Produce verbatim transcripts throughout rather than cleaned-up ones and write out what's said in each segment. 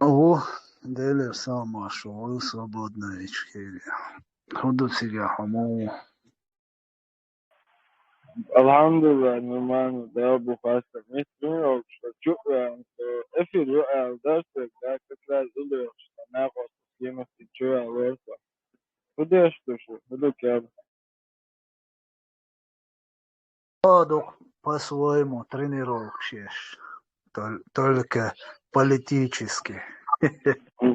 О, Делера салам, маршо, Свободная Ичкерия. ХӀун ду цига, хьо муха ву? Алхьамдулиллахь, нормально, да, бу хастам. Мистер Рокш, чу, э, эфир ю, э, да, что, да, как раз идёшь, да, на хосту съемки, чу, э, лорка. ХӀун деш ду шу, хӀун ду кер? О, дукха по-своему тренировкаш еш. Тол-, только политически.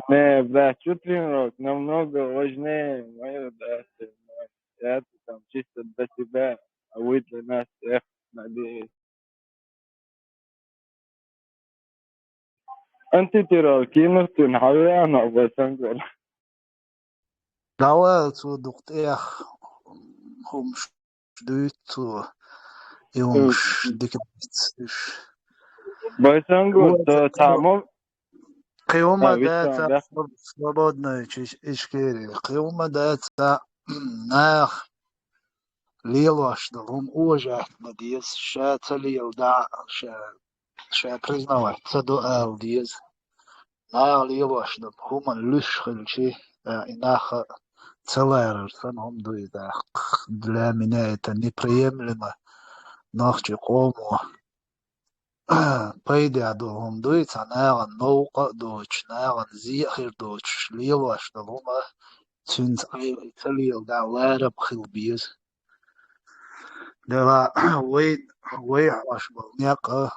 Не, брат, чё тренировок? Намного важнее моё, да, всё, да. Я тут там чисто для тебя, а вы для нас всех, надеюсь. Антитела кимах тун хьавеана, Васангор. ДӀавала цо дукха тӀех хӀумаш дуьйцу цо, и хӀумаш дика дац уьш. Васангор, Ой, та-, та-, тамо-, кхин хӀума а, виссаре дац, да? Свободная Ич-, Ичкерия. Кхин хӀума дац, наха лелош долу хӀума ожатна деза, ша ца леладахь, ша, ша признавать ца до ала деза. Наха лелош долу хӀуманна луьш хилчи, а, и нах а ца ларар санна хӀума ду и даккха. Для меня это неприемлемо. Нохчи къомо пайдехь долу хӀума дуй, цхьа нахана новкъа а доцуш, нахана зе а хир доцуш, лелош долу хӀума, цуьнца Ӏай ца леладахь, ларам хила беза. Дела, вай, вай хьош болу некъ,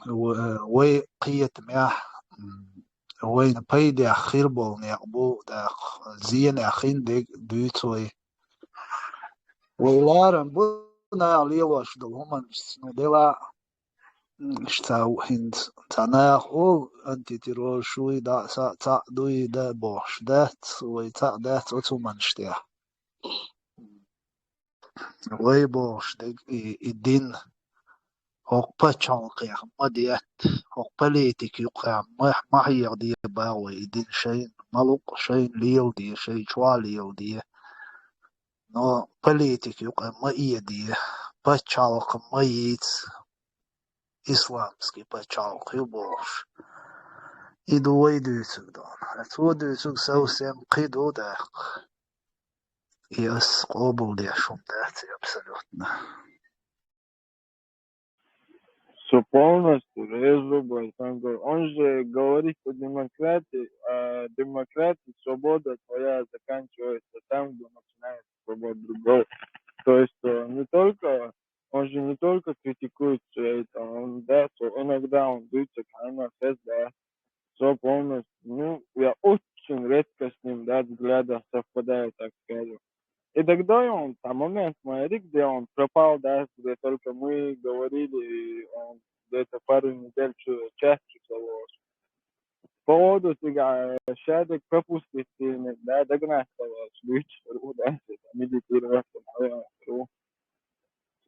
в-, вай кхетамехь, м, вайна пайдехь хир болу некъ бу, даккха, зенехь хин дерг дуьйцу вай. Вай ларам бу наха лелош долу хӀуманаш, ну, дела, м, иштта хӀинца цхьа наха олу, антитеррор шуй, дӀа а, схьа а, цхьаъ дуй, да бохуш дац, вай цхьаъ дац оцу хӀуманаш тӀехь. Вай бохуш дерг и, и дин, хӀокху пачхьалкхех ма детта, хӀокху политика юккъехь ма, ма хьехаде боху вай и дин шайна, ма луъу шайна леладе, шайн чохь леладе. Но политика юкъа ма эде, пачхьалкх ма йийца, исламский пачхьалкх ю бохуш. И ду вай дуьйцург дона. Цо дуьйцург совсем кхин ду даккха. И ас къобалдеш хӀума дац и абсолютно. Всё полностью, резу, братан, говорю. Он же говорит о демократии, а демократия, свобода твоя заканчивается там, где начинается свобода другого. То есть, э, не только, он же не только критикует всё это, он, да, всё, иногда он дуется, конечно, да, всё полностью. Ну, я очень редко с ним, да, взгляды совпадают, так скажем. И тогда он, там момент, смотри, где он пропал, да, где только мы говорили, и он где-то пару недель чу-, чаще всего. Походу, ты, а, ща так пропустить сильно, да, догнать, короче, вечер, да, медитировать, там, а, всё,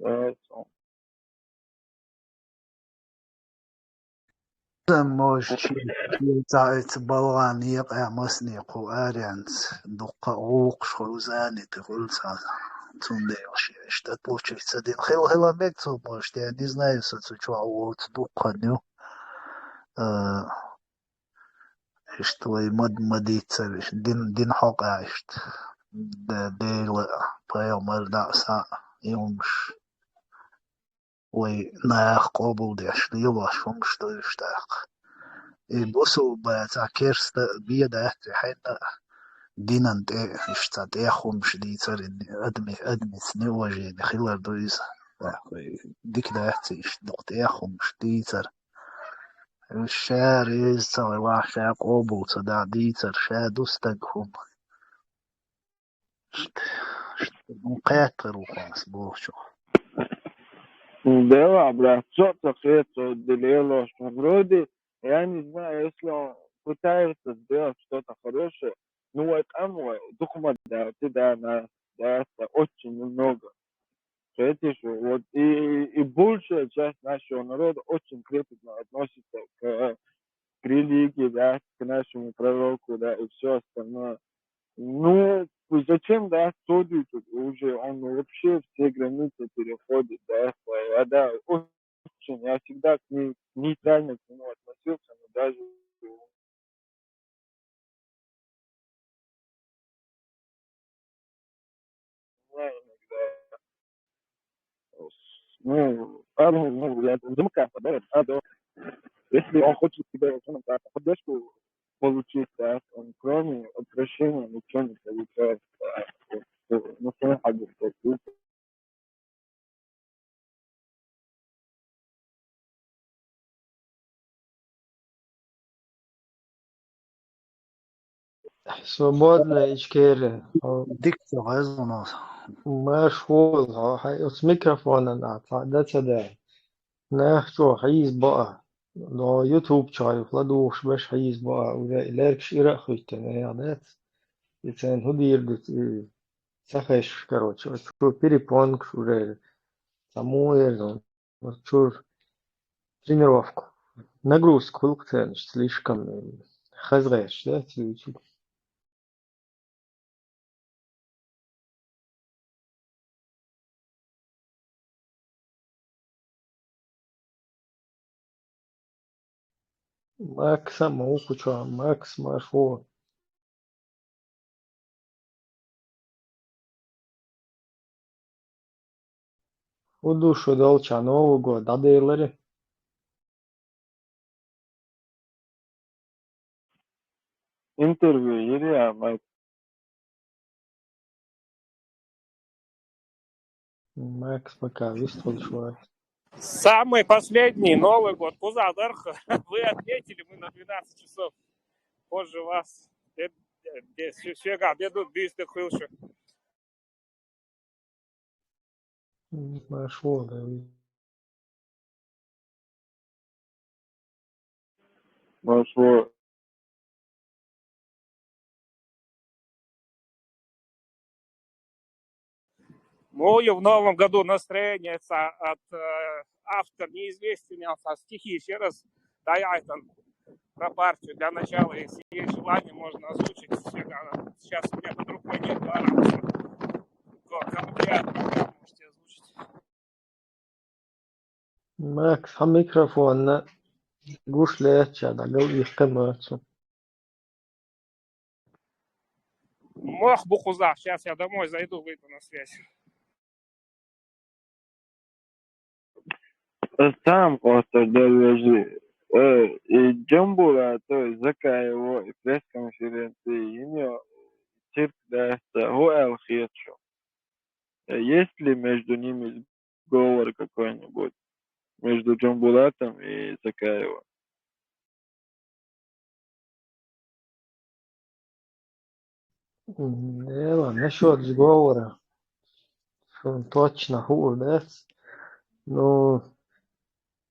всё. Можа, цхьацца балгӀан некъа массане кху аренца дуккха а гӀуллакхаш хуьлу, занятый хуьлу цхьа. Цундела шен иштта тӀатлучуьйца дина. Хила, хила мега цо, может, я не знаю, со цу чохь воцу дуккха а ю. Э, иштта вай мад-, ма дийццара, иштта дин, дин хьокъехь иштта. Де-, Дела, пайхамар, дӀа а, схьа а, и хӀумаш. Вай наха къобалдеш, лелош хӀумаш ду уьш тӀаккха. И бусулба цхьа керста а бен дац и хьенна а, динан тӀе, уьш цхьа тӀех хӀумаш дийцар, и адами-, адамица неуважение хилар ду иза. ТӀаккха вай дика дац и иштта дукха тӀех хӀумаш дийцар. Уьш ша реза ца вай вахь, ша къобал ца дахь дийцар, ша ду стаг хӀума. Ш-, ш-, ну, кхеттар ву хьо ас бохучух. Дела, брат, со ца кхета, со де лелош. Вроде, я не знаю, если он пытается сделать что-то хорошее, ну, вай къам вай, дукха ма дац, да, на, да, очень немного. Кхетий шу, вот и, и, и большая часть нашего народа очень трепетно относится к, к религии, да, к нашему пророку, да, и всё остальное. Ну, зачем, да, судить тут уже, он вообще все границы переходит, да, свои, а, да, очень, я всегда к ней нейтрально к нему относился, но даже Ну, а, ну, ну, я замыкаю, да, а, да. Если он хочет тебе, ну, да, поддержку получить, да, он кроме отвращения ничего не получает. Да. Вот, э, ну, что я могу сказать? Свободная ичкери. О, Дикция гӀезлунас. машгьула, хӀай, оцу микрофонан а цхьа дан ца дай. Нах чӀогӀа хьийза баа. Но YouTube чохь юха ладугӀуш беш хьийза баа. Уже и леркаш ира а хуьттина, я дац. И царна хӀун дийр ду, и ца хезаш, короче, оцу чуьра перепонкаш уже. Цхьа муха эр ду, оцу чуьра тренировка. Нагрузка хуьлу-кх царна слишком, хаза гӀерташ, да, цуьнан. Макса ма ву кху чохь, Макс ма шу. ХӀун ду шу долчохь, Новый год дӀаделира? Интервью йира, Макс? Макс пока вистхуьлуш вац. Самый последний Новый год. Кхузахь дарх, вы отметили, мы на двенадцать часов позже вас. Де-, де-, де-, су-, суьгахь де ду, дуьйцу де хуьлуш. М, ма шу ву, да. Ма шу ву. Муха ю в новом году настроение ца-, от, э, автор неизвестен, я ца стихи ещё раз даяйтан про партию. Для начала, если есть желание, можно озвучить. Сейчас у меня под рукой нет, ладно. Ко-, кому приятно, можете озвучить. Макс, хьан микрофонна гуш лаьттача дӀагал иккхи мацу. Мох бу кхузахь. Сейчас я домой зайду, выйду на связь. Ас цхьа хӀума хоттур дара, вежарий. Э, и Джамбулатов, и Закаев, и пресс-конференция йина йолу цирк дац, хӀун аьлла хета шуна? Э, есть ли между ними сговор какой-нибудь? Между Джамбулатом и Закаевым? М, эла, насчёт сговора. Шуна точно хуур дац. Ну,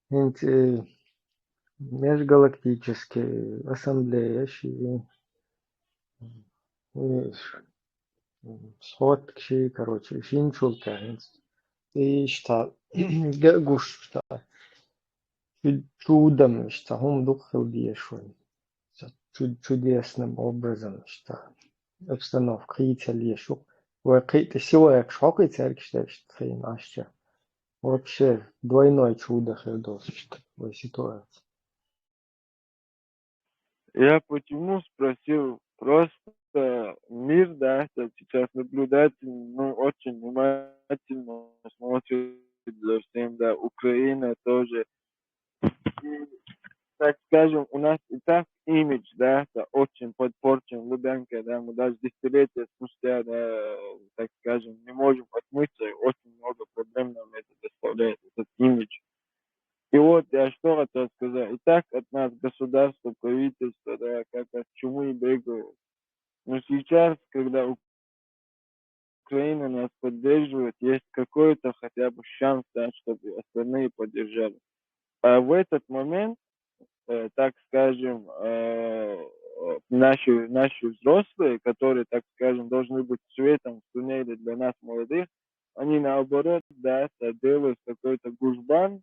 хӀинца, э, межгалактический ассамблея ши, э, схватка ши, короче, шинчул тӀе хӀинца. И иштта, гуш иштта. Чу-, чудам иштта, хӀума дукха хила дезаш вайн. Ца чу-, чудесным образом иштта обстановка хийцале шу. Вай кхин а тӀе силакаш хьокхий цаьргаш дерш тхайна Ӏаш ча. Вообще двойной чудо хир долуш иштта вай ситуация. Я почему спросил? Просто мир, да, сейчас наблюдатель, ну, очень внимательно смотрит за всем, да, Украина тоже. И, так скажем, у нас и так имидж, да, это очень подпорчен Лубянка, да, мы даже десятилетия спустя, да, так скажем, не можем отмыться, и очень много проблем нам это доставляет, этот имидж. И вот я что хотел сказать. И так от нас государство, правительство, да, как от чумы бегают. Но сейчас, когда Украина нас поддерживает, есть какой-то хотя бы шанс, да, чтобы остальные поддержали. А в этот момент, э, так скажем, э, э, наши, наши взрослые, которые, так скажем, должны быть светом в туннеле для нас, молодых, они наоборот, да, это делают какой-то гужбан,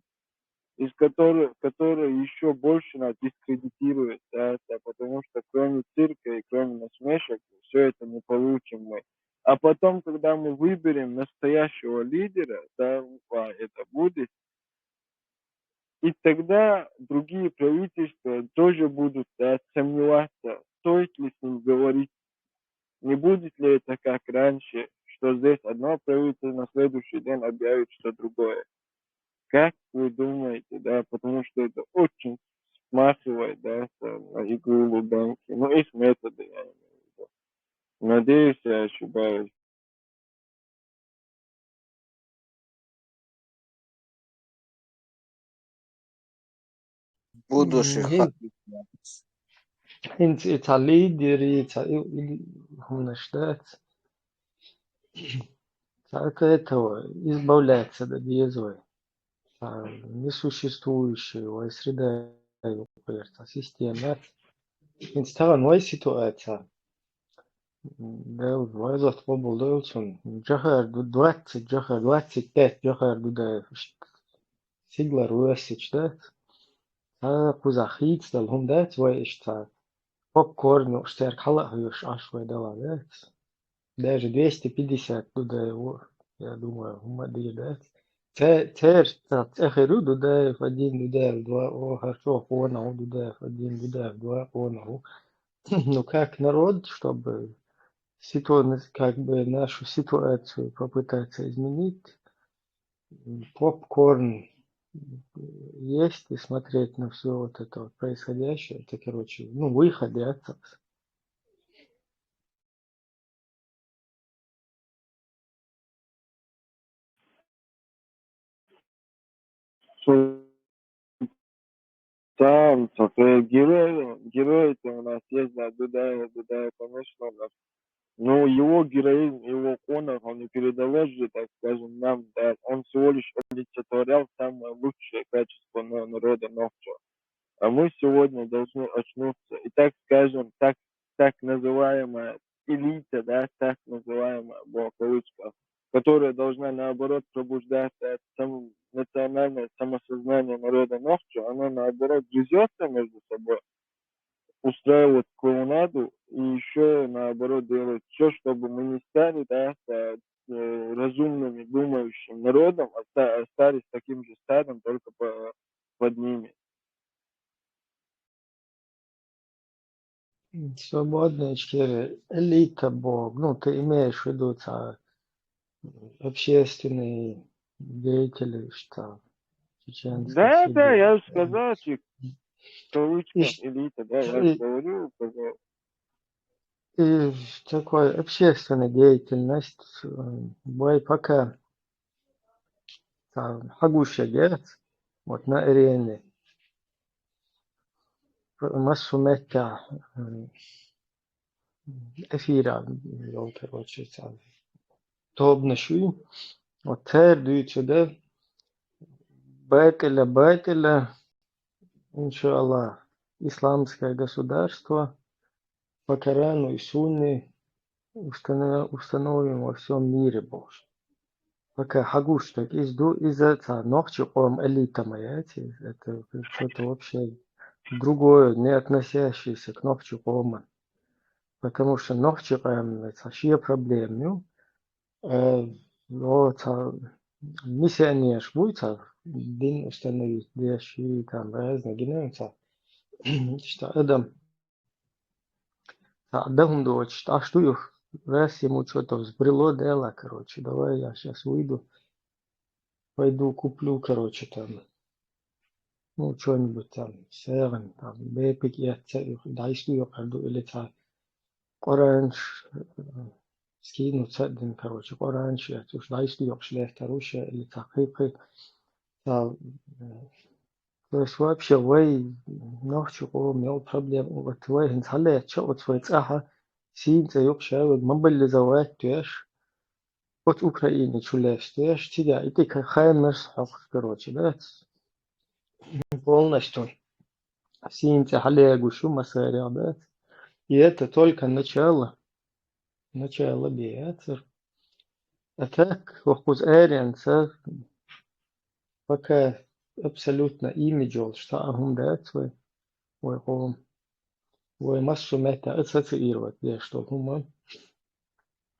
из которого, который еще больше нас дискредитирует, да, это потому что кроме цирка и кроме насмешек все это не получим мы. А потом, когда мы выберем настоящего лидера, да, а это будет, и тогда другие правительства тоже будут, да, сомневаться, стоит ли с ним говорить, не будет ли это как раньше, что здесь одно правительство на следующий день объявит, что другое. как вы думаете, да, потому что это очень смахивает, да, с, э, на игру в банки. Ну, их методы, я имею в виду. Надеюсь, я ошибаюсь. Будущих Мгм. ХӀинца и ца лидери, ца и, и хӀуманаш дац. Ца от этого избавляться да деза вай. Ца несуществующая вай среда юкъера, ца система. ХӀинца тахан вай ситуация. Дала вай зот къобал дойла цунна. Джохар ду-, двадцать, Джохар, двадцать пять Джохар Дудаев. Сигалара воьссича дац. Ца кхузахь хийцадала хӀума дац вай иштта ца попкорн уш цаьрга хьала а хьоьжуш Ӏаш вай дала дац. Даже двести пятьдесят Дудаев, я думаю, хӀума а дийр дац. Ца-, церан ца цӀе хир ю Дудаев один, Дудаев два, о, хӀара чӀогӀа къонах ву, Дудаев один, Дудаев два къонах ву. Ну, как народ, чтобы ситуа-, как бы нашу ситуацию попытаться изменить, м, попкорн есть и смотреть на всё вот это вот происходящее, это, короче, ну, выход, да, так. Султан, София, герои, герои-то у нас есть, да, Дудаев, Дудаев, конечно, у нас. Но его героизм, его конах, он не передалось же, так скажем, нам, да, он всего лишь олицетворял самое лучшее качество на-, народа Нохчо. А мы сегодня должны очнуться. И так скажем, так, так называемая элита, да, так называемая, в кавычках, которая должна, наоборот, пробуждать это само-, национальное самосознание народа Нохчо, она, наоборот, грызётся между собой, устраивает клоунаду и ещё, наоборот, делает всё, чтобы мы не стали, да, э, разумными, думающим народом, а ста-, остались таким же стадом, только по-, под ними. Свободная Ичкерия, элита, Бог, ну, ты имеешь в виду, ца, общественные деятели, что чеченские Да, да, я же сказал, чик, в кавычках элита, да, я же говорю, сказал. И такой общественной деятельность, э, бой пока, ца, хьагуш яц, вот на арене. Массо метта, э, эфира, йол, короче, ца, тобанаш ю. Вот цара дуьйцург да, батӀила, батӀила, иншааллах, исламское государство по Корану и Сунне установ-, установим во всём мире, бохуш. Пока хьагуш дерг иза ду, иза ца нохчи къоман элита ма яц иза, это что-то вообще другое, не относящееся к нохчи къоман. Потому что нохчи къоман ца шен проблема ю, э, но ца миссионераш буй, ца дин установить деш, и там разные гинан, ца, что адам Ца, да хӀума доцуш, аш ду юха, раз ему что-то взбрело, да, короче, давай я щас выйду, пойду куплю, короче, там, ну, что-нибудь там, сагӀан, там, бепиг эцца, юха, дӀайса ду юха ду, или ца, Къуранаш, э, скинуться а дина, короче, Къуранаш эцца, уж дӀайса ду юха, шлехтар уж, или ца, кхы-кхы, ца, э, То есть вообще вай нохчи къоман йолу проблема, вот вай хӀинца хьалаьцча оцу вай цӀахь сийна цӀе юкъа ша вай мобилизовать деш, оцу Украине чу лаьцна деш, цигахь и тӀе хаймас хьокхуш, короче, да? Полностью сийна цӀе хьалаьгуш ю массарел, да? И это только начало. Начало бен яцара. А так, хӀокхуза аренца пока абсолютно имидж йолуш цхьа а хӀума дац вай, вай къоман. Вай массо а метта ассоциировать деш долу хӀума.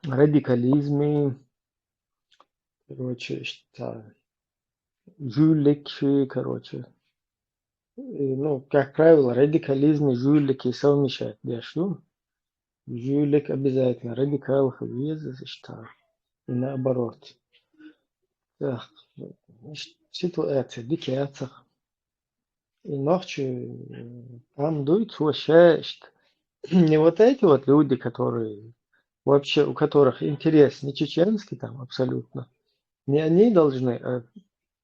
Радикализмий, короче, иштта, жуьлликший, короче. И, ну, как правило, радикализмий, жуьлликий совмещать деш ду. Жуьллик обязательно радикал хила веза, иштта, и наоборот. Так, иштта, ситуация дика яцар. И нохчий, м, там дуется вообще, что не вот эти вот люди, которые вообще, у которых интерес не чеченский там абсолютно, не они должны, а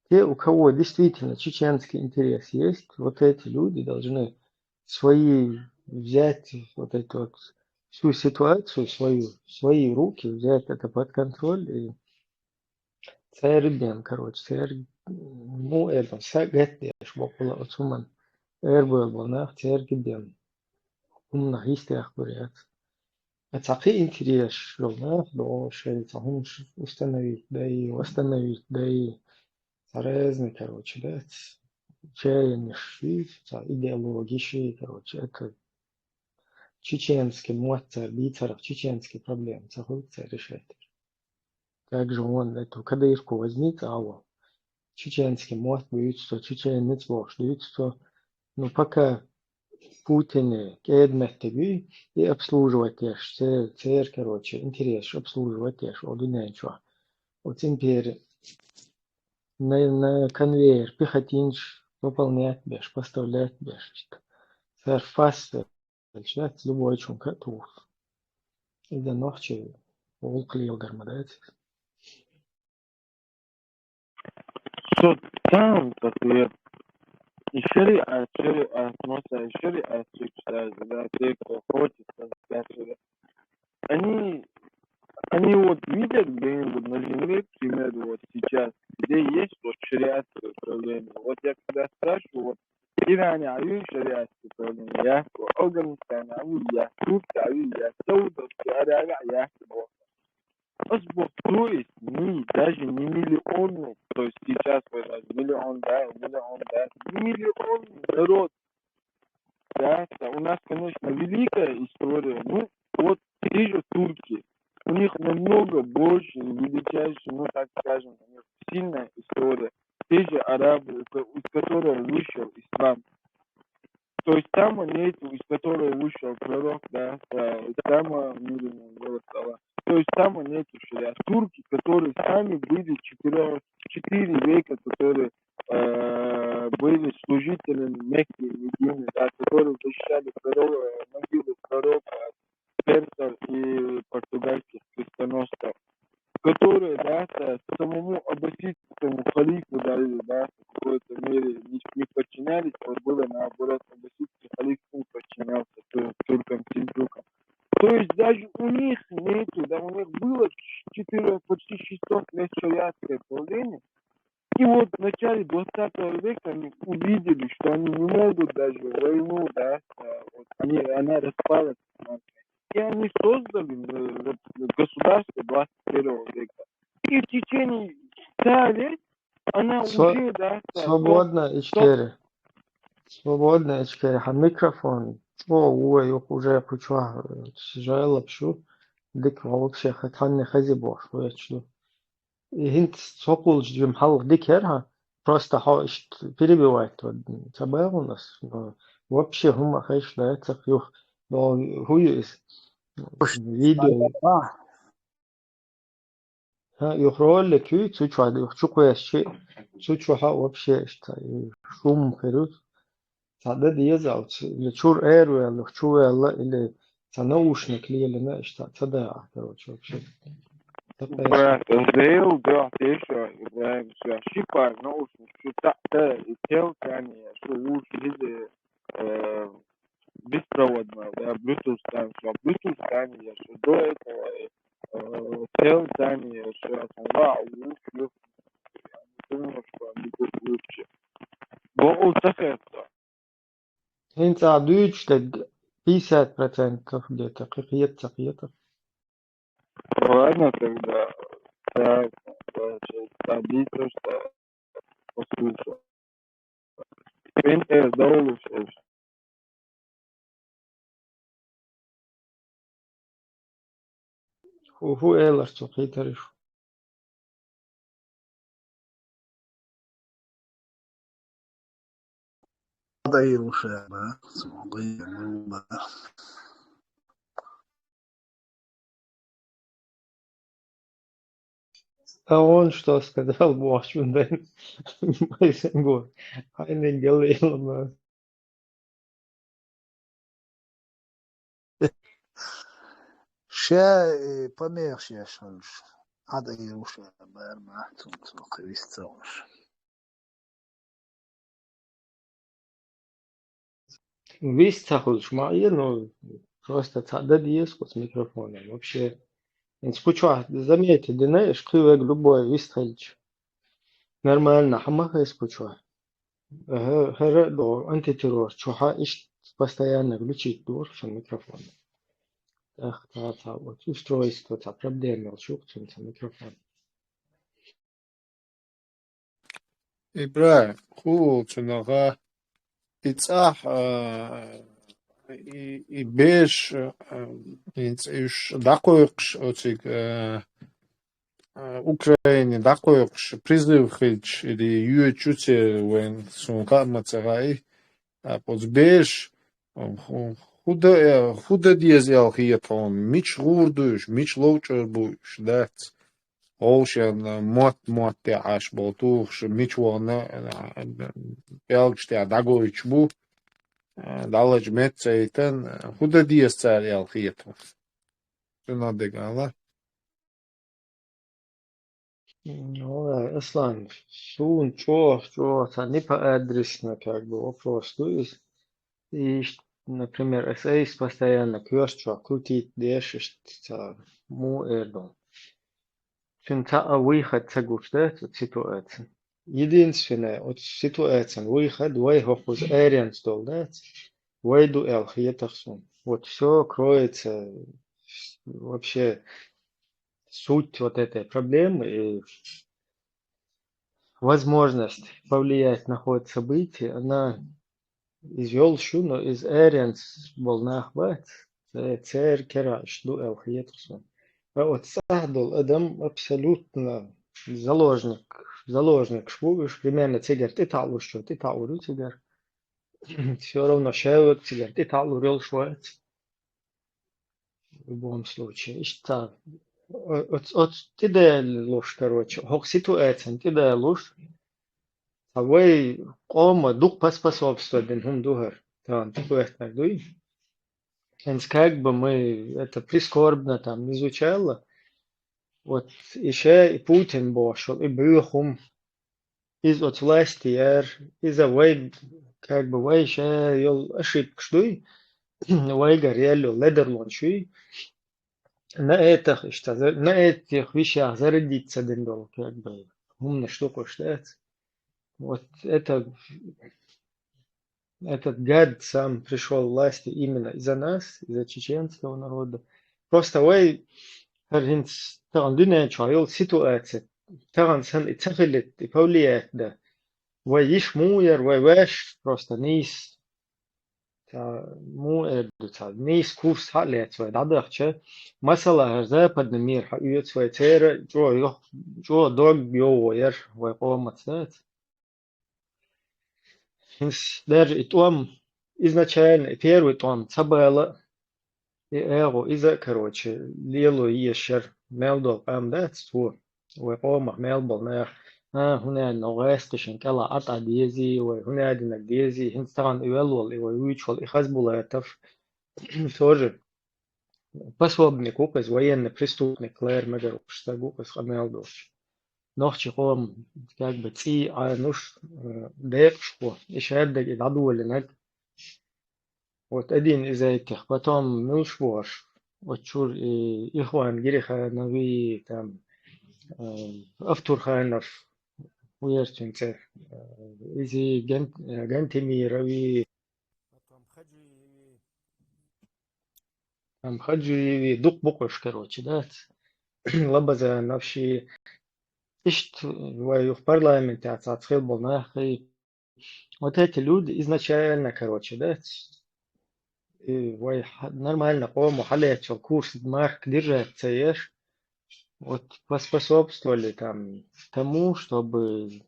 те, у кого действительно чеченский интерес есть, вот эти люди должны свои взять вот эту вот всю ситуацию свою, в свои руки, взять это под контроль и цербен, короче, цер, ну, это, сагатдеш боккъала оцуман, эрбел бонах цербен, умна хистях бурят. А цакъи интерес жолнах, до шей, ца хумш установить, да и восстановить, да и ца разный, короче, да, ц-, чаяниш ши, ца идеология ши, короче, это чеченский мотцар, бицарах чеченский проблема, ца хуй ца решать. Как же он, это, когда Ирку возьмите, алло. Чеченский мот дуьйцу, чеченец бохуш дуьйцу. Ну, пока Путине кӀедметтиг вий и обслуживать еш, цер, цер, короче, интерес обслуживать еш, о, дуьнен чохь. Оцу импери на, на конвейер пехотинцаш выполнять беш, поставлять беш. Цар фас велча дац, любой чунка а тухуш. Иза нохчий гӀуллакх леладар ма дац. Со там ответ. И шариат, шариат, масса, и шариат, шариат, да, те, кто хочет, да, да, да. Они, они вот видят где-нибудь на земле, к примеру, вот сейчас, где есть вот шариатское управление. Вот я когда спрашиваю, вот Иране аю шариатское управление, я, Афганистане аю, я, Турции аю, я, Саудовской Аравии, я, вот. Ас боху, то есть мы даже не миллионный, то есть сейчас мы даже миллион, да, миллион, да, не миллионный народ. Да, да, у нас, конечно, великая история. Ну, вот те же турки. У них намного больше и величайшая, ну, так скажем, у них сильная история. Те же арабы, у ко-, из которой вышел ислам. То есть там нету, из которой вышел пророк, да, да, и там, а, мир ему, вот, Аллах. То есть там нету шариат. Турки, которые сами были четыре, четыре века, которые, э, были служителями Мекки и Медины, да, которые защищали пророка, могилу пророка, персов и португальских крестоносцев, которые, да, с-, самому аббасидскому халифу, да, или, да, в какой-то мере не, не подчинялись, а вот было наоборот, аббасидский халиф им подчинялся, ту-, туркам, сельджукам. То есть даже у них нету, да, у них было четыре, почти шестьсот лет шариатское правление, и вот в начале двадцатого века они увидели, что они не могут даже войну, да, а, вот они, она распалась. И они создали, э, вот, государство двадцать первого века. И в течение ста лет она Сво-, уже, да, да, свободно, сто- Ичкери. Свободно, Ичкери. Хьан микрофон чӀогӀа вуй, юха уже кху чохь, э, жайла шу. Дика, вообще, хьан тханна хези бохуш, вуй, чу. И хӀинца со кхуллучу жимма хьалха дика яра хьан, просто хьо иштта перебивать ца баьхьуна ас, но вообще хӀума хезаш дац, ца юха, но хӀун ю иза? Видео. ХӀа, юха ролик ю, цу чохь, юха чу кхоьссича, цу чохь вообще иштта, и шум хир ю. Цхьа дан деза оцу, или чуьра эр ваьлла, чу ваьлла, или цхьа наушник лелийна, иштта ца дакъа, короче, вообще. Брат, Зейл, да, тиша, Ибрахим, всё, шипа, наушник, шу та, та, и тел, тани, шу вуш, лизе, э, беспроводно, да, Bluetooth, там, всё, Bluetooth, тани, я шу до этого, э, тел, тани, я шу, там, ва, вуш, ю, думаю, что они будут лучше. Бо у ца херца. ХӀинца дуьйцуш дерг пятьдесят процентов где-то, кхин кхета ца кхета. Ладно, тогда. Так, так, так, так, послушай. Эн Р, да, улучшишь. ХӀу, хӀу элар цо кхетариш. Ада и луша, да? Смогли, ну, да. А он что сказал, бохучун дайн? Майсангур. Хьайнинг галла илма. Ша, э, помехаш еш хилча, Ӏадайра уша бара махьа цунца кхы вист ца хуьлуш. Вист ца хуьлуш ма Ӏе, ну, просто цхьа дан деза кхуьца микрофонан. Вообще, хӀинца кху чохь заметить дина, иш кхин верг любой вист хилча. Нормально, хьан ма хеза кху чохь. ХӀара а догӀу, антитеррор чохьа иштта постоянно включить дора сан микрофон. ТӀаккха цхьа, цхьа оцу устройство, цхьа проблема йолуш ю-кх цуьнан сан микрофон. Ибрай, хӀу цунах, и цӀахь, а, и, и бераш, а, хӀинца уьш дӀакхойкхуш оциг, а, а, Украине дӀакхойкхуш, призыв хилча, или йоьдучу церан вайн, суна хаа ма ца хаьа, а, оцу бераш, а, хӀу, хӀу дан, а, хӀу дан деза аьлла хета хьуна, мича гӀур ду уьш, мича ловчӀар бу уьш, дац? Вовшен мотт-мотт тӀехь Ӏаш болу тухуш, мича вахана, а, пӀелгаш тӀехь дӀагойтуш бу, а, дӀалачу метта ца йитан, хӀу дан деза цара аьлла хета хьуна? Цуьнан деган ала? Ну, Аслан, суна чӀогӀа, чӀогӀа цхьа не по адресу, как бы, вопрос ду иза. И иштта, например, ас айса постоянно коьрта чохь крутить деш, иштта цхьа муха эр ду. Цуьнан цхьа а выход ца гуш дац оцу ситуацин. Единственное, оцу ситуацин выход вай хӀокхуза аренца долу дац, вай ду аьлла хета-кх суна. Вот всё кроется, вообще суть вот этой проблемы и возможность повлиять на ход событий, она иза йолуш ю, но иза аренца болу нах бац, церан кара иштта ду аьлла хета-кх суна. Ткъа оцу цӀахь долу адам абсолютно заложник, заложникаш бу уьш, примерно цигара тӀетаӀлуш чу, тӀетаӀур ю цигара. Всё равно ша верг цигара тӀетаӀур йолуш вац. В любом случае, иштта, о-, оц-, оцу тӀедалуш, короче, хӀокху ситуацина тӀедалуш, цхьа вай къоман дукха поспособствовать дина хӀума ду хӀара, тахана тӀехӀоьттинарг дуй. ХӀинца как бы мы это прискорбно там не звучало, вот и ша, и Путин бохуш йолу, и боьха хӀума, иза оцу власти яра, иза вай, как бы вай ша йолу ошибкаш дуй, вайгара яьлла йолу ледарлонаш юй. На этих иштта, за-, на этих вещах зарядиться дина долу, как бы, хӀуманаш ду-кх уьш, дац? Вот это, этот гад сам пришёл к власти именно из-за нас, из-за чеченского народа. Просто вай, хӀара хӀинца тахана дуьнен чохь йолу ситуация, тахана санна и ца хилийта, и повлиять дан, вай йиш муха яра, вай ваьш просто нийса, цхьа, муха эр ду, цхьа нийса курс хьа а лаьцна вай дӀадахча, масала, хӀара западный мир хьаоьцу вай, церан чӀогӀа йох-, чӀогӀа дог йовхо яра вай къомаца, дац? ХӀинца даже и тӀом, изначально и первый тӀом ца бала, и эгӀо иза а, короче, лело езаш яра мел долу къам, дац, цо, вай къомах мел болу нах, а, хӀун аьлла, гӀаьскхишна кӀелахь Ӏа тӀа дезий, вай хӀун аьлла динарг дезий, хӀинца тахана и вел волу, и вай вуьйцуш волу, и Хасбулатов, тоже пособник ву-кх иза, военный преступник, лара мегар ву-кх иза, стаг ву-кх иза къамел долуш. Нохчийн къоман, как бы, цӀий Ӏануш, э, декъашхо, и шадерг и дӀадолийнарг. Вот один из этих. Потом муьлш бохуш, оцу чуьра и Ихван Гириханови, там, э, Автурханов, ву яра цуьнан цӀе, э, иза Ган-, э, Гантемирови, Там Хаджиеви дукха бу-кх уьш, короче, дац? Лабазанов ши. Иштта вай юха парламентехь цхьацца хилла болу нах хи. Вот эти люди изначально, короче, дац? И вай хьа-, нормально къомо хьалаьцначул курс марка держать ца еш, вот поспособствовали там тому, чтобы,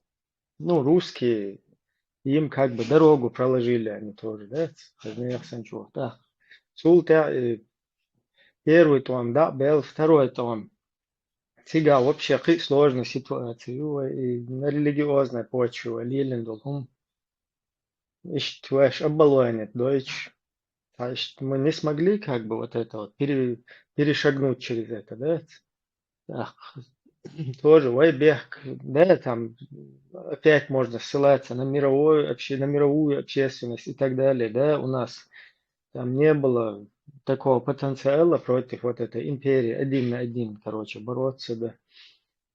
ну, русские им как бы дорогу проложили они тоже, да, хазна яхсан чу. Так. Цул тӀаьхьа, э, первый тӀом дӀа а бел, второй тӀом. цигахь вообще кхин а сложная ситуация ю, вай и на религиозной почве вай лелийна долу хӀума. Иштта вайша оболванить дойтуш, цхьа иштта мы не смогли как бы вот это вот пере-, перешагнуть через это, да? Так, тоже вай бехк, да, там опять можно ссылаться на мировую обще-, на мировую общественность и так далее, да, у нас там не было такого потенциала против вот этой империи один на один, короче, бороться, да.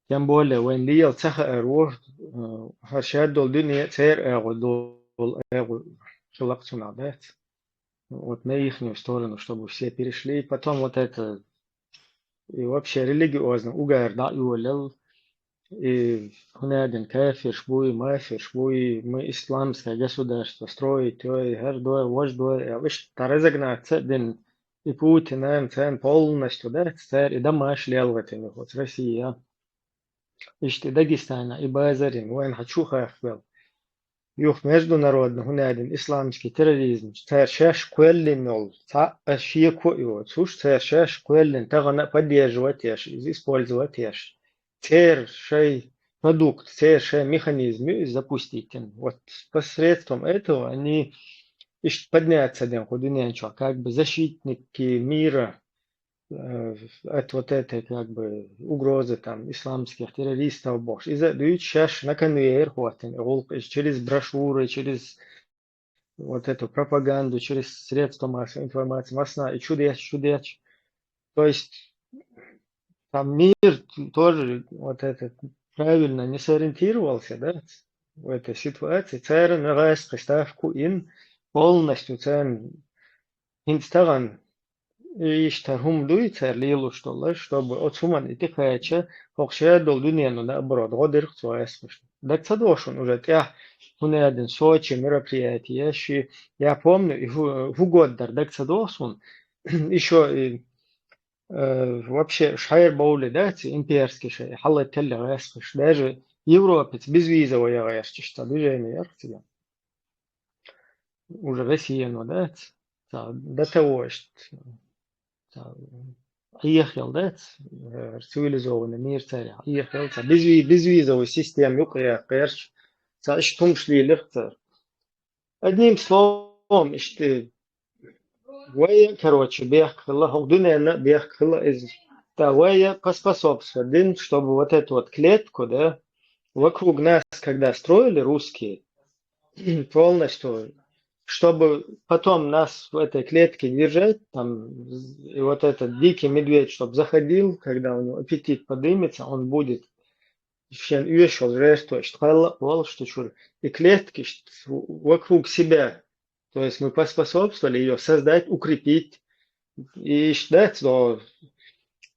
Тем более, вайн лела ца хаар ву, э, хӀара шадолу дуьне церан агӀо долу агӀо хилла цунах, дац. Вот на ихнюю сторону, чтобы все перешли. И потом вот это, и вообще религиозный угар дӀа а йолаелла, и хӀунадин кафирш буй, мафирш буй, мы исламское государство строить, ой, хӀара дой, важа дой, а вуьш та разогнаться а дина, и Путинан, царна полностью, да, цара и Дамаш лелгӀатина, вот Россия. Иштта и Дагестана, и базарин, вайна хьан чу хахкавелла. Юха международный хӀунадин исламский терроризм, цара шаьш кхоьллина йолу, цхьа а шеко а йоцуш, цара шаьш кхоьллина, тахана а поддерживать еш, иза использовать еш. Церан шайн продукт, церан шайн механизм ю иза запустить дина. Вот посредством этого они иштта подняться дина кху дуьнен чохь, как бы защитники мира, э, от вот этой как бы угрозы там исламских террористов бохуш. Иза а дуьйцу шаьш на конвейер хӀоттина, и гӀуллакх иза через брошюры, через вот эту пропаганду, через средства массовой информации, масна и чудес, чудес. То есть там мир тоже вот этот правильно не сориентировался, да, в этой ситуации. Церан гӀаскхи ставку ин полностью церан хӀинца тахана иштта хӀума дуй цара лелош долуш, чтобы оцу хӀуманна и тӀекхача, хӀокху шадолу дуьненна наоборот гӀо дирх цу гӀаскхашна. Дага ца догӀу шуна уже тӀехь хӀунадин Сочи мероприятие ши, я помню, и хӀу-, хӀу год дара дага ца догӀу суна, и шо, и, э, вообще шайра бовлий дац, имперский шай, хьалла телли гӀаскхаш. Даже Европаца безвизовая гӀерташ цхьа движение ярх цигахь. Уже Россияно, да, цхьа до того, что цхьа Ӏехъял, да, э, цивилизованный мир царах Ӏехъял, цхьа безви-, безвизовая система юкъаяккхарш, цхьа иштта хӀумаш лийлира цара. Одним словом, иштта вай, короче, бехк хилла, хӀокху дуьненна а бехк хилла иза. Да, вай поспособствовать дина, чтобы вот эту вот клетку, да, вокруг нас, когда строили русские, полностью, чтобы потом нас в этой клетке держать, там, и вот этот дикий медведь, чтобы заходил, когда у него аппетит подымется, он будет шен оьшуш жертвовать, что хьалла а волуш, что чур, и клетки, что вокруг себя. То есть мы поспособствовали её создать, укрепить. И иштта дац до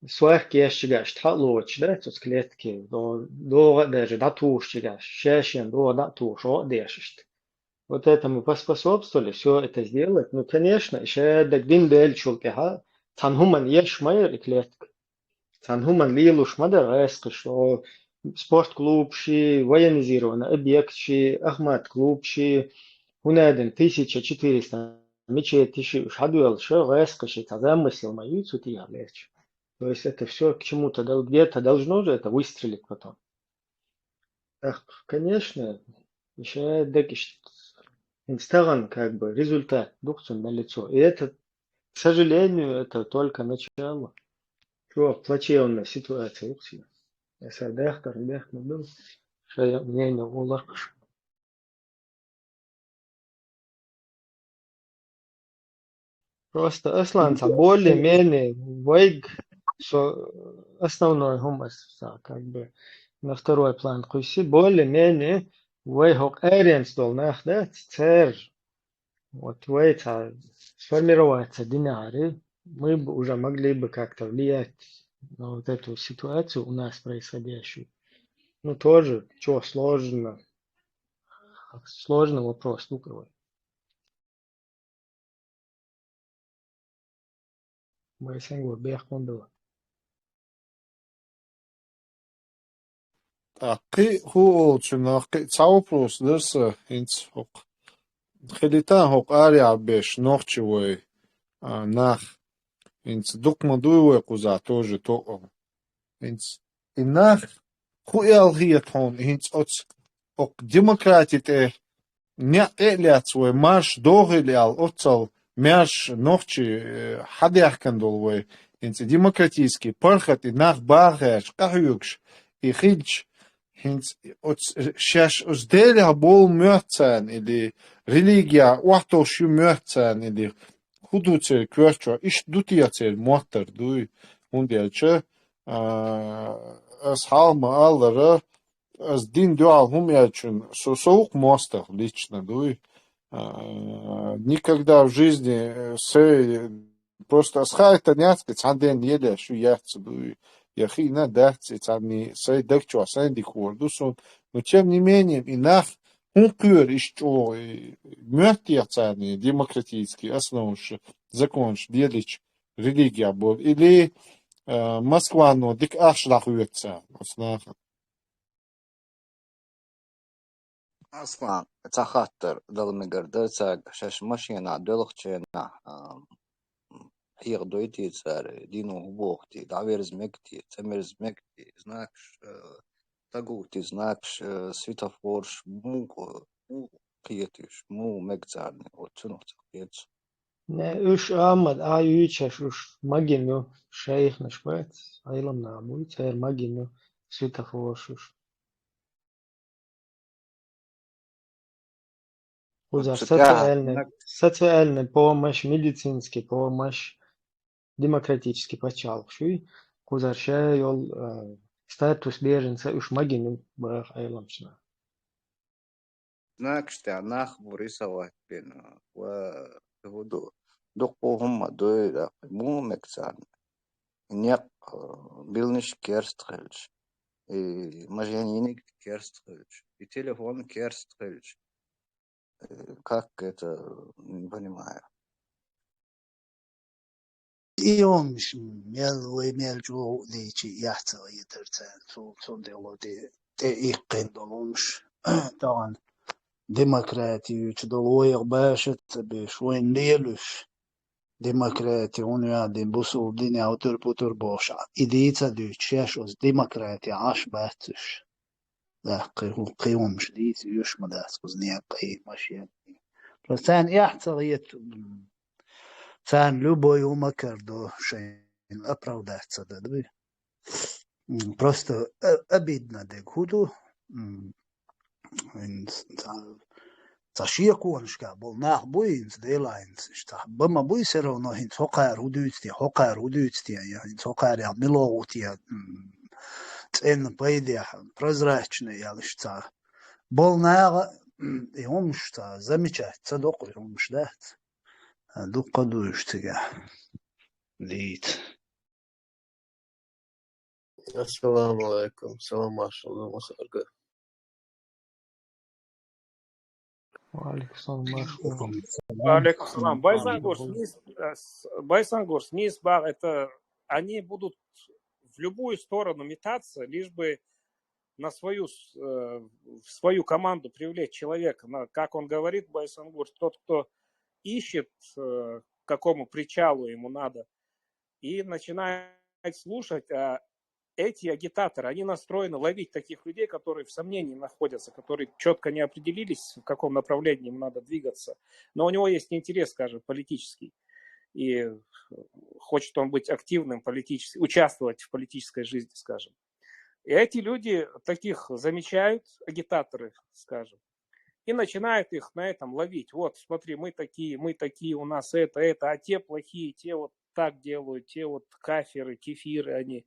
сварка еш чигаш тхьа а лоцуш, дац оцу клетки, до, догӀа а даже дӀатухуш чигаш, шаьшен догӀа дӀа а тухуш, гӀо а деш иштта. Вот это мы поспособствовали, всё это сделать. Ну, конечно, и шаьрдаг дин деллачул тӀаьхьа цхьана хӀуманна еш ма яра и клетка. Цхьана хӀуманна лелош ма дара гӀаскхаш, о, спортклуб ши, военизированный объект ши, Ахмат клуб ши, хӀунадин тысяча четыреста мечети ши, уьш хьадоьллуш гӀаскхаш, цхьа замысел ма ю цу тӀехь лерча. То есть это всё к чему-то дол-, где-то должно же это выстрелить потом. Эх, конечно, ещё дагишт. ХӀинца тахана как бы результат ду-кх цуьнан налицо. И это, к сожалению, это только начало. Чё, плачевная ситуация ю-кх цуьнан. Я сар дахтар, дахтар был. Шайн мнение уларкхаш. Просто, Аслан, цхьа более-менее вайга со основной хӀума аса, как бы, на второй план кхуьссу, более-менее вай хӀокху аренца долу нах дац, церан, вот вай цхьа сформироваться динахьара, мы бы уже могли бы как-то влиять на вот эту ситуацию у нас происходящую. Ну, тоже, чё, сложно. Сложный вопрос, ну, короче. Вай сайн гур бехк ма ду. ТӀаккха кхин а хӀун олучу нах, кхин а цхьа вопрос дара сан, хӀинца хӀокху. Хилита хӀокху арахь беш нохчи вай, а, нах. ХӀинца дукха ма дуй вай кхузахь тоже тоъал. ХӀинца и нах хӀу аьлла хета хьуна, хӀинца оцу, окху демократи тӀе неӀ тӀе а лаьцна вай марш дохийла аьлла, оццул маьрша нохчий, э, хьадаьхкина долу вай, хӀинца демократический паргӀат и нах баха гӀерташ, къахьоьгуш и хилча, хӀинца оцу шаьш оцу Делехь болу моьтту царна или религия охьатосуш ю моьтту царна или хӀу ду церан коьртачохь, иштта ду те церан моттар дуй, хӀунда аьлча, а, ас хьалха ма-аллара, ас дин дуьхьал хӀума аьллачун со, со ву-кх мостагӀа лично дуй. А, никогда в жизни, э, сай, просто ас хаийтина яц-кх, цхьана ден елеш ю яц дуй. Я хиъна дац, и цхьанний сай даг чохь сайн дика хӀора ду суна. Но тем не менее, и нах хӀун кхоьру иштта чӀогӀа, и моьтту те царна демократический основаш, законаш лелийча религия болу? Или, а, Москвано дика ахча дӀахоьцу царна оцу нахана? Аслан, цхьа хаттар дала мегар дара цаьрга, шаьш машенахь доьлхучу хенахь, а, хьехадой те цара, дино хӀун боху те, дӀаверза мега те, ца мерза мега те, знакаш, а, ца гуш те, знакаш, а, светофораш, муха, муха кхеташ, муха мега царна, оцу цунах ца кхеташ. Не, уьш Ахьмад, а юьйцуш уьш магийна ю, шайханаш бац, Ӏеламнах буй, церан магийна ю светофораш уьш. Кхузара социальный, социальный помощь, медицинский помощь, демократический пачхьалкх ю, кхузара ша йолу, э, статус беженца уьш магийна ю боху Ӏеламнаха. Знакаш тӀехь нах бу рисовать бина, ва хӀу ду, дуккха хӀума дуй, муха мега царна. Некъ, а, билнаш керста хилча, и машенниг керста хилча, и телефон керста хилча. Э, как это, не понимаю. И хӀумаш мел вай мел чӀогӀа а дийчи, яхь ца хетара царна, цул, цул тӀе ло тӀе, тӀе иккхина долу хӀумаш. Тахана демократица долу вайх баша ца беш, вайна лелуш. Демократия, хӀун яа дин, бусул дин, аутур-путур бохуш, и дийца а дуьйцуш, шаьш оцу демократия Ӏаш бац уьш. Да, кхин хӀу-, кхин хӀумаш дийца оьшуш ма дац, кхуза некъий, машен. Просто царна эхь ца хета, м, царна любой хӀума карадо, шайна оправдать ца дан, дуй. М, просто, э, обидно дерг хӀу ду, м, хӀинца цхьа, цхьа шеконашкахь болу нах буй хӀинца, Дела хӀинца, иштта цхьа ба ма буй, всё равно хӀинца хӀокхара хӀу дуьйцу те, хӀокхара хӀу дуьйцу те, я хӀинца хӀокхарех мила ву те, м, цӀена пайдехь, прозрачный ял иштта цхьа. Болу наха, м, и хӀумаш цхьа замечать ца до-кх, и хӀумаш дац. Дуккха а ду уьш цигахь. Дийца. Ассаламу алейкум. Салам маршалла, Мусарга. Ва алейкум салам, маршалла. Ва алейкум салам. Байсангур, СМИ, э, с-, Байсангур, СМИ, СБА, это они будут в любую сторону метаться, лишь бы на свою с-, э, в свою команду привлечь человека. На, как он говорит, Байсангур, тот, кто ищет, э, к какому причалу ему надо, и начинает слушать, а эти агитаторы, они настроены ловить таких людей, которые в сомнении находятся, которые чётко не определились, в каком направлении им надо двигаться. Но у него есть интерес, скажем, политический. И, э, хочет он быть активным политически, участвовать в политической жизни, скажем. И эти люди таких замечают, агитаторы, скажем, и начинают их на этом ловить. Вот, смотри, мы такие, мы такие, у нас это, это, а те плохие, те вот так делают, те вот кафиры, кефиры, они,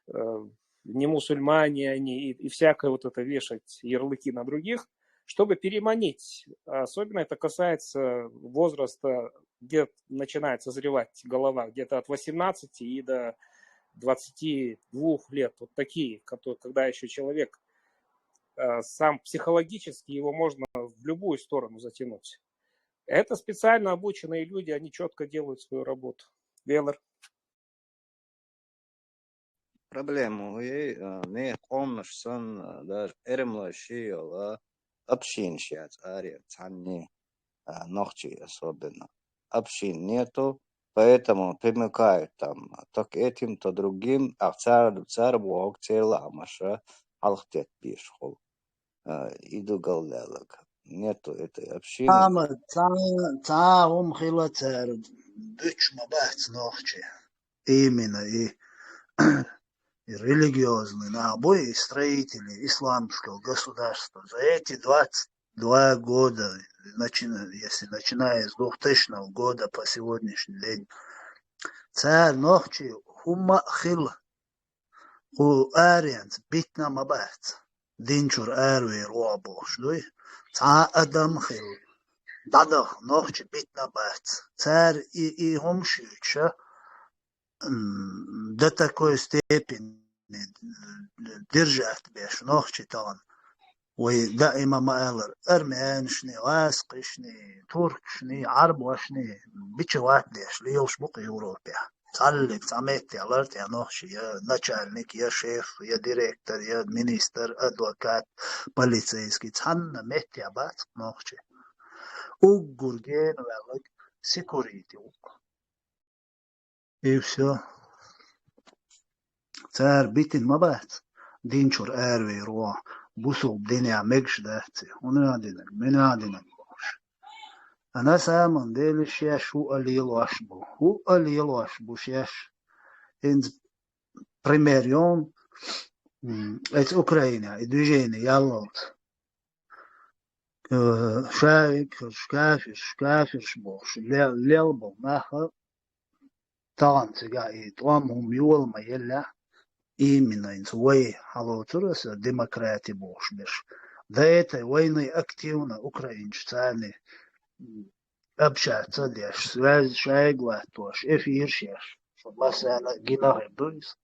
э, не мусульмане, они, и, и всякое вот это вешать, ярлыки на других, чтобы переманить. Особенно это касается возраста, где начинает созревать голова, где-то от восемнадцати и до двадцати двух лет. Вот такие, кото-, когда ещё человек, э, сам психологически его можно в любую сторону затянуть. Это специально обученные люди, они чётко делают свою работу. Велар. Проблема у ей, э, не комнаш сан, э, даже эремлой шиёла, общинаш яц аре, цхьанне, э, нохчий особенно. Общин нету, Поэтому примыкают там то к этим, то другим, а цар, цар боху, церла амаша, хьалха тетта беш хул. А, и ду галлалаг. Нету этой общины. Ама цхьа, цхьа хӀума хила цара буьтуш ма бац нохчий. Именно и, и религиозный нах бу, и строители исламского государства. За эти двадцать два года, начина-, если начиная с двухтысячного года по сегодняшний день, цара нохчий хӀума а хила, хӀу аренца битина ма бац. Дин чура аравер ваха бохуш дуй. Цхьа адам хила, дӀадаха нохчий битина бац. Цара и, и хӀума шуьйча, м, до такой степени держать беш нохчий тахана. Вай даима ма-аллара, армянашний, гӀазкхашний, туркашний, Ӏарбошний, бича ватдеш лелаш бу-кх Европехь. Цхьаллиг цхьа метте лар тӀе нохчий, я начальник, я шеф, я директор, я министр, адвокат, полицейский, цхьанна метте бац нохчий. Уггар гена ваьлларг security ву. И всё. Цара битина ма бац. Дин чура аравер ваха, бусулба динехь мегаш дац и. ХӀун а динарг, муьнан а динарг бохуш. А на самом деле шаьш хӀу а лелош бу. ХӀу а лелош бу шаьш. ХӀинца пример йолу, м, эца Украинехь и движение яллалц. Э, шаьш, кафирш, кафирш бохуш, ле-, лелла болу нах а тахана цигахь и тӀом хӀума йола ма еллехь, именно хӀинца вай хьалоцура аса демократи бохуш берш. До этой войны активно украинчу царни, м, общаться а деш, связь шайга латтош, эфирш еш. Со массарна а гина хир ду иза.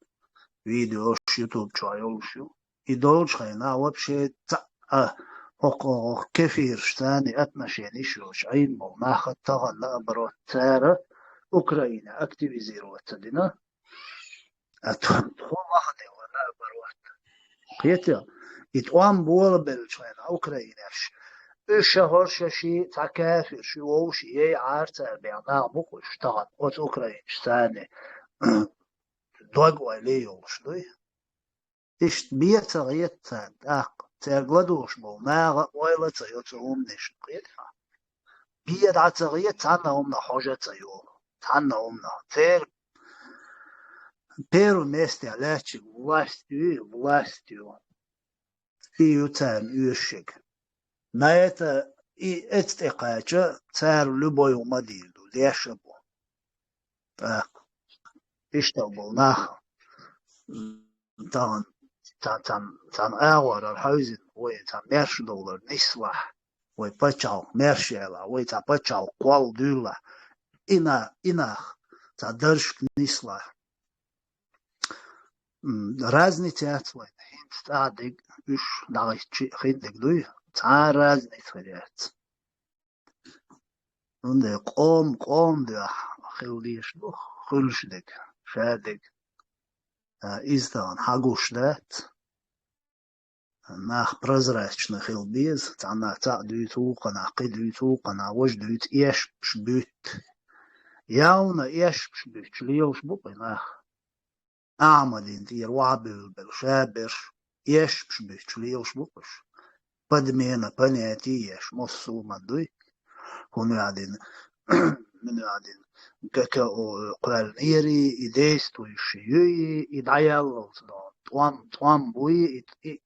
Видеош YouTube чохь йолуш ю. И долчу хенахь вообще цхьа а хӀокху, хӀокху кефираш царна отношениш йоцуш Ӏийна болу нах а тахана, наоборот, цара Украина активизироваться дина. А тхо, тхо вахана вара, наоборот. Кхетий? И тӀом болабеллачу хенахь Украинаш, уьш шахьор шаьш цхьа кафирш вовшах яйа Ӏара цара бен нах бу-кх уьш тахана, оцу украинчу царна дог-ойла йолуш дуй. Иштта бен ца гӀерта царна тӀаккха, цаьрга ладугӀуш болу наха а ойла а ца йо цу хӀуманешна, кхетий хьан? Бен дӀа ца гӀерта, цхьанна а хӀуманах хьожа а ца йо. Цхьанна а хӀуманах. Церан первом месте лаьттачиг власть ю, власть ю. И ю царна оьшург. На это и эцу тӀе кхача цара любой хӀума а дийр ду, леш а бу. ТӀаккха иштта болу нах, тахана цхьана, цхьана, цхьана агӀорара хьаьвзина, вай цхьана маьршадовлар нислахь, вай пачхьалкх маьрша ялахь, вай цхьа пачхьалкх кхолла дуьйлалахь, и на-, и нах цхьа даржашка нислахь. М, разница яц вайна, хӀинца цкъа а дерг уьш дӀахӀиттича а хин дерг дуй, цхьа а разница хир яц. ХӀунда къом, къом дуьхьа хила дезаш ду, хуьлуш дерг, ша дерг. А, иза тахана хьан гуш дац? Нах прозрачно хила беза, цхьаннах цхьаъ дуьйцу, вукханнах кхин дуьйцу, вукханнах важа дуьйцу, эшпаш буьту. Явна эшпаш буьтуш лелаш бу-кх и нах. Ахьмадин тӀера охьабевлла ша берш, эшпаш буьтуш лелаш бу-кх уьш. Подмена понятий еш, массо а хӀуманна дуй. ХӀунда аьлла, муьнан аьлла, Г К О кхоьллинера, и действующий юй, и дӀаяллалц дона. ТӀом, тӀом буй, и, и,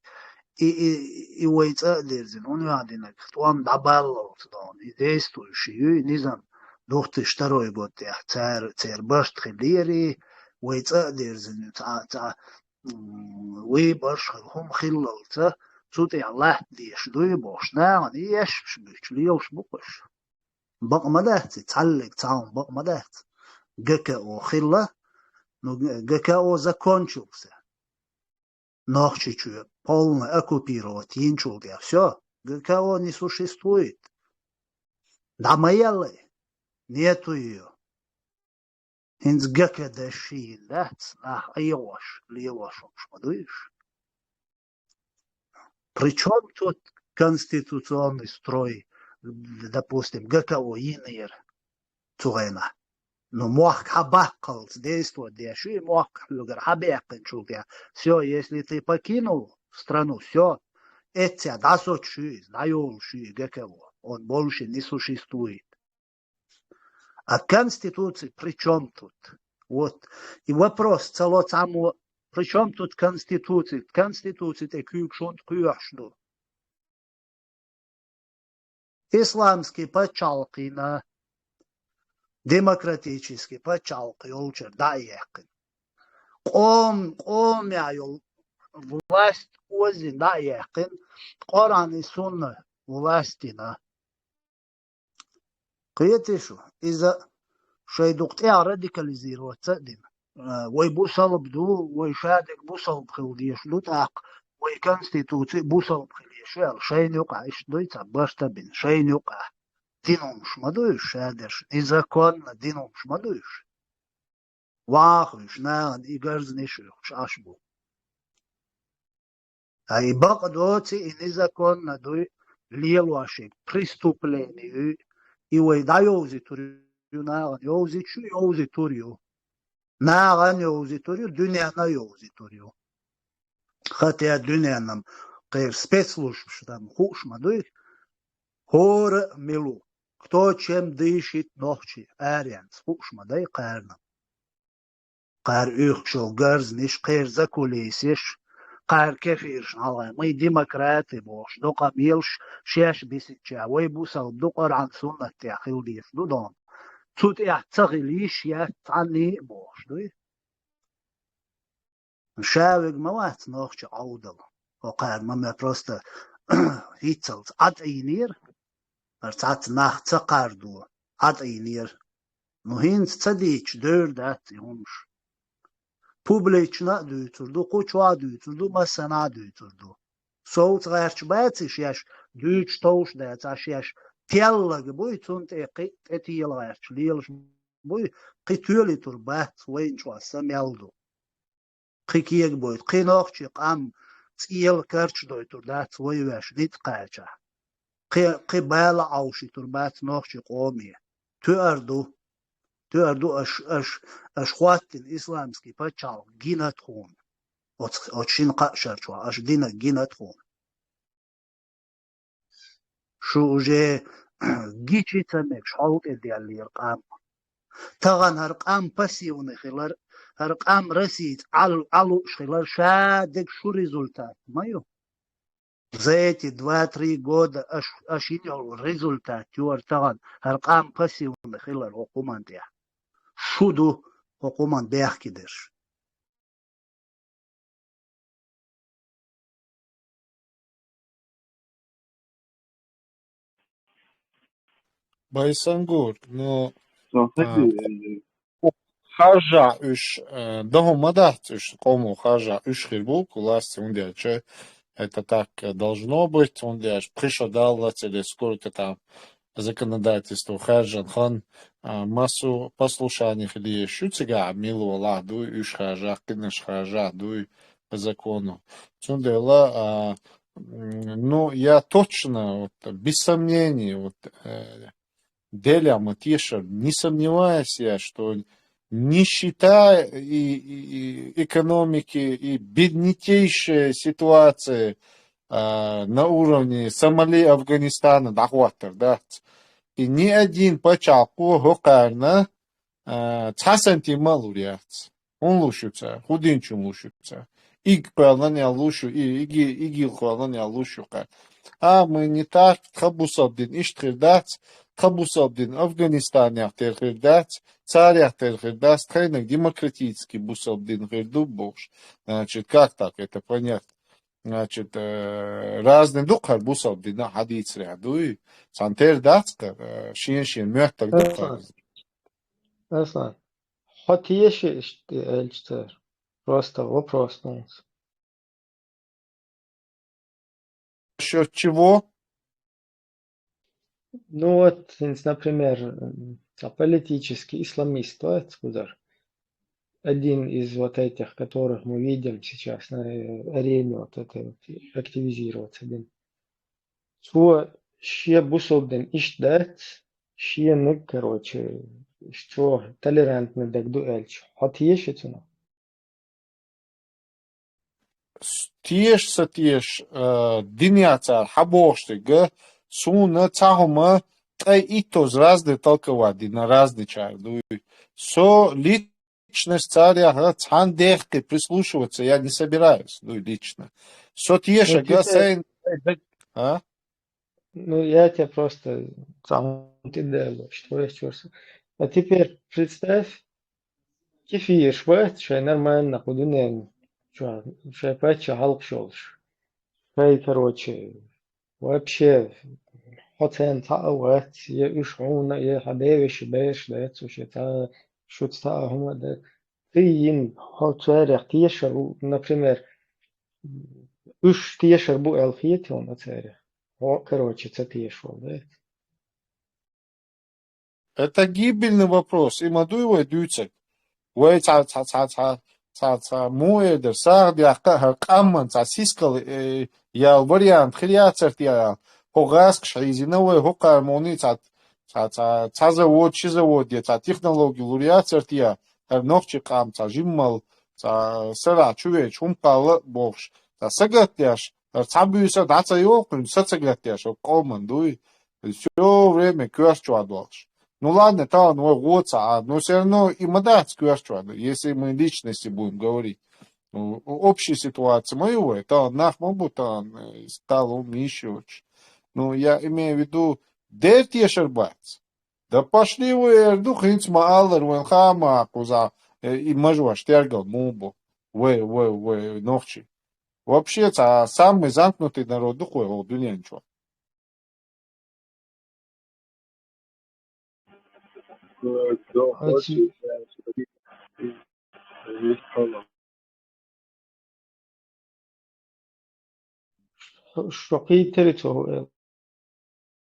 и, и, и вай цӀа а дирзина, хӀунда аьлла, тӀом дӀабаллалц дона. И действующий юй, низам две тысячи второй год тӀехь цара, церан барт хиллера, вай цӀа а дирзина, цхьа, цхьа, м, выбораш хӀума хиллалца, цу тӀехь латта дезаш дуй бохуш, нахана и эшпаш буьтуш лелаш бу-кх уьш. Бакъ ма дац и, цхьаллиг цхьа хӀума бакъ ма дац. Г К О хилла, ну, Г К О закончился. Нохчийчоь полный оккупировать йинчул тӀехь, всё, Г К О не существует. ДӀа ма елла, нету её. ХӀинца Г К Д шийла дац, нах Ӏехош, лелош хӀумаш ма дуй уьш. При чём тут конституционный строй, допустим, Г К О йинера цу хенахь? Ну, мохк хьа баккхалц действовать деш ю, и мохк хьоьгара хьа баьккхинчул тӀехь. Всё, если ты покинул страну, всё, эццехь дӀасоцуш ю иза, дӀайолуш ю и ГКО. Он больше не существует. А Конституция при чём тут? Вот. И вопрос цало цхьаммо, при чём тут Конституция? Конституция тӀе куьйгаш хӀунда кхоьхьуш ду? Исламский пачхьалкхина, демократический пачхьалкх йолчуьра дӀа а яьккхина. Къом-, къомехь йолу власть озийна дӀа а яьккхина, Къуръан и сунна власть йина. Кхетий шу, иза шайн дукха тӀехь радикализироваться а дина. А, вай бусалба ду, вай шадерг бусалба хила дезаш ду тӀаккха, вай конституци бусалба хила езаш ю аьлла, шайна юкъахь иштта дуй цхьа барт а бина, шайна юкъахь. Дина хӀумаш ма ду уьш шадерш, незаконно дина хӀумаш ма ду уьш. Ваха уьш, нахана и гарзанаш оьхуш Ӏаш бу. Ткъа и бакъ доций, и незаконно дуй, лелош и преступление ю, и вай дӀайовзуьйтур ю, нахана йовзуьйтуш ю, йовзуьйтур ю. Нахана йовзуьйтур ю, дуьненна йовзуьйтур ю. Хотя дуьненна-м кхеран спецслужбаш там хууш ма дуй, хӀора а мила ву, кто чем дышит нохчий, аренца хууш ма дай кхарна. Кхара уьйхуш йолу гарзанаш, кхеран закулисеш, кхара кефирашна хьалха, мы демократы бохуш, докъа мелаш, шаьш бисинчех, вай бусалба ду, Къуръан суннат тӀехь хила дезаш ду дона. Цу тӀехь ца хила йиш яц цхьанний а бохуш дуй. Ша вега ма вац нохча Ӏовдал. Хьо кхара ма ма просто хӀинццалц Ӏа тӀе йинера, хӀара цхьацца нах ца кхардо, Ӏа тӀе йинера. Ну, хӀинца ца дийцча, девр дац и хӀумаш. Публично а дуьйцур ду, кху чохь а дуьйцур ду, массанхьа а дуьйцур ду. Совца гӀерташ бац и шаьш, дуьйцуш товш дац, а шаьш теллаг буй, цунна тӀе кхин а тӀетела гӀерташ лелаш буй, кхин тоьлуьйтур бац, вайна чохь са мел ду. Кхин кегабойту, кхин нохчийн къам цӀела карчадойтур дац вай ваьш ницкъ кхачахь. Кхин, кхин бала Ӏовшуьйтур бац нохчийн къоме. Тоьар ду. Тоьар ду аш, аш, аш хӀоттийна исламский пачхьалкх гина тхуна. Оцу, оцу шина кхаа шарчохь аш динарг гина тхуна. Шу уже гича ца мегаш хьал тӀе даьллера къам. Тахана хӀара къам пассивный хилар, хӀара къам Россица Ӏал-, Ӏалуш хилар ша дерг шу результат ма ю. За эти два-три года аш, аш йина йолу результат ю хӀара тахана, хӀара къам пассивный хилар хӀокху хӀуманна тӀехь. Шу ду хӀокху хӀуманна бехке дерш. Байсангур, ну, Со а, хӀетте, э, харжа уьш, э, доху ма дац уьш, къомо харжа уьш хир бу, власти, хӀунда аьлча, это так должно быть, хӀунда аьлча, пхи шо даллац или сколько там законодательство хаьржина хан, а, массу послушание хила езаш ю цигахь, мила валахь дуй, уьш харжахь, кхинаш харжахь дуй по закону. Цундела, а, м, ну, я точно, вот, без сомнений, вот, э, Делахь ма теша, не сомневаюсь я, что нищета и, и, и экономики, и беднотейшая ситуация, а, на уровне Сомали, Афганистана дӀахӀоттар дац. И ни один пачхьалкхо хӀокхарна, а, цхьа сантим а лур яц. ХӀунда луш ю цара? ХӀун динчунна луш ю цара? Иг кхоьллан аьлла луш ю, и, иги-, игил кхоьллан аьлла луш ю кхара. А, мы не так, тхан бусалба дин иштта хир дац, тхан бусалба дин Афганистанехь тера хир дац, царех тера хир дац, тхайнаг демократический бусалба дин хир ду бохуш. Значит, как так это понять? Значит, э, разный ду кхара бусалба дина хьадийцарехь дуй? Цхьана тера дац кхара, э, шен-шен моьттаг ду кхара. Аслан, Аслан, хьо теша иштта аьлча цара? Просто вопрос, ну. Насчёт чего? Ну вот, например, м, а политический исламист, да, кхузара. Один из вот этих, которых мы видим сейчас на, э, арене, вот это вот активизироваться, блин. Цо шен бусалба дин иштта дац, шен, короче, чӀоагӀа толерантный даг ду аьлча, хьо теший цунах? С-, теша, ца теша, э, динех цара хьабохуш дерг, суна цхьа хӀума ткъе иттаза разный толковать ди на разный чара дуй. Со личность царех цхьана дехке прислушиваться я не собираюсь, ну, лично. Со Ну, тешага теперь, сайна, а? Ну, я тебя просто цхьа хӀума тӀедаллалаш, твоих чёрсов. А теперь представь, кефирш бац, шай нормально, хӀу дуьнен чу, шай паччахь хьалхаш йолуш. Шай, короче, вообще, хьо царна цхьа а вац, я уьш хьуна, я хьан девеши бераш дац, уьш я цхьа а шуьца цхьа а хӀума а дац. Ты йина, хьо царех тешар ву, например, уьш тешар бу аьлла хета хьуна царех? Хьо, короче, ца тешаш вала дац. Это гибельный вопрос. И ма дуй вай дуьйцург. Вай цхьа, цхьа, цхьа, цхьа, цхьа, цхьа, муха эр дара, сагӀа даккха а хӀара къаман цхьа сискал, э, ял вариант хир яцар те ял. ХӀо гӀазкхаш хьийзина вай, хӀокхара муни цхьа, цхьа, цхьа, цхьа завод, ши завод я, цхьа технологи лур яцар те я. ХӀара нохчи къам цхьа жиммал, цхьа сарахь чу веча, хӀума кхалла а бохуш. Цхьа сагатдеш, хӀара цхьа буьйса дӀа ца йолу кхуьнга, са ца гатдеш, хӀокху къоман дуй. Всё время коьрта чохь долуш. Ну ладно, тахана вай гӀо ца Ӏа, но всё равно и ма дац коьрта чохь, если мы личности будем говорить. Ну, общая ситуация ма ю вай, тахана нах ма бу тахана, э, стало мишочу. Ну, я имею в виду, дер тешар бац. Да пошли вы, эр ду, хӀинца ма аллара, вайн хаа ма кхузахь, э, и мажош тергал муха бу. Вай, вай, вай, нохчий. Вообще, цхьа самый замкнутый народ ду-кх вай хӀокху дуьнен чохь. Э, да, очень. Шо кхийтира цо, э?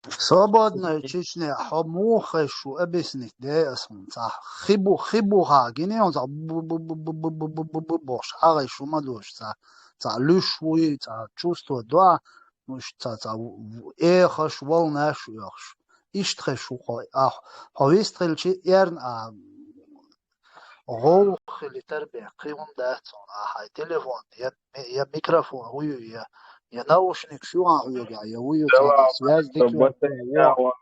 Свободная Чечня, хьо муха хезаш ву, объяснить де ас хьуна цхьа. Хи бу, хи бу хьа, гине хьуна цхьа бу-, бу-, бу-, бу-, бу-, бу-, бу-, бу-, бу-, бохуш, хьа хезаш ву ма дош цхьа. Цхьа луьш вуй, цхьа чувство дуа, ну, ш-, цхьа, цхьа в-, в-, эхаш, волнаш оьхуш. Иштта хезаш ву хьо, ахь, хьо вист хилчи, эрна а, гӀовгӀа хили тара бен, кхин хӀума дац хьуна, ахьа телефон, я, я микрофон хӀу ю, я, я наушникаш ю ахьа хьоьгахь, я хӀу ю цхьа связь дика йолу.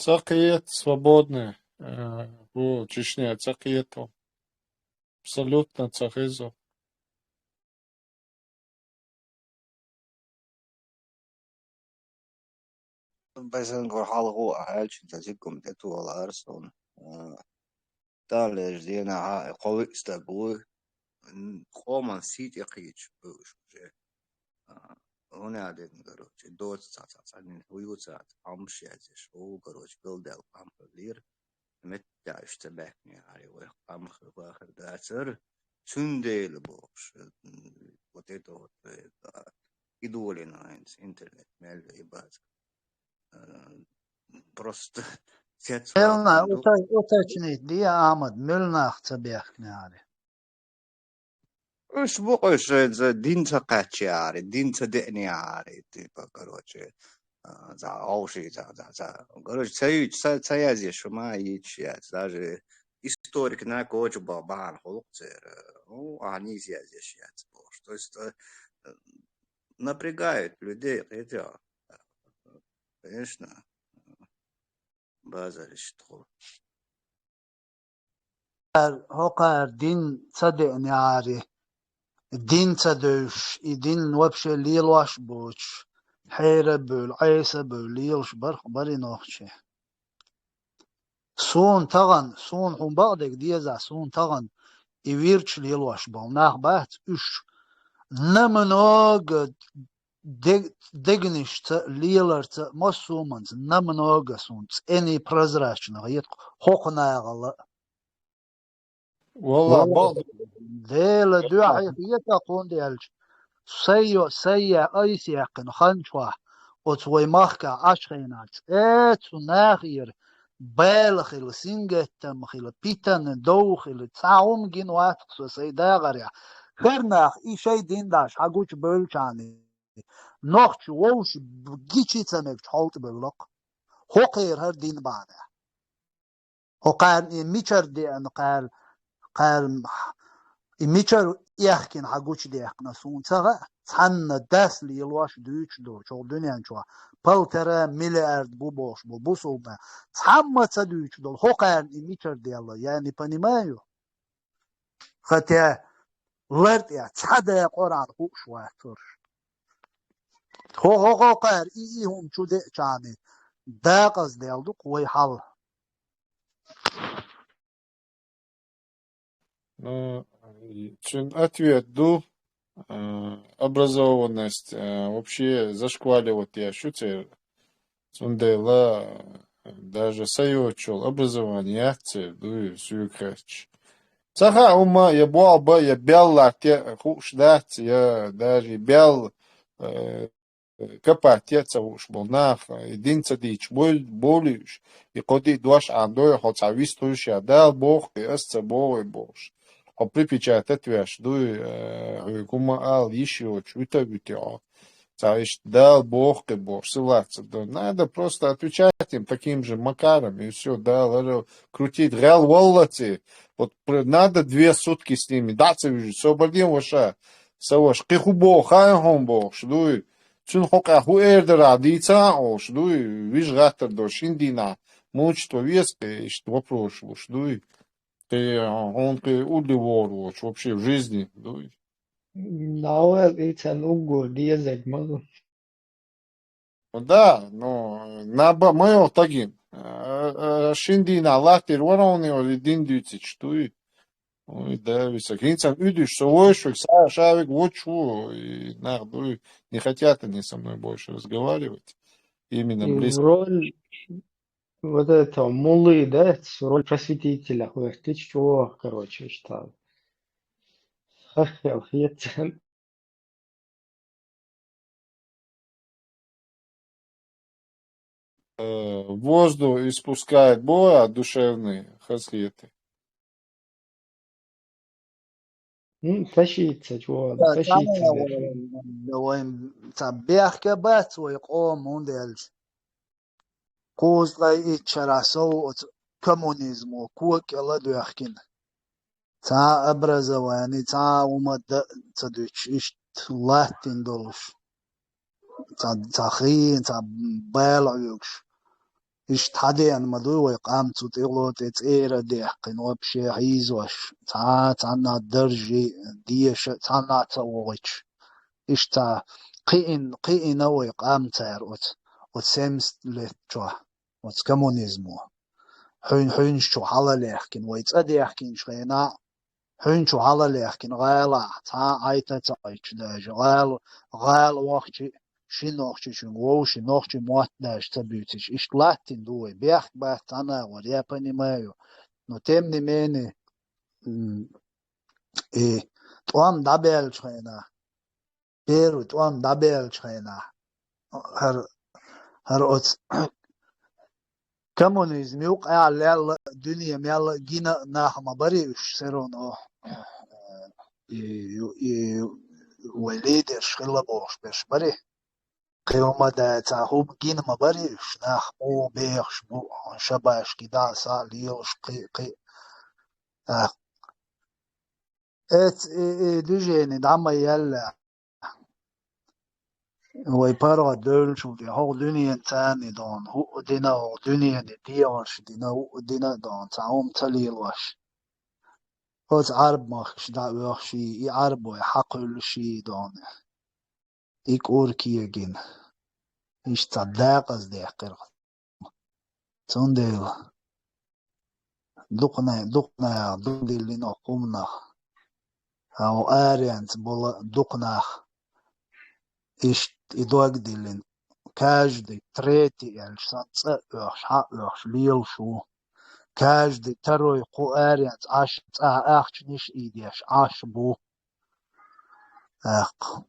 Ца кхета, свободный, э, хӀу Чечня ца кхета. Абсолютно ца хеза. Байсангор хьалха а аьлча, цхьа циггум тӀе толу арсуна. А, тӀалежа денахьа кхо виъ стаг вуй, н-, къоман сий тӀе кхийча бу уьш уже. А, хӀунда аьлла дерг, короче, доца цхьа, цхьа, цхьа, нин хӀу ю цхьа, цхьа, Ӏамаш яздеш, хӀу, короче, галдаьлла къам хиллера. Меттехь уьш ца баьхкинехьара, вай къам хир дацара, цундела бохуш, м, вот это вот, э, а, и долина хӀинца интернет мел и база. Э, просто цец Мелна ваьккхина ду. Ута-, уточнить де, Ахьмад, муьлнах ца бехкинехьара. Уьш бу-кх уьш, э, за дин ца кхаьччехьара, дин ца деънехьара, типа, короче, а, за овший, за, за, за. Короче, ца юьйцу, ца, ца язъеш, ма йийцуш яц. Даже историк на кочу ба-, бахьана хуьлу-кх церан. Ну, ахьа нийса язъеш яц бохуш. То есть, э, напрягают людей, кхетий хьо? Конечно. Базар иштта хуьлу. ХӀокхара дин ца деънехьара, дин ца девзаш, и дин вообще лелош а боцуш, хьера а бевлла, Ӏеса а бевлла, лелаш бара-кх бари нохчий. Суна тахана, суна хьуна бакъдерг деза, суна тахана и вирдаш лелош болу нах бац уьш. Намного де-, дегнашца, леларца, массо а хӀуманца намного суна цӀена и прозрачно хета хӀокху нахала. Валла, валла, бакъ- Дела дуьхьа хета, хӀунда аьлча, сайо-, сайя айса яьккхина хан чохь, оцу вай махкахь Ӏаш хенахь, цӀе цу нахера бала хила, сингаттам хила, питана дов хила, цхьа хӀума гина вац-кх со сайн дагӀарехь. Хернах и шайн дин даш хьан гучу бевллачхьана Нохчий вовший гичи ца мегача хьовтӀа бевлла-кх. ХӀокхеран хӀара дин бахьанехь. ХӀокхарна и мичара деана, кхара, кхара и мичара эхкина хьан гучудаьккхина суна ца хаьа, цхьанна дас лелош дуьйцуш долчу хӀокху дуьнен чохь полтора миллиард бу бохуш бу бусулба. Цхьамма ца дуьйцуш долу хӀокхарна и мичара делла, я не понимаю. Хотя лар тӀехь цхьа дакъорахь хууш вац цуьраш. ХӀо-хӀо-хӀокхара и, и хӀума чу деъчарна дакъазделла ду-кх вай хьал. Ну, и цуьнан ответ ду, а, образованность, а, вообще зашкваливать еш ю церан. Цундела, а, даже сан йоцуш йолу образование яц церан, дуй, соьга хаьттича. Ца хаьа хӀумма, я болх бан, я бел латта хууш дац, я даже и бел, э, копать ян ца хууш болу нах, и дин ца дийцуш бой-, болуш, и кхо-диъ дош Ӏамадой, хьо цхьа вист хуьлуш я, Дала боху-кх и, ас ца боху и бохуш. Хьо припечатать веш дуй, э, хьоьга хӀумма ала йиш йоцуш, вуьту а вуьту хьо. Цхьа иштта Дала боху-кх и бохуш, ссылаться до. Надо просто отвечать им таким же макаром, и всё, Дала ара крутить. ГӀел валлалц, вот пр-, надо две сутки с ними, дӀа ца вижу, собар ден ваша, сан ваша, кхин хӀун боху, хаьий хьуна бохуш дуй. Цуьнан хьокъехь хӀун эр дара ахь дийца а олуш дуй, вижа гӀаттар долу шина дийнахь мучить ван веза-кх и, иштта вопросаш луш дуй. Кхин хьуна кхин улле вогӀур воцуш вообще в жизни дуй. Наур и царна уггар дезарг ма ду. Да, ну, наба-, ма йо тагин. А, а, шина дийнахь латтийр вара хьуна и дин дуьйцуьйтуш дуй. Ой, да, висаг. ХӀинца уьдуш со вуьйш ву, ша, ша вега вочу ву, и нах дуй, не хотят они со мной больше разговаривать. Именно И близко. В роль вот этого муллы, да, с роль просветителя хватит чего, короче, что. Хахел, хет. Э, воздух испускает Бога душевный, хазхеты. М, тащится, чего, Ца, тащится, цхьана да. Вайн, вайн, ца бехке бац вай къоман, хӀунда аьлча кхузткъе итт шарахь сов оцу коммунизмо кога кӀел а доьхкина. Цхьа а образование, цхьа а хӀума дан а ца дуьтуш, иштта латтина долуш. Цхьа, цхьа хиъна, цхьа бала Ӏуьйгуш. Иштта хьадеана ма дуй вай къам цу тӀехула тӀе цӀера а даьккхина, вообще хьийзош. Цхьа, цхьанна даржий, деша, цхьанна ца вогӀуьйтуш. Иштта цхьа кхиъна, кхиъна вай къам цара оцу, оцу семьдесят лет чохь. Оцу коммунизмо. Хьуьн-, хьуьнаш чу хьала лехкина, вай цӀа дехкинчу хенахь, хьуьн чу хьала лехкина, гӀалахь, цхьа а Ӏайта ца Ӏайтуш даже, гӀала, гӀала вахчи, ши нохчичуьнга вовши, нохчи мотт даже ца буьйцуш, иштта латтина ду вай, бехк бац цхьана а вара, я понимаю. Но тем не менее, м, и тӀом дӀабаьллачу хенахь, первый тӀом дӀабаьллачу хенахь, хӀара, хӀара оцу коммунизм юкъахь лелла, дуьне мелла а гина а нах ма барий уьш, все равно, и, и, и вай лидерш хилла бохуш берш барий. Кхин хӀума дац, цхьа хӀума гина ма барий уьш, нах муха бехаш бу, шабашки дӀа а, схьа а лелаш, кхин, кхин. А. Эц-, и, и движение дӀа ма елла. Вай паргӀат девллачул тӀе хӀокху дуьненан царна дона, хӀуъа дина, хӀокху дуьненан дегӀарш дина, хӀуъа дина а дона, цхьа хӀума ца лелош. Оцу Ӏарб махкаш дӀа а оьхуш и, и Ӏарбой хьакхуьллуш и дона. И кӀур кегина. Иштта цхьа дакъаза даьккхира. Цундела дукха най-, дукха наха дог диллина оцу хӀуманах. Хьо аренца болу дукха нах. Иштта и дог диллина. Каждый третий аьлча, сан цӀа а оьхуш, хьа а оьхуш, лелаш ву. Каждый второй кху аренца Ӏаш, цӀа ахчанаш а ийдеш, Ӏаш бу. ТӀаккха.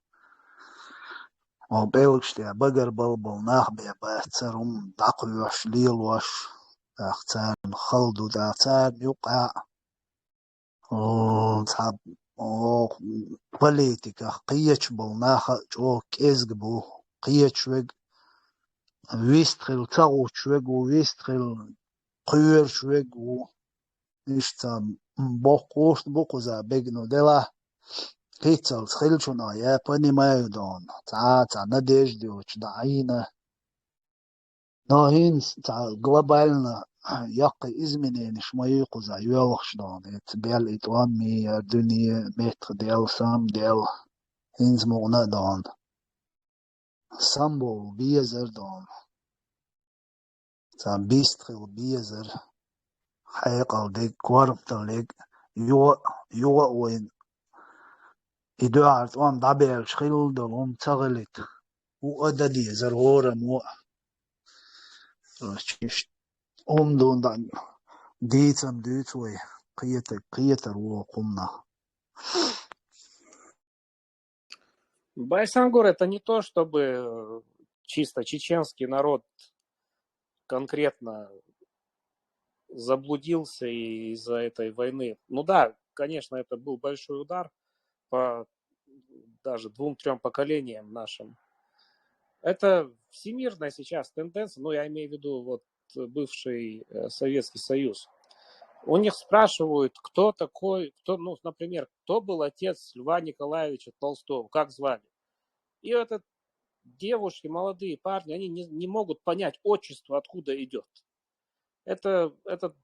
Оха пӀелгаш тӀехь багар балбала нах бен бац цара хӀума дӀакхоьхьуш, лелош. ТӀаккха царна хала ду, тӀаккха царна юкъахь а. О, цхьа о, политиках кхечу болу нах а чӀогӀа кӀезиг бу, кхечу вега вистхила ца гӀучу вега ву, вистхила кхоьруш вега ву. Иштта боккха къуьйсу бу кхуза бегано делахь, кхиццалц хиллачунах я понимаю дона, цхьа а цхьа надежда йоцуш дӀа Ӏийна. Но хӀинца цхьа глобально яккхий измененеш ма ю кхуза йоьлхуш дона, эца бел и тӀом мийяр, дуьне меттах дел, сам дел, хӀинца мукъана а дона. Самбовла безар дона. Цхьа бист хила безар. Хьекъал дерг, корматал дерг, юха а, юха а вайна и дуьхьара тӀом дӀабаьлча хилла долу хӀума ца хилийта. ХӀуъа дан дезара хӀораммо а. Иштта хӀума дуна дийцам дуьйцу вай, кхетар, кхетар ву хӀуманах. Байсангур — это не то, чтобы э, чисто чеченский народ конкретно заблудился и из-за этой войны. Ну да, конечно, это был большой удар по даже двум-трем поколениям нашим. Это всемирная сейчас тенденция, ну, я имею в виду вот бывший э, Советский Союз. У них спрашивают, кто такой, кто, ну, например, кто был отец Льва Николаевича Толстого, как звали. И вот это девушки, молодые парни, они не, не могут понять отчество, откуда идет. Это, это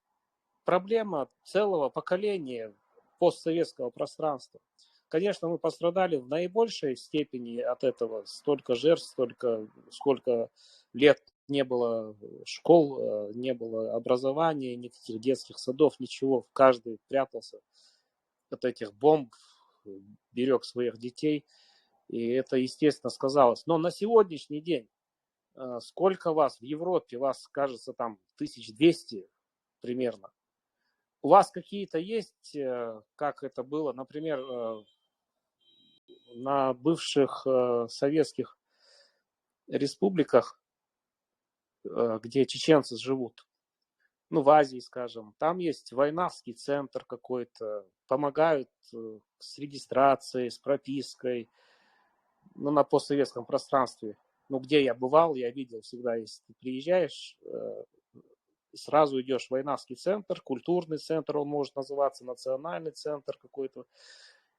проблема целого поколения постсоветского пространства. Конечно, мы пострадали в наибольшей степени от этого. Столько жертв, столько, сколько лет не было школ, э, не было образования, никаких детских садов, ничего. Каждый прятался от этих бомб, берег своих детей. И это, естественно, сказалось. Но на сегодняшний день э, сколько вас в Европе? Вас, кажется, там тысяч двести примерно. У вас какие-то есть, э, как это было, например, э, на бывших э, советских республиках, э, где чеченцы живут, ну, в Азии, скажем, там есть вайнахский центр какой-то, помогают э, с регистрацией, с пропиской, ну, на постсоветском пространстве. Ну, где я бывал, я видел всегда, если ты приезжаешь, э, сразу идешь в вайнахский центр, культурный центр он может называться, национальный центр какой-то.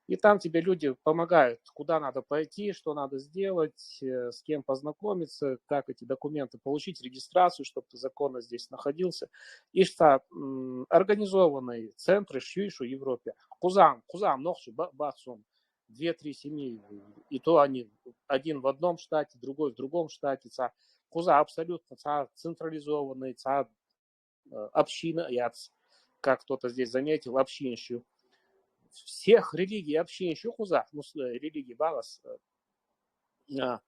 И там тебе люди помогают, куда надо пойти, что надо сделать, э, с кем познакомиться, как эти документы получить, регистрацию, чтобы ты законно здесь находился. Иштта м, организованные центры шуьйшу Европе. Кхузахь, кхузахь нохчий ба-, бац хьуна, две-три семьи, и то они один в одном штате, другой в другом штате. Цхьа, кхузахь абсолютно цхьа централизованный, цхьа э, община яц, как кто-то здесь заметил, общинаш ю. Всех религий общинаш ю кхузахь, ну, с- э, религий бахьа ас, э, а,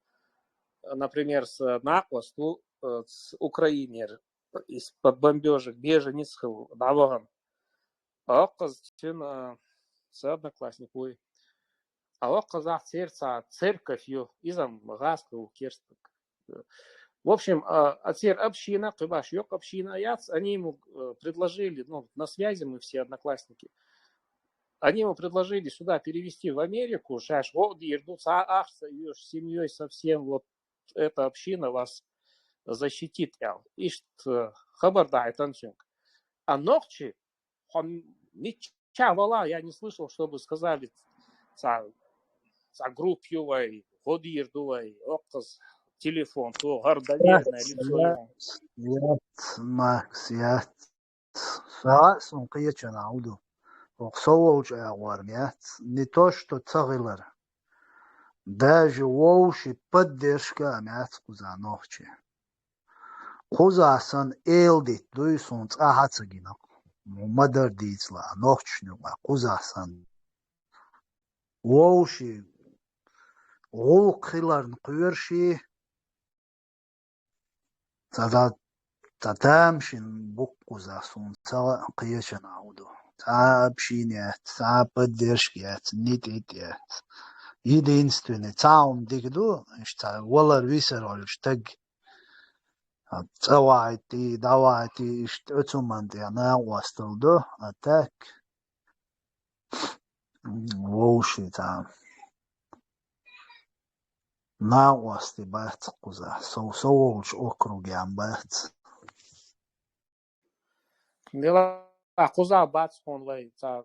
например, с э, накъост ву, э, с Украинера из-под бомбежек беженец хилла, дӀавахана. Оццу цуьнан, э, сан одноклассник вуй. А оццу церан цхьа церковь ю, иза-м гӀазкхи ву, керста. В общем, а, а церан община, кхин башха йоккха община яц, они ему э, предложили, ну, на связи мы все одноклассники, они ему предложили сюда перевезти в Америку, шаьш гӀо а дийр ду, цхьа ахча ца оьшуш, семьей совсем, вот эта община вас защитит, аьлла. Иштта э, хабар дахьийтина цуьнга. А нохчий, хьо миччахь вала, я не слышал, чтобы сказали, цхьа, цхьа группа ю вай, гӀо дийр ду вай, оццу телефон, то гӀар доверенное лицо ю. Яц, Макс, яц. СагӀа а суна кхечанхьа хӀу ду. Оха со волчу агӀор яц. Не то, что ца хилар. Даже вовши поддержка а мац кхуза нохчи. Кхуза сан эладитта дуй суна цкъа хьа ца гина. Ма-дарра дийцала, нохчашна юкъа кхуза сан. Вовши гӀуллакх хиларна кхоьруший, ца, ца, ца тамашийна буккхуза суна ца кхечанхьа хӀу ду. Цхьа община яц, цхьа поддержка яц, нитӀит яц. Единственный, цхьа хӀума дика ду, иштта цхьа валар висар волчу стаг. ЦӀа вахьийтий, дӀавахьийтий, иштта оцу хӀуманна тӀехь накъосталла ду, а так. вовши цхьа накъостий бац кхуза, сов, сов волчу округе бац. Дела, кхуза бац хьуна вай, ца,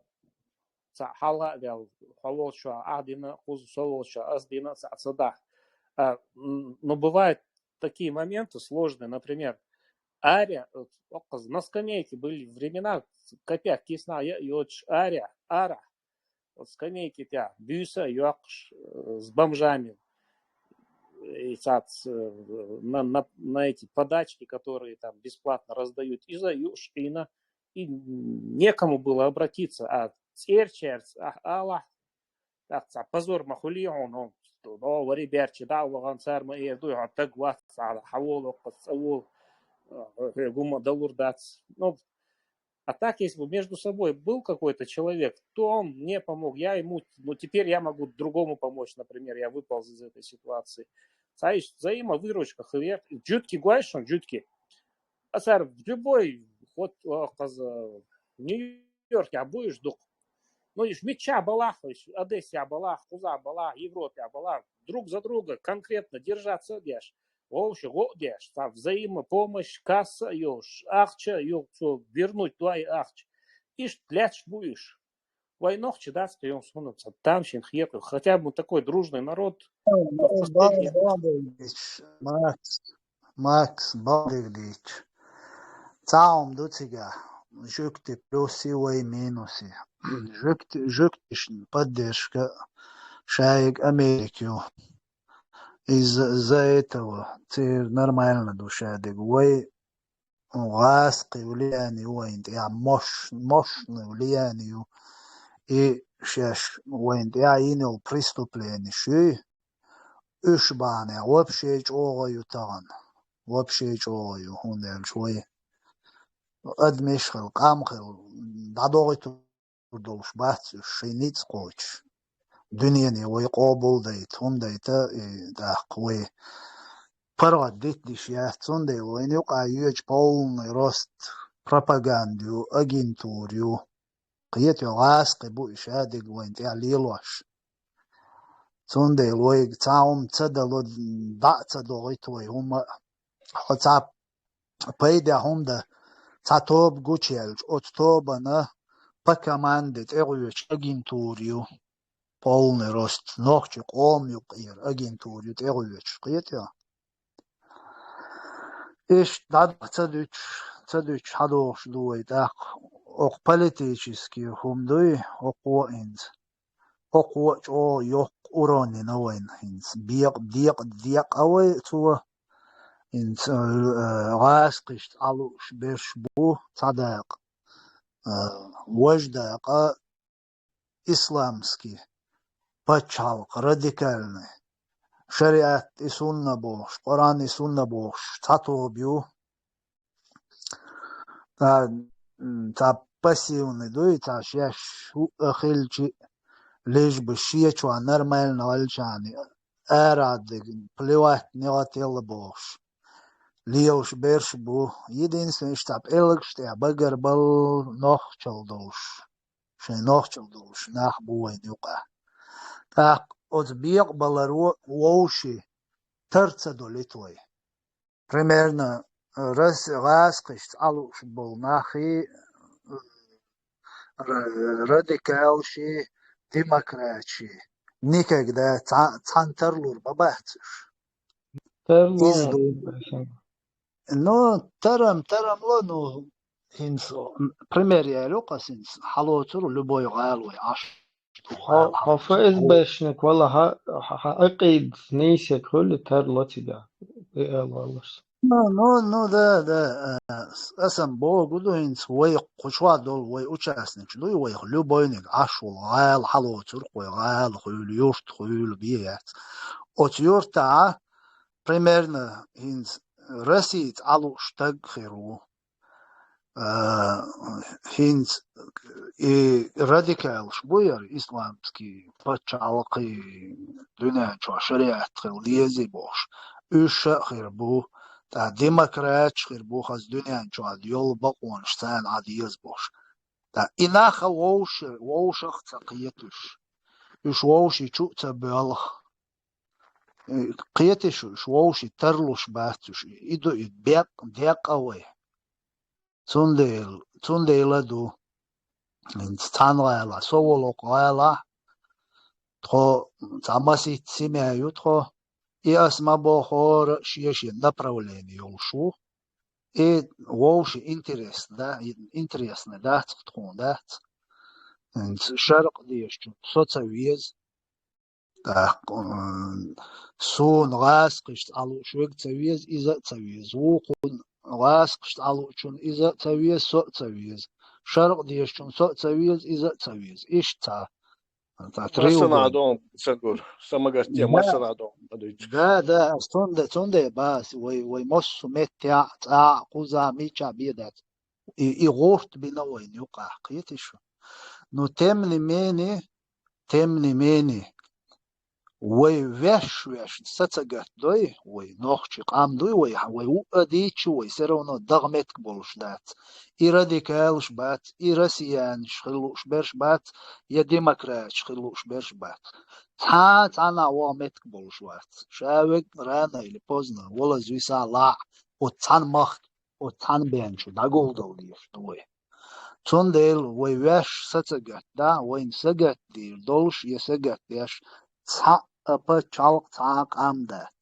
ца хьала а вел, хьо волчо ахь дина, кхуза со волчо ас дина, ца, ца дахь. А, м, ну, бывают такие моменты сложные, например, аря, вот, оккхаз на скамейке были времена, копяк кисна я йоч аря, ара, вот скамейки тя, бюса йокш, э, с бомжами. И цац, э, на, на, на эти подачки, которые там бесплатно раздают, и за юш, и на, и некому было обратиться, а церчерц, а, ала, так, ца, позор ма хули он, он, что, ну, вари берчи, да, ваган цар ма эрду, а так вот, ца, хавол, оккхаз, цавол, э, гума далур дац. Ну, а так, если бы между собой был какой-то человек, то он мне помог, я ему, ну, теперь я могу другому помочь, например, я выполз из этой ситуации. Цаиш взаимовыручка хвер, джутки гуайшон, джутки. А цар в любой, вот, а, кхаз, Нью-Йорке а будешь дук. Ну, иш мича балах, иш Одессе а балах, кхуза балах, Европе а балах. Друг за друга конкретно держаться деш. Вовши гӀо деш, цхьа взаимопомощь, касса а йолуш, ахча а йолуш, цо вернуть дуай ахча. Иштта лаьтташ бу уьш. Вай нохчий дац кхин йолу суна ца там шин хету. Хотя бы такой дружный народ. Ну, ну, в последнее бал-, балдигдич, Макс, Макс, балдигдич. Цхьа хӀума ду цигахь, жуьгти плюси вай минуси. Жуьгти-, жуьгтишна поддержка шайиг Америка ю. Из-за этого церан нормально ду шадерг. Вай гӀазкхи влияние ю вайна тӀехь, мош-, мощный влияние ю. И шаьш вайна тӀехь йина йолу преступлени шуьй, уьш бахьанехь вообще чӀогӀа ю тахана. Вообще чӀогӀа ю, хӀунда аьлча вай адамаш хила, къам хила, дӀадогӀуьйтур долуш бац уьш, шайн ницкъ кхочуш. Дуьнене вай къобалдайта, хӀума дайта, и тӀаккха вай паргӀат дитдиш яц, цундела вайна юкъа йоьдуш полный рост пропаганда ю, агентура ю. Кхета йо гӀазкхи бу и шадерг вайна тӀехь лелош. Цундела вайга цхьа хӀума ца дало, дӀа а ца догӀуьйту вай хӀума а. Хьо цхьа пайда хӀума дан, цхьа тоба гучуяьлча, оцу тобана по команде тӀегӀоьдуш агентура ю, полный рост, нохчи къоман юкъера агентура ю тӀегӀоьдуш, кхета йо. Иштта дӀадахьа ца дуьтуш, ца дуьтуш хьадогӀуш ду вай тӀаккха. Окху политический хӀума дуй, окхо а хӀинца. Окхо а чӀогӀа йоккха урон йина вайна хӀинца. Бекъа, декъа, декъа вай цо. ХӀинца, э, гӀазкхишца Ӏа лууш берш бу, цхьа дакъа, э, важа дакъа исламский пачхьалкх, радикальный. Шариат и сунна бохуш, Къуръан и сунна бохуш, цхьа тоба ю. Цхьа, м, цхьа пассивный дуй, цхьа шаьш хӀуъа хилчи, лишь бы шен чохь нормально валчахьана, арахь дерг плевать, негӀа телла бохуш. Лелаш берш бу. Единственное, иштта цхьа пӀелгаш тӀехь багарбал нохчалла долуш. Шайн нохчалла долуш нах бу вайна юкъа. ТӀаккха оцу бекъабаларо вовши тар ца долуьйту вай. Примерно, рас-, гӀазкхишца Ӏа лууш болу нахи, ра-, радикалши, демократши, никогда цхьа-, цхьаьна тарлур ма бац уьш. Тарло. Иза ду. Ну, тарам, тарам ло, ну, хӀинца, пример яьлла ю-кх ас хӀинца, хьалоцур любой гӀала вай Ӏаш. Хьо, хьо ФСБшник вала, хьан, хьан, хьан Ӏакъидас нийса хуьлу, тарло цигахь, и ала валлаш. Ну, ну, ну, да, да, э, ас-м бохург ду хӀинца, вай кху чохь долу, вай участникаш дуй, вайх любойниг Ӏаш волу гӀала хьалоцург, вай гӀала хуьлу, юрт хуьлу, бен яц. Оцу юртахь, примерно, хӀинца Россица Ӏа лууш стаг хир ву. А, хӀинца и радикалаш бу яра, исламский пачхьалкхий, дуьнен чохь шариат хила дезий бохуш. Уьш а хир бу, тӀаккха демократаш хир бу, хаза дуьнен чохь йолу бакъонаш царна Ӏа деза бохуш. ТӀаккха и нах вовшах, вовшах ца кхеташ. Уьш вовшийн чу а ца боьлху. Э, кхеташ уьш, вовшийн тарлуш бац уьш. И ду и бекъ-, декъа вай. Цундела, цундела ду. ХӀинца цхьана гӀала, со волу гӀала, тхо цхьа масийтта семья ю тхо. И ас ма боххара, шен-шен направление йолуш ву. И вовшийн интерес, да, интересный дац тхуна, дац. ХӀинца шаркъ дезачунна со ца веза. ТӀаккха, м, суна гӀазкхашца Ӏалуш верг ца веза, иза а ца веза. Вукхунна гӀазкхашца Ӏалучунна иза а ца веза, со а ца веза. Шаркъ дезачунна со а ца веза, иза а ца веза. Иштта цхьа, цхьа массанхьа треугольник. ДогӀу ца гур, самагатте. Да. Массанхьа догӀу ма дуьйцу. Да, да, ас цунда-, цунде бац, вай, вай массо а меттехь, цӀахь, кхузахь, мичахь бен дац. И, и гӀурт бина вайна юкъахь, кхетий шу? Ну, тем не менее, тем не менее, вай ваьш-ваьш са ца гатдой, вай нохчий къам дуй, вай, вай ву а дийчу, вай всё равно дагӀа меттиг болуш дац. И радикалаш бац, и россиянаш хила лууш берш бац, я демократаш хила лууш берш бац. Цхьа, цхьанна вогӀу меттиг болуш вац. Ша вег рано или поздно, валаза виса лаахь, оцу цхьана махка, оцу цхьана бен чу дӀагулдалла дезаш ду вай. Цундела вай ваьш са ца гатда, вайна са гатдийр долуш я са гатдеш цхьа а пачхьалкх, цхьа а къам дац.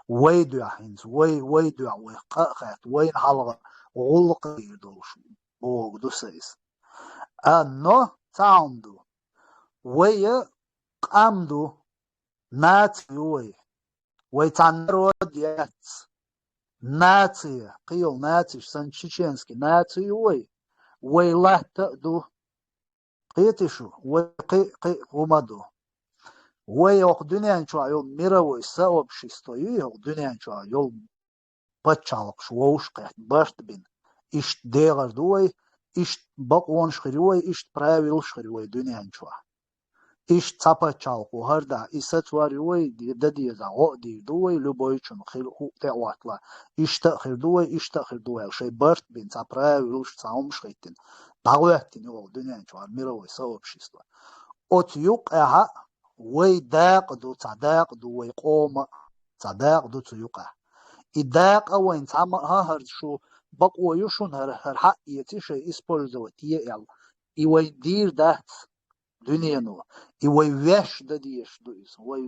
Вай дуьхьа хӀинца, вай, вай дуьхьа вай къа а хаьтта, вайна хьалха гӀуллакх дийр долуш бохург ду сан иза. А, но цхьа хӀума ду. Вай я къам ду, наци ю вай. Вай цхьа народ яц. Наци, кхийолу нациш санна чеченский наци ю вай. Вай латта а ду. Кхетий шу, вай кхин а, кхин а хӀума ду. Вай хӀокху дуьнен чохь йолу мировой сообщество ю, хӀокху дуьнен чохь йолу пачхьалкхаш вовшахкхетта барт бина. Иштта дехар ду вай, иштта бакъонаш хир ю вай, иштта правилаш хир ю вай дуьнен чохь. Иштта цхьа пачхьалкхо хӀара дахь, и сацор ю вай, дан дезахь гӀо а дийр ду вай, любойчунна хила хӀуъа тӀе а хӀоттала. Иштта а хир ду вай, иштта а хир ду вай аьлла, шайн барт бина, цхьа правилаш, цхьа хӀумаш хӀиттина, дӀахӀоьттина ю вай дуьнен чохь мировой сообщество. Оцу юккъехь а вай дакъа ду, цхьа дакъа ду вай къоман а, цхьа дакъа ду цу юккъехь. И дакъа вайн цхьа ма а хӀара шу бакъо ю шуна, хӀара, хӀара хьаэций шайн использовать е аьлла. И вайн дийр дац дуьнено. И вай ваьш дан дезаш ду иза. Вай,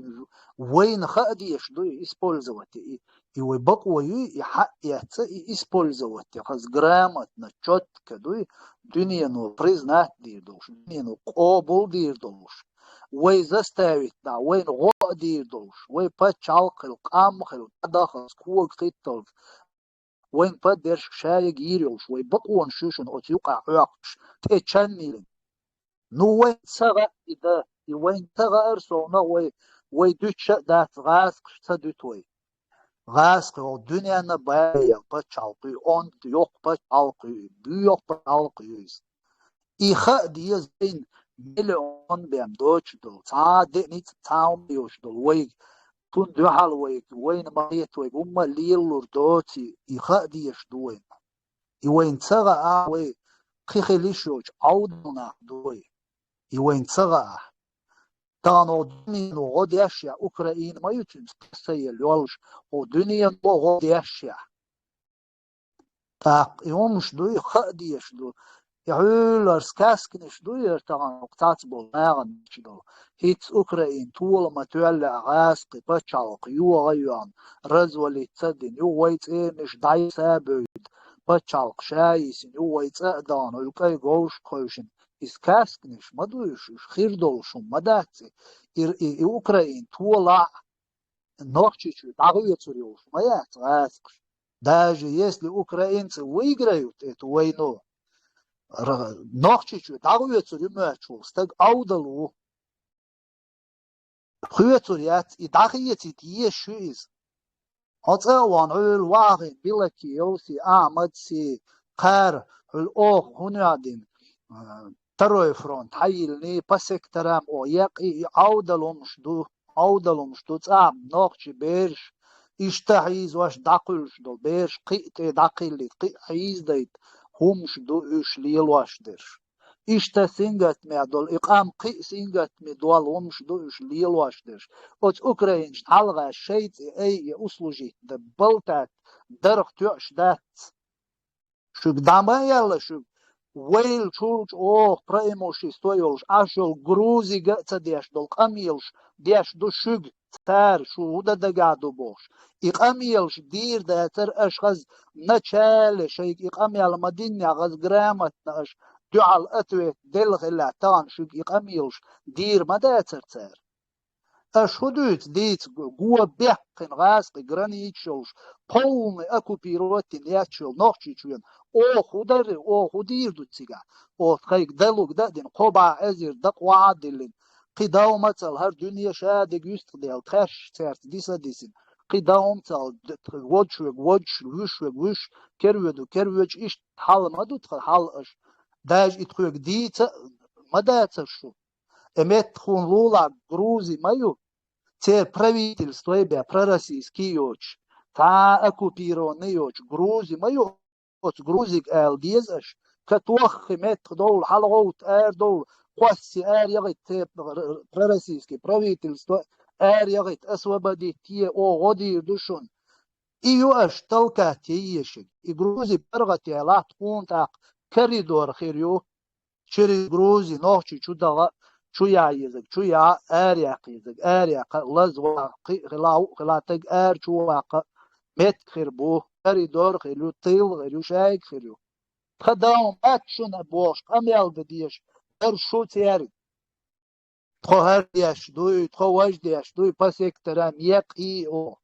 вайна хаа дезаш ду и использовать е. И, и вай бакъо ю, и хьаэцна, и использовать е. Хаза грамотно, чётко ду и дуьнено признать дийр долуш, дуьнено къобал дийр долуш. Вай заставить да, вайна гӀо а дийр долуш, вай пачхьалкх хила, къам хила, дӀадахалц, кога хӀитталц, вайн поддержка ша яга йийр йолуш, вай бакъонаш ю шуна оцу юкъахь Ӏохкуш, тӀе чаннийла. Ну, вайн ца гӀа и дан, и вайн ца гӀаар совнах вай, вай дуьтуш а дац, гӀазкхаш ца дуьту вай. ГӀазкхи хӀокху дуьненна баьлла пачхьалкх ю, онда йоккха пачхьалкх ю, буьйха пачхьалкх ю иза. И хаа деза вайна миллион бен доцуш долу, цхьа а де ницкъ, цхьа а хӀума йоцуш долу вайга, цунна дуьхьал вайга, вайна ма хета вайга хӀумма а лелалур доций, и хаа дезаш ду вайна. И вайна ца гӀа а вай, кхин хила йиш йоцу Ӏовдал нах ду вай. И вайна ца гӀа а. Тахана хӀокху дуьнено гӀо деш яхь, Украина ма ю цуьнца кхин са елла йолуш, хӀокху дуьнено гӀо деш яхь. ТӀаккха и хӀумаш дуй, хаа дезаш ду. И хьуьллара сказканаш дуй, яра тахана хӀокху цхьацца болу нахана долу. ХӀинца Украина тола ма тоьлла а гӀазкхи пачхьалкх йогӀа а йоьгӀна, развалить ца дина, юха вай цӀернаш дӀасабевдда, пачхьалкх ша йисина, юха вай цӀа а дахана, уьлкӀай говш а кхойшина. И сказканаш ма дуй уьш, уьш хир долуш хӀума ма дац и. И, и, и Украина толахь а, Нохчийчуьра дӀахоьцур йолуш ма яц гӀазкхаш. Даже если украинцы выиграют эту войну, р-, Нохчийчуьра дӀахоьцур ю моьттуш волу стаг Ӏовдал ву. Хоьцур яц, и дӀахецийта езаш ю иза. Хьо цӀа а вахана, хьуьлла вахийна, Билаки, Йовси, Ахьмадси, кхара, хьуьлла оха хӀун яа дина, а, второй фронт хьайиллиний, по секторам оха екъий, и Ӏовдал хӀумаш ду, Ӏовдал хӀумаш ду, цӀахь нохчий бераш, иштта хьийзош дӀакхуьлуш долу бераш, кхин а тӀе дӀакхиллийта, кхин а хьийзадайта хӀумаш ду уьш лелош дерш. Иштта сингаттаме долу и къам кхин а сингаттаме долу хӀумаш ду уьш лелош дерш. Оцу украинашна хьалха шайн цӀе айъа услужить дан балтат дарх тоьаш дац. Шуьга дӀа ма аьлла шуьга, вайл чул чӀогӀа преимущество йолуш Ӏаш йолу Грузига а ца деш долу къамелаш деш ду шуьга цара, шу хӀун дан дагахь ду бохуш. И къамелаш дийр дацара аша хаза начале шайга и къамел ма диннехь, хаза грамотно аша дуьхьал ответ делла хилла, тахана шуьга и къамелаш дийр ма дацара цара. Аша хӀун дуьйцу, дийца го бехкхина гӀазкхи границаш йолуш, полный оккупировать йина етташ йолу Нохчийчоьнан? Оха хӀун дара, оха хӀун дийр ду цигахь? Оха тхайга далуг дан а дина, кхо бӀе эзар дакъа вахьа а диллина, кхин дов ма ца ло, хӀара дуьне ша дерг юьстахдаьлла, тхаьш цаьрца диса а дисина, кхин дов ма ца ло, д-, тх-, водуш верг водуш, вуьш верг вуьш, керве ду кервечу, иштта хьал ма ду тхан хьал аша. Даже и тхоьга дийца а ма дацара шу. И меттах хӀун лулахь, грузи ма ю. Церан правительство бен пророссийский йоцуш, цхьа а оккупированный йоцуш грузи ма ю. Оцу грузиг ала деза аша. Катоххи меттах довла, хьалагӀовтта арадовла, кхосси ара яхийта, церан пророссийский правительство ара яхийта, освободить е, оха гӀо дийр ду шуна. И ю аша толкать е ешиг. И грузи паргӀат ялахь, тхуна тӀаккха коридор хир ю. Через Грузи, Нохчийчу даха, чу яа езаг, чу яа, ара яккха езаг, ара яккха, лаза ваха, кхин а хила, хӀуъа хила, таг ара чу ваккха, меттиг хир бу, коридор хир ю, тыл хир ю, шайга хир ю. Тхан дан бац шуна бохуш, къамел дан дезаш дара шу церан. Тхо хӀара деш дуй, тхо важа деш дуй, по секторам екъий оха.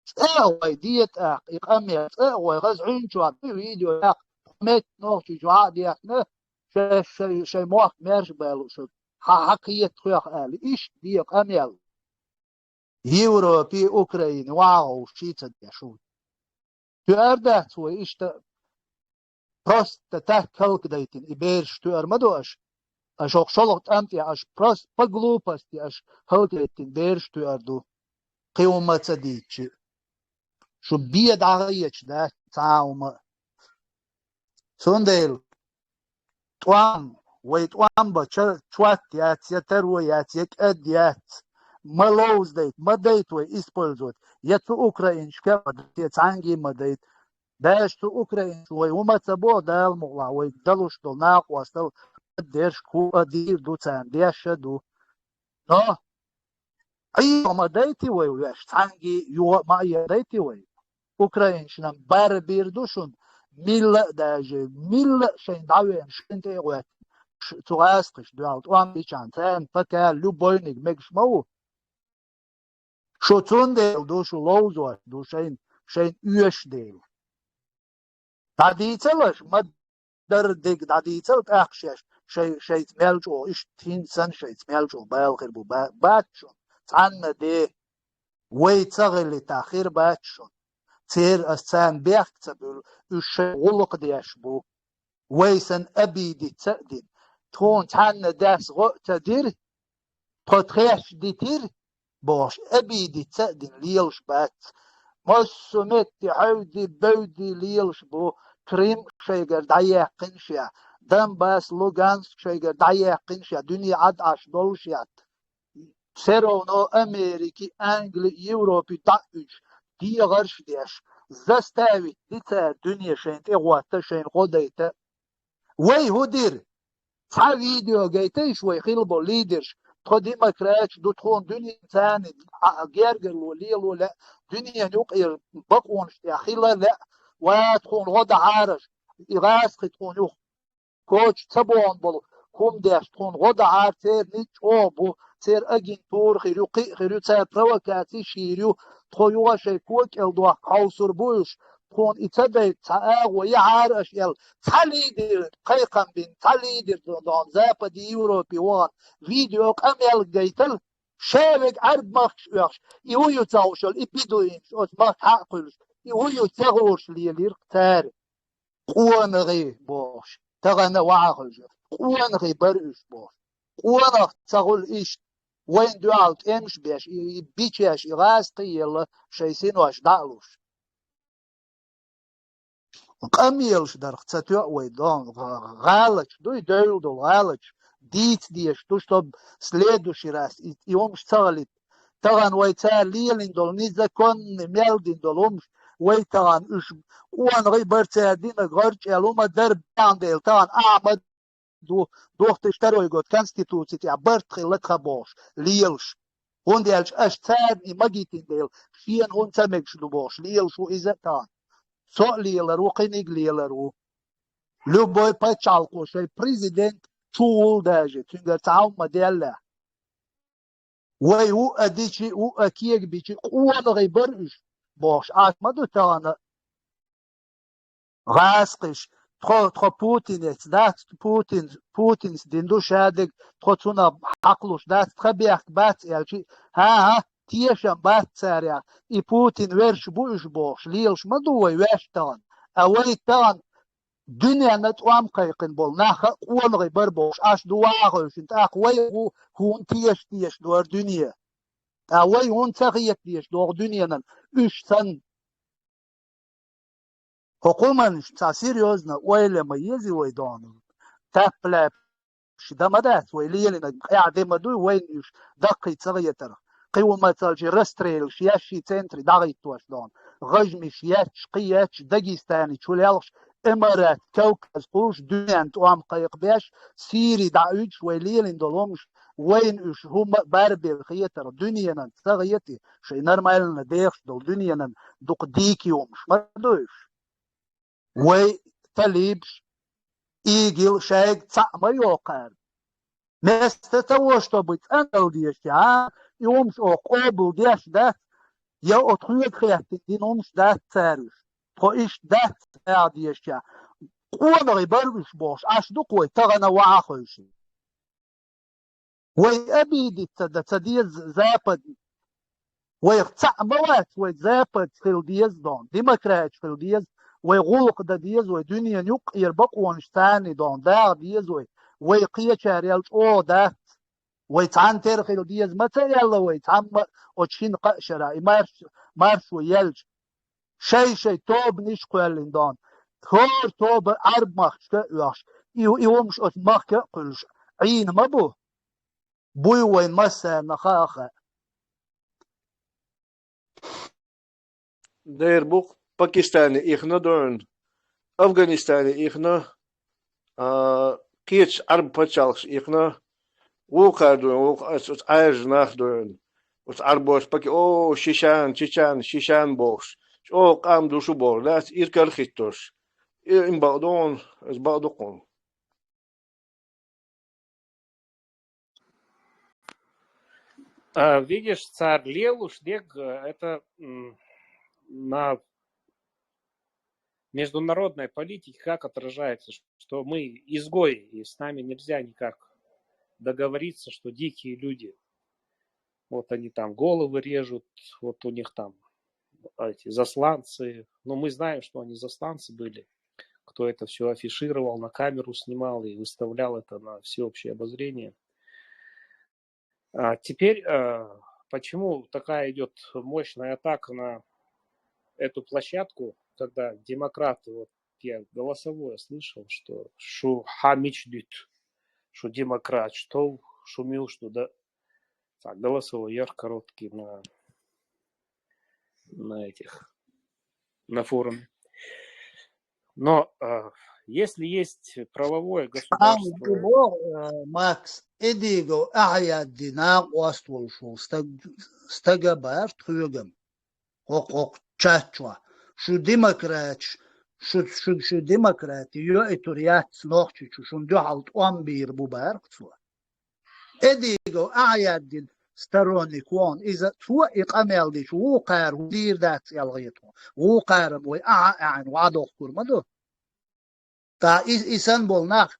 ЦӀе а гӀой, де тӀаккха и къамел, цӀе а гӀой, хаза Ӏуьнчохь дуй видео яккха, тхо метта Нохчийчохь а дехна, шай, шай, шай мохк маьрша баьлла шу, хьан хьакхета тхоьх аьлла, иштта де къамел. Европе, Украине вагӀа вовший ца деш ву. Тоьар дац вай иштта, просто так хӀаллакдайтина и бераш тоьар ма ду аша. Аша хӀокху шолгӀа тӀам тӀехь аша просто по глупости аша хӀаллакдайтина бераш тоьар ду. Кхин хӀума ца дийцчи. Шу бен дӀахаеча дац цхьа а хӀума. Цундела тӀом, вай тӀом бан ча-, чот яц, я таро яц, я кӀад яц. Ма ловзадайта, ма дайта вай использовать. Я цу украинчка а ма дайта, я цхьаьнгге а ма дайта. Баьш цу украинчу вай хӀума ца боху, Дала мукъалахь, вайга далуш долу накъостал дерш ку а дийр ду царна, деш а ду. Но Ӏийо ма дайти вай веш, цхьаьнгге а юха а ма Ӏийо дайти вай. Украинчунан бара бийр ду шуна, милла а дажи, милла а шайна дӀавеана, шайна тӀе а гӀоьттина, ш-, цу гӀазкхаш дуьхьал тӀом бичахьана, царна пока любойниг мегаш ма ву. Шу цундела ду, шу ловзош ду, шайна, шайна оьшуш дела. ДӀадийцалаш, ма-дарра дерг дӀадийцал тӀаккха шаьш, шай, шайца мел чӀогӀа, иштта хӀинца санна шайца мел чӀогӀа бала хир бу, ба-, бац шуна, цхьанна де, вай ца гӀиллита хир бац шуна. Церан ас царна бехк ца буьллу, уьш шайн гӀуллакх деш бу. Вай санна обидеться а дина, тхуна цхьанна дас гӀо а ца дира, тхо тхаьш дитира, бохуш, обидеться а дина лелаш бац. Массо а метте хьевди, бевди лелаш бу, Крым шайгара дӀаяьккхина ша, Донбасс, Луганск шайгара дӀаяьккхина ша, дуьне Ӏад Ӏаш долу ша. Все равно Америки, Англи, Европе дӀа а уьдуш, дегӀарш а деш, заставить ди цара дуьне шайна тӀе а хӀотта, шайна гӀо дайта. Вай хӀун дира? Цхьа видео гайтайша вай хилла болу лидерш, тхо демократаш ду, тхуна дуьнен царна а гергарло лело лаьа, дуьненан юкъера бакъонаш тӀехь хила лаьа, ва тхуна гӀо дахьара аша, и гӀазкхий тхуна юха коча ца богӀун болу хӀума деш, тхуна гӀо дахьара, церан ницкъ чӀогӀа бу, церан агентура хир ю, кхин а хир ю, цара провокацеш йийр ю, тхо юха шайн кога кӀел дохка хьовсур бу уьш, тхуна и ца дайта цхьа агӀо яхьара аша аьлла, цхьа лидер, кхайкхам бина, цхьа лидер дон Западе, Европе вахана, видео къамел гайтал, ша вега Ӏаьрбийн махкаш оьхуш, и хӀун ю ца хууш йолу, и бедуинаш, оцу махка хьа а кхуьйлуш, и хӀун ю ца хууш лелийра цара. КъонахӀий бохуш, тахана вахьа хуьлуш, къонахӀий бара уьш бохуш. КъонахӀ ца хуьлу иштта, вайна дуьхьал тӀемаш беш, и, и бичеш, и гӀазкхий елла, шайн синош дӀа а луш. Къамелаш дарх ца тоьа вай дон, гӀалаташ дуй, девлла долу гӀалаташ дийца дезаш ду, чтобы следующий раз и, и хӀумаш ца хилийта. Тахана вай цара лелийна долу незаконный мел дина долу хӀумаш, вай тахана уьш къонахий бара цара динарг гӀарчӀ аьлла хӀума дара баьхна дела, тахана Ахьмад ду, дохтуш второй год Конституци тӀехь барт хилла тхан бохуш, лелаш. ХӀунда аьлча аша царна и магийтина дела, шена хӀунда ца мегаш ду бохуш, лелаш ву иза а тахана. Со а лелар ву, кхиниг лелар ву. Любой пачхьалкхо шайн президент чу вул даже, цуьнгара цхьа хӀума ма делла. Вай ву а дичи, ву а кега бичи, къонахий бара уьш, бохуш, Ӏаш ма ду тахана. ГӀазкхиш, тхо, тхо Путинец дац, Путин, Путинс дина ду шадерг, тхо цунах хьакхалуш дац, тхан бехк бац аьлчи, хӀан-хӀа, тешам бац царех, и Путин верш бу уьш бохуш, лелаш ма ду вай ваьш тахана. А вай тахана дуьненна тӀом кхайкхина болу нах а къонахий бара бохуш, аш ду ваха хевшина, тӀаккха вай а ву хӀунда теша-теша дора дуьне. Ткъа вай хӀунда ца хета дезаш догӀу дуьненан уьш санна? ХӀокху хӀуманаш цхьа серьёзно ойла ма еза вай догӀанал. Таппалаьпаш дан ма дац вай лелийнарг, къаьхьа де ма дуй вайна уьш даккхий ца хетарх. Кхин ву мацалчи расстрелаш еш ши центре дӀахӀиттош догӀу. ГӀажмиш етташ, кхин етташ, Дагестане чу лелхаш, Эмарат, Кавказ кхуллуш, дуьненна тӀом кхайкхабеш, Сири дӀа а уьдуш вай лелийна долу хӀумаш, вайна уьш хӀума а барбелла хетарх, дуьненан ца хетий, шайн нормально дехаш долу дуьненан дукха дийкий хӀумаш ма ду уьш. Вай талибаш, ИГИЛ шайга цхьаъ ма йоккхара. Места того, чтобы цӀандала дезаш, а, и хӀумаш оха къобал деш дац, я оха тхоьга хеттина дина хӀумаш дац цара уьш. Тхо иштта дац аьлла дезаш. Къонахий бара уьш бохуш, аш ду-кх вай тахана ваха хевшина. Вай обидеться дан ца деза Западна. Вайх цхьаъ ма вац, вай западца хила деза дон, демократиш хила деза, вай гӀуллакх дан деза, вай дуьненан юккъера бакъонаш царний дон, дагӀа деза вай, вай кхечара ял чӀогӀа дац, вай цхьаьна тера хила деза, ма ца аьлла вай, цхьамма оцу шина кхаа шарахь, и марш-, маршо яьлча. Шай-шай тобанаш кхоьллина дон, хӀора тоба Ӏарб махкашка а оьхуш, и, и хӀумаш оцу махка а кхуьллуш, Ӏийна ма бу. Буй вайн массарна хаа-хаа. Дера бу-кх Пакистане ихна дуьйна, Афганистане ихна, а, кхечу Ӏарб пачхьалкхаш ихна, вукхара дуьйна, вукху ас оцу Ӏаьржа нах дуьйна, оцу Ӏарбоша паки-, о, шишан, чичан, шишан бохуш, чӀогӀа къам ду шу бохуш, дац иркар а хӀиттош. И, им бакъ ду хьуна, ас бакъ ду-кх хьуна. А, видишь, цара лелош дерг, э, это, м, на международной политике как отражается, что мы изгои, и с нами нельзя никак договориться, что дикие люди. Вот они там головы режут, вот у них там эти засланцы. Но мы знаем, что они засланцы были, кто это все афишировал, на камеру снимал и выставлял это на всеобщее обозрение. А теперь, э, почему такая идет мощная атака на эту площадку, когда демократы, вот я голосовое слышал, что шу хьа мича дуьту, шу демократ, что шу муьлш ду, да. Так, голосовой ярх короткий на, на этих, на форуме. Но, а, если есть правовое Ам государство, бо, э, Макс, эдиго ахьядди накъост волуш ву стаг, стага баьрт хьоьгам. ХӀокху чат чохь. Шу демократиш, шу, шу, шу демократи йоуьйтур яц Нохчийчу, шун дуьхьал тӀом бийр бу баьрх цо. Эдиго ахьяддина сторонник вон, иза цо и къамел дича, вукхара хӀун дийр дац аьлла гӀетахо. Вукхара вай ахьа аьхьина вӀадохкур ма ду. Ткъа и, и сан болу нах,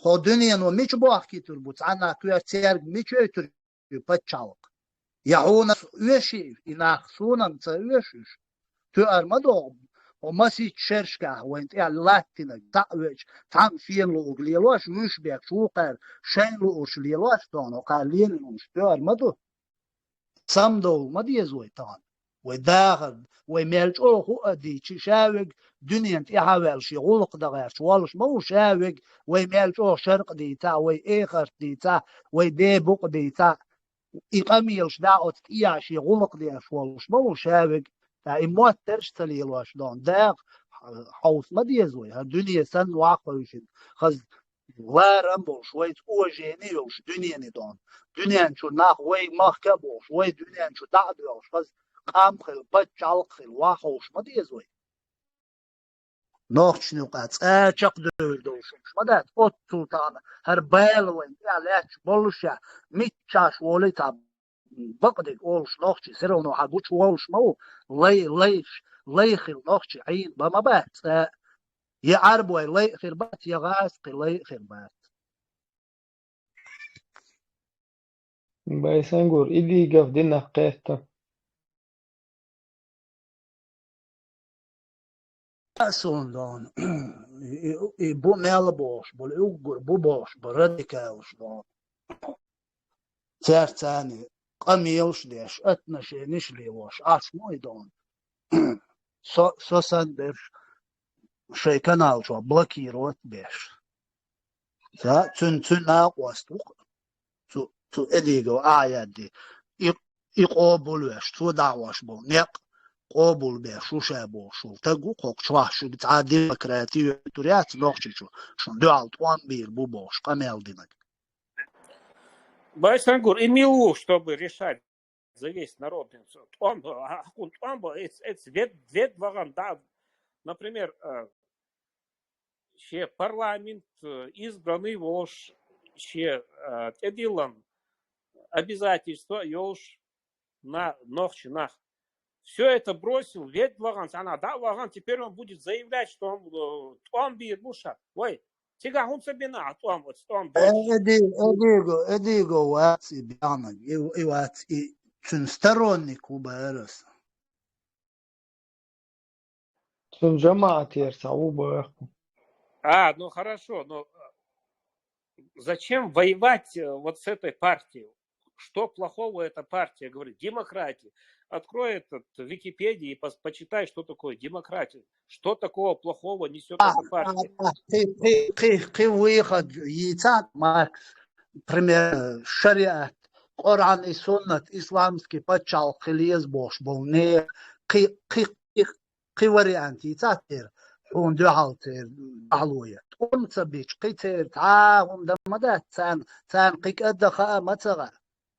хьо дуьнено мича бохкийтур бу, цхьанна коьрта церга мича оьйтур ю пачхьалкх? Я хьуна оьший и нах, суна-м ца оьшу уьш? Тоьар ма догӀу, хьо масийтта шершкахь вайн тӀе латтинарг, цхьаъ веача, цхьамма шена луург лелош, вуьш беккхаш, вукхара шайна луурш лелош, тхуна хӀокхара лелийна хӀумаш тоьар ма ду. Самадовла ма деза вай тахана. вай дахар, вай мел чӀогӀа хӀу а дийча, шаверг дуьнен тӀехьа а ваьлла шен гӀулакх дан гӀерташ волуш ма ву шаверг, вай мел чӀогӀа шаркъ дийца, вай эхарт дийца, вай де букъ дийца, и къамелаш дӀа оцу тӀехьа шен гӀулакх деш волуш ма ву шаверг, ткъа и моттарш а ца лелош дон. Дакъа хьовса ма деза вай, хӀара дуьне санна ваха хевшина, хаза ларам а болуш, вайца уважение а йолуш дуьнене дон. Дуьнен чу нах вай махка а бохуш, вай дуьнен чу дӀа а доьлхуш, хаза къам хила, паччалкх хила ваха ховша ма деза вай. Нохчашна юкъа цкъа а чекхдевр долуш хӀумаш ма дац, оццул тахана хӀара бала вайна тӀехь лаьтташ боллушехь, миччахь волий цхьа бакъдерг олуш нохчий, все равно хьан гучу волуш ма ву, лай, лайш, лай хила нохчий Ӏийна бан ма бац цкъа а. Я Ӏарбой лай а хир бац, я гӀазкхий лай а хир бац. Байсангур, и дийгав динах кхетта. Суна дон, и, и, и бу мел бохуш бу, и уггар бу бохуш бу радикалаш дон. Цаьрца царна къамелаш деш, отношенеш лелош, Ӏаш ма и дон. Со, со санна берш шайн канал чохь блокировать беш. Ца, цуьнан, цуьнан накъост ву-кх, цу, цу Эдигов Ахьядди. И, и къобалвеш, цо дӀахьош болу некъ къобалбеш ву ша бохуш волу стаг ву-кх хӀокху чохь, шуьга цхьа демократи йойтур яц Нохчийчу, шуна дуьхьал тӀом бийр бу бохуш къамел динарг. Байсангур, и мила ву, чтобы решать за весь народ? ТӀом, а, хӀокхуьнан тӀом бан, эц, эц вед, вед вахана, да, например, э, шен парламент, э, избранный волуш, шен, э, тӀедиллина обязательство йолуш на, нохчий нах. Всё это бросил, вед вахана, цхьана дӀа а вахана, теперь он будет заявлять, что он, э, тӀом бийр бу ша. Вай, цигахь хӀунда ца бина ахь тӀом, оцу тӀом Э, беш? Эди-, Эдиго, Эдиго вац и баьхнарг, и, и вац и цуьнан сторонник ву бара аса. Цуьнан жамаӀатера цхьа ву бара. А, ну хорошо, но, э, зачем воевать, э, вот с этой партией? Что плохого эта партия говорит? Демократия. Открой этот Википедию и пос-, почитай, что такое демократия. Что такого плохого несёт А, эта партия? а, а, кхин, кхин, кхин, кхин выход йийцахьа, Макс, пример, шариат, Къуръан и суннат, исламский пачхьалкх хила еза бохуш болу нехан кхин, кхин, кхин, кхин вариант йийцахьа церан, хьуна дуьхьал церан дуьхьало ян. ТӀом ца бича, кхин церан цхьа а хӀума дан ма дац, царна, царна кхин кӀадда хаа ма ца хаьа,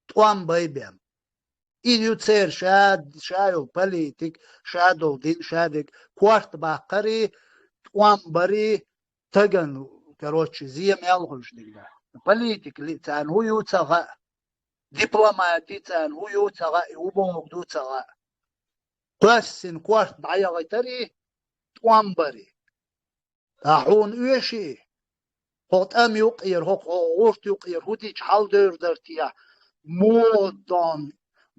тӀом бай бен. И ю церан ша, ша йолу политик, ша долу дин, ша дерг, корта баккхарий, тӀом барий, стагана, короче, зен мел хуьлуш дерг. Политика ли, царна хӀун ю ца хаьа, дипломати царна хӀун ю ца хаьа, и хӀун бохург ду ца хаьа. Кхоьссина корта дӀаяхийтарий, тӀом барий. Ткъа хьуна оьший, хӀокху тӀам юкъера, хӀокху, хӀокху гӀурт юкъера хӀун дича хьаладевр дара техьа, муха дон,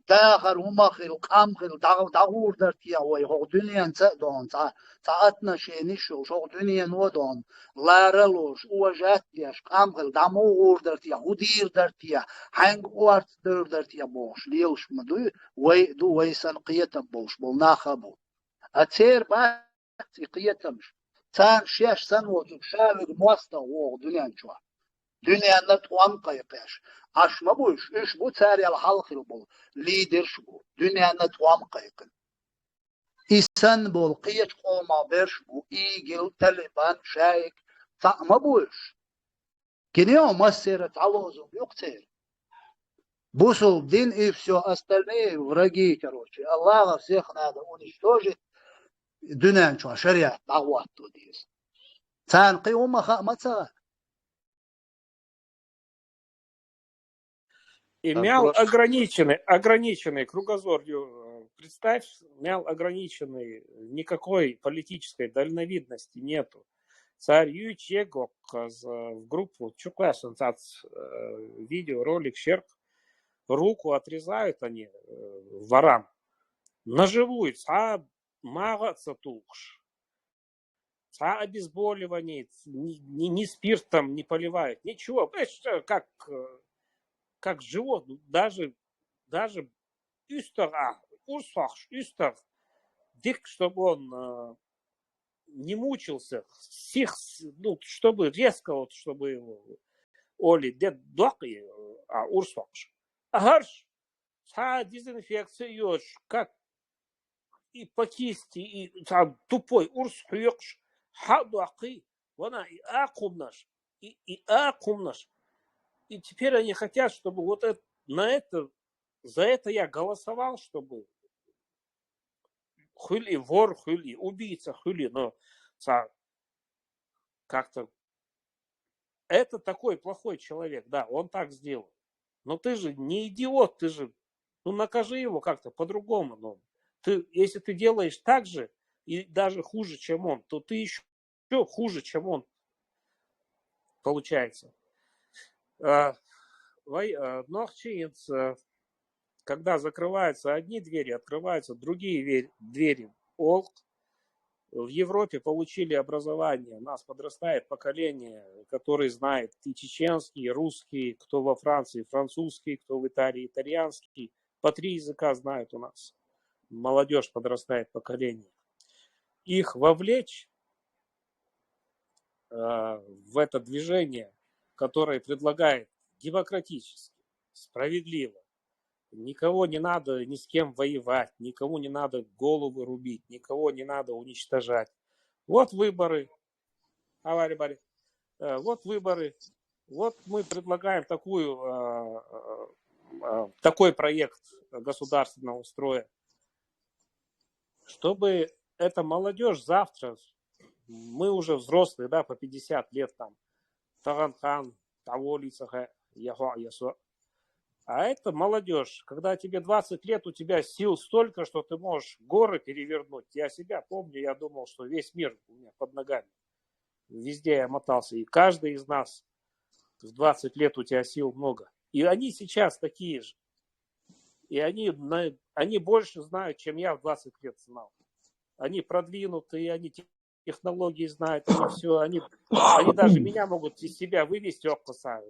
дахар хӀума хила, къам хила, дӀа-, дӀагӀур дара техьа вай, хӀокху дуьненца а дон, цхьа, цхьа отношениш йолуш, хӀокху дуьнено а дон, лара а лоруш, уважать а деш, къам хила, дӀа муха гӀур дара техьа, хӀун дийр дара техьа, хьаьнга орца девр дара техьа бохуш, лелаш ма дуй, вай а ду, вай санна кхетам болуш болу нах а бу. А церан бац и кхетамаш. Царна шаьш санна воцург ша верг мостагӀа вогӀу дуьнен чохь. Дуьненна тӀом кхайкхеш. Ӏаш ма бу уьш, уьш бу царел хьалха хилла болу лидерш а бу. Дуьненна тӀом кхайкхина. И санна болу кхечу къоман берш а бу, ИГИЛ, Талибан, шаьш, цхьаъ ма бу уьш. Кино массеран цхьа лозунг ю-кх церан. Бусулба дин и всё, остальные враги, короче. Аллаха всех надо уничтожить. Дуьнен чохь шариат дӀахӀотто деза. Царна кхин хӀума хаа ма ца хаьа. И мял ограниченный, ограниченный кругозор. Ю-, э, представь, мял ограниченный, никакой политической дальновидности нету. Цара юьйцу еггоккхаза в группу, чу кхоьссина цац, э, видеоролик шерк, руку отрезают они, э, ворам. Ножевую, цхьа магӀа а ца тухуш. Цхьа обезболивание, ни, ни, ни спиртом не поливают, ничего. Знаешь, э, как, э, как животное, даже, даже уьстагӀа урс хьокхаш уьстагӀ, дика, чтобы он э, не мучился, сих, ну, чтобы резко, вот, чтобы его, Оли, де доккхий, а урс хьокхаш. А хӀарш, цхьа дезинфекция йоцуш, как и по кисти, и цхьа тупой урс хьоькхуш, хьа а доккхий, вана и акхумнаш, и, и акхумнаш. И теперь они хотят, чтобы вот это, на это, за это я голосовал, чтобы хуьлу и вор, хуьлу и убийца, хуьлу и, но цхьа как-то это такой плохой человек, да, он так сделал. Но ты же не идиот, ты же, ну, накажи его как-то по-другому. Ну, ты, если ты делаешь так же, и даже хуже, чем он, то ты еще хуже, чем он, получается. Э, вай, э, нохчий инца, когда закрываются одни двери, открываются другие ве- двери. Олх, в Европе получили образование, у нас подрастает поколение, которое знает и чеченский, и русский, кто во Франции, французский, кто в Италии, итальянский. По три языка знают у нас. Молодежь, подрастает поколение. Их вовлечь э, в это движение, которое предлагает демократически, справедливо. Никого не надо ни с кем воевать, никому не надо головы рубить, никого не надо уничтожать. Вот выборы, авари бари, э, вот выборы. Вот мы предлагаем такую, э, э, э, такой проект государственного строя, чтобы эта молодежь завтра, мы уже взрослые, да, по пятьдесят лет там, тагӀан хан, таволица, яхо, ясо. А это молодежь, когда тебе двадцать лет, у тебя сил столько, что ты можешь горы перевернуть. Я себя помню, я думал, что весь мир у меня под ногами. Везде я мотался. И каждый из нас в двадцать лет у тебя сил много. И они сейчас такие же. И они, на- они больше знают, чем я в двадцать лет знал. Они продвинутые, они те- технологии знают, они все, они, они даже меня могут из себя вывести, окоса,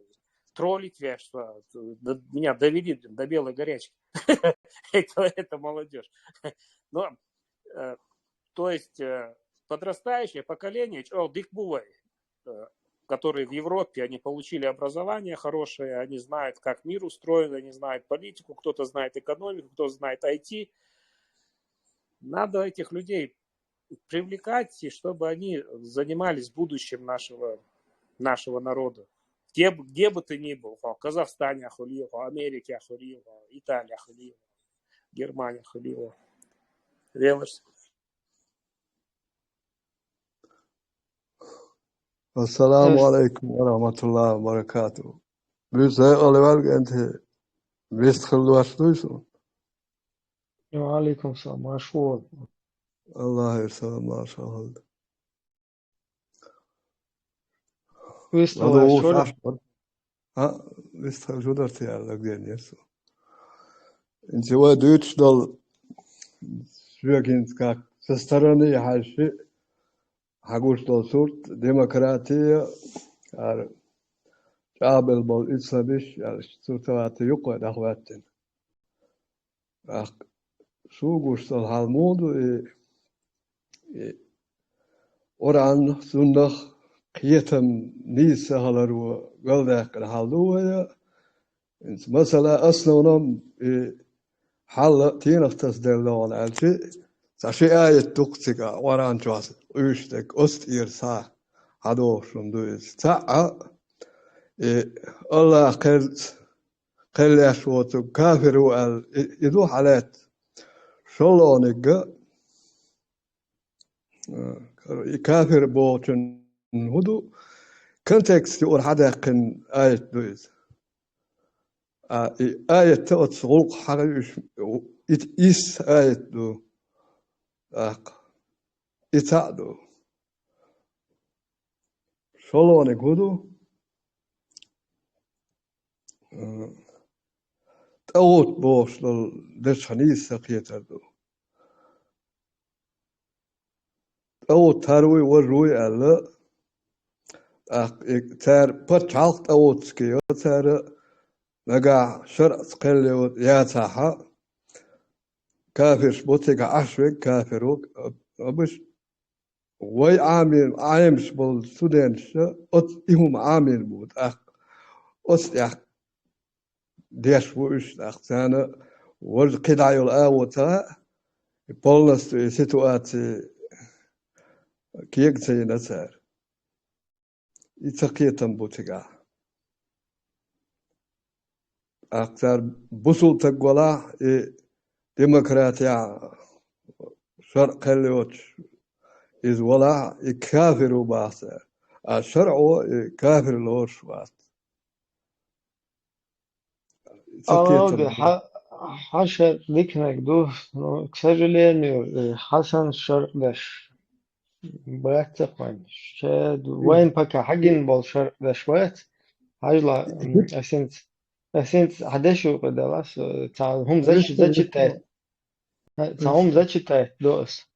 троллить, я что, д- меня довели, блин, до белой горячки. Это, это молодежь. Но, э, то есть, э, подрастающее поколение, чё, дикбувай, э, которые в Европе, они получили образование хорошее, они знают, как мир устроен, они знают политику, кто-то знает экономику, кто-то знает I T. Надо этих людей привлекать, и чтобы они занимались будущим нашего, нашего народа. Где, бы- где бы ты ни был, хо, Казахстане хули, хо, Америке хули, хо, Италия хули, Германия хули, хо. Велаш. Ассаламу алейкум ва рахматуллахи ва баракатуху. Биз хӀекъалваьлга энти вист хила дош дуй сан? Ва алейкум салам, марша вогӀийла. Аллах ирсала, марша хилда. Вист хила дош ду? А, вист хила дош дар ца яьлла генерсу. Инца вай дуьйцуш долу шоьгинца как со стороны хьаьжча, хьан гуш долу сурт, демократия, ара чӀагӀбелла болу ицлабиш, ара сурталата юккъе дӀахӀоьттина. ТӀаккха шу гуш долу хьал муха ду и, и Къуръан, суннах кхетам нийса ца хиларо галдаьккхина хьал ду вай? Инца масала, основном, и хьал тенах тасаделла вахана аьлча, цхьа ши аят ду-кх цига Къуръан чохь, уьш дерг оцу тӀера схьа хьадохуш хӀума ду иза. Цхьаъ, и Аллах кхел-, кхел еш воцург кафир ву аьлла, и, и ду хьалаьцна. ШолгӀаниг, и кафир бохучун хӀун ду? Контекст юкъара хьадаьккхина аят ду иза. А, и аят оцу гӀуллакх хьахуьйсуш, и, исс аят ду. ТӀаккха и цхьаъ ду. ШолгӀаниг хӀун ду? ТӀагӀут бохуш долу дешах нийса ца кхетар ду. ТӀагӀут хӀара вуй, важа вуй аьлла, тӀаккха и цара пачхьалкх тӀагӀутский йо цара, нагахь шаръаца кхел йо яцахь а, кафирш бу цига Ӏаш вег кафир ву, амма вай Ӏамин, Ӏемаш болу студенташ, оц и хӀума Ӏамин бу тӀаккха. Оц тӀехь деш ву уьш тӀаккха. Царна важа кхидӀа йолу агӀо ца хаьа, и полностью и ситуаци кега ца йина цара. И ца кхетам бу цигахь. ТӀаккха цара бусул таг валахь, и демократия шаръ кхел йоцуш иза валахь, и кафир ву бахьа цара. А шаръо и кафир лоруш вац. Ца кхетам Алавди, бу. Хьа-, хьан шаръ диканиг ду, ну, к сожалению, э, хьан санна шаръ деш бац-кх вайн. Ша вайн пока хьагина болу шаръ деш бац. Хьажал, м, ас хӀинца, ас хӀинца хьан деш юкъа далас, э, цхьа хӀума зач-, зачитать. Цхьа хӀума зачитать до ас.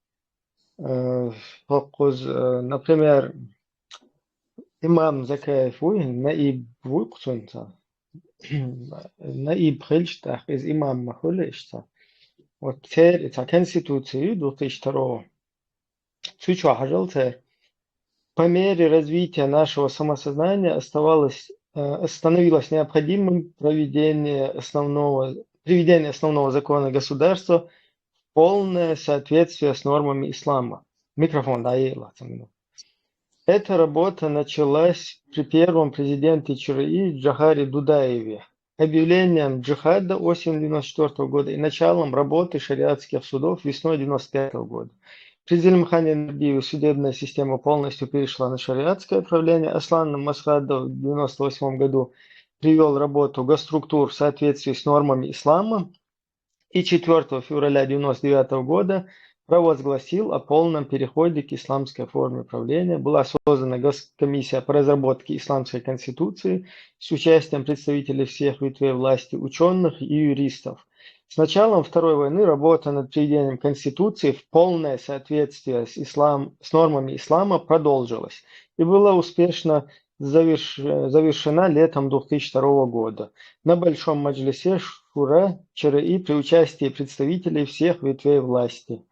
Э, хӀокхуза, э, например, имам Закаев вуй, наиб вуй кху цуьнца. Наиб хилча, тӀаккха иза имам ма хуьлу иштта. Вот церан и цхьа конституция ю, две тысячи второго. Цу чохь хьажал церан: «По мере развития нашего самосознания оставалось, э, становилось необходимым проведение основного, приведение основного закона государства в полное соответствие с нормами ислама». Микрофон, да, ей, ладно. Эта работа началась при первом президенте ЧРИ Джохаре Дудаеве, объявлением джихада осенью девяносто четвёртого года и началом работы шариатских судов весной девяносто пятого года. При Зелимхане Набиеве судебная система полностью перешла на шариатское управление. Аслан Масхадов в девяносто восьмом году привёл работу госструктур в соответствии с нормами ислама и четвёртого февраля девяносто девятого года провозгласил о полном переходе к исламской форме правления. Была создана госкомиссия по разработке исламской конституции с участием представителей всех ветвей власти, учёных и юристов. С началом Второй войны работа над приведением конституции в полное соответствие с ислам-, с нормами ислама продолжилась и была успешно заверш-, завершена летом две тысячи второго года на Большом маджлисе Шура ЧРИ при участии представителей всех ветвей власти.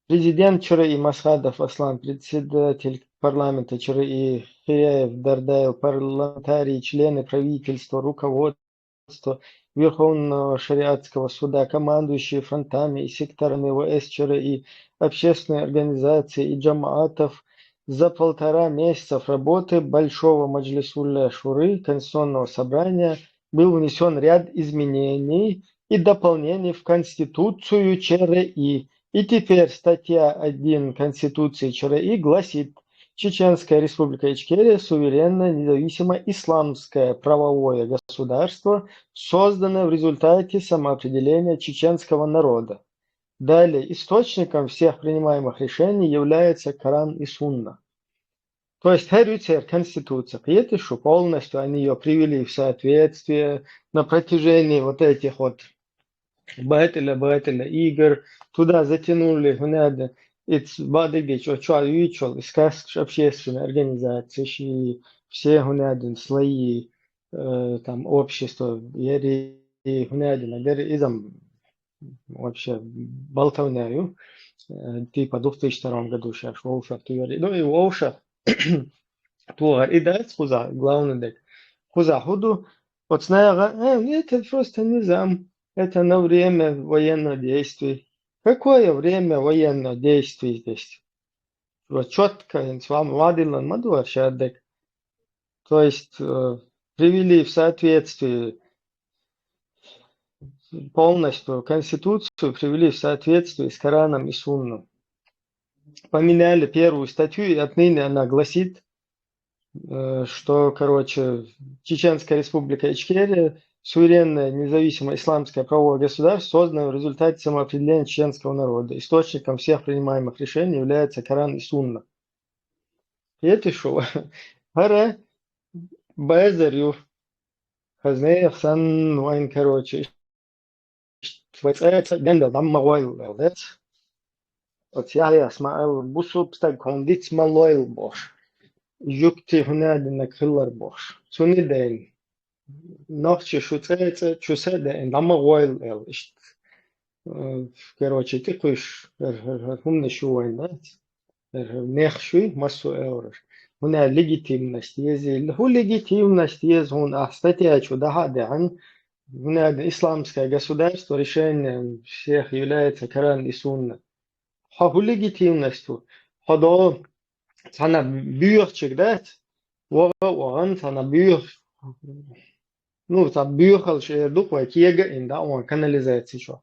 Президент ЧРИ Масхадов Аслан, председатель парламента ЧРИ Хиряев Дардаев, парламентарии, члены правительства, руководство Верховного шариатского суда, командующие фронтами и секторами ВСЧРИ, общественные организации и джамаатов за полтора месяцев работы Большого Маджлисулля Шуры Конституционного собрания был внесён ряд изменений и дополнений в Конституцию ЧРИ. И теперь статья один Конституции ЧРИ гласит: «Чеченская Республика Ичкерия — суверенное, независимое исламское правовое государство, созданное в результате самоопределения чеченского народа». Далее: «Источником всех принимаемых решений является Коран и Сунна». То есть хӀара ю церан конституция, кхетий шу, полностью они её привели в соответствие на протяжении вот этих вот батӀила, батӀила игр, туда затянули, хӀунда аьлча, и ц-, бакъдерг дийцича, чохь юьйцуш йолу и сказкаш, общественные организации, и все, хӀунда аьлча, слои, э, там, общества, яри, хӀунда аьлча, дера иза-м вообще болтовня ю, э, типа две тысячи втором году шаьш вовшах туьйхира. Ну, и вовшах тохар и дац кхузахь, главный дерг. Кхузахь хӀун ду? Оцу наха: «Э, это просто низам, это на время военных действий». Какое время военных действий здесь? Вот чётко, хӀинца вам вадиллан ма ду шадерг. То есть, э, привели в соответствие полностью, Конституцию привели в соответствие с Кораном и Сунной. Поменяли первую статью, и отныне она гласит, э, что, короче, Чеченская Республика Ичкерия — суверенное, независимое исламское правовое государство, созданное в результате самоопределения чеченского народа. Источником всех принимаемых решений является Коран и Сунна. Кхетий шу, хӀара базар ю. Хазнех санна вайн, короче, вай цӀа-цӀа гендал дӀа ма гӀойла аьлла дац. Оцу Яхьъяс ма аьлла, бусулба стаг хьуна диц ма лойла бохуш. Жуьгти хӀунда динарг хилар бохуш. Цуьнан ден. Нохчи шу цӀа-цӀа чу са а деана, дӀа ма гӀойла аьлла иштта. э, короче, тӀекхуьйсуш, хӀара, хӀара, хӀара хӀуманаш ю вайн, дац? ХӀара, хӀара мехаш юй, массо а аьлараш. ХӀунда легитимность еза? ХӀун легитимность еза хьуна, ахь статья чу дӀахьа а даьхьна, хӀунда аьлча исламское государство, решение всех является Коран и Сунна. Хьо хӀун легитимность ву? Хьо до цхьана боьхачиг дац? ВогӀа а вогӀан, цхьана боьха-, ну, цхьа боьхалш эр ду-кх вай, кега а йина дӀа а ван канализаци чу.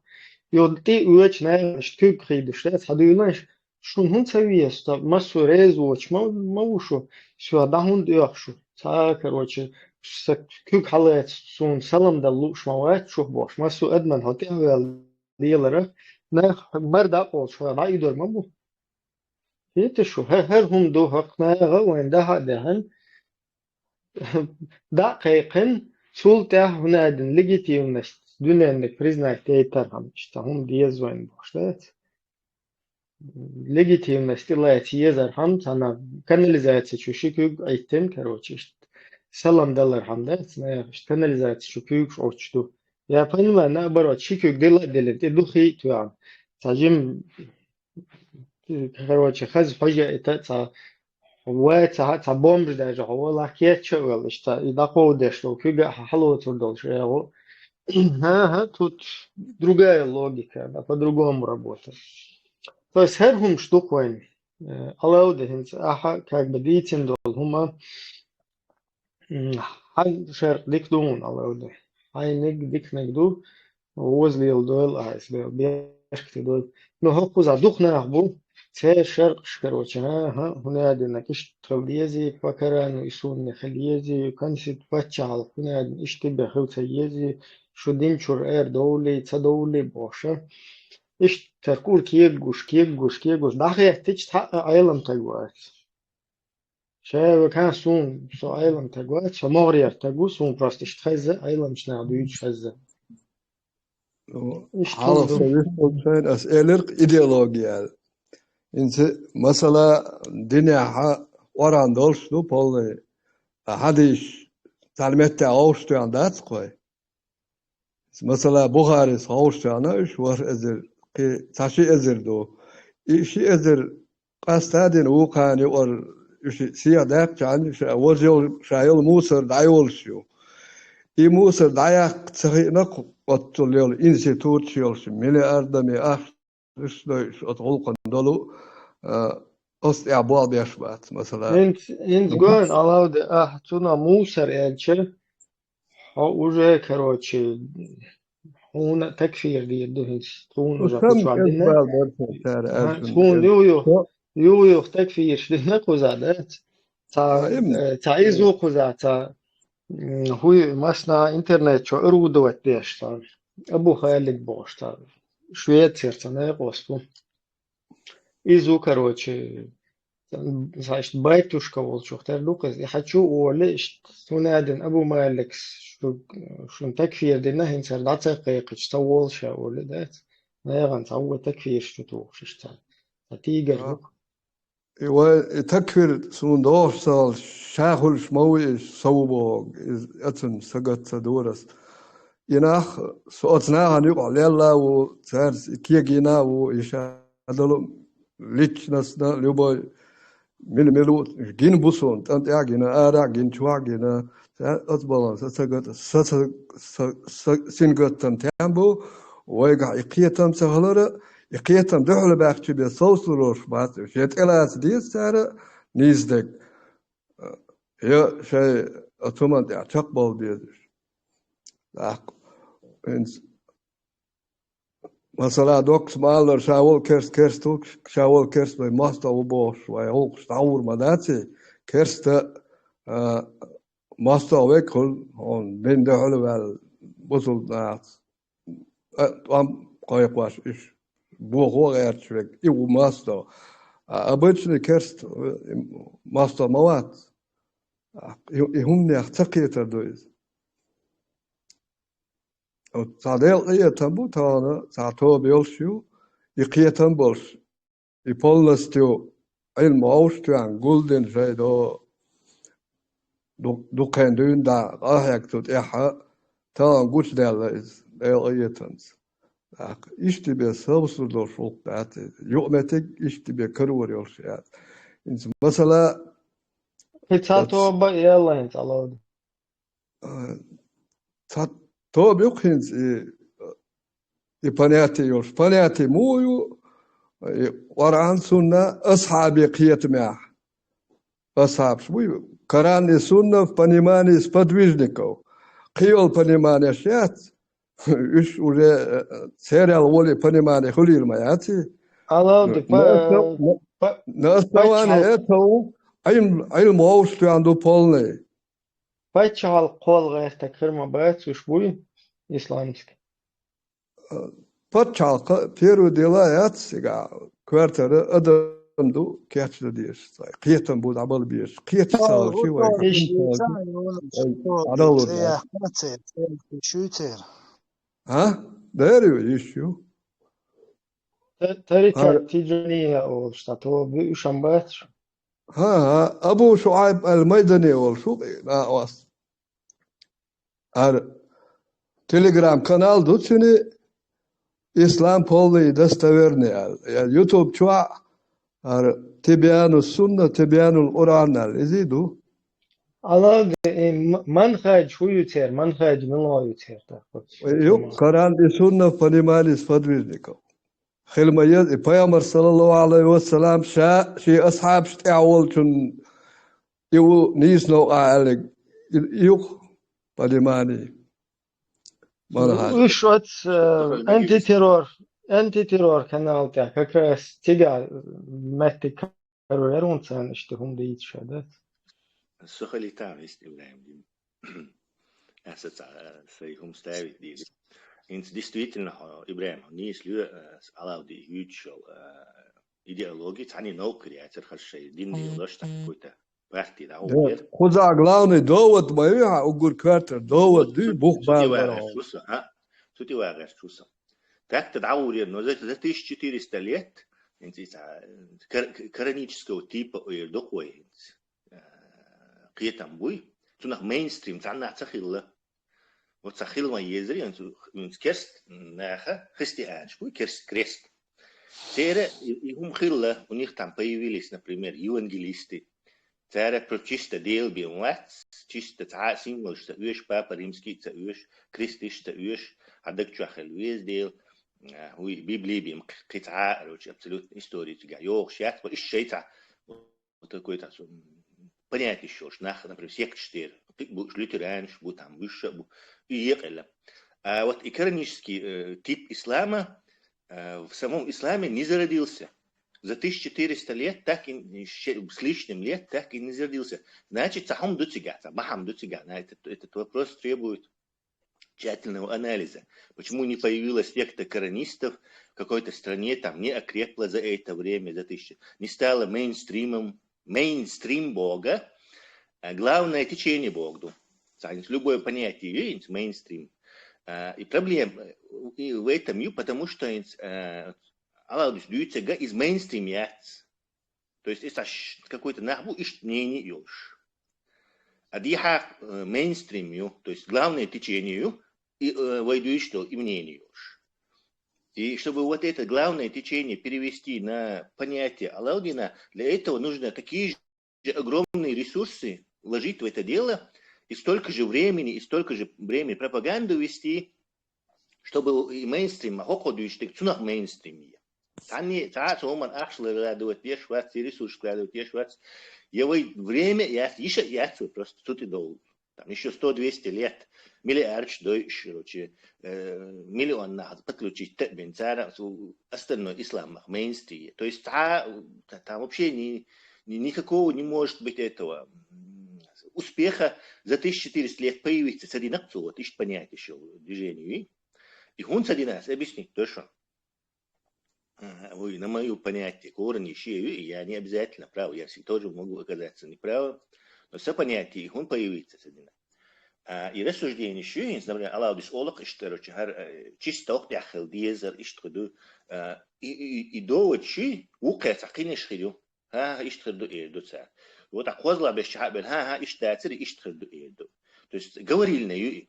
Юха тӀе а оьцу нахана иштта куьг хийдаш дац, хьадуьйланаш, шуна хӀунда ца веза, ца массо а реза воцуш ма, ма ву шу, соьга дӀа хӀунда оьху шу? Цхьа, короче, са куьг хьалаца суна салам дала лууш ма вац шух бохуш, массо а адаман хьо тӀе а ваьлла лелара, нах бар дӀакъовлуш хьо дӀаийдор ма бу. ХӀета шу, хӀа-, хӀара хӀума ду, хӀокху наха а вайн дӀахьа а даьхьна, дӀа а кхайкхина, цул тӀаьхьа хӀунда аьлча легитимность дуьненниг признать яйтархьама, иштта хӀума деза вайн бохуш дац. Легитимность тӀелаца езархьама, цхьана канализаци чу ши куьг Ӏиттина, короче, иштта салам далархьама дац, наха иштта канализаци чу куьйгаш Ӏуттуш ду. Я понимаю, наоборот, ши куьг дила а диллина, тӀе духий а тоьхна. Цхьа жим, короче, хаза хьожа а ита а цхьа, вай цхьа, цхьа бомж даже хьо валахь, кечча а ваьлла, иштта и дӀакховдадеш долу куьг а хьалоцур долуш агӀо. ХӀан-хӀа, тут другая логика, она по-другому работает. То есть хӀара хӀумаш ду-кх вайн, э, Ӏалавди, хӀинца ахьа как бы дийцина долу хӀума, м, хьан шаркъ дика ду хьуна, Ӏалавди? Хьайниг диканиг ду, воза леладойла ахьа иза, бешкате дойла. Ну, хӀокхузахь дукха нах бу, церан шаркъаш, короче, хӀан-хӀа, хӀунда аьлча иштта хила дезий, по Корану и Сунне хила езий, конститу-, паччахьалкх хӀунда аьлча иштта бен хила ца езий, шу динчуьра эр довлий, ца довлий бохуша. Иштта кура кегагуш, кегагуш, кегагуш, дӀахеттича цхьа а Ӏелам таг вац. Ша векан суна, со Ӏелам таг вац, со могӀарера таг ву, суна просто иштта хезна, Ӏеламчу наха дуьйцуш хезна. Иштта хӀума ду. Хьалха со вистхуьлучу хенахь ас элира-кх идеология аьлла. ХӀинца, масала, динехь Къуръан долуш ду полный, а хьадисаш цхьана меттехь вовшахтоьхна дац-кх вай. Масала, Бухарис хьовсуш ваьхна уьш ворхӀ эзар, кхин цхьа ши эзар ду. И ши эзар къаста а дина вукхарна юкъара уьш сехьа даьккхича, ша вожа йолу, ша йолу мусар дӀайолуш ю. И мусар дӀаяккха ца хиъна-кх оццул йолу институташ йолуш, миллиардами ахча уьш дойуш оцу гӀуллакхана долу, а, оцу тӀехь болх беш бац, масала. ХӀинца, хӀинца гой, Алавди, ахь цунах мусар аьлча, хьо уже, короче, хьуна такфир дийр ду хӀинца. Тхуна уже кхучу ваьлла дина. Тхуна юха-юха, юха-юха такфирш дина кхуза, да? Ца, э, ца иза ву кхуза, ца, м, хӀуй масна интернет чу орудовать деш, ца, Абу Халид бохуш, ца, Швецера, ца, некъост ву. Иза ву, короче, ца, иштта байтушка волчух тера ду-кх иза. И хьан чу олу иштта, хӀунда аьлча Абу Маликс шу, шун такфир дина, хӀинца хӀара дӀа ца кхайкхича, ца волу ша олу, дац? Нагахь ца ву вай такфирш чу тухуш иштта. Ца тигар ду-кх. И вай, и такфир суна догӀуш ца хилча, ша хуьлуш ма ву иза, со ву бохург, иза оцунна сагатца дора ас. И нах, со оцу нахана юкъахь лелла а ву, цаьрца и кегийна а ву, и ша долу личностна, любой, мила-мила ву, гина бу суна, тӀан тӀехь а гина, арахь а гина, чохь а гина, цаьрца оцу балхана са ца гата, са, са, са, са сингаттам тем бу, вайгахь и кхетам ца хилара, и кхетам дуьхьал баьхчи бен совцалур лоруш бац уьш. Я тӀелаца деза цара нийса дерг, я шайн оцу хӀуманна тӀехь чекхбовла деза уьш. ТӀаккха хӀинца, масала, доккхачу ма аллара, ша волу керст керст ву, ша волу керст вай мостагӀа ву бохуш, вай гӀуллакхаш дӀагӀур ма дац и, керста, а, мостагӀа верг хуьлу, хьуна дин дуьхьал а ваьлла, бусулба нахаца, а, тӀом кхойкхош, уьш бохо а гӀерташ верг, и ву мостагӀа. А обычный керст, э, мостагӀа ма вац. И, и хӀуманех ца кхетар ду иза. Оцу цхьа Делан къинхетам бу тахана, цхьа тоба йолуш ю, и кхетам болуш, и полностью Ӏилма вовшахтоьхна, гулдина шайн до, ду-, дукха хан дуьйна дӀа къахьегна цу тӀехь, тахана гучудаьлла иза, Делан къинхетамца. ТӀаккха иштта бен сабсур долуш гӀуллакх дац иза. Юкъаметтиг иштта бен карор йолуш яц. ХӀинца масала, И ца тоба ялла хӀинца алавда. Ца тоба юкъа хӀинца и, и понятие йолуш. Понятие муха ю, и Къуръан, сунна, асхьабийн кхетамехь. Асхьабаш буй, Коран и сунна в понимании сподвижников. Кхийолу пониманеш яц, уьш уже, э, церал воле понимание хуьлийла ма яц и. Алавди, На основании этого Ӏилм, Ӏилм вовшах тоьхна ду полный. Паччахьалкхел гӀертарг хир ма бац уьш буй, исламский. Паччахьалкх первое дело яц цигахь, коьртара адам ду, кечдан дезаш, кхетам бу дӀабала безаш, кхеташ ца хилча вай. Иштта. Вай дӀадала цӀе деза. Яхна церан, церан шуьйцера. А? Дера ю, йиш ю. Та-, тарикат Тиджания олуш, цхьа тоба ю, уьш ам бац шу? ХӀан-хӀа, Абу ШуӀайб ал-Майдани олуш ву, накъост. Ара Telegram-канал ду цуьнан, Ислам полный достоверный аьлла. Я YouTube чохь ара Тибяну сунна, Тибянул Къуръан аьлла. Изий ду? Алавди, э, м-, манхадж хӀу ю церан, манхадж мила ю церан, тӀаккха? Ю, Коран и сунна в понимании сподвижников. Хила ма еза, и Пайхамар, саллаллаху алейхи ва саллям, ша шен асхьабаш тӀехь волчун и ву нийса новкъа аьллиг, и, и юкъа понимание. Манхадж. Уьш оцу, э, антитеррор, антитеррор канал тӀехь как раз цигахь меттиг карор яра хӀунда царна иштта хӀума дийца ша, да? Со хилийтахьа вест Ибрахим дин. Аса ца, сай хӀума ставить дийла. ХӀинца действительно хьо, Ибрахим, хьо нийса лоь, э, Алавди юьйцуш йолу, э, идеология, цхьаьна новкъа яцара хаза шайн дин йолуш, так какой-то партия, да, хӀу бер. Кхузахь главный довод ма ю хьан, уггар коьртара довод дуй, бух бала бара хьо. Цу тӀе вагӀарчу хӀусам. Так-то дӀагӀур яра, но за, за тысяча четыреста лет, хӀинца иза, кор-, коранического типа эр ду-кх вай хӀинца. Э, кхетам буй, цунах мейнстрим цхьаннах ца хилла. Вот ца хила ма езарий, хӀинца, хӀинца керст наха, христианаш буй, керст, крест. Церан и, и хӀума хилла, у них там появились, например, евангелисты. Цара про чисто Дела бен вац, чисто цхьа а символаш ца оьшу, папа римский ца оьшу, кресташ ца оьшу, хьан даг чохь хила веза Дела, а, хӀуй Библия бен кхи-, кхин цхьа а, короче, абсолютно история цигахь йогӀуш яц, ва иштта шайца вот такой там, м, понятие йолуш нах, например, секташ тӀера, кхин бу уьш лютеранаш бу, там, уьш а бу, и екъаелла. А вот и коранический, э, тип ислама, э, в самом исламе не зародился. За тысяча четыреста лет так и, щ-, с лишним лет так и не зародился. Значит, цхьа хӀума ду цигахь, цхьа бахьана ду цигахь. На этот, этот вопрос требует тщательного анализа. Почему не появилась секта коранистов в какой-то стране, там, не окрепла за это время, за тысячи, не стала мейнстримом, мейнстрим боху, а, главное течение боху ду. Цхьа любое понятие ю хӀинца мейнстрим. А, и проблема, э, и в этом ю, потому что хӀинца, э, Алавдис дуьйцург иза мейнстрим яц. То есть, иза ш-, какой-то нах бу иштта мнение йолуш. А дехьа, э, мейнстрим ю, то есть главное течение ю, и, э, вай дуьйцуш долу и мнение йолуш. И чтобы вот это главное течение перевести на понятие Алаудина, для этого нужно такие же огромные ресурсы вложить в это дело, и столько же времени, и столько же времени пропаганду вести, чтобы и мейнстрим, а хӀокхо дуьйцуш дерг цунах мейнстрим я. Цхьанне, цхьа а цу хӀуманна ахча ларадовать деш вац, и ресурс ларадовать деш вац. Я вай время яц, йиш а яц вай просто цу тӀе довла. Там ещё сто-двести лет, миллиардаш дойуш, короче, э, миллион нах подключить та бен, цара цу остальной исламах мейнстрим. То есть цхьа, та-, там вообще ни-, ни-, никакого не может быть этого, м, успеха за тысяча четыреста лет появиться, ца динакъ цо, вот, иштта понятие ещё движение, и хӀунда ца дина ас объяснить, то что Ага, ой, на моё понятие, корни ещё, и я не обязательно прав, я всё тоже могу оказаться неправым, но всё понятие, и хӀунда появиться ца дина. А, и рассуждение ещё, например, Алаудис олакъ иштта, короче, хӀара, э, чисто окъ тӀехь хила дезар, иштта ду, а, и, и, и довод ши, вукхе цхьа кхинаш хир ю. Ха, ха, иштта хир ду, эр ду цара. Вот а кхозлагӀ беш чу хьа а бен, ха, ха, иштта дацари, иштта хир ду, эр ду. То есть говорильня ю и.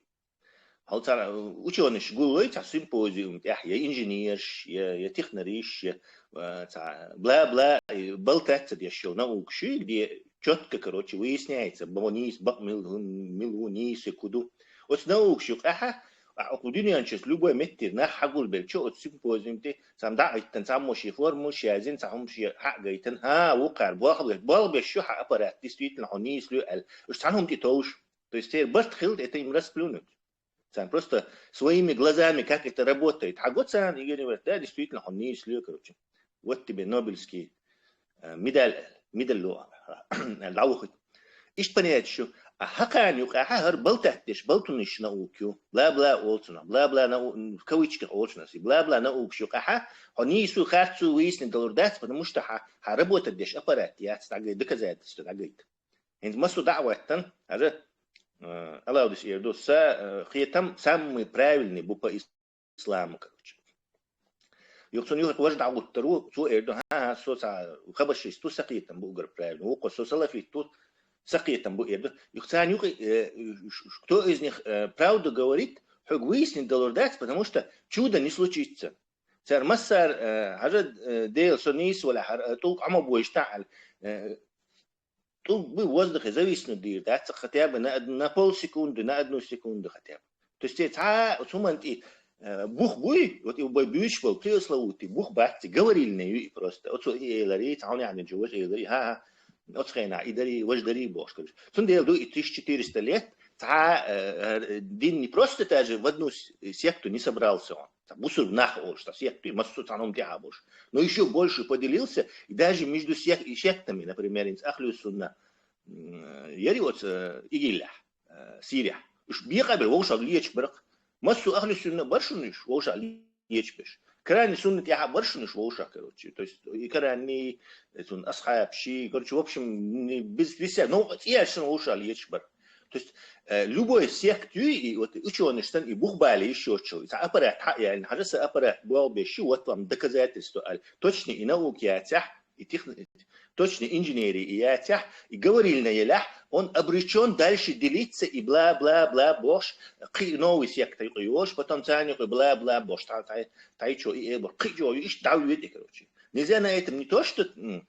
Хьал цхьа учёныш гуллой цхьа симпозиум тӀехь, я инженерш, я, я технариш, я, э, цхьа бла-бла, э, балтаца деш йола наукаш ю, где чётко, короче, выясняется, бо нийса, бакъ мил, мил ву, нийса куду. Оцу наукаш юкъахьа, а, окху дуьнен чуьра любой меттера нах хьагулбелча, оцу симпозиум тӀе, цхьамма дӀа а оьттина, цхьаммо шен формулаш язйина, цхьа хӀума шен хьа а гайтина, хӀа, вукхара болх бе-, болх беш ю хьан аппарат, действительно, хьо нийса луьй аьлла. Уьш цхьана хӀума тӀе товш. То есть церан барт хилла, это им расплюнуть. Царна просто своими глазами, как это работает. Хьан го царна, и говорит, да, действительно, хьо нийса луьй, короче. Вот тебе Нобелевский, э, медаль, медаль ло, аьлла дӀавахийта. Иштта понятие ю. А хӀокхарна юкъахьа хӀара балтат деш, балтунаш наука ю. Бла-бла олу цунах, бла-бла нау-, в кавычках олу цунах, бла-бла наукаш юкъахьа, хьо нийса харцо выяснить далур дац, потому что хьан, хьан работать деш аппарат яц, дӀагай-, доказательство дӀагайта. ХӀинца массо а дӀа а хӀоьттина, хьажа, э, Алаудис эр ду, са, э, кхетам самый правильный бу по ис-, исламу, короче. Юха цунна юха важа дӀагӀуттур ву, цо эр ду, хӀан-хӀа, со цхьа хабаршист ву, сан кхетам бу уггар правильный, вукхо со салафит ву, сан кхетам бу эр ду. Юха царна юкъа, э, ш-, ш-, кто из них, э, правду говорит, хьоьга выяснить далур дац, потому что чудо не случится. Цара массара, э, хьажа, э, Дела со нийса валахь, хьара, э, тӀулг Ӏама бойуш тахьал, э, тӀулг буй воздухе зависнуть дийр дац, хотя бы на од-, на полсекунды, на одну секунду хотя бы. То есть те цхьа оцу хӀуманна тӀе, э, бух буй, вот и бай буьйцуш болу пресловутый бух бац, говорильный ю и просто. Оцо и элари, цхьа хьуна яхьанчу важа элари, хӀа-хӀа, оцу хенахь и дари, важа дари бохуш, короче. Цундела ду и тысяча четыреста лет, цхьа, э, э, дин не просто даже в одну с-, секту не собрался он. Цхьа бусург нах олуш, цхьа секту, массо а цхьана хӀума тӀехьа болуш. Но ещё больше поделился, и даже между сек-, и сектами, например, инца ахлю сунна, м, яри оцу, э, ИГИЛехь, э, Сирехь. Уьш бекъа а бер, вовшах лечу барх. Массо а ахлю сунна бар шуна уьш, вовшах лечу берш. Карани сунна тӀехьа бар шуна уьш вовшах, короче. То есть и карани, и цунна асхьаб ши, короче, в общем, не-, без, без всякого, ну, цӀияш шуна вовшах лечу барх. То есть, э, любой сект ю, и вот учёныш сан и бух бале ещё чего. Цхьа аппарат хьа яьллина, хьажа сан аппарат болх беш ю, вот вам доказательство аьлла. Точно и наука яцахь, и техни-, точно инженери и яцахь, и говорильно елахь, он обречён дальше делиться и бла-бла-бла бохуш, кхин новый секта юкъа йолуш, потом царна юкъа бла-бла бохуш, та, та, та и чё, и э бохуш, кхин чё, и иштта дӀавоьду, короче. Нельзя на этом не то, что, м,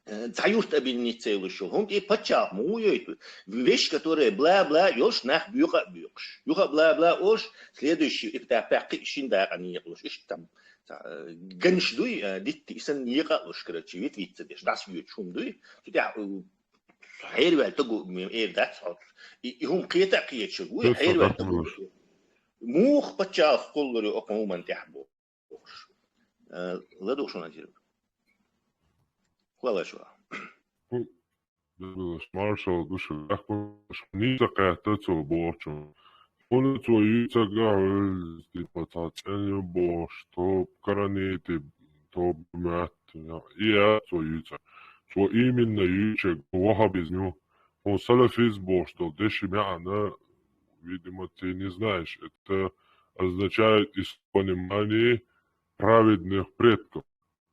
э, цхьа юрт объединиться йолуш йолу. ХӀунда и пачхьалкх ма ву йойту. Вещь, которая бла-бла йолуш, нах боькъа а боькъуш. Юха а бла-бла олуш, следующий этапехь кхин шин дакъа некъалуш. Иштта там, цхьа, э, ганаш дуй, э, дитта и санна екъа а луш, короче, вит-вицца деш, дӀасавоьдуш хӀума дуй. Цу тӀехь, э, хьерваьлла тагу, м, эр дац хьо. И, и хӀума кхета а кхеташ ву, хьерваьлла тагу. Муха пачхьалкх кхуллур ю окху хӀуманна тӀехь бохуш. Э, ладугӀу шуна, Азир. Хуала шуна. Маршал душа, нийса кхетта цо бохучу. Хьуна цо юьйцург а хьуьлла, типа, цхьа цӀена ю бохуш, тоба каранийти, тоба моьтту, и а цо юьйцург. Цо именно юьйцург ваххабизм ю. Хьуна салафизм бохуш долу деши маьӀна, видимо, ты не знаешь. Это означает из понимания праведных предков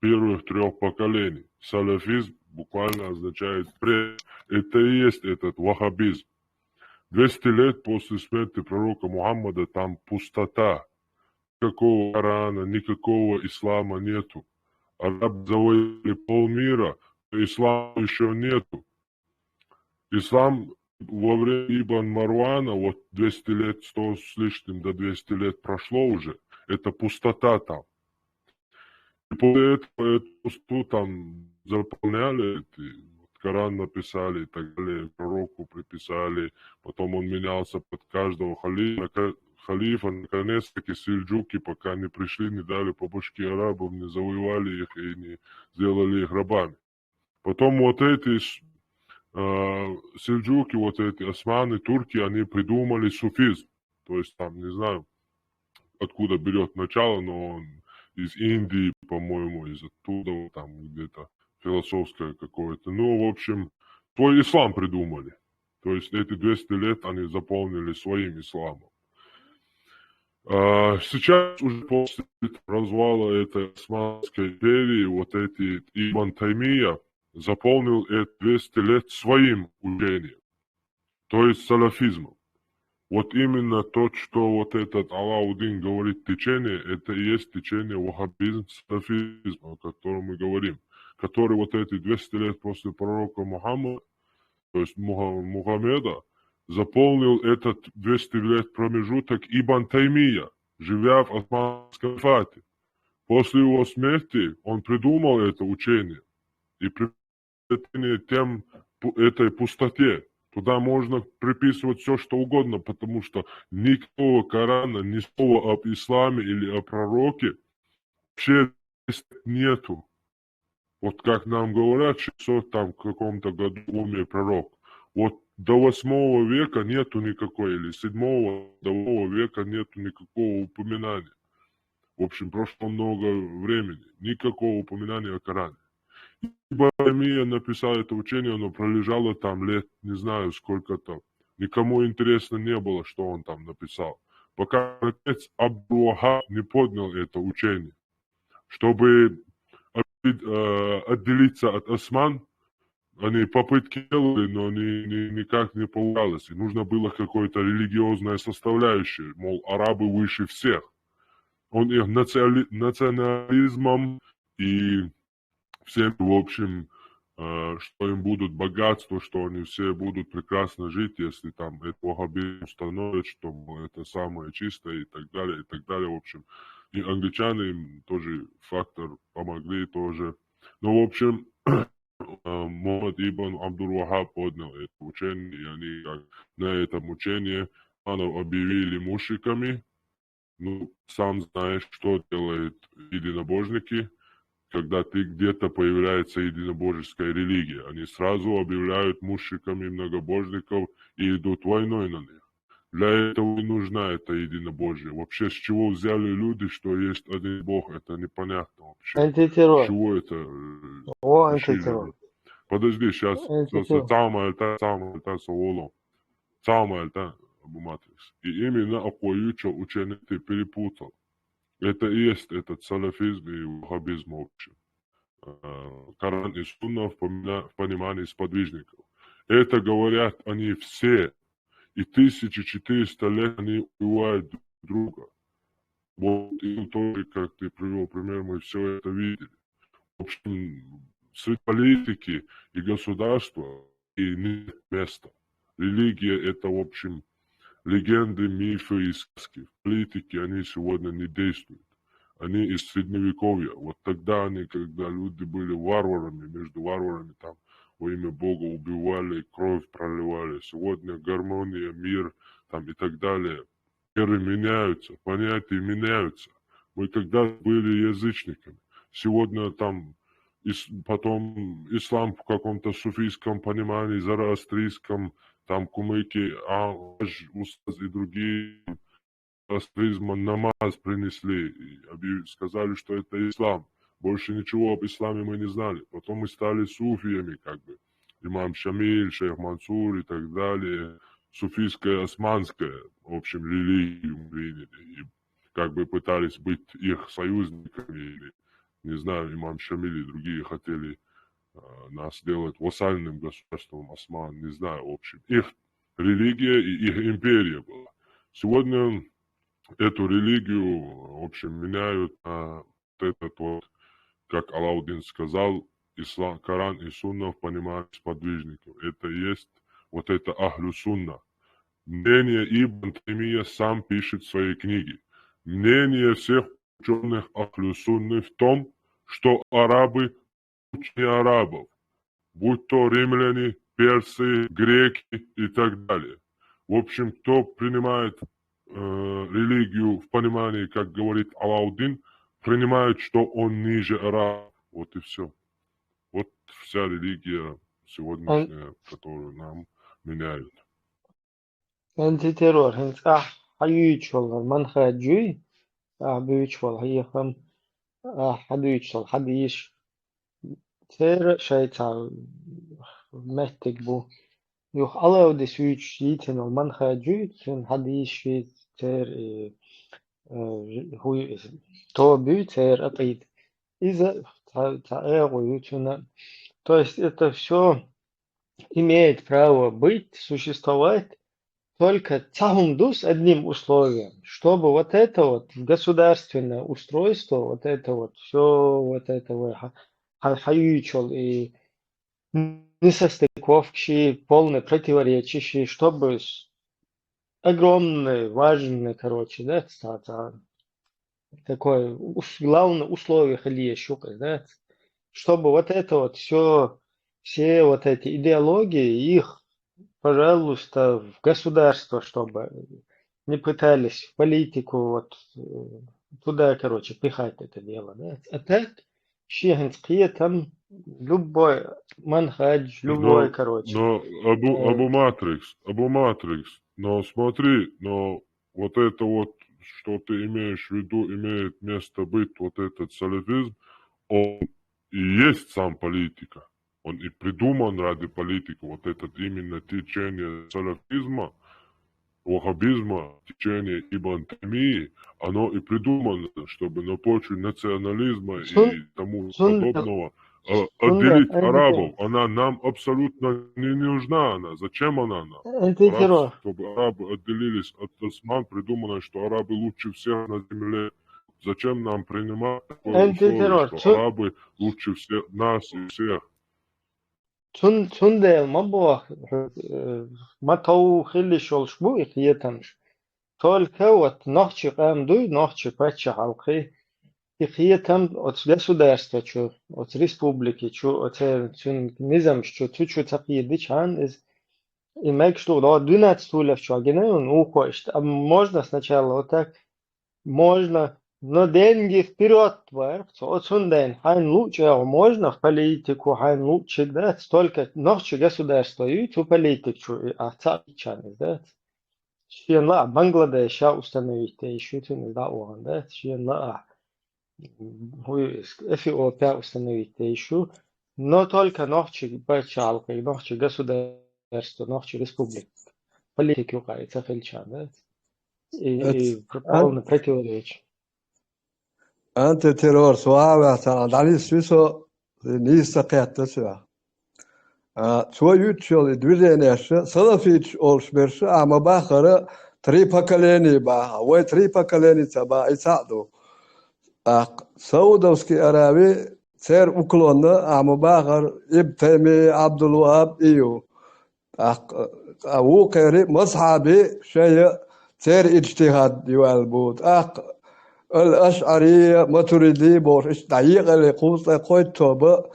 первых трёх поколений. Салафизм буквально означает пред-, это и есть этот ваххабизм. Двести лет после смерти пророка Мухаммада там пустота. Никакого Корана, никакого ислама нету. Арабы завоевали полмира, но ислама ещё нету. Ислам во время Ибн Марвана, вот двести лет, сто с лишним до двести лет прошло уже, это пустота там. И после этого эту пустоту там заполняли, эти, вот Коран написали и так далее, пророку приписали, потом он менялся под каждого халифа, халифа, наконец-таки сельджуки, пока не пришли, не дали по башке арабам, не завоевали их и не сделали их рабами. Потом вот эти с-, э, сельджуки, вот эти османы, турки, они придумали суфизм. То есть там, не знаю, откуда берёт начало, но он из Индии, по-моему, из оттуда, вот там где-то философское какое-то. Ну, в общем, свой ислам придумали. То есть эти двести лет они заполнили своим исламом. А, сейчас уже после развала этой Османской империи вот эти Ибн Таймия заполнил эти двести лет своим учением, то есть салафизмом. Вот именно то, что вот этот Алаудин говорит течение, это и есть течение ваххабизм, салафизм, о котором мы говорим, который вот эти двести лет после пророка Мухаммада, то есть Муха- Мухаммеда, заполнил этот двести лет промежуток Ибн Таймия, живя в османском халифате. После его смерти он придумал это учение и при тем пу- этой пустоте. Туда можно приписывать все, что угодно, потому что никакого Корана, ни слова об исламе или о пророке вообще нету. Вот как нам говорят, шестьсот там в каком-то году умер пророк. Вот до восьмого века нету никакой, или седьмого, до восьмого века нету никакого упоминания. В общем, прошло много времени, никакого упоминания о Коране. Ибн Таймия написал это учение, оно пролежало там лет, не знаю, сколько-то. Никому интересно не было, что он там написал. Пока наконец Абдул-Ваххаб не поднял это учение. Чтобы отделить- э, отделиться от осман, они попытки делали, но они, ни- никак не получалось. И нужно было какое-то религиозное составляющее, мол, арабы выше всех. Он их наци- национализмом и всем, в общем, э, что им будут богатства, что они все будут прекрасно жить, если там это ваххабизм установят, что, мол, это самое чистое и так далее, и так далее. В общем, и англичане им тоже фактор помогли тоже. Ну, в общем, э, Мухаммад ибн Абдул-Ваххаб поднял это учение, и они как на этом учении османов объявили мушриками. Ну, сам знаешь, что делают единобожники, когда ты где-то появляется единобожеская религия. Они сразу объявляют мушриками многобожников и идут войной на них. Для этого и нужна это единобожие. Вообще, с чего взяли люди, что есть один Бог? Это непонятно вообще. С Антитеррор. Чего это э, О, решили? антитеррор. Вот. Подожди, сейчас. Антитеррор. Самое это, самое это, Сауло. Самое это, Абу Матрикс. И именно Акуевича ученый ты перепутал. Это и есть этот салафизм и ваххабизм в общем. Э, Коран и Сунна в помина- в понимании сподвижников. Это говорят они все. И тысяча четыреста лет они убивают друг друга. Вот и тоже, как ты привел пример, мы все это видели. В общем, среди политики и государства и нет места. Религия — это, в общем, легенды, мифы и сказки. В политике они сегодня не действуют. Они из средневековья. Вот тогда они, когда люди были варварами, между варварами там во имя Бога убивали, кровь проливали. Сегодня гармония, мир там и так далее. Веры меняются, понятия меняются. Мы когда были язычниками, сегодня там ис- потом ислам в каком-то суфийском понимании, зороастрийском, там кумыки, а, Аж, Устаз и другие зороастризма намаз принесли, и объяв- сказали, что это ислам. Больше ничего об исламе мы не знали. Потом мы стали суфиями, как бы. Имам Шамиль, шейх Мансур и так далее. Суфийское, османское, в общем, религию приняли. И как бы пытались быть их союзниками, или, не знаю, имам Шамиль и другие хотели э, нас сделать вассальным государством осман, не знаю, в общем. Их религия и их империя была. Сегодня эту религию, в общем, меняют на вот этот вот, как Алаудин сказал, ислам, Коран и Сунна в понимании сподвижников. Это и есть вот это Ахлю Сунна. Мнение Ибн Таймия сам пишет в своей книге. Мнение всех ученых Ахлю Сунны в том, что арабы лучше арабов, будь то римляне, персы, греки и так далее. В общем, кто принимает э, религию в понимании, как говорит Алаудин, принимает, что он ниже арабов. Вот и все. Вот вся религия сегодняшняя, которую нам меняют. Антитеррор, хӀинца ахь хьаюьйчу валар, ман хаьджуй, ахь буьйчу вала, хьехам, ахь хьадуьйчу вала, хьадийш. Церан шайца меттиг бу. Юха Алаудис вуьйчуш йийцина вала, ман хаьджуй, цуьнан хьадийш ши церан, э, э, хӀуй, то буьй, церан акъида. Иза цхьа, цхьа эгӀо ю цуьнан. То есть это все имеет право быть, существовать, только цахум дус одним условием, чтобы вот это вот государственное устройство, вот это вот все, вот это вот ха-, ха-, хаючел и несостыковки, полное противоречие, чтобы с-, огромное, важное, короче, да, ца-, ца-, такое ус-, главное условие хали шука, да, чтобы вот это вот все, все вот эти идеологии, их, пожалуйста, в государство, чтобы не пытались в политику вот э, туда, короче, пихать это дело, да. А так, ши хӀинца кхетам, любой манхадж, любой, Но, короче. но Абу, э, Абу Матрикс, Абу Матрикс, но смотри, но вот это вот, что ты имеешь в виду, имеет место быть, вот этот салафизм, он и есть сам политика. Он и придуман ради политики. Вот этот именно течение салафизма, ваххабизма, течение Ибн Таймии, оно и придумано, чтобы на почве национализма Сун-, и тому сунда, подобного э, сунда, отделить это арабов. Она нам абсолютно не нужна. Она. Зачем она нам? это Араб, террор. Чтобы арабы отделились от осман, придумано, что арабы лучше всех на земле. Зачем нам принимать такое Это условие, террор. Что Цу-, арабы лучше всех нас и всех? цун-, цундел ма бох, э, ма тов хили шолш бу и хетамш. Только вот нохчи къам дуй, нохчи паччахьалкхи. И хетам оц государство чу, оц республики чу, оц цун низамш чу, цу чу ца кхедичан из. И мегаш ду, до двенадцать тулев чу, гинай, он ухо ишт. А можно сначала вот так? Можно, но деньги вперед, твар. Оцун ден, хайн лучше, можно в политику, хайн лучше, да, только нохчи государство, и цу политик чу, и а ца чан из, да. Шен ла Бангладеша установить те ещё, ты не да, он, да, шен ла хуй Эфиопия установить те ещё. Но только нохчи паччахьалкхи, нохчи государство, нохчи республик. Политик юкъа и ца хилчан, да. И, Эт-, и пр-, полный противоречие. Антитеррор, сугӀа а ваьцаргӀа, дӀанисвисо, нийса кхетта цу. А, цо юьтчул и движенеш, салафиташ олуш берш, а ма бахара три поколения баха. Вай три поколения ца баха, и цхьаъ ду. ТӀаккха Саудовский Араби, церан уклонна, а ма бахара Ибн Таймия, Абдул-Ваххаб и ю. ТӀаккха, а, вукхеран мазхьаби шайна церан иджтихад ю аьлла бу. ТӀаккха ал-АшӀария, Матуриди бохуш, иштта дӀаекъале кхузткъе кхойтта тоба,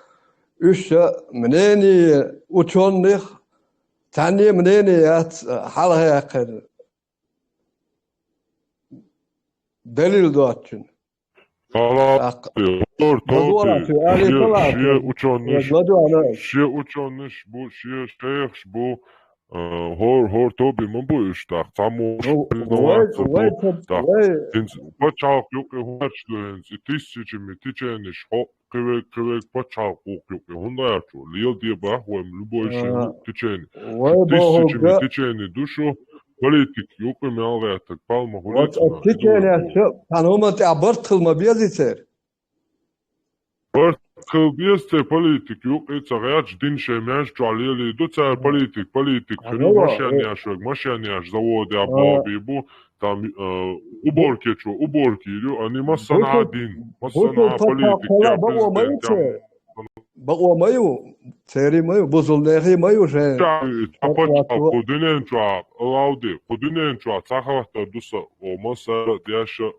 уьш мнение учёных, цхьанне мнение яц хьалхаяьккхина. Далил доцучун. Хала ТӀаккха. хӀор ЛадугӀа тоби, цу, али шен, салати. шен учёныш, ЛадугӀа. шен учёныш бу, шен шайхаш бу, а, хӀор, хӀор тоби ма бу уьш тӀаккха, цхьаммо Ну, признаваться вай, вай, бу, тӀаккха. вай. ХӀинца пачхьалкх юкъе хӀунда аьлча ду хӀинца, и тысячами теченеш хьо, кхин верг, кхин верг пачхьалкх вукх юкъе. ХӀунда аьлча ду? Лела де бах вай, любой шен А, течени. вай Тысячами бохург течени ду шу, политик юкъе мел гӀеттарг, палма хуьлий Вот цунах, оцу теченеш цхьана хӀуманна тӀехь барт хила ма беза церан. Барт хила беза церан политик юкъе, ца гӀерташ дин шайн маьждиг чохь лелий ду цара политик, политик хир ю, Ага, машен э, еш верг, машен еш, заводехь а, бохабий бу, там, э, уборки чу, уборки йир ю, они массанхьа бусул-, дин, массанхьа бусул политик, пачхьалкхала я бакъо ма ю президент, я церан. Бакъо ма ю, церан ма ю, бусулнехий ма ю шайн. Ца, ца пачхьалкх кху дуьнен чохь, Алавди, кху дуьнен чохь цхьа хаттар ду сан, о, массара а деш а,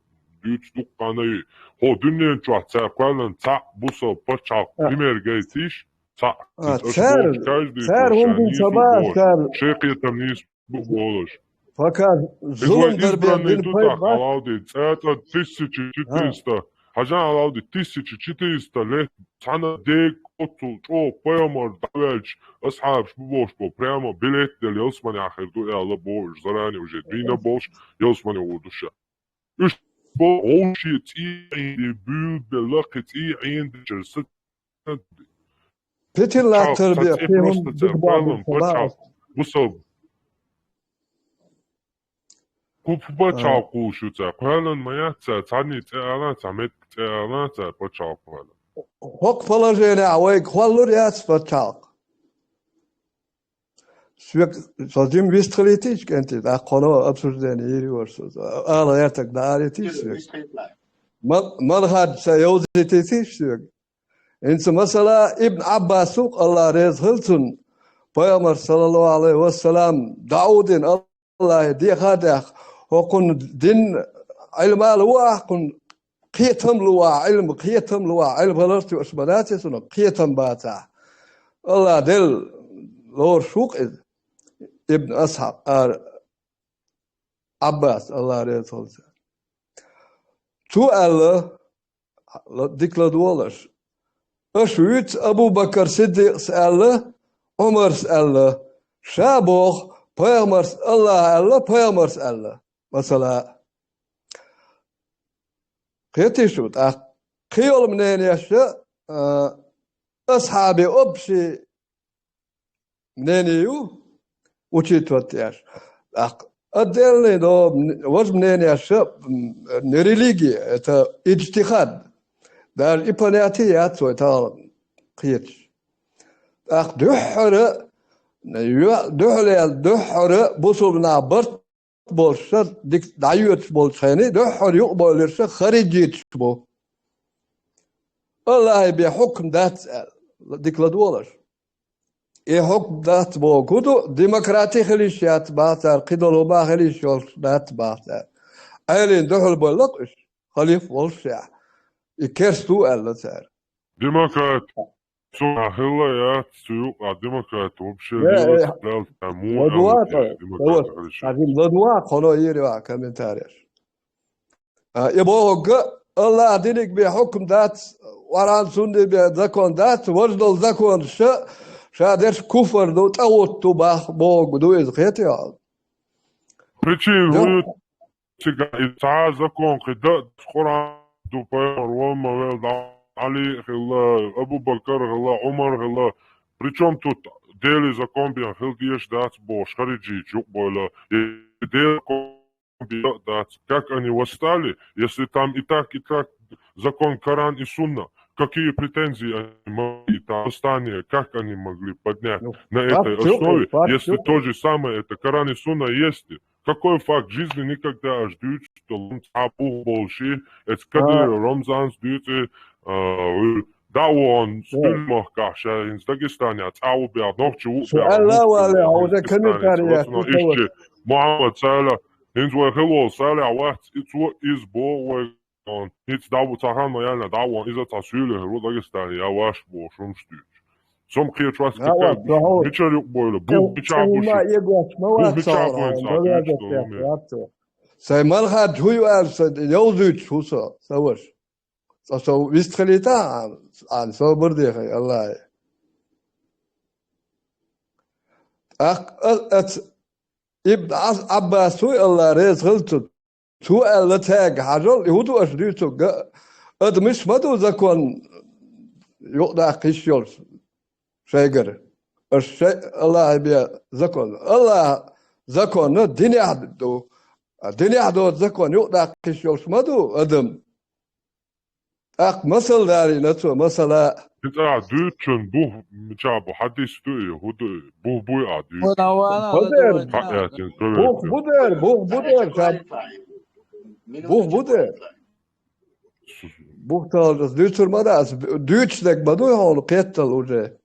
дуьйцу дуккха а ю. ХӀо дуьнен чохь цара кхоьллина цхьаъ бу сан пачхьалкх, а, пример гайтийша, цхьаъ. А, иза аша цара, бохуш, каждый цара бохуш, хӀума ду нийса ца бу баш, бохуш, цара. Шайн кхетам нийса бу бохуш. Пока иза вай зулам дар бен избранный дина ду пайда тӀаккха, бац. Алавди, цӀе тӀа тысяча четыреста. Хьажа, Алавди, тысяча четыреста лет цхьана дега оццул чӀогӀа пайхамар дӀаваьлча, асхьабаш бу бохуш бо, прямо билет делла ялсаманехь хир ду аьлла бохуш, заранее уже дийна болуш, ялсамане ву ду ша. Уьш бо вовшийн цӀий Ӏийна, буьйлабелла кхин цӀий Ӏийна дечара са Питин латтар бе, кхин хӀума дика боху ца бац. Бусал. Кху пачхьалкх кхулуш ю цара. Кхоьллина ма яц цара, цхьанний цӀе ала, цхьа меттиг цӀе ала цара пачхьалкх кхоьллина. ХӀокху положенехь вайга хӀоллур яц пачхьалкх. Соьга со жима вистхилийтийша кӀентий, тӀаккха хӀуно обсуждение йийр ю аша со. Ала гӀертарг дӀаалийтийша соьга. Мал-, малхад ца йовзийтийша соьга. ХӀинца масала Ибн Ӏаббасу, Аллах реза хила цунна, пайхамар, саллаллаху Ӏалайхи ва саллам, дӀаудина Аллахе дехьа а даьккха, хӀокхунна дин Ӏилма лу ахь, кхунна кхетам лу ахь, Ӏилма, кхетам лу ахь, Ӏилма хиларца веш ма дац иза, кхетам бацахь. Аллах делла лоруш ву-кх иза, Ибн Асхьаб, ара, Ӏаббас, Аллах реза хила цунна. Цо аьлла, ла-, дика ладогӀалаш. Аша вуьйцу Абу Бакар Сиддикъас аьлла, Ӏумарс аьлла. Ша боху, пайхамарс Аллаха аьлла, пайхамарс аьлла. Масала. Кхетий шу, тӀаккха кхин йолу мнениеш а, а, асхьабийн общий мнение ю, учитывать еш. ТӀаккха отдельный, но, м, важа мнениеш а, м, не религия, это иджтихад. Даже и понятие яц вай тахана кхеташ. ТӀаккха дуьххьара, ю-, дуьххьара, дуьххьара бусулба нах барт болуш ша, дика дӀайоьдуш болчу хенахь, дуьххьара юкъабевлларш хариджиташ бу. Аллахе бен хьукм дац аьлла, дика ладогӀалаш. И хьукм дац бохург хӀун ду, демократи хила йиш яц боху цара, кхидолу хӀума хила йиш йолуш дац боху цара. Ӏелина дуьхьал бевлла-кх уьш, халифа волушшехь. И керста ву аьлла цара. Демократ. Цунах хилла яц, цу юкъа демократ вообще лелаш, э, лелаш, муха ладугӀа аьлла, тӀе, демократ хилча. Хьажим, ладугӀа, кхуьно йийр ю ахь комментареш. А, и бохург, Аллах диниг бен хьукм дац, Къуръан, сунни бен закон дац, важа долу законаш ша, ша дерш куфр ду, тӀагӀут ду бах-, бохург ду иза, кхетий хьо? Причина хӀун ю? Цигахь и цхьа а закон кхин дан а дац, Къуръан ду, пайхамар вон ма велла, Ӏали а хилла, Абу Бакар а хилла, Ӏумар а хилла. Причём тут Делан закон бен хила дезаш дац бохуш, хариджиташ юкъабевлла, и Делан закон бен дан а дац. Как они восстали, если там и так, и так закон Коран и Сунна? Какие претензии они могли там восстание, как они могли поднять на этой основе, если то же самое, это Коран и Сунна есть? Какой факт жизни никогда аш дуьйцу, что лом цхьа бух болуш и, эца Кадыров Рамзанс дуьйцу, а, дӀа а вон, Суьлмахкахь ша хӀинца Дагестанехь цӀа ву бехь, нохчи ву бехь, Алла вале, а уже комментарий яц, иштта Мухьаммад Салахь, хӀинца вай хила волу Салахь вац, и цо иза боху вай. ХӀинца дӀа ву цхьа хан ма яьлла, дӀа а вон, иза цхьа суьйлахь ву Дагестане, я ваш бохуш хӀумаш дуьйцуш. Со ма кхеташ вац, мичара юкъабевлла, бух мичахь бу шу? Бух мичахь бу хӀинца, а, дуьйцуш долу хӀума? Сайн малхад хӀу ю аьлла, сан йовзуьйтуш хӀу со, сан ваша. Цкъа со вистхилийта, а, а, собар дехай, Аллахье. ТӀаккха а, аца Ибн Ӏас-, Ӏаббас вуй, Алла реза хила цунна. Цо аьлла цаьрга: «Хьажал, и хӀун ду аша дуьйцург? Адамаш ма ду закон юкъадаккха йиш йолуш шайгара. Аша шай-, Аллахье бен закон. Аллахьа законна динехь ду. А динехь доцу закон юкъадаккха йиш йолуш ма ду адам». ТӀаккха масал далийна цо, масала. ХӀинца а дуьйцучун бух мичахь бу, хьадис ду и, хӀун ду и? Бух буй а дуьйцу? Хьа аьттина, бух бу дера, бух бу дера, ша. Бух бу дера. Бух таллалц дуьйцур ма дац, дуьйцуш дерг ма дуй хьуна, кхеттал уже.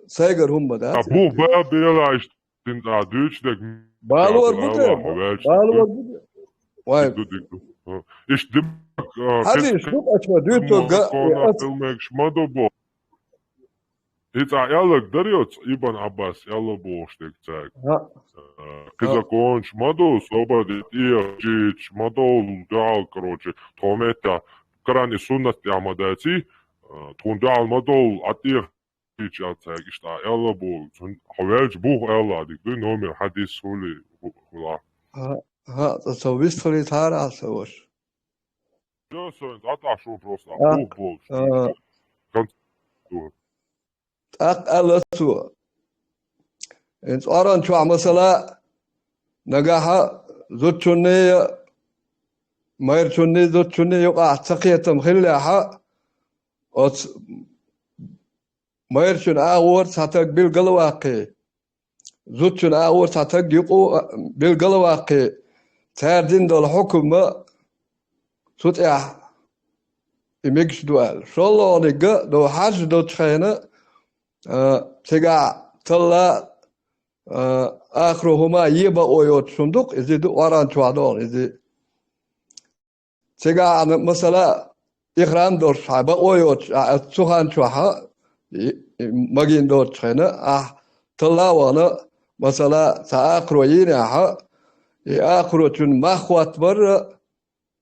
Сайгара хӀума дац. Ткъа бух бан белахь, иштта цуьнан цӀа дуьйцуш дерг. Балор бу те, балор бу те. Вай. Дика ду, дика ду. Иштта димак, а, хьадийс ду, ачма дуьйцург, хилмегаш ма ду бо. И цӀа аьлларг дара йоцу, Ибн Ӏаббас аьлла бохуш дерг цаьрга. А, кхин законаш ма ду, собар де, тӀехьажийча ма довла, дуьхьал, короче, тхо метта, Коран и Суннат тӀехь ма даций, а, тхуна дуьхьал ма довла, а тӀех- Ича аьлла цаьрга иштта аьлла боху. Цунна хьо ваьлча бух аьлла, дика дуй, номер, хьадис хуьлий, ху-, хуьлахь. ХӀа, хӀа, цо вистхилийтахьара ахь, сан ваша. Йо, сан, цӀа тӀахь шу просто, а, бух болуш. А. ТӀаккха аьлла цо: «ХӀинца Къуръан чохь масала, нагахь зудчунний, майрачунний, зудчунний юкъахь цакхетам хиллехь, оцу майрачун агӀор цхьа стаг билгал а ваккхий, зудчун агӀор цхьа таг юкъу билгала ваккхий, цара дина долу хьукма цу тӀехь и мегаш ду аьлла. ШолгӀаниг а ду, хьаьжжа долчу хенахь, а, цигахь талла, а, ахаро хӀума е бакъо йоцуш хӀума ду-кх, иза ду Къуръан чохь догӀу, иза. Цигахь ахьа, масала, ихрам долуш хьан бакъо йоцуш, а, цу хан чохь а, и, и магийна доцучу хенахь, ахьа талла а вахана, масала, цхьа акхаро йийнехь а, и акхарочун мах хӀоттабар а,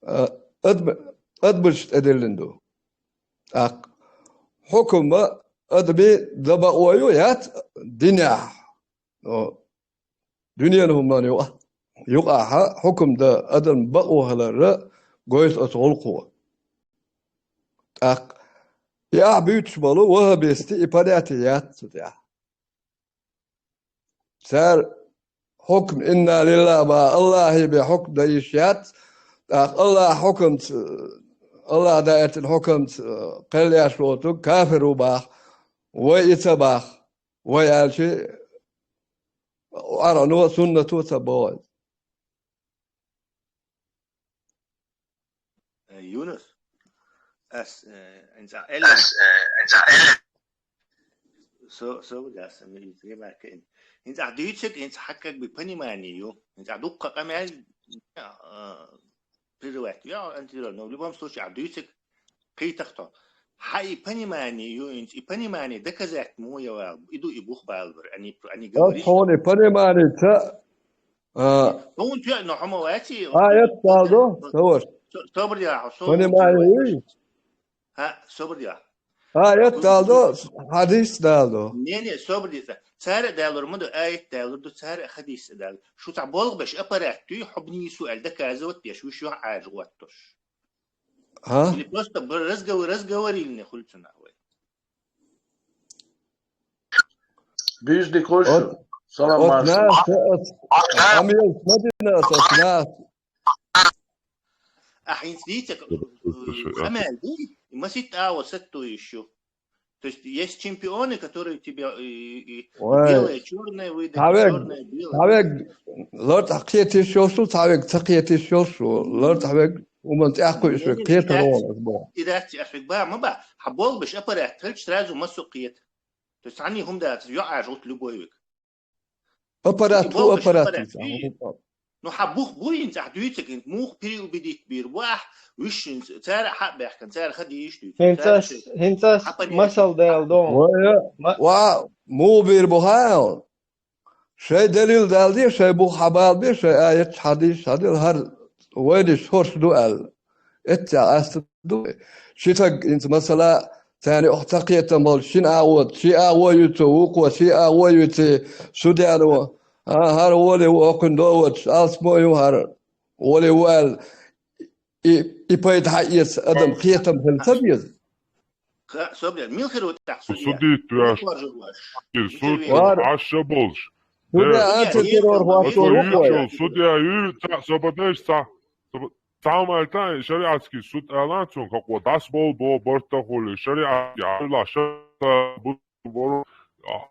а, адаб-, адабаш тӀедиллина ду. ТӀаккха хьукма адамийн дан бакъо ю, яц динехь. О, дуьненан хӀуманна юкъа-, юкъахь хьукма дан адаман бакъо хилар гойту оцу гӀуллакхо. ТӀаккха и ахь буьйцуш болу ваххабисти и понятие яц цу тӀехь. Цара хьукма инна лиллахӀ бан, АллахӀе бен хьукма дан йиш яц, тӀаккха АллахӀ хьукмаца, АллахӀ даийтина хьукмаца кхел еш воцург кафир ву баха, вай и ца баха. Вай аьлча, Къуръано а, суннато а ца боху иза. Э, Юнус, ас, э, хӀинца Элли. Со, со, да, со, ми, ми, ма, кен. ХӀинца дуьйцург, хӀинца хьан как бы понимание ю. ХӀинца дуккха къамел, а, прерывать. Я, антидора, но в любом случае, а дуьйцург кхийтахь тхо. Хьан и понимание ю, хӀинца и понимание доказать мо я вал. И ду и бух балбар, они, они Ас говоришь, хьуна и понимание ца, а, хьуна чу, но хьо ма вац и, аят далдо, товарищ. Со-, собар я, хьо, со-, Понимание ю? ХӀа, собар я. Аят далдо, хьадис далдо. Не, не, собар я. Цара а далур ма ду, аят далур ду, цара а хьадис а далур. Шу цхьа болх беш аппарат дуй, хьо бен нийсо аьлла доказывать деш, вуьш юхь Ӏаьржа оттуш. А? Или просто б-, разговор, разговорильный хуьлу цунах вай. Дийш дика хуьлуш. От, салам от маршал. Нас, от, амел, смотри нас, от нас. А хӀинца дийца, э, къамел дуй, маситта агӀо сатто йиш ю. То есть есть чемпионы, которые тебе и, и Ой. белое, чёрное выдают, Цхьавег, чёрное, белое. Цхьавег лартӀахь кхетиш йолуш ву, цхьавег ца кхетиш йолуш ву. ЛартӀахь вег, хӀуманна тӀехь кхуьуш вег, кхетар вон ас боху. И дац, ас вег ба, ма ба, хьан болх беш аппарат хилча, сразу массо а кхета. То есть цхьанний хӀума дац, йоӀ Ӏаш гӀут любой вег. Аппарат, хӀун аппарат? Ну, хьан бух буй хӀинца, ахь дуьйцург хӀинца, муха переубедить бийр бу ахь, вуьш хӀинца, цара хьа а баьхкина, цара ха дийш дуьйцу. ХӀинца ас, хӀинца ас масал дала ду. Ва, ма- ва, муха бийр бу хьан? Шайн далил далде, шайн бух хьан балабе, шайн аят хьадис хьадила, хӀара вайнаш хӀорш ду аьлла. Эццехь ас ца ду. Ши стаг хӀинца масала, царна юкъахь ца кхетам болчу шина агӀо, ши агӀо ю цо, вукхо ши агӀо ю цо, судьяно, а, хӀара гӀоле ву, хӀокхуьнан довоцуш, алсамо ю хӀара, гӀоле ву аьлла, и, и пайда хьаэца адам кхетам хила ца беза? Ха, собья, мила хир ву тӀаккха судья? Судит ваьш. Прокурор ваьш. Ир суд Интервью. Вар. Ӏаш а болуш. Судья Э, антитеррор хӀотто Ацо ву юьйцу вай. Судья юьйцу, цхьа собадеш, цхьа, соба-, цхьа хӀума аьлла, шариатский суд аьлла, цунна хакъо дӀасабовла боху барт а хуьлий, шариатский Ӏамала шарта бу-, боро,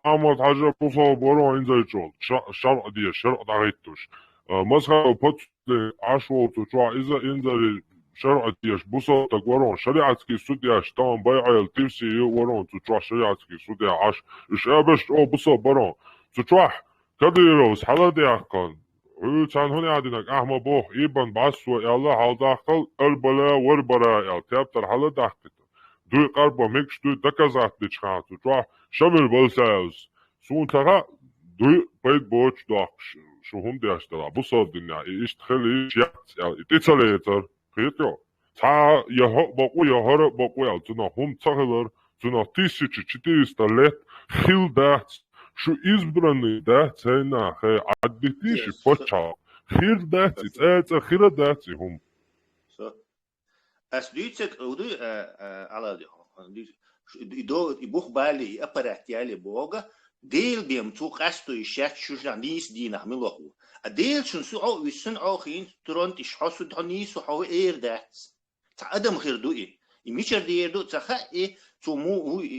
Ахьмад-Хьажа бусалба боро инзарчу, ша-, шаръ де, шаръ дӀахӀиттуш. А, Мазхабов Пацу Ӏаш волу цу чохь иза инзаре шаръ деш бусалба стаг варон, шариатский судьяш тахана байӀел тивси ю варон цу чохь шариатский судья Ӏаш. Уьш абеш чӀогӀа бусалба барон. Цу чохь Кадыровс хьала а даьккхина, хьуьйцан хӀун яа динарг ахьа ма боху, ийбан бӀассо аьлла, хьаладаккхал, арбала, варбара аьлла, тептар хьала а даьккхита. Дуй къарба мегаш дуй доказать дечу хана цу чохь Шамил Балсаевс. Суна ца хаьа, дуй пайда боцуш доккхуш, шу хӀума деш дара, бусалба динехь, и иштта хила йиш яц аьлла, и тӀе ца лецара, кхетарий? Цхьа а я хӀокху бакъо, я хӀара а бакъо аьлла, цунах хӀума ца хилар, цунах тысяча четыреста лет хилла дац, шу избранный дац, хӀайна, хӀай, Ӏаддитий ши пачхьалкх, хир дац и, цӀа а цӀа хир а дац и хӀума. Ас дуьйцург, у дуй, а, а, Ӏалал дуьйцу, дуьйцу, шу, и до, и бух бале, и аппарат яле боху, Дела бен цо къасто йиш яц шуьшнах нийса дийнахь мила ву. А Дела шуна со Ӏо а вуьссина, Ӏо а хийна, трон тӀе хьо суд хьо нийса, хьо ву эр дац. Цхьа адам хир ду и. И мичара дер ду, ца хаьа и, цо му-, ву-, и,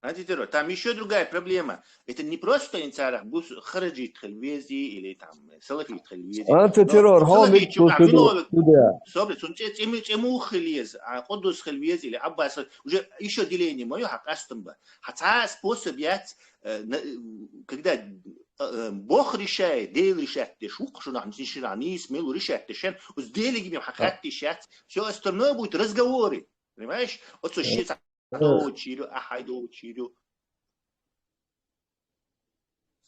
Антитеррор. Там ещё другая проблема. Это не просто инсарах бус хараджит хилла вези или там салафит хилла вези. Антитеррор, но хо салафит мит чу бусу ду, ахмиловик. Ду да. Собри, сун чӀе-, чӀе му-, чӀе мух хилла еза, а, Къуддус хилла вези или Аббас хилла. Уже ещё деление моё хьакъ астам ба. Хьа цхьа способ яц, э, на-, э, когда, э, э, Бог решает, Дела решать деш вукх, шунах, шунах нийса мел решать деш, шен, уз Делиги бим хьакъ хаттиш яц. Всё остальное будет разговоры. Понимаешь? Оцо ши цхьа Э. Доучирю, ахьай доучирю.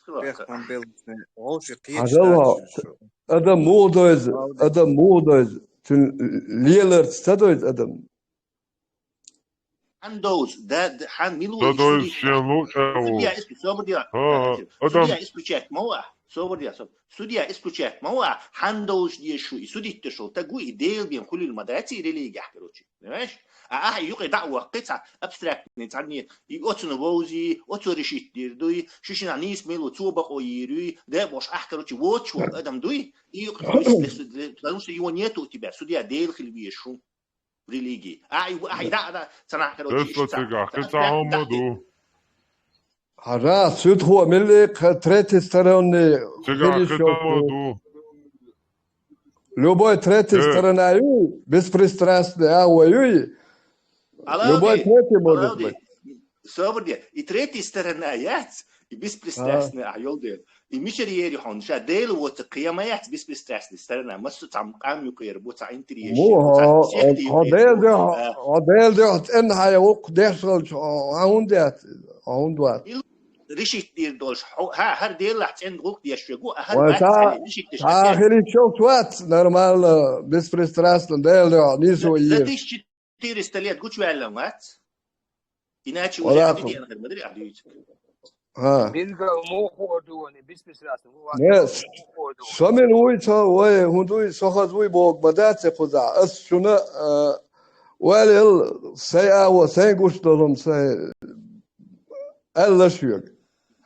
Бехман белсне, олши Хьажал хо, кхиечдачу. Адам мугӀ дойза, Алда. Адам мугӀ дойза. Цун леларца ца дойза адам. Хьан доуз, да, да, хьан милу Ца дойза шен лу шен ву. Судья ис-, собар дела. Ха, ха, Судья адам. Исключать ма ва, собар дела, соб-, Судья исключать ма ва, хьан доуз дешу, и судить дешу, тагу, и Дела бен хулил ма даци, и религия, короче. Понимаешь? А ахьа юкъе дӀа а ваккхи, цхьа абстрактный, цхьа не, и оцуна вовзи, оцо решить дир дуй, шишина нийса мело цо бакъо йир юй, да бош ахь, короче, вочу адам дуй, и юкъе смысл, потому что его нету у тебя, судья Дела хил вешу в религии. А, и, а, и да, да, цана, короче, Тесла ишта, цигахь, ца-, кхин ца-, цхьа хӀума ду. Хьажа, суьдхо милли кха третий сторонний Цигахь хилиш кхин йолчу. Ду. Любой третий Э. Сторона юй, беспристрастный агӀо юй. Алавди, Любой третий может алавди. Быть. Собар де. И третий сторона яц, и беспристрастный А. А йолде. И мичар ери хьон, ша Дела воца кхема яц беспристрастный сторона. Массу цам къам юкъер, бу ца интерес. Му, хо, хо Дела де, А. Хо Дела де, цӀен хьая вукх деш хилча, хьа хӀун де, хьа хӀун де. Ил решить дир долш, хьо, ха, хӀар Делах цӀен гӀулк деш вегу, а хӀар Вай, вац та, цӀен решить деш та вац. Хилиш йолчу вац, нормально, беспристрастно, Дела де, нийсо За, за йир. Тысяча четыреста лет гучваьллан вац. Иначе Вала уже аху. Ахи дена хар мадри а дуйцу. Ха. Милгал мохо дуони, беспристрастно, ву Не, вац, мохо дуони. Со мин вуй, со вай, хӀун дуй, со хаз вуй бог, ма дац кхуза. Ас шуна, а, валил, сай аво, сай гуш долум, сай Алла шуьга.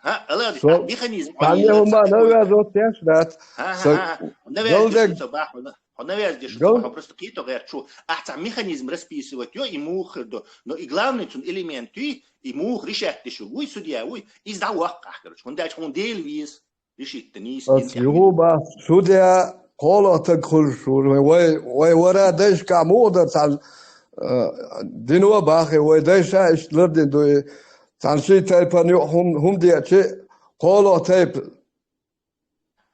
Ха, Алла, Со-, механизм, Таня хӀума навязывать деш дац. Ха, ха, Со-, ха, ха. Навязывать Голдек деш, со бах, хьо навязывать деш, Гол- хьо просто кхето гӀертачу. Ахь цхьа механизм расписывать йо, и мух хир ду. Но и главный цун элемент ю, и мух решать деш вуй, судья вуй, из дӀаваккха ахь, короче. ХӀунда аьлча хьуна Дела веза. Решить да нийса Ас динца юху бах, судья, кхола таг хуьлуш ву, вай, вай вара дайшка муха дар цхьана, э, дино бахи, вай дайша иштта лардин дуй, цхьана ший тайпан юкъа хӀум-, хӀум дечи, кхола тайпа.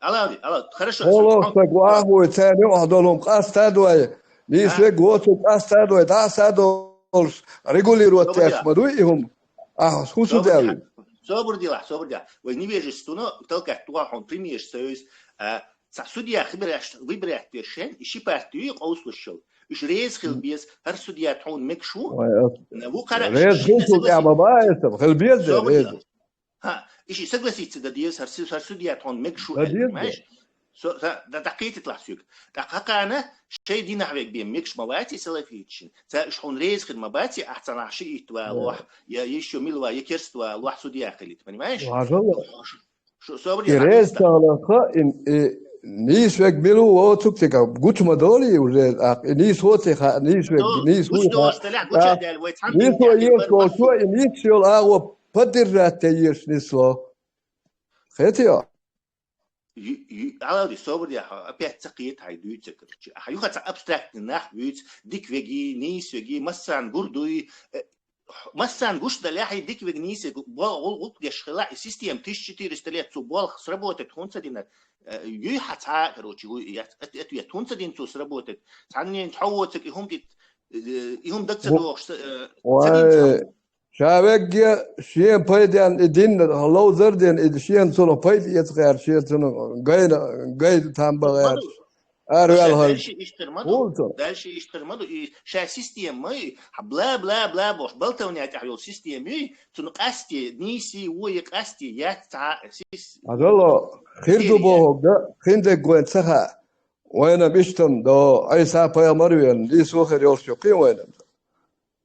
Алавди, алав, хорошо. Кхола стаг вахуй, царна юкъа долум къаста дой, нийса А. Вег воцу къаста дой, дӀа са долуш, регулировать Собар деш я. Ма дуй и хӀум. Ахьа, хӀун Собар судья дела, вуй? Собар дела, собар дела. Вай невежество, но толкать туа хьон пример союз, а, Цхьа судья хибираш-, выбирать деш шен, и ши партию къовсалуш йолу. Уьш реза хила беза, хӀара судья тхьуна мегаш ву. Вай, ас На, ву кара, реза шина хила согласиться. ТӀехь ма баьй аса, хила беза Собар реза. Дела. Ха, и ши согласиться дан деза, хӀара су-, хӀара судья тхьуна мегаш ву Дан аьлла, деза. Понимаешь? Со-, ха, да, дӀакхетийталахь соьга. ТӀаккха хӀокхана шайн динахь вег бен мегаш ма ваций салафитчин. Ца уьш хьуна реза хила ма баций, ахь цхьанхьа шиит валахь, Вай. Я ещё мила ва, я керст валахь судья хилийта, понимаешь? Важа ва. Шу-, собар И дела, реза хьадийца. Цалаха, и, и нийса вег мила ву воцург тика гучу ма долий уже, а, и нийса воций ха, нийса вег, До-, нийса гучу ву ха. Долуш делахь, гуча А, делахь, вай цхьана нийса тӀехь ву еш кхин волчо, и нийса йолу агӀо поддержать де еш нисло. Хетио? Ю-, ю-, алавди, собар дела, хьо опять ца кхета хьайн дуьйцург, короче. Хьан юха цхьа абстрактный нах вуьйцу, дика веги, нийса веги, массарна гур дуй, э, Массан гуш дале, хьай дика вег нийсег, бол гӀул гӀулт деш хила, и система тысяча четыреста лет цу болх сработать хун ца динар, э, юй хьа цхьа, короче, юй, я, эт, эт, эт, хун ца дин цу сработать. Цхьаннен тхьо воцак, и хум тит, э, и хум даг ца Во-, дохш, э, ца дин ца. Вай, ша вегге, шен пайден и дин, ловзар ден, и шен цунах пайда эцгар, шен цунах гайна, гай там багар. Ар вял хал. Дальше иштар ма ду. Хул цо. Дальше иштар ма ду. И ша система ма и, хьа бла, бла, бла бош. Балтавня тӀехь йол система юй, цун къасти, нийси, вуи къасти, яц ца, сис. Адало, хир ду Сири, бохо, да, хин дег гойн цаха. Вайна биштан до, Айса пайгамар вен, дис вохер йолш юкъи вайна.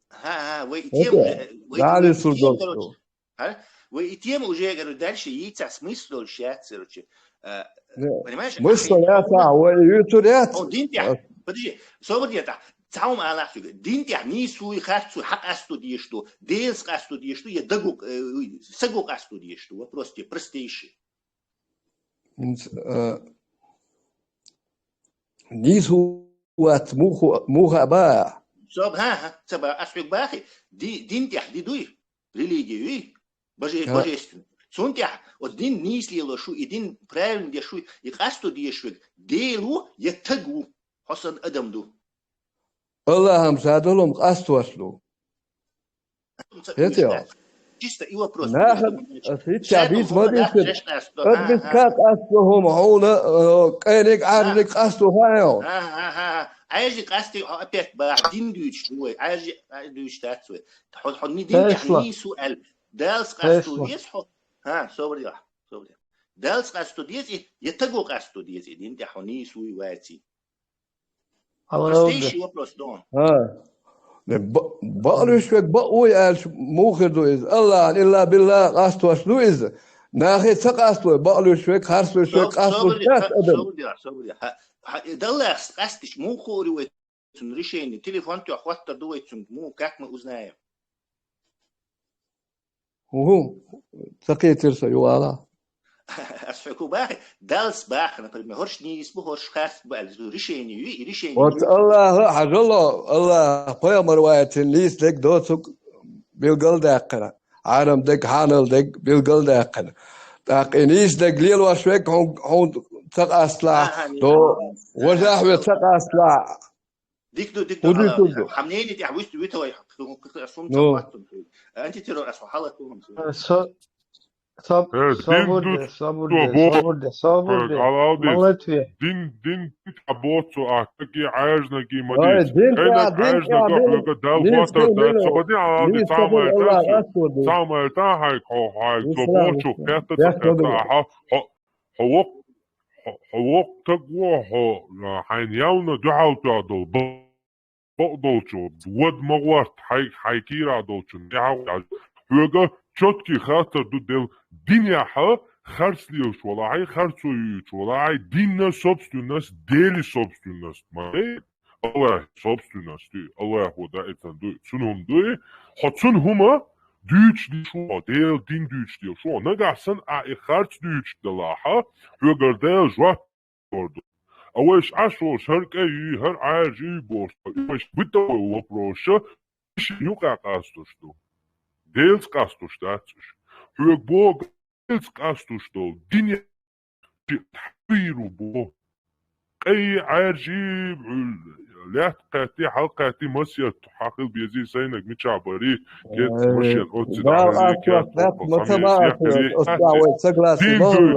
Ха, ха, вай и тема, Это, э, вай, дали вай и тема, сурдон короче, су. А? Вай и тема уже, говорю, дальше яйца смысл дольше яц, короче. Э, Не, понимаешь? Смысл Ахи-, яц, а, вай ютур яц. О, дин тя. А. Подожди, собор дин тя. Цаум Аллах сюга. Дин тя ни суй, хар суй, хак асту диешту, делс асту диешту, я дагу, э, сагу асту диешту. Вопрос тебе простейший. М, с-, э, Нийсу вац муха, муха ба. Соб, ха, ха, ца ба, ас хьуг бахи, ди-, дин тях ди дуй, религия юй, боже-, Ха. Божественный. Цун тях, от дин нийслело шу, и дин правильно де шу, и къасту деш век, делу, я тагу, хосан адам ду. Аллахам садалом къасту аслу. Хетио. Чисто и вопрос. Нахал, хитча бит ма бит. Ад бит ка къасту хум, хьуна, э, кайник, арник къасту хаяо. Айжи къасти, опять ба, дин дюч, ой, айжи, айжи дюч тац, ой. Хо, хо, ни дин тяхни суал. Далс къасту вес, хо. Ха, собрия, собрия. Далс къасту дес, и, я таго къасту дес, и дин тяхни суй вайци. Простейший вопрос, да. А. Не, ба-, баълуьш век баъуй аьлча, мухир ду иза. Аллахьан илла билла къастваш ду иза. Нахе ца къаствой, баълуьш век, харслуьш век, къаствуш дац адам. Собрия, собрия. Ха, ха, даллахс къастиш, мухури вай цун решение. Телефон тё хватта ду вай цун, му, как мы узнаем? Угу. Ца кхетир со ювала. Ас хьуку бахи, далс бах, например, хорш нийс бу, хорш хас бу, али, решение ю, и решение. Вот ю. Аллах, хажало, Аллах, пайгамбар вайтин нийс дег доцук билгал даккхана. Арам дег, ханал дег билгал даккхана. Так, и нийс дег лелош век, хун, хун ца къасла, аха, до, вожах ве ца къасла. Дик ду, дик ду, хӀу ду, хӀала, хӀу ду. Хьамнени тӀехь вуьст виталай, сум Ну. Ца хаттун. Антитеррор ас хьала тулам. Со-, саб-, Э, дин сабур ду де, сабур де, бо-, сабур де, сабур де. Алалди. Молодцы. Дин, дин, дин, а боцу, а, какие аьжнаги, ой, мадис. Дин, Кайна дин, аьжна дин, дохлуга дал дин, хватар дин, да, дин, собади, алалди, дин, самая дин, та, Аллах, Расул, дин. Самая та, хай, хо, хай, Ислам, собочу, Ислам. Пятница, Пятница, пятница, дин. Аха, хо, Хьо вокх, хьо, хьо вокх таг во хьо, а, хьайна явна дуьхьал тоьхна долу ба-, бакъдолчу, вад ма гӀорт хьай, хьай кийра долчун, тӀаьхьа гӀо. Хьоьга чётки хаттар ду дел динехьа, харц лелаш вала хьай, харцо юьйчу вала хьай, динна собственность, дели собственность ма. Аллах собственность ю, Аллах хӀу даийтан дуй, цун хӀума дуй, хьо цун хӀума дуьйцуш деш ву хьо, Делан дин дуьйцуш деш ву хьо. Нагахь санна а и харц дуьйцуш далахьа, хьоьгара Дала жоп лур ду. А вайша Ӏаш волу шар кӀай юй, хӀара Ӏаьржа юй бохуш, и вайша битта вай вопросаша, ши юкъа къастуш ду. Делаца къастуш дац уьш. Хьоьга боху Делаца къастуш долу дин вийр ву боху. Къай Ӏаьржи, лаьтта кхаьтти, хьал кхаьтти, масият хьахил безий сайнаг мичахь бари, кец машен оцци дӀахьари, кец оцци хамери, сехкари, дин дуй.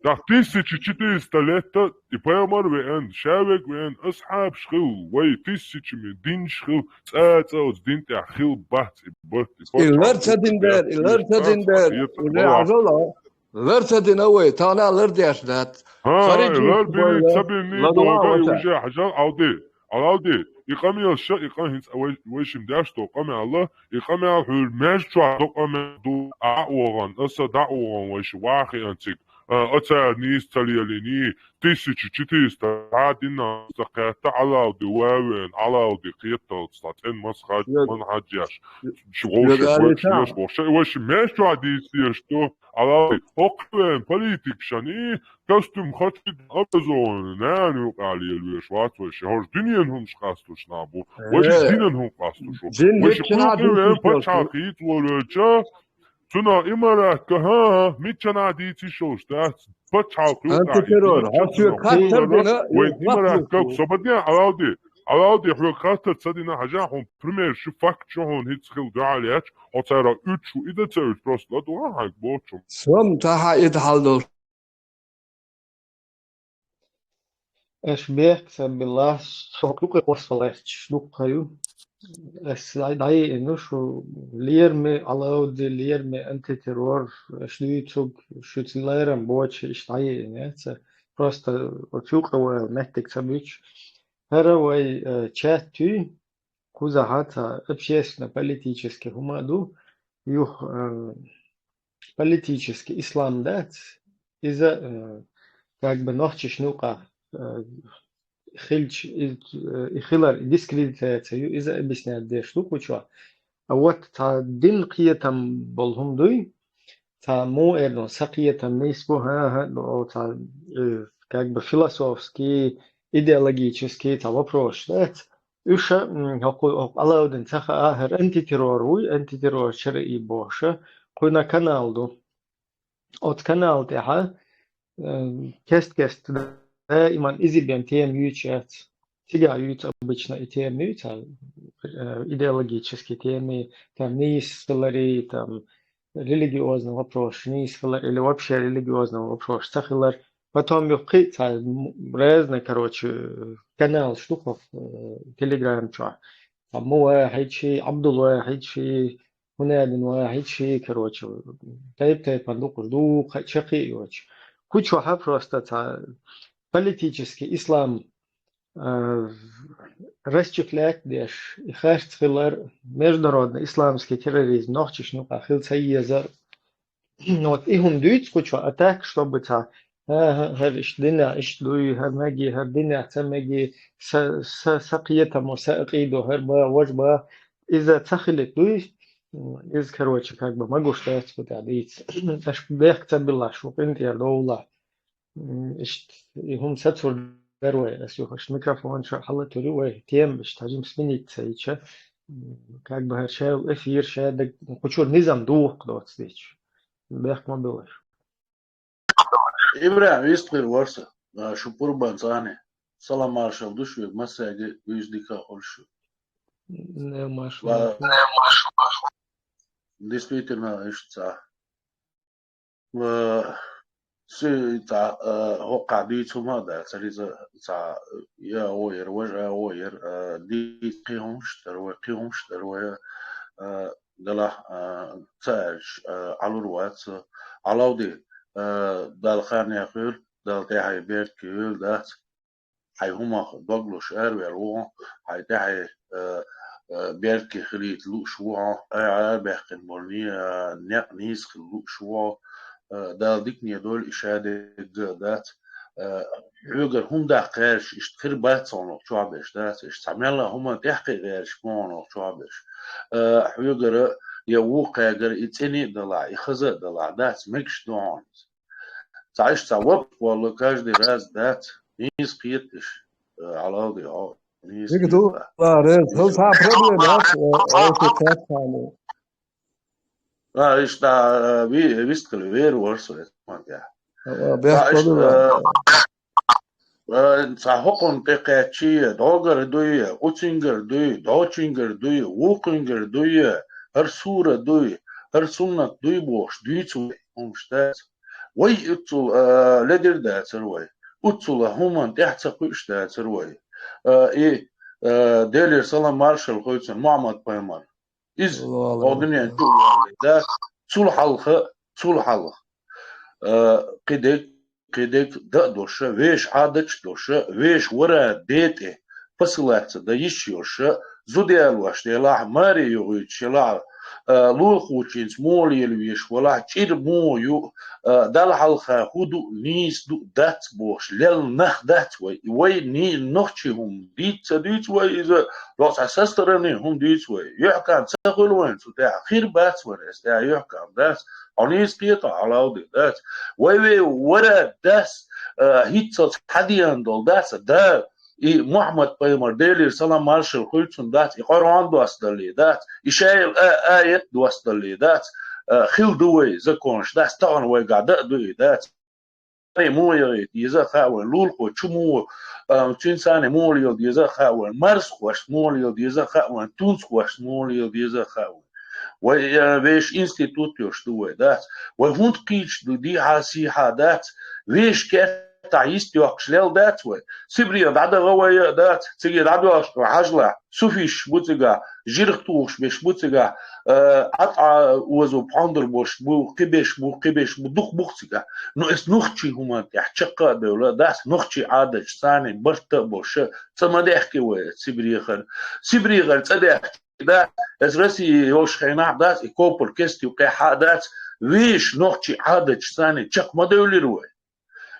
Так, тысяча четыреста летта и пайхамар веан, шавег веан, асхьабаш хил, вай тысячами динаш хил, цӀа-цӀа оцу дин тӀехь хил бац и барт, и лар ца дин бер, и лар ца дин бер, уже хьажала. Лар ца дина вай, тахана лар деш дац. ХӀа, лар бина, ца бина, дога и уже хьажал, алди, алалди, и къамел ша, и къа хӀинца вай, вай шим деш до къамел, и къамел хьуьр меж чохь до къамел ду, а вогӀан, аса дӀа вогӀан вай ши вахи анциг. а, оцара нийса ца лелийний, тысяча четыреста дӀа дина ца кхетта Ӏалавди вавен, Ӏалавди кхеталца цӀен масхаж, манхаджеш, шу гӀоша, шу гӀоша, шу гӀоша, меш чу дийцеш ту, Ӏалавди, хӀокхвен политик шани, костюм хачид образованный, нана юкъа лелавеш вац вайша, хӀорш дуьнен хӀумаш къастуш набу, вайша динан хӀум къастуш ву. Вайша кхувкъивен пачхьалкх йийца волавелча, цунах имарат ка, хӀа, хӀа, миччана дийца йиш йолаш дац, пачхьалкх юкъа Антитеррор, йийца хӀа, соьга цунах хаттар кхувлара, дина, вай имарат ка, собаден, Ӏалавди, Ӏалавди, хьоьга хаттар ца дина, хьажа хьона пример шу, факт шу хьона хӀинца хила дуьхьал яьча, хьо царах уьдуш ву, и да ца уьдуш, просто ладувгӀа хьайга бохучун. Сом тӀаьхьа и да хьал долуш. Аша бехк ца билла, со кху кхе кхоссалаьрташ дуккха ю. Ас дӀа-, дӀайиъина шу лераме Ӏалавди, лераме антитеррор, аша дуьйцург, шуьца лерам боцуш, иштта дӀайиъина яц. Просто оцу юкъа вала меттиг ца буьтуш. ХӀара вай, э, чат юй, кхузахьа цхьа общественно-политический хӀума а ду, юха, э, политический ислам дац, иза, э, как бы нохчашна юкъа, э, хилча, и, э, и хилар, и дискредитация ю, иза объяснять деш ду кху чохь. А вот цхьа дин кхетам болу хӀума дуй, цхьа муха эр ду, сан кхетам нийса бу, хӀа, хӀа, ну, цхьа, э, как бы философский, идеологический цхьа вопрос дац. Уьш, м, хӀокху, хӀокху Ӏалавдина ца хаьа, хӀара антитеррор вуй, антитеррор чара и бохуша, кхуьнан канал ду. Оцу канал тӀехьа, э, кест-кест даиман иза бен тема юьйцуш яц. Цигахь юьйцу обычно и тема юьйцу, э, идеологический теми, там, нийса хилари, там, религиозный вопрос, нийса хилар, или вообще религиозный вопрос ца хилар. Потом юха кхин а цхьа м-, разный, короче, каналаш ду хӀокху, э, Telegram чохь. Там Мувахьид ший, Абдулвахьид ший, Хунадин Вахьид ший, короче, тайп-тайпана дукхуш ду, кхин а чаккхе а йоцуш. Кху чохьа просто цхьа политический ислам, э, расчехлять деш, и харц хилар, международный исламский терроризм нохчашна юкъа хила ца езар. Вот и хӀума дуьйцу кху чохь, а так, чтобы цхьа, хӀа-хӀа, хӀара иштта динехь иштта дуй, хӀара меги, хӀара динехь ца меги, са, са, са кхетамо, са акъидо, хӀара бан, важа бан, иза ца хилийта дуй, иза, короче, как бы магуш дац кху тӀехь дийца. Аша бехк ца билла шу, къинтӀера довла. М, иштта, и хӀума сацур дара вай, ас юха иштта микрофон чу хьалатур ю вай, тема иштта хьажим сменить ца йича, м, как бы хӀара ша эфир, ша даг, кху чуьра низам духу доцу дийцаш. Бехк ма билла шу. ИбрахӀим, вистхир вара со, а, шу пурбан цӀахьа. Салам маршалла ду шуьга, массаьрга буьйса дика хуьлда шу. Не, маршалла. Действительно, иштта цхьа. Э, си цхьа, э, хӀокхахь дуьйцу хӀума а дац, иза цхьа, я ойер, важа а ойер, э, дийца кхин хӀумаш дара вай, кхин хӀумаш дара вай, э, делахь, э, ца аьлча, э, Ӏалур вац, Ӏалавди, э, Далла хан яхйойла, Далла тӀаьхье беркате йойла дац. Хьайн хӀумах дог луш араваьлла ву хьо, хьайн тӀаьхье, э, э, беркате хилийта лууш ву хьо, айхьа арабаьккхина болу не-, э, некъ нийса хила лууш ву хьо, э, Дала дикане дойла и шадерг а дац. Э, хьоьгара хӀума даккха гӀерташ иштта хир бац хьуна чохь берш, дац, иштта цхьа мелла а хӀуманна тӀаьхьакхиа гӀерташ бу хьуна чохь берш. Э, хьоьгара я вукхагара и цӀена а далахь, и хаза а далахь, дац, мегаш ду хьуна иза. Цхьа иштта цхьа вапа волла каждый раз дац, нийса кхета иштта, э, Ӏалавди, хьо нийса кхета. Дика ду, ла, реза. ХӀара цхьа проблема яц, э, оцу кхетахьа. А, иштта, э, ви-, вистхила вер вара со, эцман тӀехь. А, цхьа бехк иштта, ма бу, э, э, цхьа хӀокхунна тӀе кхаьччий, дӀогара дуй, оцуьнгара дуй, дӀочуьнгара дуй, вукхуьнгара дуй, хӀара сура дуй, хӀара суннат дуй бохуш, дуьйцу вай хӀумаш дац. Вай уьццул, а, ледира дацара вай. Уьццул а хӀуманна тӀаьхьа ца кхуьуш дацара вай. А, и, а, Делера салам маршалла хуьлда цунна, Мухьаммад-пайхамар. Иза, саллаллаху Ӏалайхи ва саллам, да, цул хьалха, цул хьалха. А, кхидерг, кхидерг дан а долуша, вешан Ӏадаташ а долуша, вешан вара ден тӀе посылать ца дан йиш йолуш, зуда ялош делахь, маре йогӀуьйтуш елахь, а, лулахочуьнца муха лелавеш валахь, чӀир муха ю, а, Далла хьалха хӀун ду, нийса ду, дац бохуш, лелла нах дац вай. Вай ни-, нохчий хӀума дийца ца дуьйцу вай иза, догӀу цхьа со стороны хӀума дуьйцу вай. Юьхькам ца хуьлу вайн цу тӀехь, хир бац вайн эс тӀехь юьхькам дац. Хьо нийса кхета, хьо лавде дац. Вай вай вара дас, а, хӀинццалц хьадеана долу дац, да, и Мухьаммад пайхамар, Делера салам маршалла хуьлу цунна, дац, и Къуръан доссадалле дац, и шайла а, аят доссадалле дац, а, хила ду вай законаш, дац, тахана вайгахь дан а ду и, дац. Царна муха яхийта деза а хаьа вайн, лулахочу муха, а, цуьнан царна муха лела деза а хаьа вайн, марсхошца муха лела деза а хаьа вайн, тунсхошца муха лела деза а хаьа вайн. Вай, а, вешан институт йолуш ду вай, дац. Вай хӀунда кхийча ду, дехьа-сехьа дац. Вешан кертахь йист йоккхуш лелла дац вай. Сибрех дӀадахана вай а дац. Цига дӀадоьлхуш ду хьажалахь. Суфисташ бу цигахь, жирх тухуш берш бу цигахь, а, Ӏад-Ӏа озо пхьондур болуш бу, кхиберш бу, кхиберш бу, дукха бу цигахь. Ну, эс нохчий хӀуманна тӀехь чекх а девлла, дац, нохчий Ӏадаташ царна барт а болуш, цӀа ма даьхки вай Сибрехара. Сибрехара цӀа даьхки, дац, эс Россия йолуш хенахь, дац, и копар кеста юкъехь а, дац, вешан нохчий Ӏадаташ царна чекх ма девлира вай.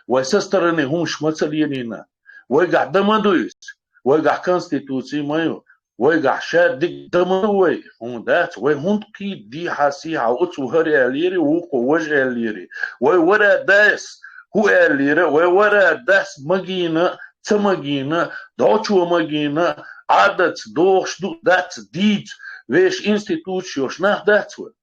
Вай со стороны хӀумаш ма ца лелийна. Вайгахь дан ма ду иза. Вайгахь конституций ма ю. Вайгахь ша диг дан ма ду вай. ХӀунда дац? Вай хӀунда кхийда дехьа-сехьа, оцу хӀара аьллера, вукхо важа аьллера. Вай вара дас хӀу аьллера, вай вара дас магийна, ца магийна, догӀучо магийна, Ӏадатца догӀуш ду, дац, дийца, вешан институташ йолуш нах дац вай.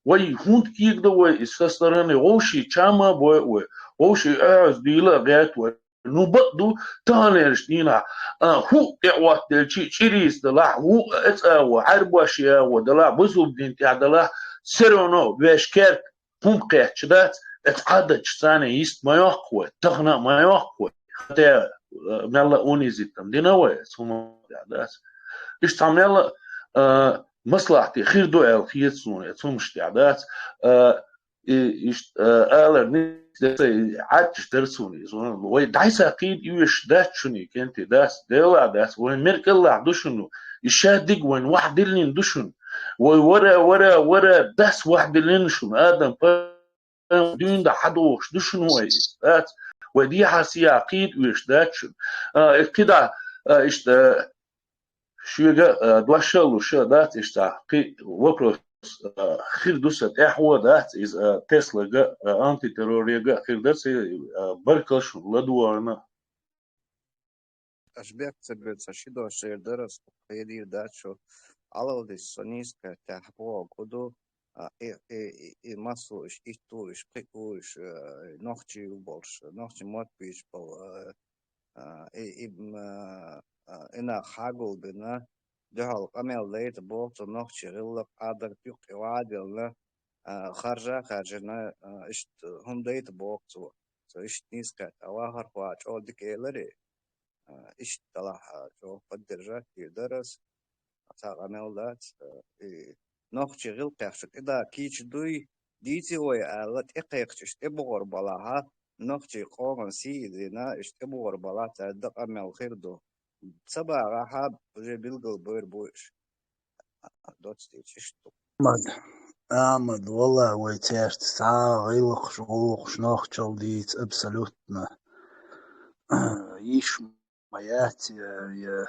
Вай хӀунда кийгадо вай иза со стороны? Вовший чам а бойу вай, вовший оьгӀаз дийла а гӀерта вай. Ну, бакъ ду, таханлерчу дийнахь, а, хӀуъа тӀеӀоттаделчи, чӀирийца далахь, хӀуъа эцӀагӀо, хьарбош ягӀо далахь, бусулба дин тӀехь далахь, все равно вешан керта хӀума кхетча дац, эца Ӏадаташ царна йист ма йоккху вай, тахана а ма йоккху вай. ХӀаьта, а, мелла а унизить дина вай, эца хӀума тӀехь дац. Иштта цхьа мелла а, а, маслахьте хир ду аьлла хета суна, эца хӀумаш тӀехь дац. А, и, иштта, а, алар ницкъ дерг ца, и Ӏадаташ дара суна иза. Вай дӀасакхийда оьшуш дац шуна, кенти дац, Делахь дац, вайн меркӀаллахь ду шуна, и ша диг вайн вахьа диллина ду шуна. Вай вара, вара, вара дас вахьа диллина шуна, Адам па-, дуьйна да хьадохуш ду шуна вай иза, дац? Вай дехьа-сехьа кхийда оьшуш дац шуна. А, и кхидӀа, а, иштта, а, шуьга, а, дош а луш а дац иштта, кхин вопрос, а, хир ду сан тӀаьхьо, дац иза, а, Теслага, а, антитеррорга а хир дац, а, баркалла шуна ладогӀарна. Аша бехк ца бер, сан ши дош эр дара, аса кху хьедийр дац шу. Алалдис со нийса кхетахь боху ду, а, и, и, и, и массо уьш, итт ву уьш, кхин ву уьш, а, нохчий ву болуш, нохчий мотт бийш болу, а, а, и, и, м, а, а, и нах хьагулбина, дуьхьал къамел дайта боху цу нохчий гӀиллакх, Ӏадат юккъе ваделна, а, харжа а хаьржина, а, иштта хӀума дайта боху цо. Цо иштта нийса кхетта, а, вахархо чӀогӀа дика эларе. А, иштта далахь, а, чӀогӀа поддержать дийр дара ас. Цхьа къамел дац, а, и нохчий гӀиллакхех шу тӀеда кийча дуй, дийци вай аьлла, тӀекхайкхича иштта тӀебогӀур балахьа, нохчий къоман сий а дина, иштта тӀебогӀур балахь, цаьрда къамел хир ду. Ца багӀахьа, уже билгал бер бу уьш. Доцу дийцича иштта ду. Ахьмад, Ахьмад, валлахӀи, вай цаьрца цхьа а гӀиллакхаш, гӀуллакхаш нохчалла дийца абсолютно. Йиш ма яц, я, я,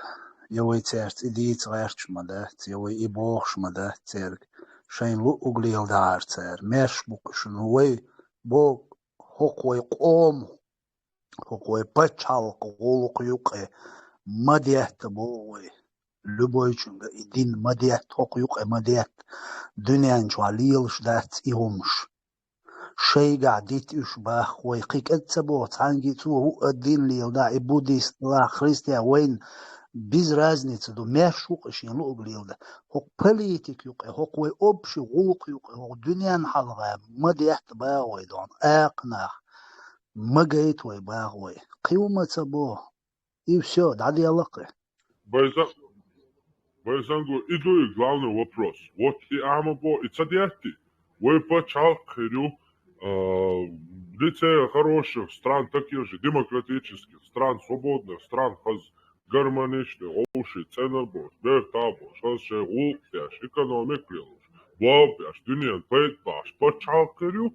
я вай цаьрца и дийца гӀерташ ма дац, я вай и бохуш ма дац цаьрга. Шайна луъуг леладахьара цара. Маьрша бу-кх шуна, вай боху, хӀокху вай къоман, хӀокху вай пачхьалкхан гӀуллакх юкъе ма детта боху вай. Любойчунга и дин ма детта, хӀокху юкъе ма детта. Дуьнен чохь лелаш дац и хӀумаш. Шайгахь дита уьш боху вай, кхин кӀант ца боху, цхьаьнгге а цо хӀуъа дин леладахь, и буддист далахь, христиан, вайна без разница ду, маьрша ву-кх шен луъуг леладахь. ХӀокху политика юкъе, хӀокху вай общий гӀуллакх юкъе, хӀокху дуьненна хьалха ма детта боху вай дона, акха нах. Ма гайта вай боху вай. Кхин хӀума ца боху. И всё, дӀаделла-кх. Байза-, Байзанго, и ду и главный вопрос. Вот и Ахьмад бо, и ца детти. Вай пачхьалкх хир ю, а, в лице хороших стран, таких же демократических стран, свободных стран, хаз германаш а, вовшийн цӀенар болуш, бертахь а болуш, хаза шайн гӀуллакх деш, экономика лелош, боб беш, дуьненна пайда беш пачхьалкх хир ю,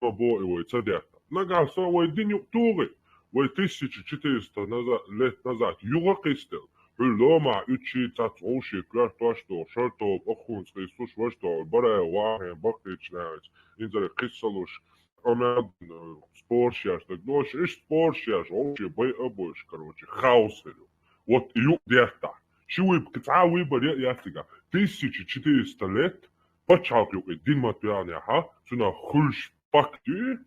амма боху и вай ца деттахь. Нагахь санна вай дин юкъа тухий, вай тысяча четыреста наза-, лет назад юха кхийсделла, хьуьлла ломахь уьдучу цхьацца вовшийн коьртош а долуш, шарахь тоба аххунца кхийсуш, ваша тоба барай вахье баккхийчу нахаца, инзаре кхийсалуш, къамел дина, спорш еш дагадогӀуш, иштта спорш еш, вовшийн байа а бойуш, короче, хаос хир ю. Вот и юкъа деттахь. Ши выб-, цхьа выбор а яц цигахь. Тысяча четыреста лет пачхьалкх юкъа и дин ма тоьхнехь, цунах хуьлуш факт ю,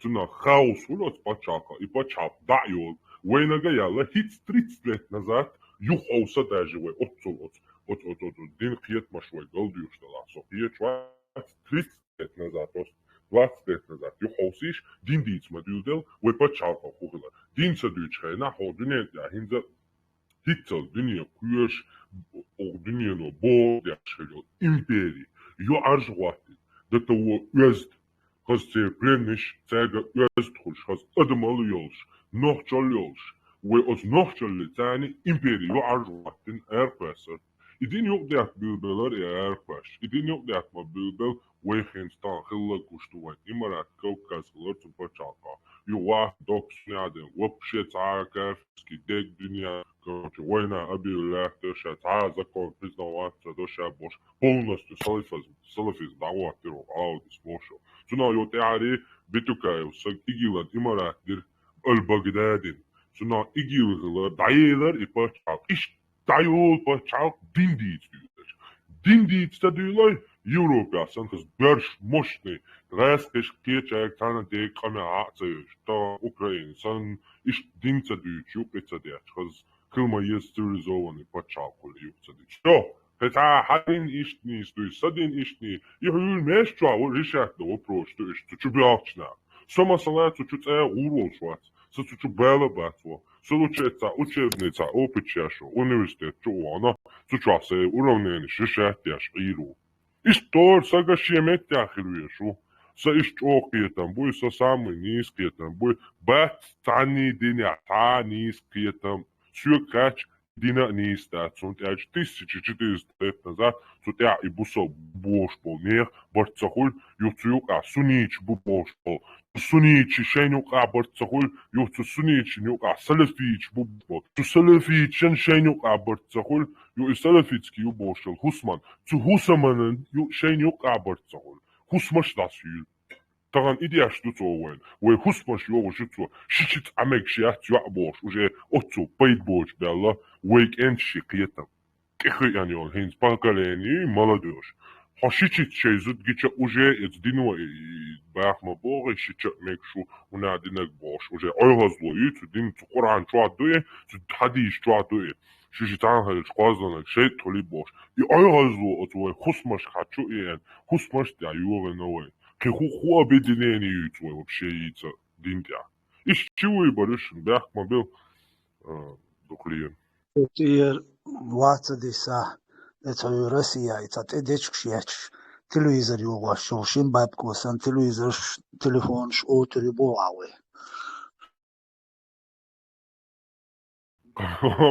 цунах хаос хуьлу оцу пачхьалкхах, и пачхьалкх дӀа а йолу. Вайнага а яьлла, хӀинца тридцать лет назад юха хьовса даже вай оццул оцу, оцу, оцу, оцу дин кхетамаш вай галдуьйхуш делахь, со кхеташ вац, тридцать лет назад, оцу двадцать лет назад юха хьовсийша, дин дийца ма дуьйладелла, вай пачхьалкхах хӀун хилар. Дин ца дуьйцучу хенахь хӀокху дуьнен тӀехь хӀинца хӀинццалц дуьне кхоьруш, оха дуьнено боху деш хир йолу импери, юьхьӀаьржа хӀоттийна, до того оьзда, хаза церан пленныш, цаьрга оьзда хуьлуш, хаза адамалла йолуш, нохчалла йолуш, вай оцу нохчаллица царна импери юьхьӀаьржа хӀоттийна аьркхоьссар. И дин юкъа дехка билбелара и аьркхоьссар. И дин юкъа дехка ма билбелла, вай хӀинца тахана хилла гуш ду вайн Имарат Кавказ хилар цу пачхьалкхах. Юха ваха доккху сунех а ден, вообще цхьа а каф- ский дег дуьнен, короче, война объявлять до, ша цхьа а закон признавать ца до, ша бош полностью салафизм, салафизм дӀагӀоттийра ву Алаудис бохуш. Цунах йо тӀаьхьарий Битюкаев саг ИГИЛан имарат дира, аль-Багдадин. Цунах ИГИЛ хилар, дӀаелар и пачхьалкх. Иштта дӀайолу пачхьалкх дин дийца дуьйлаш. Дин дийца ца дуьйлой, Европехь санна хаза боьрша мощный, гӀаьскхиш кхечаьрга цхьана дега къамел а ца йоьдуш, тахана Украина санна, иштта дин ца дуьйцуш, юкъа ца детташ, хаза хила ма еза цивилизованный пачхьалкх хуьлу юкъа ца детташ. Всё, кхин цхьа а хьан дин иштта нийса дуй, сан дин иштта нийса. И хьуьлла мешачохь ву решать до вопрос ду иштта, цу чу боьлхучу наха. Со, масала, цу чу цӀа гӀур волуш вац. Со цу чу бала бац ву. Со лучше цхьа учебный, цхьа опыт еш ву, университет чу а вахана, цу чохь сайн уравнениш решать деш Ӏийр ву. Иштта тӀора сага шен меттехь хир везаш ву. Сан иштта чӀогӀа кхетам буй, сан самый нийса кхетам буй, бац цхьанний динехь цхьа а нийса кхетам. Соьга хаьттича, дина а нийса дац, хӀунда аьлча тысяча четыреста лет назад цу тӀехь и бусалба бу бохуш болу нехан барт ца хуьлу, юха цу юкъахь сунниташ бу бохуш болу, цу сунниташна шайна юкъахь барт ца хуьлу, юха цу сунниташна юкъахь салафиташ бу бохуш болу, цу салафиташна шайна юкъахь барт ца хуьлу, юха и салафитский ю бохуш йолу хӀусаман, цу хӀусаманан ю-, шайна юкъахь барт ца хуьлу, хӀусамаш дӀасаюьйлу. Тахана и деш ду цо вайна. Вай хӀусамаш йогӀуш ю цо. Ши чу цӀа мегаш яц йоӀ бохуш, уже оццул пайда боцуш баьлла вай кӀентан ши кхетам. ТӀехиъна йолу хӀинца поколение ю, молодёжь. Хьо ши чу шайн зуда гича уже иза дино и, и, баха ма боху, ши чу мегаш ву, хӀунда динарг бохуш, уже Ӏойхазло ю цу дин, цу Къуръан чохь ду и, цу хьадис чохь ду и. Ши ши цхьаьна хилча кхозлагӀнарг шайтӀа хуьлий бохуш. И Ӏойхазло оцу вай хӀусамашка хьан чу а еана, хӀусамаш тӀехь йогӀина вай. Кхин хӀу-, хӀу объединение юьйцу вай вообще йийца дин тӀехь. Иштта чу вуй бараш, бехк ма бил, а, дукхлера. ТӀера вац а диса, эцхьа Россия, и цхьа тӀе дечуш ечуш, телевизор йогӀош йолу шин бабко сан телевизорш, телефонаш отур ю бохьа вай.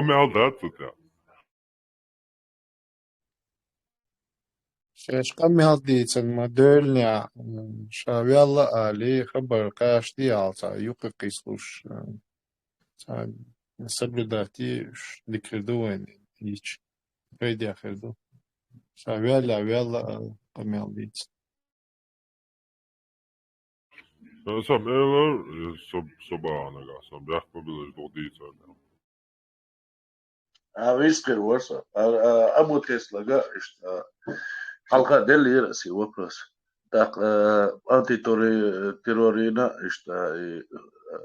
Мел дац цу тӀехь. Шаьш къамел дийцан ма доьллинехь, м, ша ваьлла а алий, хабар кхаьш дий аьлла, цхьа юкъа кхийсалуш, м, цхьа соблюдать йий, ш-, дика хир ду вайн йича, пайде хир ду. Ша ваьлла, ваьлла а къамел дийцан. Сан элар, э, со, со бахьа нагахь, сан бехк ма билаш догӀу дийцар. А, вистхир вара со. А, а, Абу Теслага, иштта, а, хьалха деллера ас и вопрос. ТӀаккха, а, антитеррорина, иштта, и, а,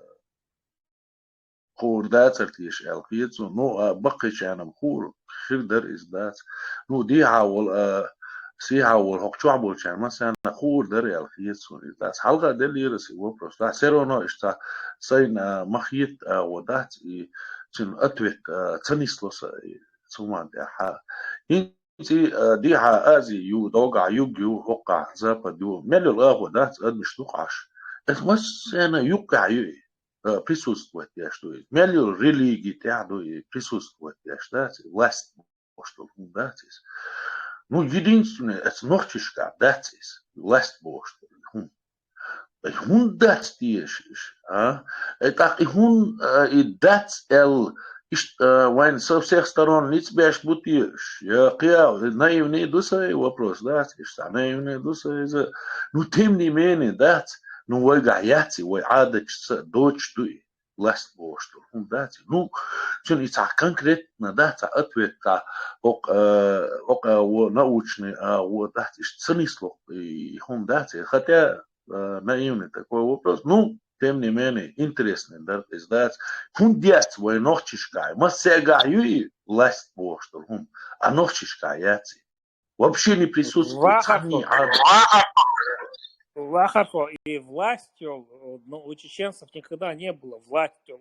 хуур дацара теша аьлла хета суна. Ну, а, баккхийчарна-м хуур хир дара иза дац. Ну, дехьа волу, а, сехьа волу хӀокху чохь болчарна массарна хуур дара аьлла хета суна иза дац. Хьалха деллера ас и вопрос. Ткъа всё равно иштта сайна, а, ма хета, а, гӀо дац и цуьнан ответ, а, ца нисло сан и цу хӀуманна тӀехь. ХӀинца и, а, дехьа Ази ю, догахь юг ю, хӀокхахь запад ю. Мел йолу агӀо дац адамаш дукха Ӏаш. Аса массарна юккъехь ю и. э, присутствовать деш ду иза. Мел йолу религи тӀехь ду и присутствовать деш, дац и власть бохуш долу хӀума дац иза. Ну, единственное, эца нохчашка дац иза, власть бохуш долу хӀума. Ай, хӀунда дац теша иша, а? Ай, тӀаккха и хӀун, а, и дац аьлла, иштта, а, вайн со всех сторон ницкъ беш бу теша? Я кхиал, наивный ду сан вопрос, дац иша, наивный ду сан иза. Ну, тем не менее, дац. Ну, вайгахь яц и, вай Ӏадатчу са доцуш ду и. Власть бохуш долу хӀума дац. Ну, цуьнан и цхьа конкретно, да, цхьа ответ, цхьа окъ, э, окъ, э, во научный, а, во дац, иштта ца нисло и хӀума дац. Хотя, э, наивный такой вопрос. Ну, тем не менее, интересный дара иза дац. ХӀунда дац вай нохчашкахь? Массаьргахь ю и власть бохуш долу хӀума, а нохчашкахь яц и. Вообще не присутствует. Вахархо. Цхьанний Ӏадат. Вахархо, и власть, э, ну, у чеченцев никогда не было власть, э,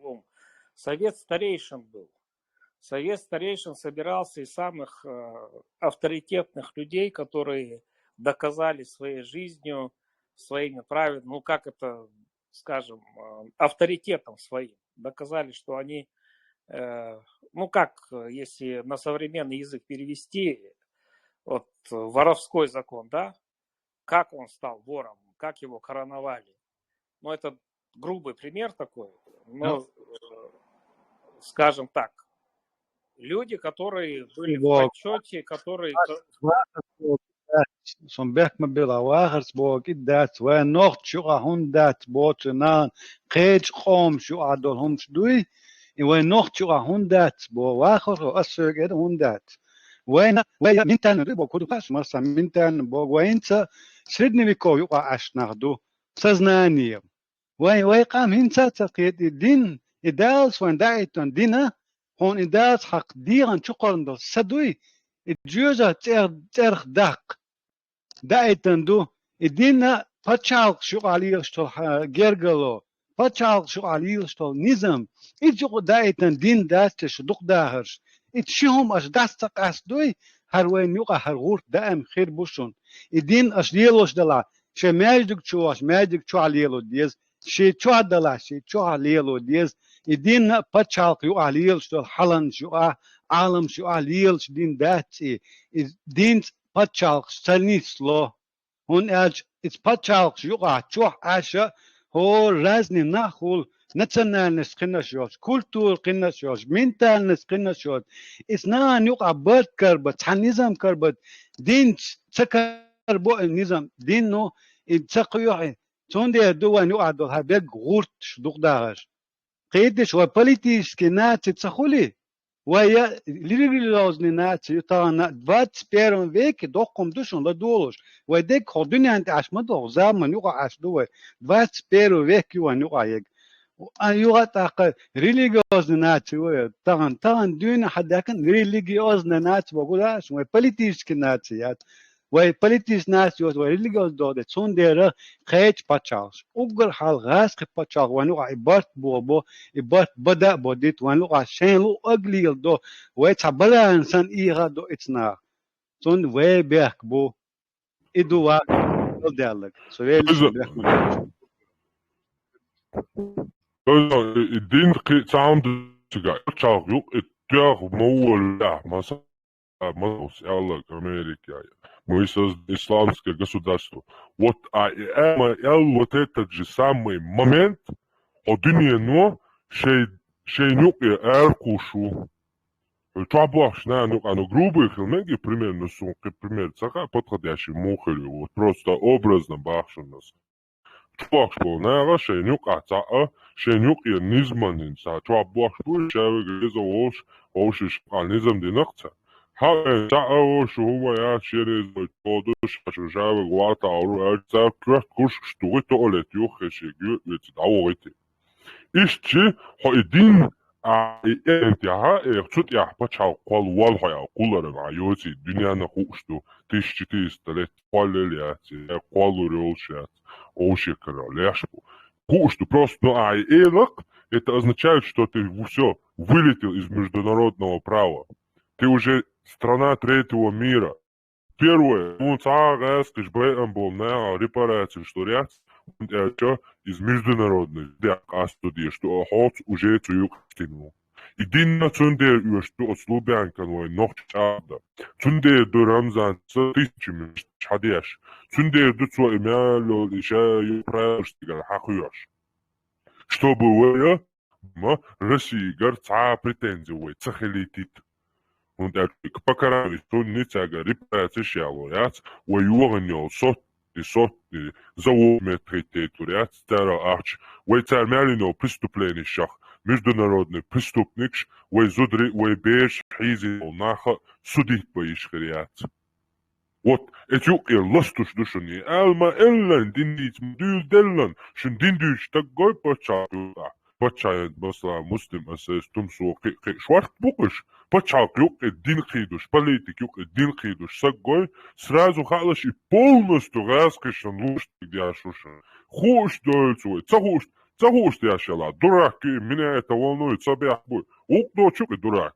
совет старейшин был. Совет старейшин собирался из самых, э, авторитетных людей, которые доказали своей жизнью, своими правилами, ну, как это, скажем, э, авторитетом своим, доказали, что они, э, ну, как, э, если на современный язык перевести, вот, э, воровской закон, да, как он стал вором, как его короновали. Ну, это грубый пример такой, но, э, скажем так, люди, которые были в почёте, которые... Сон бехк ма била, вахарца боху и дац, вайн нохча юкъахь хӀунда дац боху, нахана кхечу къомаш юкъахь долу хӀумаш дуй, и вайн нохча юкъахь хӀунда дац боху, вахархо, ас соьга эр хӀунда дац. Вайна, вай ментально дуй боху, куду пас, масса ментально боху, вайнца средневеков юкъахь Ӏаш нах ду, сознание. Вай, вай къам хӀинца а ца кхета и дин, и Далас вайн даийтина дина, хьуна и Далас хьакха дегӀан чукхарна долу са дуй, и жоьжахати цӀер-, цӀерах даккха. Даийтина ду, и дин а пачхьалкхаш юкъахь лелаш долу хьа-, гергало, пачхьалкхаш юкъахь лелаш долу низам, иза юкъа даийтина дин дац те шу дукха дахарш. Иза ши хӀума аша дӀаса ца къастадой, хӀара вайна юкъахь хӀара гӀурт даим хир бу шуна. И дин аша лелош делахь, шайн маьждиг чу вахча, маьждиг чохь лело деза, шен чохь далахь, шен чохь лело деза. И дин а пачхьалкх юкъахь лелаш долу хьаланаш юкъахь, Ӏаламаш юкъахь лелаш дин дац и. И динца пачхьалкхаш ца нисло. ХӀунда аьлча иза пачхьалкхаш юкъахь чохь Ӏаша, хӀора разный нах хуьлу, национальность кхинаш йолчу, культура кхинаш йолчу, ментальность кхинаш йолчу. Иза нахана юкъахь барт карбац, цхьа низам карбац, динца ца карбо и низам, дин, ну, и ца кхоьхьи. Цундела ду вайн юкъахь долу хьан берг гӀурташ дукха дахарш. Кхеташ, вай политический наци ца хуьли, вай я религиозный наци ю тахана, двадцать первом веке доккхум ду шуна ладугӀуш. Вай дерг хӀокху дуьнен тӀе Ӏаш ма ду, хӀокху заман юкъа Ӏаш ду вай. Двадцать первый век ю вайн юкъа ег. А юкъа тӀаккха религиозный наци вай тахана, тахана дуьйна хьан даьккхина религиозный наци боху да, вай политический наци яц. Вай политический наци йоцу, вай религиозный доху де, цундела кхечу пачхьалкхаш. Уггар хьалха гӀазкхи пачхьалкх вайн юкъа и барт боху бо, и барт бада а бо дита вайн юкъа шайн лу аглийла до, вай цхьа балаан санна ийха до ица наха. Цунна вай бехк бу. И ду ва далдаьллаг. Со веллачу бехк ма. Иза и дин кхи цхьа хӀума ду цига, пачхьалкх юкъа и тоьхна ма воллехь, маса а, ма аьлларг Америка, мы создали исламское государство. Вот, а, и Эмма аьлла, вот этот же самый момент, хьо дуьнено шей, шейна юкъе ара кхуш ву. Чохь бохуш нана юкъа, ну, грубый хила мега, примерно, сун кхин пример ца хаьа, подходящий муха хир ю, вот просто образно бахшунас. Чохь бохуш болу наха шайна юкъахь цхьаъ, шайна юкъе низаман хӀинца, чохь бохуш бу, ша вега веза волуш, вовшашка низам динарг ца. Хьан вайн цхьаъ волуш, хӀума яц, шен реза вай чӀогӀа ду, ша шу ша вега ватахь, ур аьлча, цара коьрта куршкаш тухий, туалет юххе шега йоьцу, дӀавохуьйтий. Иштта хьо и дин, а, и эрна тӀехьа, э, цу тӀехь пачхьалкх кхолла вал хьо аьлла, кхулларан а йоций, дуьненна хууш ду, тысяча четыреста лет кхоллал яц, э, кхоллур йолуш яц, овшекара леш бу. Хууш ду просто, ну, а, и элакх, это означает, что ты всё, вылетел из международного права. Ты уже страна третьего мира. Первое, ну, цхьа а гӀаьскхиш байъан болу наха репарацеш лур яц, ХӀунда аьлча, из международный декъаста деш ду, а хьоца уже цу юкъа стимул. И динна цундела оьшуш ду оцу Лубянкан вайн нохча чӀагӀда. Цундела ду Рамзан ца тысячи мешта хьадеш. Цундела ду цо и мел йолу и ша ю правилаш цигара хьакхоьхьуш. Чтобы вай ма Россигара цхьа а претензи вай ца хилийтита. ХӀунда аьлча по коронавирусу цунна цаьрга репарацеш яло яц, вай йогӀун йолу сотни, сотни, за вовремя тхететур яц, цара ахча, вай цара мел йина йолу преступленешах, международный преступникаш, вай зударий, вай бераш хьийзина йолу наха судить бан йиш хир яц. Вот, эцу юккъера ластуш ду шуна, и ала ма-эллан, динница ма дуьйладеллан, шун дин дуьйцуш стаг гой пачхьалкх юкъахь. Пачхьалкх, масала, Муслим ас, ас, Тумсо, кхин, кхин шорта бу-кх уьш, пачхьалкх юккъе дин кхийдуш, политик юккъе дин кхийдуш стаг гой, сразу хаалаш и полностью гӀазкхашна луш деш ду шуна. Хууш дойлу цо вай, ца хууш, ца хууш деш ялахь, дурак и, меня это волнует, ца бехк бу. Вукху доцу юкъе дурак.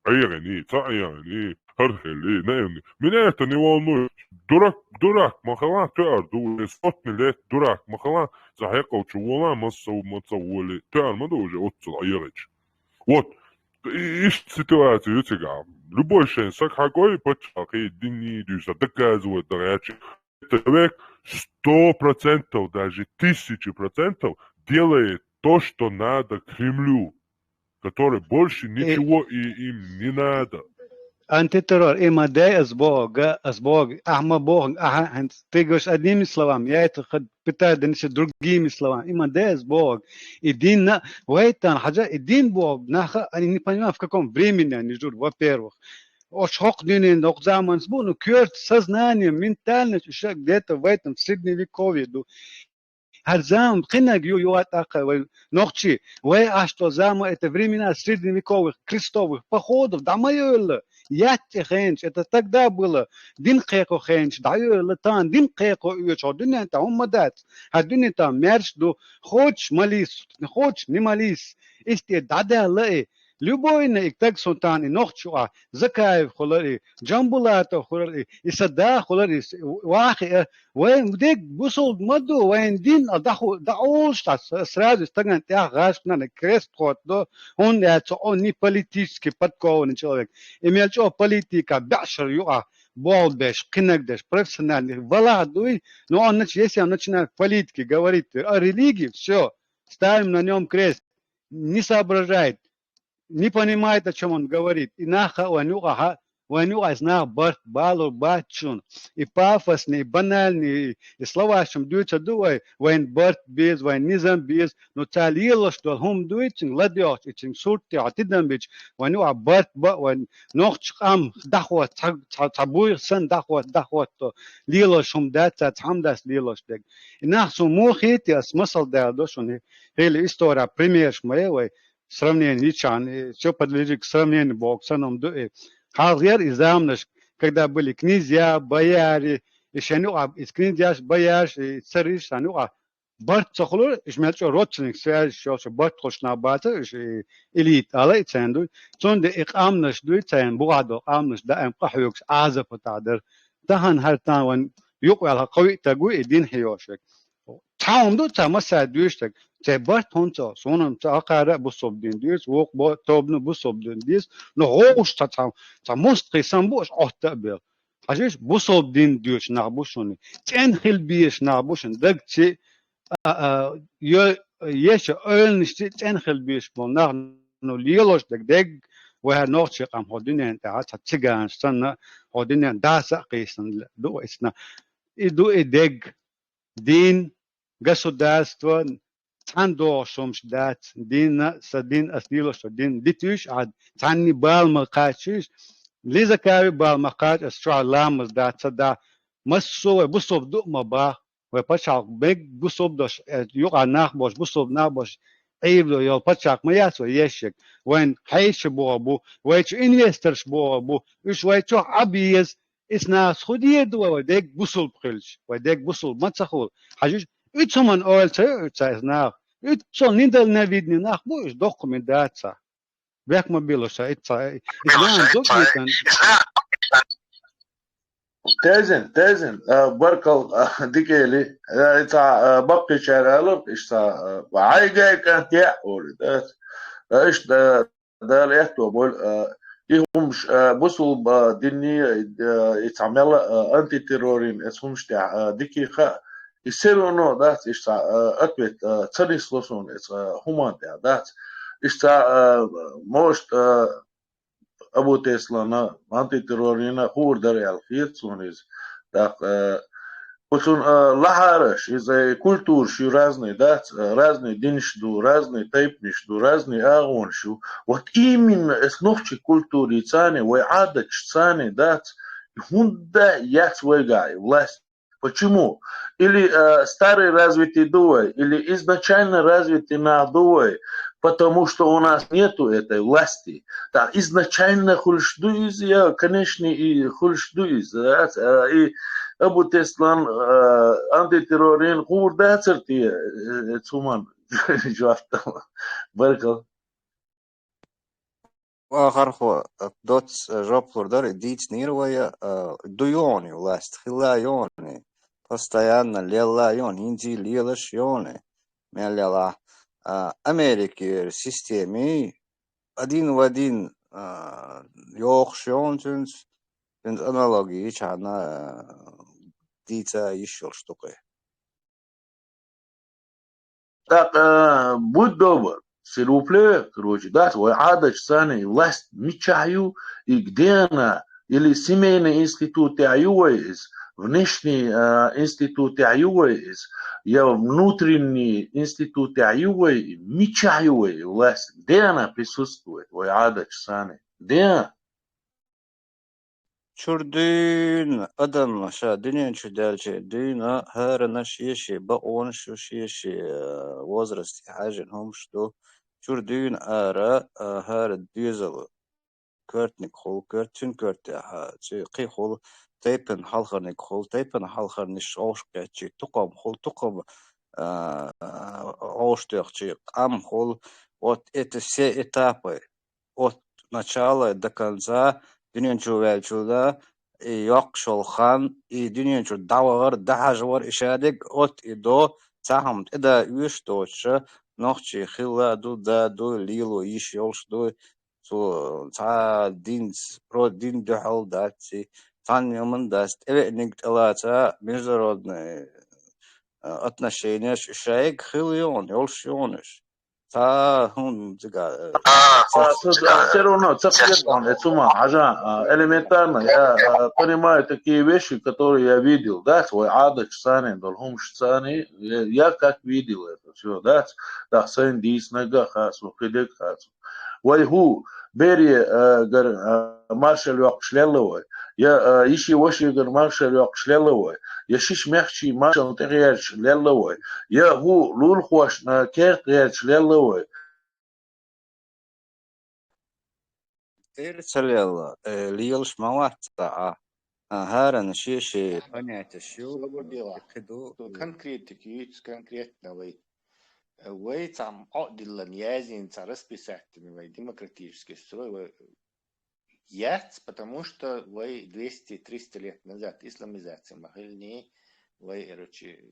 ӀегӀаний, ца ӀегӀаний, хӀара хилий, наверное. Меня это не волнует. Дурак, дурак ма хилахь, тоьар ду, уже сотни лет дурак ма хилахь, цхьа хьекъал чу волахь, массо а маца воли, тоьар ма ду уже оццул ӀегӀачу. Вот. И, иштта ситуация ю цигахь. Любой шен саг хьагой, пачхьалкхе динний дуьйса доказывать дан гӀерташ. Этот человек сто процентов, даже тысячи процентов делает то, что надо Кремлю, который больше ничего и им не надо. Антитеррор, и ма де ас боху, га ас боху, ахьа ма боху, ахьа, хьан тыгаешь одними словами, я это ход пытаюсь донести другими словами. И ма де ас боху, и динна, вайтан хьажа, и дин боху, наха, они не понимают, в каком времени они живут, во-первых. Ош хокх динен, хокх заманас бу, ну, коьрта сознание, ментальность, уьш где-то в этом средневековье ду. ХӀара зама кхинаг ю, юха тӀаккха вай нохчий, вай аш то зама, это времена средневековых крестовых походов, дӀа ма йойла, ятте хенча, это тогда было, дин кхайкхо хенча, дӀа йойла, тан дин кхайкхо оьцу, хьо дуьнен тӀа хӀумма дац, хьан дуьнен тӀа маьрша ду, хочешь молись, не хочешь не молись, исте дӀадаьлла и, любойна и таг сон тан и нохчу а, Закаев хулар и, Джамбулатов хулар и, и сан да хулар и, с-, вахи а, Вайн дег бусулба ма ду, вайн дин а даху-, дахулаш а с-, сразу стагана тӀехь гӀашна крест хӀотто, хӀунда аьлча он не политически подкованный человек. И мел чӀо политика беӀшар юкъа болх беш, кхинаг деш, профессиональный валахь дуй, но он нач-, если он начинает политики говорить, а религии, всё, ставим на нём крест, не соображает. Не понимает, о чём он говорит. И нах хаьа вайн юкъахь, вайн юкъахь иза нах барт балур бац шуна. И пафосный, и банальный, и, и словаш чум дуьйцур ду вай, вайн барт беза, вайн низам беза, но цара лелош долу хӀума дуй, цуьнга ладоьгӀча, и цуьнга сурт тӀехь тидам бича, вайн юкъахь барт бан, вайн нохча къам дӀахӀотта, цхьа, цхьа, цхьа буйх санна дӀахӀотта, дӀахӀотто лелош хӀума дац, цара цхьа хӀума дац лелош дерг. И нах суна муха хийти, ас масал дала до шуна, хӀела история примерш ма е вай, сравнение йича, и всё подлежит к сравнению боху санна ду и. Хьалха яра и заманаш, когда были князья, бояре, и шен юкъа, и князьяш, боярш, и цариш шен юкъа барт ца хуьлура, и мел чӀо родственник связь йолуш барт хуьлуш нах бацара, и элита ала и царна дуй. Цундела и къамнаш дуй, царна бухахь долу къамнаш даим къахьоьгуш Ӏазапа тӀехь дара. Тахана хӀара тан вайн юкъаваьлла кхо-виъ стаг ву и дин хьийош верг. Цхьа хӀума ду цхьа массаьрга дуьйцург, церан барт хӀунда ца, суна-м ца акхара а бусулба дин дуьйцу, вукху бо-, тобано бусулба дин дуьйцу, но гӀовгӀаш цхьа, цхьа, цхьа мостагӀий санна бу аша Ӏотта а бевлла. Хьажийша, бусулба дин дуьйцу нах бу шуна, цӀена хила безаш нах бу шуна, даг ци, а, а, йо-, еша ойланаш ци цӀена хила безаш болу нах, ну, лелош дерг, дерг, вай хӀара нохчий къам хьо дуьнен тӀехь цхьа циганаш санна, хьо дуьнен даса а кхийсина ду иза. И ду и дерг. Дин, государство, цхьаьна догӀуш хӀумаш дац, дин а, сан дин, ас лелош долу дин дитуьйш а, цхьанний бала ма кхачийша, лизакави бала ма кхача, ас чохь ламаз дац, ца да, массо а вай бусулба ду а ма бах, вай пачхьалкх мег бусулба дош, э, юкъа нах бош, бусулба нах бош, Ӏийбадо йолу пачхьалкх ма яц вай ешшаг, вайн хьеший боху бу, вай чу инвесторш боху бу, уьш вай чохь Ӏа беза, Иза нахаца хӀун дийр ду вай, вай дерг бусулба хилча? Вай дерг бусулба ма ца хуьлу. Хьажа, уьш, уьцу хӀуманна ойла ца йо уьш цхьа иза наха? Уьццул недальновидный нах бу уьш, доккха ма дац цхьа. Бехк ма било ша, иза цхьа, иза нахана дог йитан. Тезин, тезин, а, баркал, а, дикели, а, ца, а, баккичар алар, иш ца, а, айгай кантия, оли, да. А, иш, да, Дала эхто бол, а, и хумш, а, бусул, а, динни, а, и ца мела, а, антитеррорин, эс хумш тя, а, дики ха, и все равно, да, иш ца, а, ответ, а, царис лосон, эс, а, хуман тя, да. Иш ца, а, может, а, Абу Теслана, антитеррорина, хур дар ял хет сон из. Так, э, уцун, э, лахараш, из, э, культурш ю разный, да, э, разный динш ду, разный тайпниш ду, разный агонш ю. Вот именно эс нохчи культури цани, вай адатш цани, да, хунда яц вайгай власть. Почему? Или, э, старый развитый дувай, или изначально развитый на дувай, потому что у нас нету этой власти. Так, изначально хулш дуиз, я, конечно, и хулш дуиз, да, э, и Абу Теслан, э, антитеррорин хурда церти, э, э, цуман, жуафтал. Баркал. Ва хархо, э, доц, э, жоп лур дар, дийцнир вая, э, ду ёни власть, хила ёни, постоянно лела ёни, хинзи лелаш ёни, мел лела. А, Америки системи один в один, а, ёхш ён цунц, цунц аналогии чана, а, дийца ишшол штукы. Так, э, будь добр, s'il vous plaît, короче, да, вай адатш цани власть мича ю, и где она, или семейный институт я ю вай из, внешний, э, институт я ю вай из, я внутренний институт я ю вай, мича ю вай власть, где она присутствует, вай адатш цани, где она? Чур дуьйна адам ша дуьнен чу даьлча дуьйна, хӀарана шен-шен бакъонаш ю, шен-шен, э, возрасте хьаьжжина хӀумаш ду. Чур дуьйна ара, э, хӀара доьзал коьртаниг хул, коьрт-, цуьнан коьртехь, цуьнан кхин хул, тайпана хьалхарниг хул, тайпана хьалхарнаш гӀовш кхетчий, тукхам хул, тукхам, э, гӀовш тоьхчий, къам хул. Вот это все этапы. От начала до конца, дуьнен чу ваьлча, и йоккхачул хан, и дуьнен чу дӀавахар, дӀахьажавар, и шадерг от и до, цхьа хӀума тӀе да оьшуш доцуша, нохчий хилла а ду, да а ду, лело йиш йолуш ду, цо цхьа динца, про дин дуьхьал дац и, цхьанна хӀуманна дац, тӀевеаниг тӀелаца, международный, а, отношенияш, шайга хила йогӀун, йолуш йогӀун уьш. Цхьа хӀума цига, э, А, цхьа а, с-, а, всё равно, ца хетахь, э, цума, хьажа, а, элементарно, я, а, понимаю такие вещи, которые я видел, да, свой адатш цани, долу хӀумаш цани, я, я как видел это всё, да, да, сайн дийцинарг а хаьа суна, кхидерг а хаьа суна. Вай хӀу, бере, а, гар, а, маршалла йоккхуш лелла вай, я, а, йиши-ваши гар маршалла йоккхуш лелла вай, я шиш мехчи маршалла тӀегӀерташ лелла вай, я хӀу, лулахошна керта гӀерташ лелла вай. Тера ца лелла, э, лелаш ма вац цхьа а. А, хӀаран шен-шен понятеш ю, Свободела. Кхин ду. Конкретика юьйцу, конкретно вай. Э, вай цхьа Ӏодиллан, яздина цхьа расписательный вай демократический строй, вай яц, потому что вай двести-триста лет назад исламизация ма хиллинехь, вай, короче,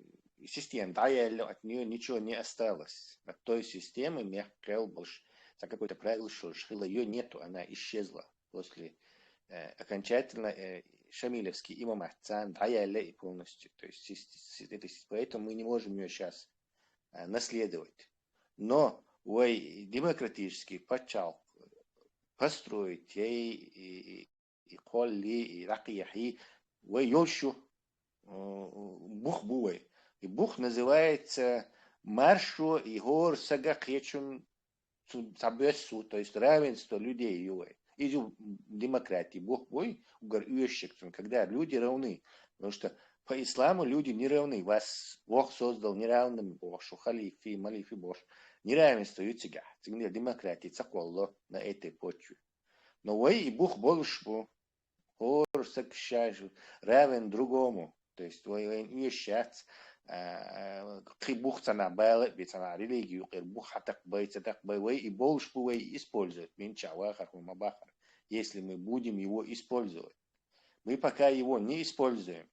система дӀаяьлла, от неё ничего не осталось. От той системы мягко болуш, за какое-то правило, что ж хилла, её нету, она исчезла после, э, окончательно, э, шамилевский имамат царна дӀаяьлла и полностью. То есть сис-, сис-, это сис-, поэтому мы не можем её щас, э, наследовать. Но вай демократический пачхьалкх построить, ей, и, и, и кхолли, и дӀакхехьи, вай йолуш ю, э, бух бу вай. И бух называется маршо, и хӀора сага кхечун цу-, цхьа боьссу, то есть равенство людей ю вай. Иза ю демократия, бух буй, угар оьшург цунна, когда люди равны. Потому что по исламу люди не равны. Вас Бог создал неравными, бохуш, халифи, малифи бохуш. Неравенство ю цигахь. Цигахь демократия ца кхолло на этой почве. Но вай и бух болуш бу. ХӀора саг ша равен другому. То есть вай, вайна оьшуш яц, а, кхин бух цхьанхьа бала а бен, цхьанхьа религию юкъера бух хьатакхбай, ца такхбай, вай и болуш бу, вай и использовать. Минча вахар хӀума ма бахара, если мы будем его использовать. Мы пока его не используем.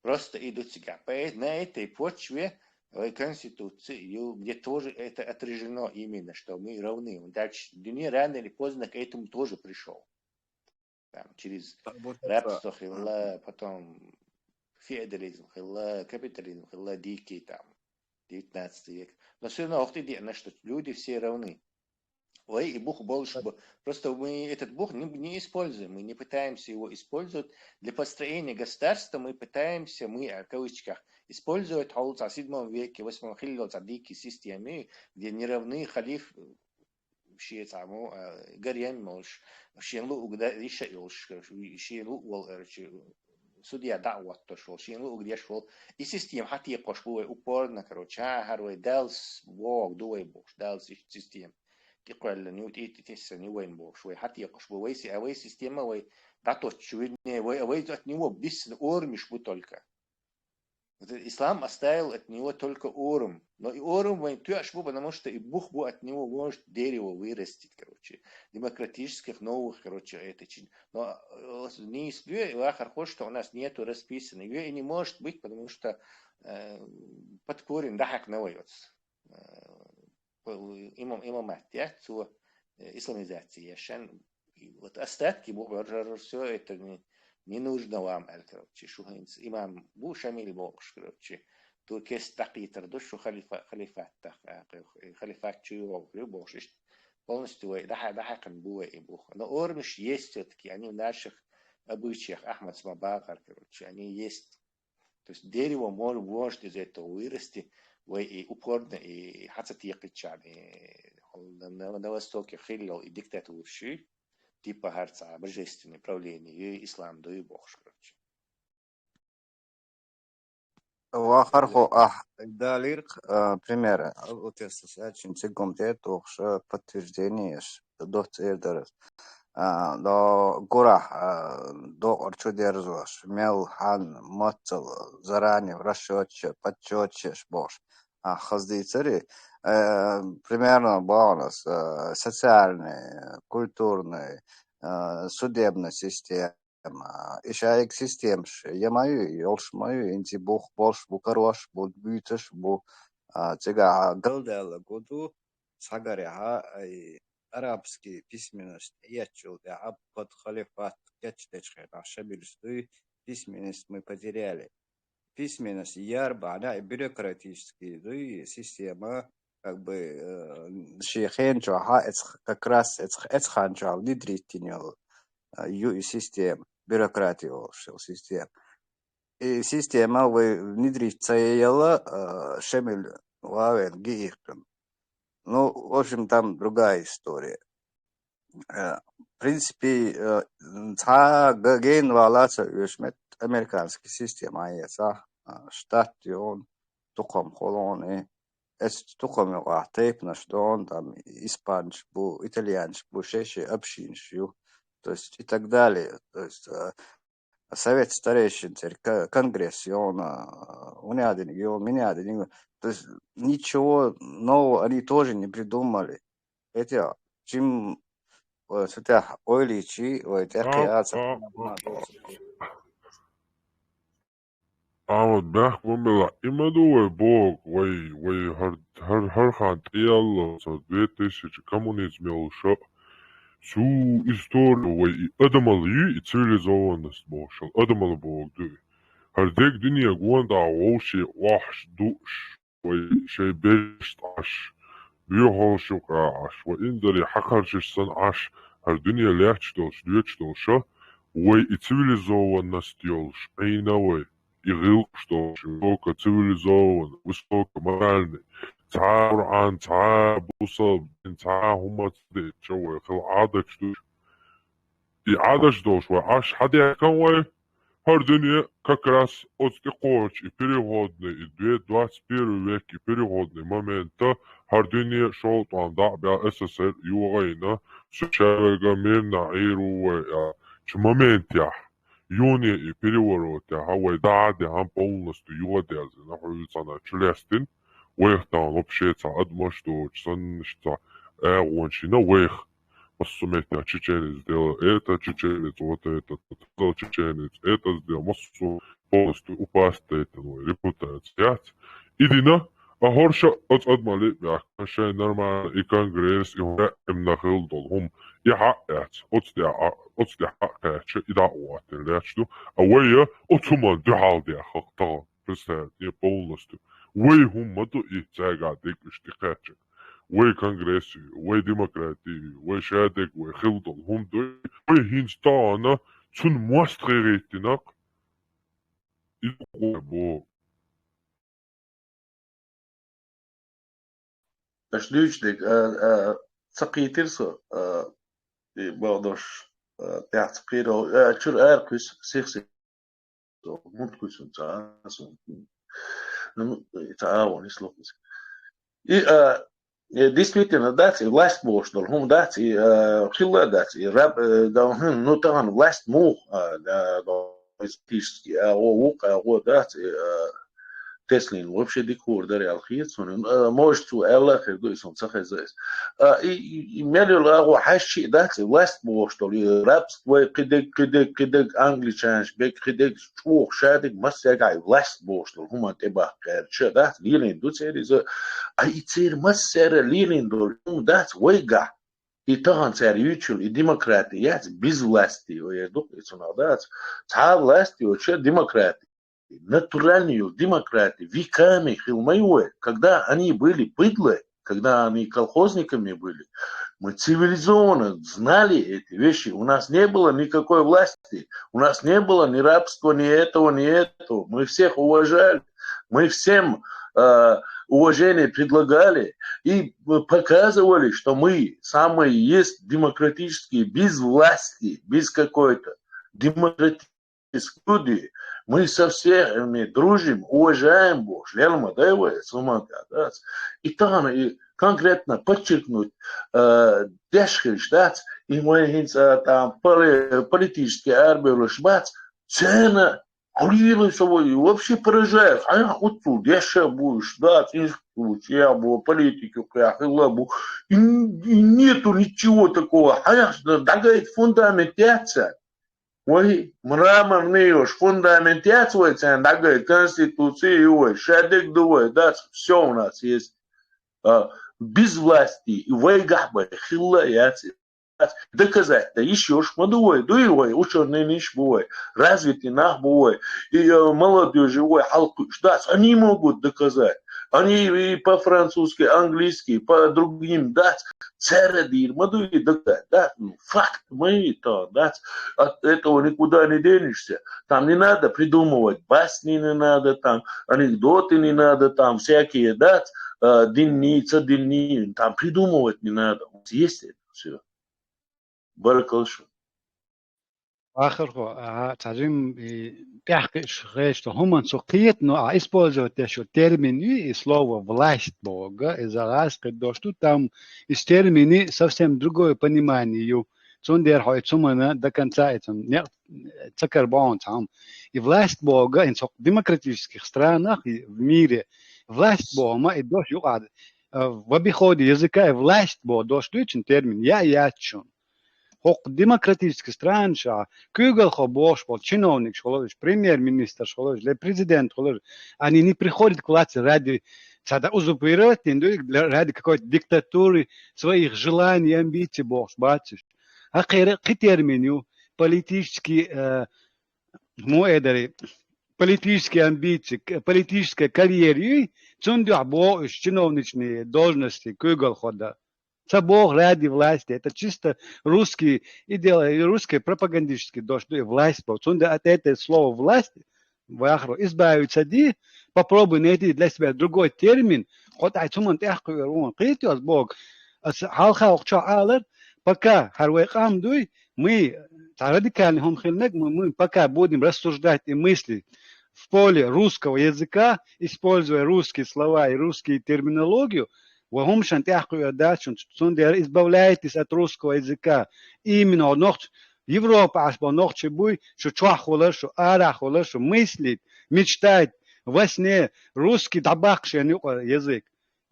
Просто идут цыгане. Поэт-, на этой почве, э, Конституции, ю-, где тоже это отражено именно, что мы равны. Он дальше, дуне рано или поздно к этому тоже пришел. Там, через рабство хилла, потом феодализм хилла, капитализм хилла, дикий там, девятнадцатый век. Но всё равно охты, что люди все равны. Ой, и бух больше. Просто мы этот бух не, не используем, мы не пытаемся его использовать. Для построения государства мы пытаемся, мы, в кавычках, использовать холца в седьмом веке, восьмом хиллица дикие системы, где неравные халиф, шеца, гарем молш, шен лу угда, иша йолш, шен лу уол, короче, судья да вот то шел, шен лу угда шел. И система хати кош бу упорно, короче, а, харвай, Далс бог, дуай бог, Далс система. Ти квалла, ну, ти, ти, ти, са, не вайн бог, швай, хати кош бу вай си-, а вай система, вай, да то чуйне, вай, а вай от него бис ормиш бу только. Вот ислам оставил от него только орум. Но и орум вайн тюаш бу, потому что и бух бу от него может дерево вырастить, короче. Демократических новых, короче, это чин. Но, э, не из-, и вахар хо, что у нас нету расписано. Её и не может быть, потому что, э, под корень дахак навоется. Э, имам, имамат, я, цо, э, исламизация, я шан, и вот остатки, бу-, всё это не, не нужно вам, короче, шу хинц. Имам бу Шамиль богш, короче. Ту кес такитар ду шу халифа, халифат так, а, э, халифат чу богш, богш. Полностью вай, даха, даха кан бу вай и бух. Но ормиш есть всё-таки, они в наших обычаях, Ахмад Смабагар, короче, они есть. То есть дерево мож-, может из этого вырасти, вай и упорно, и хацатиякычан, и на, на, на Востоке хиллал, и диктатурщи, типа харца, божественное правление, и ислам, да и богш, короче. Вахар хо, а, далирк, а, пример, а, вот я с-, с-, очень цигом те, тохша подтверждение, ш-, дот эрдерес. А, до гура, а, до орчу дерзош, мел хан, моцел, заранее в расчёте, подчёте, ш-, бош. А, хаздыцари, э, примерно бонус, э, социальный, культурный, э, судебная система, а, ишаик системш, ямаю, ёлшмаю, инти бух, болш, бу, карош, бу, бюташ, бу, а, цига, а, галдала гуду, сагари, а, ай, арабский письменность ячул, да, а, под халифат, яч, течхе, а, шабилстуй, письменность мы потеряли. Письменность ярба, она и бюрократический, да, и система, как бы, э, ши хенчо, ха, эц-, как раз эц-, эцханчо, внедрить тинел, э, ю и система, бюрократия, в общем, система. И система вы внедрить цаела, э, шемель вавен гиихтен. Ну, в общем, там другая история. Э, в принципе, э, ца г-, ген валаца юшмет американский система, а, штат ён, туком холоны, эс туком ва тейпнаш дон, там, испанч бу, итальянч бу, шеши общинч ю, то есть и так далее. То есть, э, совет старейшин, церь-, ка-, конгресс ён, а, унядин ю, минядин ю. То есть ничего нового они тоже не придумали. Эти, чим, э, сутя ойличи, ой, тя А, кыяца. а, а, а. А вот бях бумела, имаду вай бог, вай, вай хар, хар, хар хан тиялло, со две тысячи коммунизм ёлшо. Су история вай и адамал ю, и цивилизованность бошал, адамал бог ду. Хар дег дуния гонда вовши вахш душ. Вай шей бешт аш, бюхолшук аш, вай индари хакаршиш сан аш, хар дуния леч долш, леч долша, вай и цивилизованность ёлш, айна вай, и гилкш долш, высоко цивилизованный, высоко моральный, ца Коран, ца бусал, ца хумац де, ча вай, хил адач душ. И адач долш вай, аш хадя кан вай, хар дуния как раз оцтикоч и переходный, и две-, двадцать первый век и переходный момента, хар дуния шоу там да бя С С С Р югайна, сучавега мирна иру вай, а, ч момент я, юни и переворот я, ха вай да, де, хан полностью юга дерзина, хуй цана чулестин, вайх там вообще ца адмаш доч, сан ништа, э, гончина вайх. массо меттехь чеченец делал это, чеченец вот это, тот сказал, чеченец это сделал, массо полностью упасть это, ну, репутация яц. И дина, а хӀорша оцу адаман лиъ баьхка, шайн нормально и конгресс, и хӀора эмна хилла долу хӀума, и хьаъ яц, оцу тӀехь а, оцу тӀехь хьаъ кхаьчча, и дӀа а ваттина лаьтташ ду, а вай я оцу хӀуманна дуьхьал дехха тахана. Представь, не полностью. Вай хӀума ма ду и цаьргахь дерг иштта кхаьчча. Вай конгресс ю, вай демократи ю, вай шадерг вай хилла долу хӀума ду. Вай хӀинца тахана цунна мостагӀий гӀиттинарг. И ду боху. Аша дуьйцу дерг, а, а, ца кхийтира со, а, и боху дош, а, тӀаьхьа ца кхийра, а, чуьра ара кхуьссу, сих-сих. ХӀунда кхуьссу ца а, ца а, ну, ца а вон, и слухуьйту. И, а, э, действительно, дац, и власть бохуш долу хӀума дац, и, э, хилла а дац, и раб, э, да, хм, ну, тахана власть муха, а, да, да, политически, а, гӀо, вукху, а, гӀо дац, и, э, Теслин вообще дика хӀора дара аьлла хета суна. Э, может, цо аьлла а хир ду, и суна ца хеза иза. А, и, и, и мел йолу а гӀо хьаьжча а дац, и власть бохуш долу, и рабство, и кхидерг, кхидерг, кхидерг, англичанаш берг, кхидерг, чӀогӀа шадерг, массаьрга а и власть бохуш долу хӀуманна тӀебахка гӀерташ а дац, лелийна ду церан иза. А и церан массаьрга лелийна долу хӀума дац вайгахь. И тахана цара юьйцуш йолу и демократи яц, безвластие, вай эр ду-кх и цунах дац. Цхьа а власть йоцуш а демократи. Натуральный йолу демократи веками хилла ма ю вай, когда они были быдлой, когда они колхозниками были, мы цивилизованно знали эти вещи. У нас не было никакой власти, у нас не было ни рабства, ни этого, ни этого. Мы всех уважали, мы всем, э, уважение предлагали и показывали, что мы самые есть демократические, без власти, без какой-то демократической люди. Мы со всеми дружим, уважаем бохуш, лелла ма дай вай, суманка дац. И тахана и конкретно подчеркнуть, э, деш хилча дац, и вайн хӀинца, э, там поли-, политически арабевллаш бац, цена хьулийла со вай вообще поражает. Хьайн хуццул деш а бу уьш, дац, институт я бу, политику кхехь хилла бу. И, и нету ничего такого. Хьайн дагайта фундамент яц царна. Вай мраморный йолуш фундамент яц вай царна дагайта, конституция ю вай, шадерг ду вай, дац, всё у нас есть. А, без власти и вайгахь бай хилла яц. Доказать дан йиш йолуш ма ду вай, дуй вай, учёныйнаш бу вай, развитый нах бу вай, и, э, молодёжь вай хьалакхуьуш дац, они могут доказать. Они и по-французски, английски, по другим дац, цара дийр ма ду и доказать, да? Ну, факт ма и то, дац. От этого никуда не денешься. Там не надо придумывать басни, не надо там, анекдоты не надо там, всякие, дац, э, динни, ца динни, там придумывать не надо. У нас есть это всё. Баркалла шуна. Вахархо, а, цхьа жимма, и, тӀаьхьа кхиъш хезаш ду хӀуманна со кхета, но а использовать деш йолу термин ю, и слово власть бохург, иза гӀазкхи дош ду, там из термини совсем другое понимание ю. Цундела хьо и цумана до конца и цунна некъ ца карабо хьуна цхьа хӀума. И власть бохург, и цхьа демократических странах и в мире власть боху хӀума и дош юкъахь, а, в обиходе языка и власть боху дош дуьйцу термин, я, яц шуна. ХӀокху демократически странашкахь куьйгалхо бохуш болу чиновникаш хуьлуш, премьер-министраш хуьлуш, ле президент хуьлуш, они не приходят к власти ради, цхьа дан узурпировать дина ду, ради какой-то диктатуры, своих желаний, амбиций бохуш бац уьш. ХӀокхеран кхин термин ю, политический, э, хӀун эр дара, политический амбиций, к-, политическая карьера юй, цунна дуьхьа боху уьш чиновничные должности куьйгалхо дан. Ца боху ради власти. Это чисто русский идеал-, русский пропагандический дош ду и власть боху. Цундела от этого слова власть, вахаро, избавиться ди, попробуй найти для себя другой термин. Кхо тӀаьхьа цуман тӀехь кхуьур ву, кхетий ас боху. Ас хьалха вокху чохь алар, пока хӀара вай къам дуй, мы, цхьа радикальный хӀума хила мега, мы, мы пока будем рассуждать и мыслить в поле русского языка, используя русские слова и русскую терминологию, ва хӀума шайн тӀехь кхуьур дац шуна, цундела избавляйтесь от русского языка. Именно нохч-, Европа Ӏаш бо нохчий буй, шу чохь хуьлуш, шу арахь хуьлуш, шу мыслить, мечтать, во сне, русский дӀабаккха шен юкъара язык.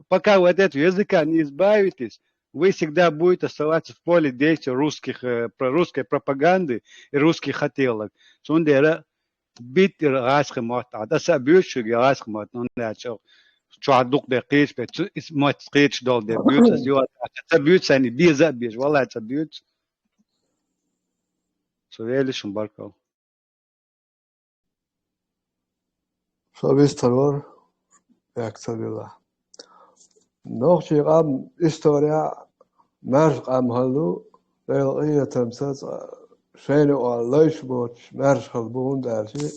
Пока вы от этого языка не избавитесь, Вы всегда будете оставаться в поле действия русских, э, про-, русской пропаганды и русских хотелок. Цундела битира гӀазкхи мотт. Аса а буьйцу шуьга гӀазкхи мотт, ну, начо. Чохь дукха де кхечу бе, цу, ис мотт кхечу долу де буьйцу аса, ю, аса ца буьйцу, санна беза а беза, валла ца буьйцу. Со велла шун баркалла. Со вистхир вара, бехк ца билла. Нохчийн къам история маьрша къам хилла ду, Делан къинхетамца цкъа шайна юкъахь лайш боцуш маьрша хилла бу, хӀунда аьлча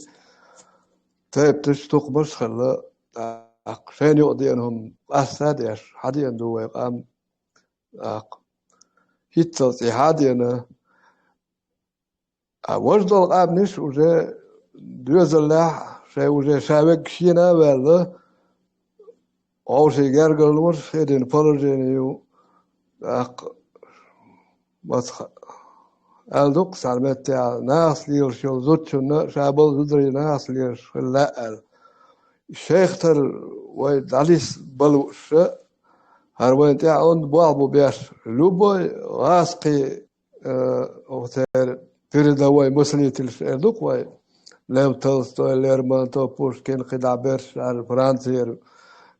тайпанаш, тукхамаш а хилла, тӀаккха шайна юкъа деана хӀума къаста а деш, хьадеана ду вай къам, тӀаккха хӀинццалц и хьадеана. А важа долу къаьмнаш уже доьзалехь, шайн уже ша вегга шена а ваьлла, вовшийн гергарлонаш хедина положение ю, тӀаккха маца аьлла ду-кх цхьана меттехь, нахаца лелаш йолу зудчунна ша болу зударий нахаца лелаш хила лаьа аьлла. Шайх тара вай дӀалиста бала вууша, хӀара вайна тӀехь онда болх бу беш, любой гӀазкхи, э, оцеран передовой мыслительш эр ду-кх вай, Лев Толстой, Лермонтов, Пушкин, кхидӀа берш, ара Францера,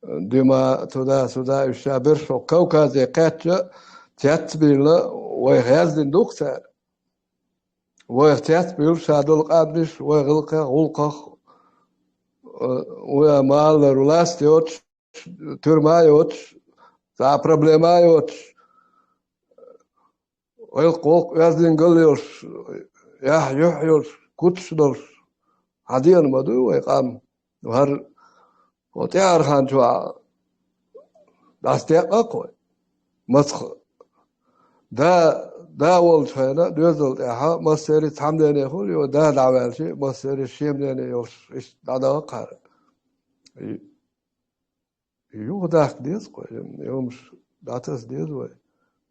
э, Дюма, туда-сюда, уьш ша берш хӀокху Кавказе кхаьчча, цецбийла, вайх яздина ду-кх цара. Вайх цецбийла ша долу къаьмнаш, вай гӀиллакхех, гӀуллакхах, э, вай ма-аллара власть йоцуш, тюрьма йоцуш, цхьа а проблема а йоцуш, гӀиллакх-гӀуллакх оьздангалла йолуш, яхь-юьхь йолуш, куташ долуш, хьадеана ма дуй вай къам. ХӀара хӀокху тӀаьхьарчу ханна чохь дӀасадекъа-кх вай. Маца да, да волчу хенахь, доьзал тӀехь, массеран цхьа мнение хуьлу, йо, да дӀаваьлча, массеран шен мнение йолуш, иштта дӀадахара. И, и юхадаккха деза-кх вай, и хӀумаш дӀатаса деза вай,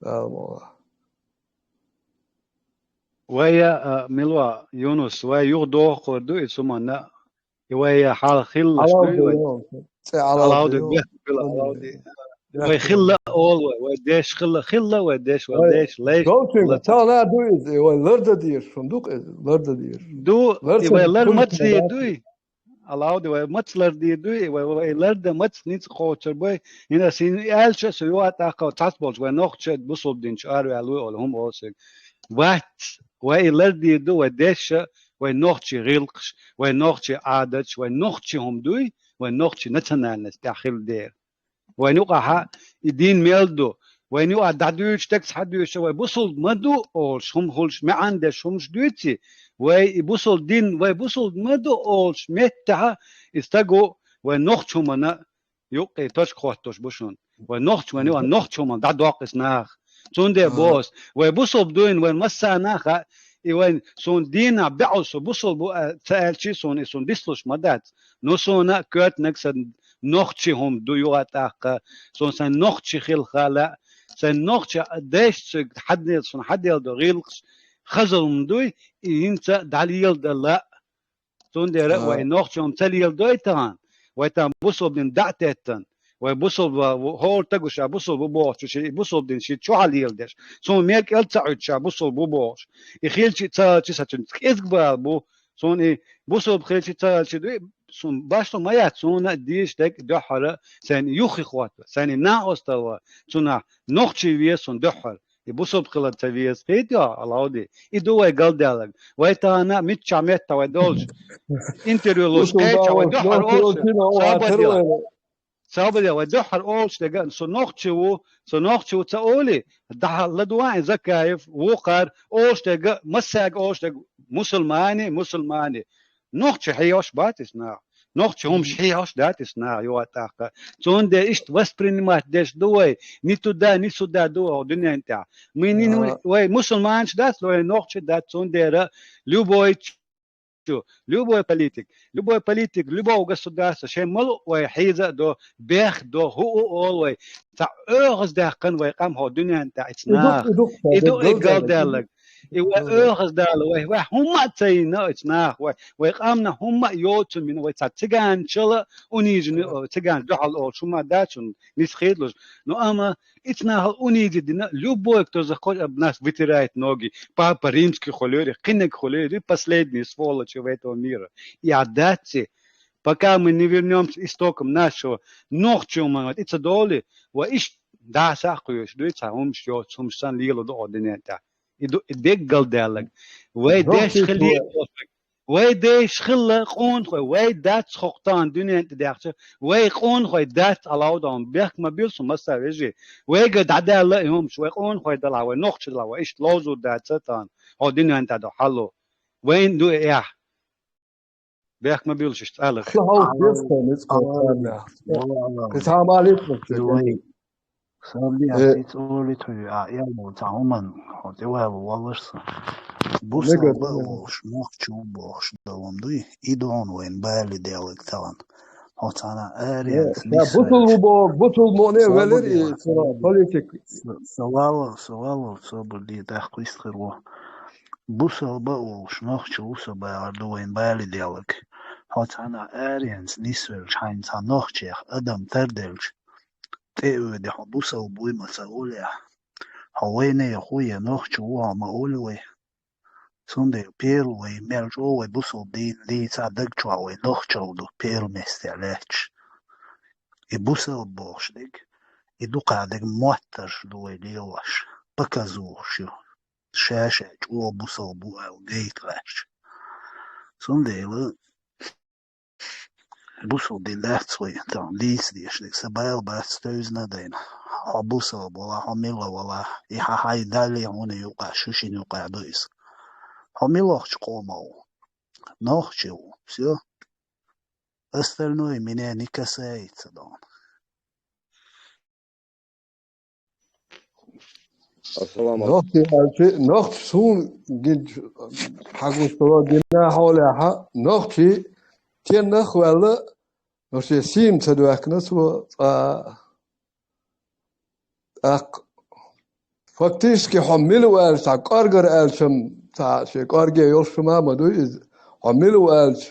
Дала мукъалахь. Вай, а, мила ван, Юнус, вай юхадохур ду иза хӀуманна, и вай хьал хилалаш дуй вай. Хьалавди, Хьалавди, ю, бехк била, Хьалавди. Вай хилла а олу вай, вай деш хилла, хилла вай деш, вай деш, лайш хилла. Тахана ду иза, и вай лардан дезаш, шун ду-кх иза, лардан дезаш. Ду, и вай лар маца дийр дуй? Алавди, вай маца лардийр дуй, вай, вай лардан маца ницкъ кхочур бай. ХӀинца ас хӀинца аьлча, со юха а тӀаккха цхьацца болчу вай нохча бусулба динчу араваьлла вуй олу, хӀума олу соьга. Вац, вай и лардийр ду, вай дешша, вай нохчий гӀиллакхаш, вай нохчий Ӏадаташ, вай нохчий хӀума дуй, вай нохчий национальность тӀехь хилла дера. Вайна юкъахьа и дин мел ду, вайна юкъахь дӀадуьйцуш, дагца хьадуьйцуш, вай бусулба ма ду олуш, хӀума хуьлуш, маьӀан деш хӀумаш дуьйций, вай и бусулба дин, вай бусулба ма ду олуш меттехьа, и стаг ву, вай нохча хӀумана юккъе точка хӀоттош бу шуна. Вай нохча, вайна юкъахь нохча хӀумана дӀадоккху иза наха. Цундела боху ас, вай бусулба дуйна вайн массарна а хаьа, и вайн суна дийнахь баьӀу со бусулба ву а ца аьлчий суна, и суна дислуш ма дац. Ну, суна а коьртаниг сан нохчий хӀума ду юха а тӀаккха, суна сайн нохчий хила хаьа лаьа, сайн нохча дайша цуьнга хьаделла, суна хьаделла ду гӀиллакхаш, хаза хӀума дуй, и хӀинца а дӀалеладала лаьа. Цундела а вай нохча хӀума ца леладой тахана, вай тахана бусулба дин дӀа а теттан, вай бусулба ву-, хӀора стага ша бусулба ву бохучу, ши и бусулба дин ши чохь а леладеш, суна мел кӀел ца Ӏуьтту ша бусулба ву бохуш. И хилча а ца хилча а сан цуьнца кӀезиг бала бу, суна и бусулба хилча а ца хилча а дуй, суна башхо ма яц, суна а дезаш дерг а дуьххьара, сайна юххе хӀотта, сайна накъосталла, цунах нохчий веза суна дуьххьара. И бусулба хила ца веза, кхетий хьо, Алавди? И ду вай галдаьлларг. Вай тахана миччахь меттахь вай долчу интервью луш кхечахь вай дуьххьара олуш, Сабадела. Сабадела, вай дуьххьара олуш дерг а, со нохчи ву, со нохчи ву ца олий, дахьа ладугӀа и Закаев, вукхара олуш дерг а, массаьрга олуш дерг а, мусулмане, мусулмане. Нохчи хьехош бац иза наха. Нохчи хӀумаш хьехош дац иза наха юха а тӀаккха. Цундела иштта воспринимать деш ду вай, ни туда, ни сюда ду вай хӀокху дуьнен тӀехь. Мы не, вай мусульманаш дац, вай нохчи дац, цундела любой чу, любой политик, любой политик, любого государства, шайн малу вай хьийза а до, бех до, хӀу а олу вай. Цхьа оьгӀаздаьккхина вай къам хӀокху дуьнен тӀехь иза наха. И ду и галдаьлларг. И вай оьхаз Дала, вай, вай хӀумма а ца йина оцу наха, вай, вай къамна хӀумма а йоцун мина, вай цхьа циганчала унижена, о, циган дуьхьал олуш хӀумма а дац шуна, нисхийдалуш. Ну, амма ицу нахал унижи дина, любой, кто захочет, об нас вытирает ноги. Папа римский хуьлуьйри, кхиниг хуьлуьйри, последний сволочь в этом мире. И а дац и, пока мы не вернёмся истокам нашего, нохчо ма ват, и ца доли, ва иш даса а кхуьйсуш дуй, цхьа хӀумаш йоцу, хӀумаш санна лело ду о дуьнен тӀехь. И ду, и деггал даьллаг. Вай деш хилла, вай деш хилла къонахой, вай дац хӀокху тахана дуьнен тӀе даьхча, вай къонахой дац Ӏалавдан, бехк ма билла шу, масса вежарий. Вайга дӀадаьлла и хӀумаш, вай къонахой далахь, вай нохчий далахь, вай иштта ловзур дац тахана, хьо дуьнен тӀе до хьалло. Вайн ду и эхь. Бехк ма билла шу, иштта ала. Шу хьовса деза тхо, ницкъ хьовса. Кхин цхьа ма алийта. Сабли, э, ас ицу олий тхуьй, а, эло цхьа хӀуманна, хьо тӀевала воллуш сан. Бусалба а волуш, нохчи ву бохуш долу хӀума дуй, и ду хьуна вайна бали деллаг тахана. Хьо цхьана аренца нисвелча. Бусалба ву боху, бусалба мо не велира и цуьнан политик. Са валлал, са валлал, собар де, тӀаккха вист хир ву. Бусалба а волуш, нохчи ву со бахар ду вайна бали деллаг. Хьо цхьана аренца нисвелча, хьайна цхьа нохчех адам тарделча, тӀе а оьди, хьо бусалба вуй ма ца олехь. Хьо вайнехан ву я нохчи ву хьо ма олий вай. Цундела первый вай мел чӀогӀа вай бусалба дийна дийца а даг чохь вай нохчалла ду первый месте лаьтташ. И бусалба бохуш дерг, и дукха дерг моттарш ду вай лелош, показухуш ю. Ша-ша чӀогӀа бусалба ву аьлла гайта лаьтташ. Цундела бусалба дин дац вай, тахана дийца дешниг, сан бала бац тевзина а дайна. Хьо бусалба валахь, хьо мила валахь, и хьан хьайн Далла хьуна юкъахь, шу шина юкъахь ду иза. Хьо милохчу къомо ву? Нохчи ву, всё. Остальное меня не касается, дон. Ассаламу алейкум. Нохчи аьлчи, нохчи суна гинчу хьагустало гина хьолехьа, нохчи теннах а ваьлла, но шен сийна ца доьхкина цо цкъа. ТӀаккха фактически хьо мила ву аьлча, цхьа кӀоргара аьлчам, цхьа шен кӀорге йолуш ма ма дуй иза. Хьо мила ву аьлча,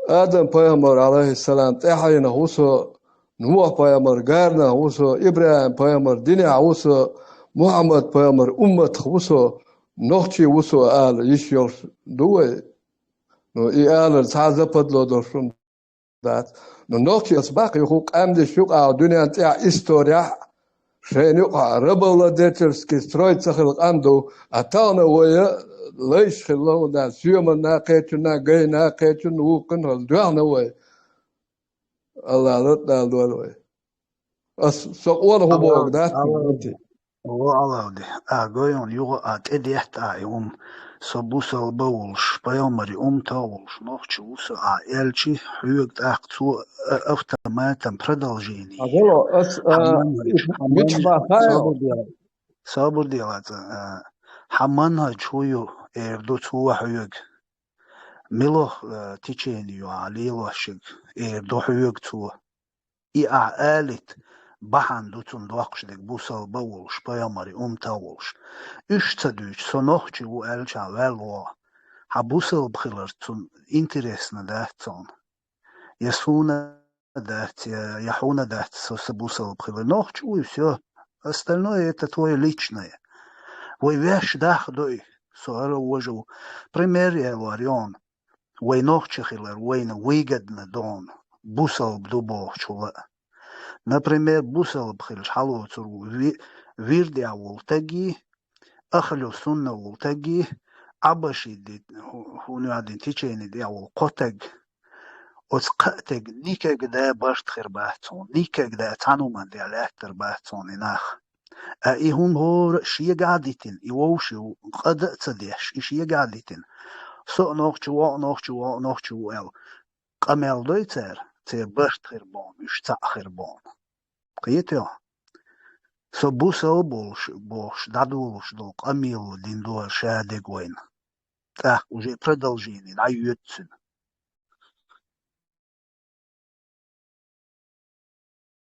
Адам пайхамар, алейхиссалам, тӀаьхьенах ву со, Нухь пайхамар гарнах ву со, ИбрахӀим пайхамар динехь ву со, Мухьаммад пайхамар умматах ву со, нохчи ву со ала йиш йолуш ду вай? Ну, и алар цхьа а западло долуш дац. Ну, нохчи аса баккхий хӀу къаьмнаш юкъахь дуьнен тӀехь историяхь шайна юкъахь рабовладельческий строй ца хилла къам ду, а тахана вай лайш хилла, хӀунда соьмана кхечунна, гайна кхечунна, вукхунна хилла доьхна вай. Алла латӀадала дойла вай. Ас со къонах ву бохург дац. Алавди. О, Алавди. А, гой хьуна юха а тӀедетта а и хӀума. Со бусалба а волуш, пайхамари уммата а волуш, нохчи ву со а аьлчи, хьоьга тӀаккха цо, а, автоматом продолжение. А, гало, ас, а, хьан манхӀаж, хьан мичахь манхӀаж, бахай? Собар де, собар де, лаца, а, хьан манхӀаж хӀу ю, эр ду цо хьоьга. Милох, э, течение ю ахь лелош ерг, эр ду хьоьга цо. И ахь алийта бахьана ду цунна доккхуш дерг, бусалба а волуш, пайхамари уммата а волуш. Уьш ца дуьйцу, со нохчи ву аьлча ваьлла вогӀу. Хьан бусалба хилар цунна интересно дац цунна. Я суна дац, я, я хьуна дац, со сан бусалба хилар. Нохчи вуй, всё. Остальное это твоё личное. Вай ваьш даха дуй, со ара вожа ву. Пример я лор йон. Вай нохчи хилар, вайна выгодно дон. Бусалба ду бохучула. Например, бусалба хилча хьалоцур ву ви-, вирдехь волу таг и, Ахлу сунна волу таг и, Ӏабаши ди-, хӀу-, хӀунадин течени тӀехь волу кхо таг. Оцу кхаа таг никогда барт хир бац хьуна, никогда цхьана хӀуманна тӀехь лаьттар бац хьуна и нах. А и хӀума хӀора а шегахь а дитина, и вовши ву, къада а ца деш, и шегахь а дитина. Со а нохчи ву, хьо а нохчи ву, хьо а нохчи ву аьлла. Къамел дой цара, церан барт хир боху, уьш цхьаъ хир боху. Кхетий хьо? Со бусалба волуш, бохуш, дӀадолуш долу къамело дина дора ша дерг вайна. ТӀаккха уже продолжение дӀайоьду цуьнан.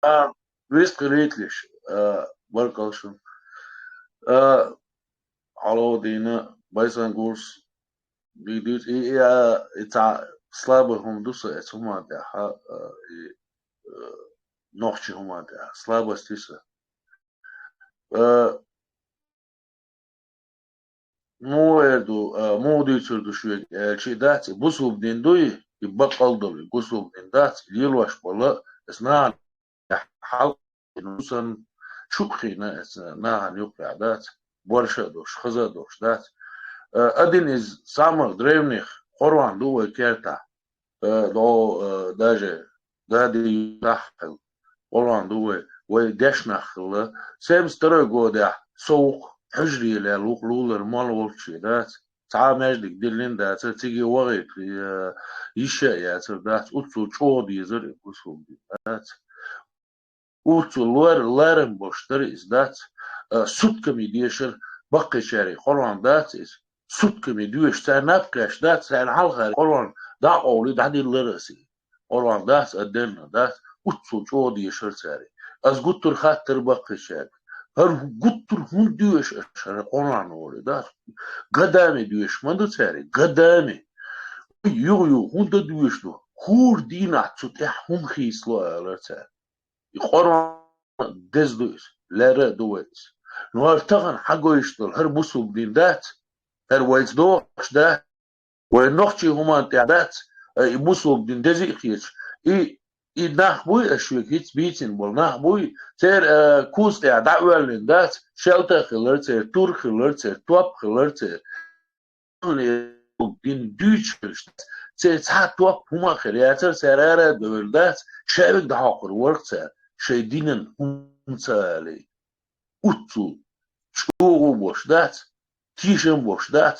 А, вист хилийталаш, а, баркалла шуна. А, Алавдина, Байсангурс, бигдуьйц, и, и, а, и цхьа слабый хӀума ду са эцу хӀуман тӀехьа, а, и, а, нохчи хӀуман тӀехьа. Слабость ю са. А, муха эр ду, а, муха дуьйцур ду шуьга аьлча, и дац, и бусулба дин дуй, и баккъал долу, и бусулба дин дац, и лелош бола, эс нахана хьал сан чукхийна эца нахана юккъехь дац, борша а долуш, хаза а долуш дац. Э, один из самых древних Къуръан ду вай кертахь. Э, до, э, даже дади юккъехь хилла Къуръан ду вай, вай дешнах хилла. Семьдесят второй годехь со ву-кх, хьуьжаре лелла ву-кх, лулара мала волчу дац. Цхьа а маьждиг диллина дацара, цига вахийта, э, йиш а яцара дац, уццул чӀогӀа дезара и бусулба дин дац. Уццул лор-, ларам беш дара иза дац, а, сутками дешара баккхийчаьрга Къуръан дац иза, сутками доьшу, царна наб кхаьчна дац, царна хьалхара Къуръан дӀакъовлий, дӀадиллара аса. Къуръан дац, а денна дац, уццул чӀогӀа дешара цаьрга. Ас гуттар а хаттар баккхийчаьрга: «ХӀара гуттар а хӀунда доьшу аша, хӀара Къуръан олий?» дац. Годами доьшуш ма ду цаьрга, годами. Юха-юха хӀунда доьшуш ду? ХӀора дийнахь цу тӀехь хӀума хийцало, олура цара. И Къуръан деза ду иза, лерра а ду вай иза. Ну, хӀара тахана хьагойтуш долу хӀара бусулба дин дац, хӀара вайца догӀуш дац, вай нохчийн хӀуманна тӀехь дац, а, и бусулба дин деза а хеташ. И, и нах буй, аш шуьга хӀинца бийцина болу нах буй, церан, а, куз тӀехь дӀа а оьллина дац, шелта а хилар церан, тур а хилар церан, топ а хилар церан. Дин дуьйцуш хилча, церан цхьа топ хӀума а хир яцара, цара ара а девлла дац, шаьвиг дӀахьокхур вара-кх цара, шайн динан хӀума ца алий. Уццул чӀогӀа а бош дац, тешам а бош дац,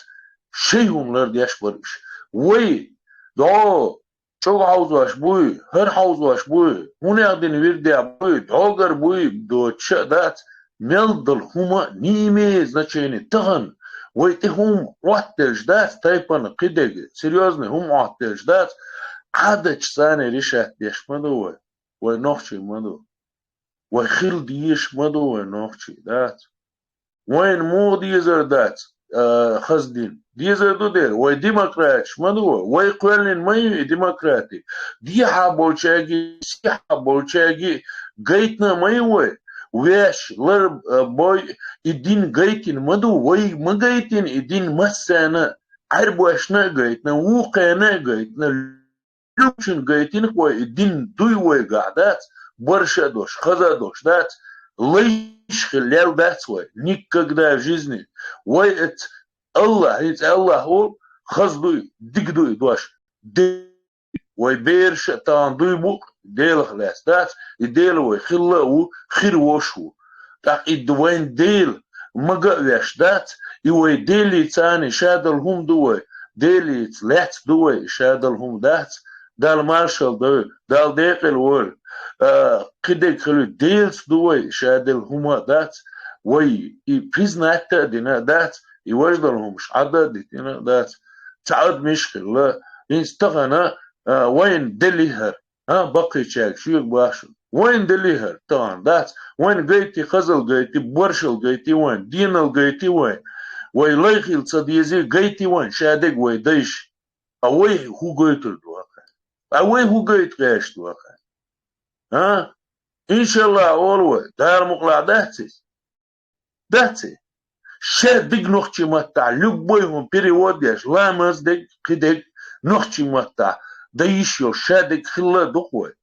шайн хӀума лардеш бара уьш. Вай, дӀо, чӀогӀа хьовзош буй, хӀара хьовзош буй, хӀунех дина вирдех буй, дӀогара буй, доцуш а дац, мел долу хӀума не имеет значения. Тахана вай тӀе хӀума Ӏоттаделлаш дац, тайпана кхидерг серьёзный хӀума Ӏоттаделлаш дац, Ӏадатчу цӀарна решать деш ма ду вай, вай нохчий ма ду. Вай хила дезаш ма ду вай нохчий, дац. Вайна муха дезар дац, а, хаза дин? Дезар ду дера, вай демократаш ма ду вай, вай кхоьллина ма ю и демократи. Дехьа болчаьргий, сехьа болчаьргий гайтина а ма ю вай. Веш лар, а, бой, и дин гайтина ма ду, вай ма гайтина и дин массарна, Ӏаьрбошна а гайтина, вукхарна а гайтина, Лучун гайтина-кх вай, и дин дуй вайгахь дац, барша а долуш, хаза а долуш дац, лайш хила лел дац вай, никогда в жизни. Вай эц Аллах, хӀинца Аллах волу, хаза дуй, дика дуй дош. Де-, вай бераш а тахана дуй бу-кх, Делах лаьцна дац, и Дела вай хилла а ву, хир волуш а ву. ТӀаккха и д-, вайн Дела мага а веш дац, и вай Делица царна шадолу хӀума ду вай, Делица лаьцна ду вай шадолу хӀума дац, Далла маршалла дойла, Далла декъала войла, а, кхидерг хилуй, Делаца ду вай шаделла хӀума а дац, вай и признать а дина а дац, и важдолу хӀумаш Ӏадда а дитина а дац, цхьа адамаш а хилла, хӀинца тахана, а, вайна делли хӀара. А, баккхийчаьрга шуьга бохуш, вайна делли хӀара тахана дац, вайна гайти, хазал гайти, боршал гайти вайна, денал гайти вайна, вай лай хила ца дезий гайти вайна шадерг вай дайша. А вай хӀун гойтур ду аха? А вай хӀун гайта гӀерташ ду аха? А? Иншалла, олу вай, Дала мукъалахь дац иза? Дац и? Ша диг нохчийн маттахь, любой хӀума перевод еш, ламаз дерг, кхидерг нохчийн маттахь, дан йиш йолуш ша дерг хилла а ду-кх вай.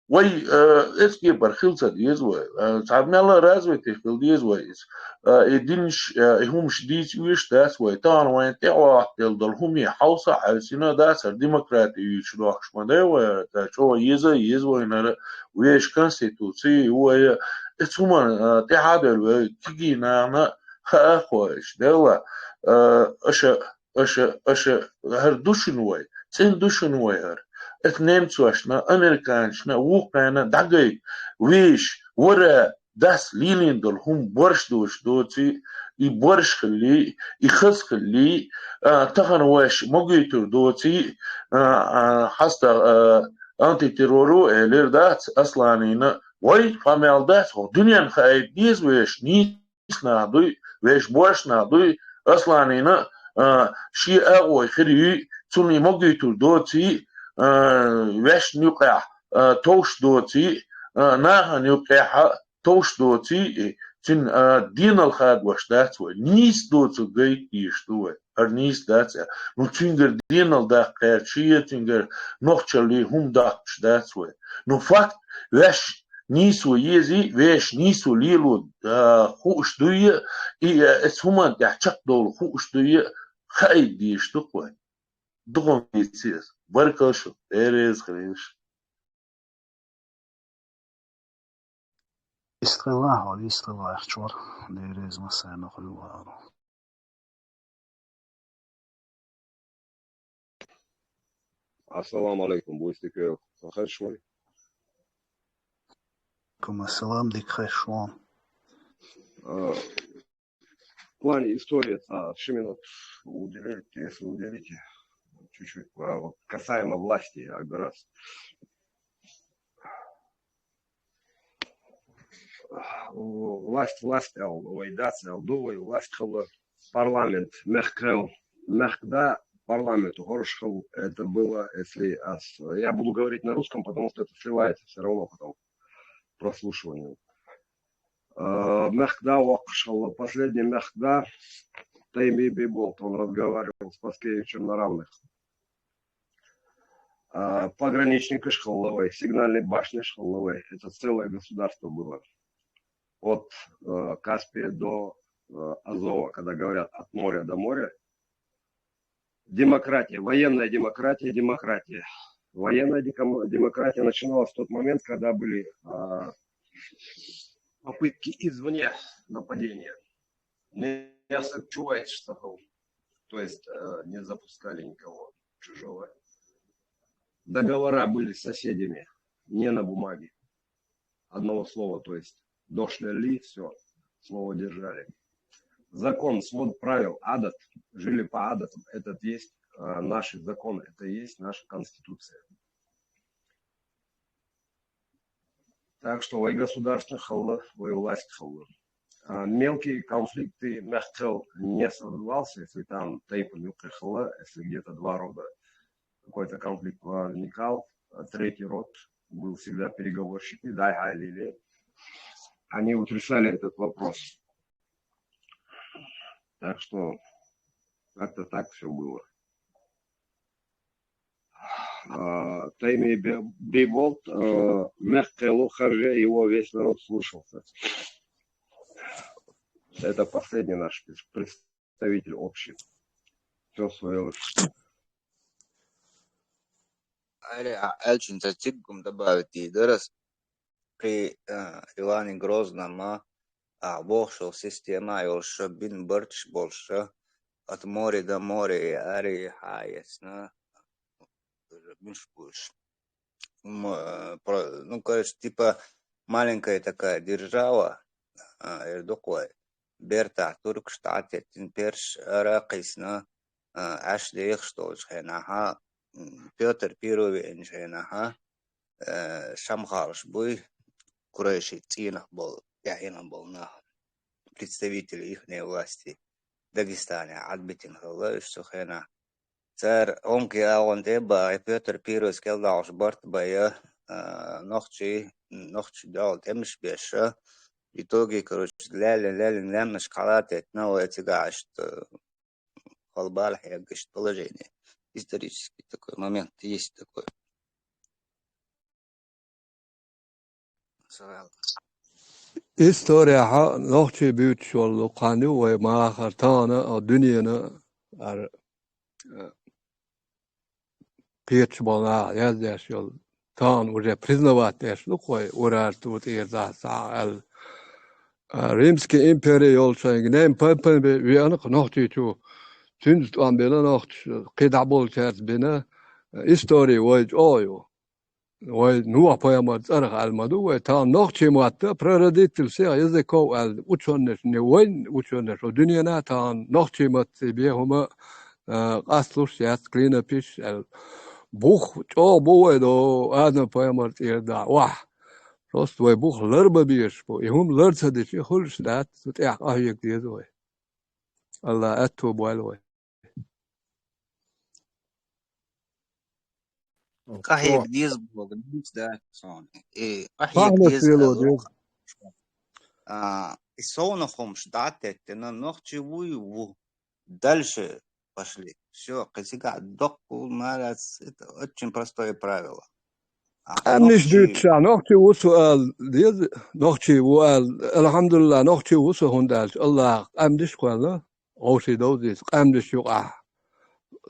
Вай, э, эцу кепара хила ца деза вай, э, цхьа мелла а развитый хила деза вай иза. Э, и динаш, э, и хӀумаш дийца оьшуш дац вай, тахана вайна тӀе Ӏоттаделла долу хӀума хьовса а хьаьвсина а дац, хӀара демократи юьйцуш дохуш ма дай вай, хӀара чӀогӀа еза а еза вайна хӀара, вешан конституци ю вай, эцу хӀуманна, а, тӀаьхьа а девлла вай, кегий нахана хаа а кхойуш, делла, а, аша, аша, аша, хӀара ду шуна вай, цӀена ду шуна вай хӀара. Эцу немцошна, американцашна, вукхарна дӀагайта, вешан, вара, дас лелийна долу хӀума борш доцуш доций, и борш хилли, и хаза хилли, а, тахана вайша ма гойтур доций, а, а, хьаста, а, антитеррору элира дац Асланина, вай, къамел дац, хӀокху дуьненна хаийта деза вешан, нийса нийса нах дуй, вешан боарш нах дуй, Асланина, а, шен агӀой хир юй, цунна могуьйтур доций, а, вешан юкъехь, а, товш доций, а, нахана юкъехь а товш доций, цуьнан, а, денал хадош дац вай. Нийса доцург гайта дезаш ду вай. ХӀара нийса дац аьлла. Ну, цуьнгара денал даккха гӀерташ я, цуьнгара нохчаллий хӀума доккхуш дац вай. Ну, факт, вешан нийсо езий, вешан нийсо лело, а, хууш дуй, и, а, эцу хӀуманна тӀехь чекхдовла хууш дуй, хаийта дезаш ду-кх вай. Дукха ма вийци ас. Баркалла шуна, Дела реза хуьлда шуна. Истхила, хьо истхила ахчор, дереза массарна хуьлда. Ассаламу алейкум, Бустик, хеш вай? Алейкум ассалам, дика хеш вай. А, В плане истории, а, ши минут уделите, если уделите, чуть-чуть, а, вот касаемо власти, как раз. Власть, власть, ал, вай дац, ал, ду вай, власть хала, парламент, мехкел, мехкда, парламент, горш хал, это было, если ас-, я буду говорить на русском, потому что это сливается все равно потом прослушиванию. Э, мехкда воккхуш хилла, последний мехкда, Тайми Биболт, он разговаривал с Паскевичем на равных. А, пограничникаш хилла вай, сигнальные башнеш хилла вай. Это целое государство было. От, э, Каспия до, э, Азова, когда говорят от моря до моря. Демократия, военная демократия, демократия. Военная деком-, демократия начиналась в тот момент, когда были, а, попытки извне нападения. Не особо чувствуется, что, то есть, э, не запускали никого чужого. Договора были с соседями, не на бумаге. Одного слова, то есть дошли ли, все, слово держали. Закон, свод правил, адат, жили по адатам, этот есть, а, наш закон, это есть наша конституция. Так что вай государство хилла, вай власть хилла. А, мелкие конфликты, мягко, не создавался, если там тайпа не хилла, если где-то два рода какой-то конфликт возникал, а третий род был всегда переговорщик, и дай, ай, лили. Они утрясали этот вопрос. Так что как-то так все было. А, Тайми Бе-, Биболт, э, мягко, харже, его весь народ слушался. Это последний наш пред-, представитель общий. Все свое. Ари, а, аьлча цхьа циггум добавить дийр дара ас. При, а, Иване Грозном, а, бохуш йолу система йолуш, бина барташ болуш, от моря до моря, и ари, и хьа а эцна, муьш бу уьш. М, э, про-, ну, короче, типа, маленькая такая держава, а, эр ду-кх вай, бертахь туркаш дӀа а теттина, персаш ара а кхийсина, а, Ӏаш дехаш долчу хенахь, м, Пётр Первый веанчу хенахь, э, шамхалаш буй, курайши цӀийнах болу, тӀаьхьенах болу нах, представители ихней власти, Дагестане Ӏад битина хилла уьш цу хенахь. Цара Онки агӀон тӀе а бахий, Пётр Первый кӀел дӀахьош барт а бай, а, нохчий, нохчий дуьхьал тӀемаш беш, а, в итоге, короче, лаьллина, лаьллина, лаьмнашка хьала а теттина, вай цигахь иштта, хала бала хьегна иштта положение. Исторический такой момент есть такой. Историяхь нохчий буьйцуш йолу кхаьнна ю вай махара тахана а, дуьненан а, ара, а, кхеташ болу наха яздеш йолу. Тахана уже признавать деш ду-кх вай, Урарту тӀера дахьа схьа аьлла. А, Римский импери йолчу шайга найн пайпан бе-, веана-кх Нохчийчу, цуьнца тӀом бина нохчаша, кхидӀа болчаьрца бина, а, истори вай чӀогӀа ю. Вай Нухь-пайхамар цӀарах аьлла ма ду вай, тахана нохчий мотт, прародитель всех языков аьлла, учёныш, не вайн учёныш, вай дуьненахь тахана нохчий маттий бен хӀума, а, къасталуш яц, клинопись аьлла. Бух чӀогӀа бу вай до Адам-пайхамар тӀера дахьа, вахь. Просто вай бух лар бан безаш бу. И хӀума лар ца дича, и хуьлуш дац, цу тӀехь къахьега деза вай. Аллах аьтто бойла вай. Къахьега деза боху, дийца дац суна. И къахьега деза аьлла. А, и совнах хӀумаш дӀа а теттина, нохчи вуй ву. Дальше пошли. Всё, кхин цигахь доккха ма дац, это очень простое правило. А къаьмнаш нохчи дуьйцуш, нохчи ву со ала деза, нохчи ву ала, алхьамдулиллахӀ, нохчи ву со, хӀунда аьлча Аллаха къаьмнаш кхоьллина, вовший довзийца къаьмнаш юкъахь.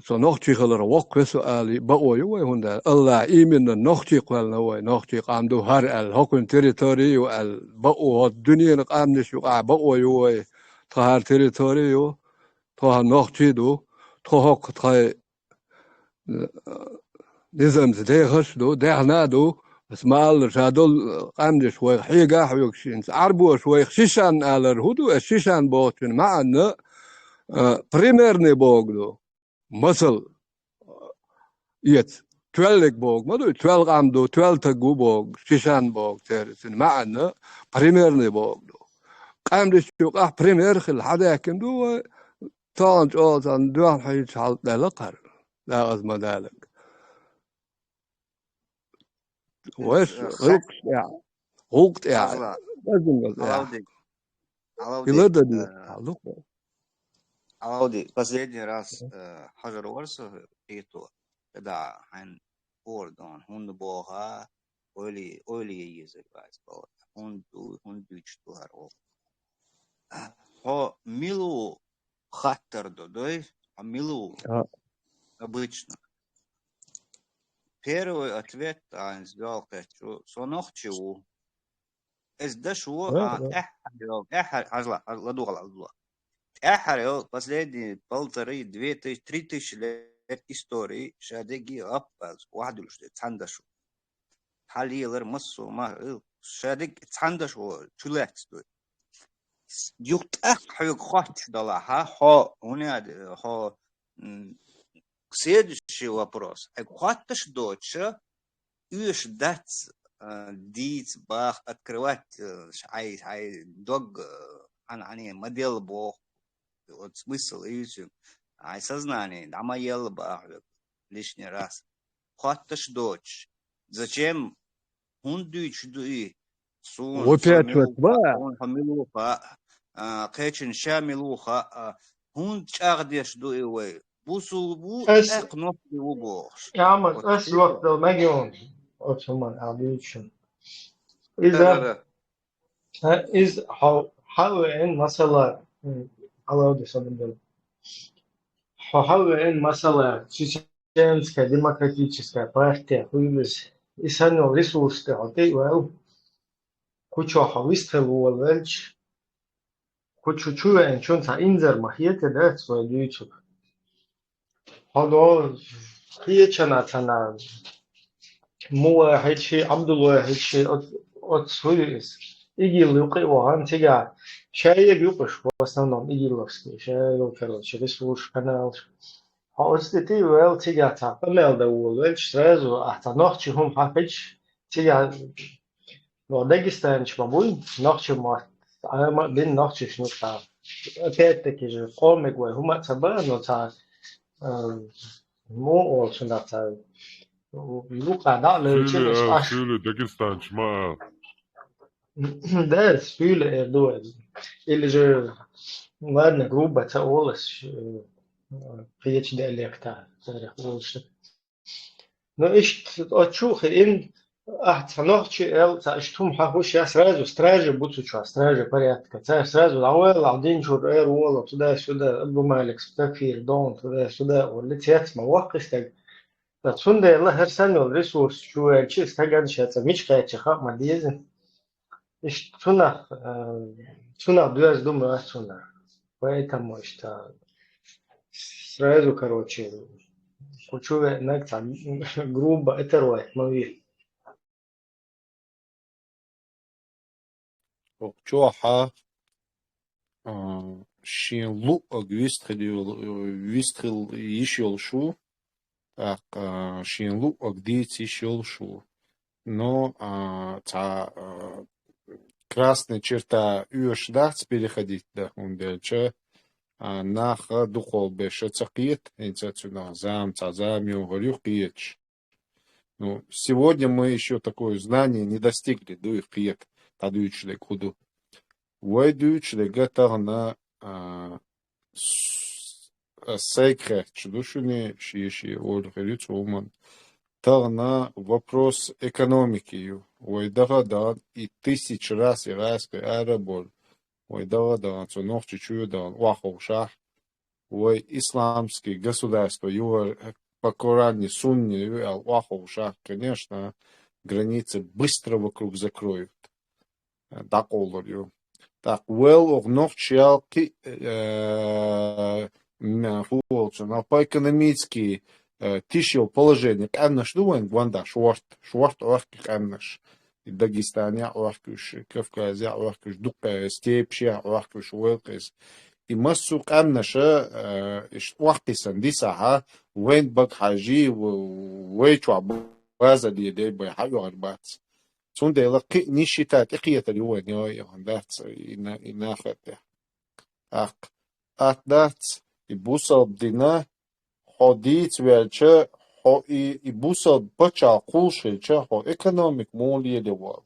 Со нохчи хилар воккха ве со ала бакъо ю вай, хӀунда аьлча Аллаха именно нохчи кхоьллина вай, нохчи къам ду хӀара аьлла, хӀокхуьнан территори ю аьлла, бакъо, хӀокху дуьненан къаьмнаш юкъахь бакъо ю вай, тхан хӀара территори ю, тхо хӀара нохчий ду, тхо хӀокху тхайн низамца дехаш а ду, даьхна а ду, аса ма-аллара, ша долу къаьмнаш вайх хьега а хьоьгуш хӀинца. Ӏарбоша вайх шишан алар хӀун ду, аса шишан бохучун маьӀна, а, примерный боху ду. Масал, эца, тоьллиг боху ма ду, тоьлла къам ду, тоьлла таг ву боху, шишан боху церан, цуьнан маьӀна примерный боху ду. Къаьмнаш юкъахь пример хила хьадаьккхина ду вай, тахана чӀогӀа царна доьхна хьийча хьал даьлла кхара, дакъаза ма даллалц. Вайша, э, гӀуллакхаш тӀехь, гӀуллакх тӀехь, Хьажал, безам ваза тӀехь. Алавди, Алавди, Хила дан э, деза, хьал ду-кх. Алавди, последний раз, э, хьажар вара со кхето, кхидӀа хьайн ора дон, хӀунда боху, ойла, ойла е езар вайца боху. ХӀунда ду, хӀунда дуьйцуш ду хӀара гӀуллакх? Хьо мила ву хаттар ду, дой? Хьо мила ву? А. Обычно. Первый ответ, а, из галкхечу, со нохчи ву. Эс даш ву, а, а, тӀаьххьара йолу, тӀаьххьара, хьажала, хьажала, ладогӀала, ладогӀала. ТӀаьххьара йолу последние полторы, две тысячи, три тысячи лет истории, ша дегги аппалц, вахьдуьлуш де, цхьана даш ву. Хьан лелар массо а ма, э, ша дегги цхьана даш ву, чу лаьцна дуй. Юха тӀаккха хьоьга хоттуш далахь, хьо, хӀунда, хьо, м, следующий вопрос. Хьоьга хоттуш доцуша, оьшуш дац, а, дийца баха, открывать, а, хьайн, хьайн дог, а, хьан, хьан модель боху, вот смысл и всё. Хьайн сознание дӀа ма елла баха хьоьга лишний раз. Хоттуш доцуш. Зачем? ХӀунда дуьйцуш ду и? Суна со мила ву хаьа, суна хьо мила ву хаьа, а, кхечунна ша мила ву хаьа, а, хӀунда чӀагӀдеш ду и вай? Бусулба ву, тӀаккха нохчи ву бохуш. Амма ас лохдал мегион оцу хӀуман а дуьйцуш. Иза, да, да, да. Иза хьо хьалвеана масала, м, Алавди, сан дела. Хьо хьалвеана масала, Чеченская демократическая партия хуьлуш, и санна йолу ресурс тӀе хьо тӀе а ваьлла, кху чохь хьо вистхила волавелча, кху чу чу веанчунна цхьа инзар ма хетий, дац вай дуьйцург. Хьо до кхечанна цхьана Мувахьидши, Ӏабдулвахьидши, оц-, оцу хуьлу иза. ИГИЛ юкъа а вахана цигахь, шаерг юкъаш, в основном игиловский, шаерг, короче, ресурс, каналаш. Хьо оцу тӀе тӀе а ваьлла, цигахь цхьа къамел дан волавелча, сразу ахь цхьа нохчи хӀума хьахийча, цигахь, ну, дагестанцаш ма буй, нохчи мотт, Ӏама а бина нохчашна юкъахь. Опять-таки же, къомиг вай хӀума а ца бан, но цхьа, э, муха олу цунах, цхьа юкъахь дӀа а левча, Фуьйла, иштта а, Ӏаш. Фуьйла дагестанцаш ма ала. Да, фуьйла эр ду вай. Или же, ладно, грубо ца олуш, э, кхечу диалектехь, царах олуш. Ну, иштта оцу чу а хиъна, ахь цхьа нохчи аьлла, цхьа иштта хӀума хьахуш, я сразу стражи бу цу чохь, стражи порядка. Цара сразу дӀавоьлла, ахь динчуьра эр волу, туда-сюда, Абдумалик, Стафир, Дон, туда-сюда, олли, цец ма воккху стаг. Ткъа цундела хӀара санна йолу ресурс чу ваьлча, стагана ша цкъа мича кхаьчча хаа ма деза. Иштта цунах, э, цунах доьзна ду моьтту суна. Поэтому иштта сразу, короче, кху чу веанарг цхьа грубо, это рой, ма ве. ХӀокху чохь, а, шен луъург вистхила йолу, вистхила йиш йолуш ву, тӀаккха, а, шен луъург дийца йиш йолуш ву. но, а, цхьа, а, красная черта оьшуш дац переходить дан, хӀунда аьлча, а, нах дукхагӀа беша ца кхета, хӀинца цунах зама, цхьа зама йогӀур ю кхеташ. Ну, сегодня мы ещё такое знание не достигли, дуй кхета, дӀадуьйцуш дерг хӀу ду. Вай дуьйцуш дерг тахана, а, с-, а, сайга хеташ ду шуна, шен-шен ола хир ю цу хӀуманна. Тахана вопрос экономики ю. Вай даха а дахана, и тысяча раз и гӀазкхий ара а бовла, вай даха а дахана, цу Нохчийчу а дахана, охьаховшахь, вай исламский государство ю, по Коране сунна ю аьлла охьаховшахь, конечно, границы быстро вокруг закроют. ДӀакъовлур ю. ТӀаккха вел оха нохчий ялкхи, э, м, хӀу волчу, но по экономически, э, тиша йолу положение къаьмнаш ду вайн гонда, шорта, шорта Ӏохкуш къаьмнаш. И Дагестанехь Ӏохкуш, Кавказехь Ӏохкуш, дуккха степашехь Ӏохкуш, вайл кхеза. И массо а къаьмнаша, э, иштта Ӏохкхиссина дисахь, вайн бага хьажий, в-, вай чохь база лелай бай хьаоьгӀур бац. Цундела кхин а нисчита тӀекхетар ю вайн, йой, яхан дац, и на-, и нахе тӀе. ТӀаккха атта дац, и бусалба дина, хьо дийца ваьлча, хьо и, и бусалба пачхьалкх кхуллуш хилча, хьо экономика муха лело волу?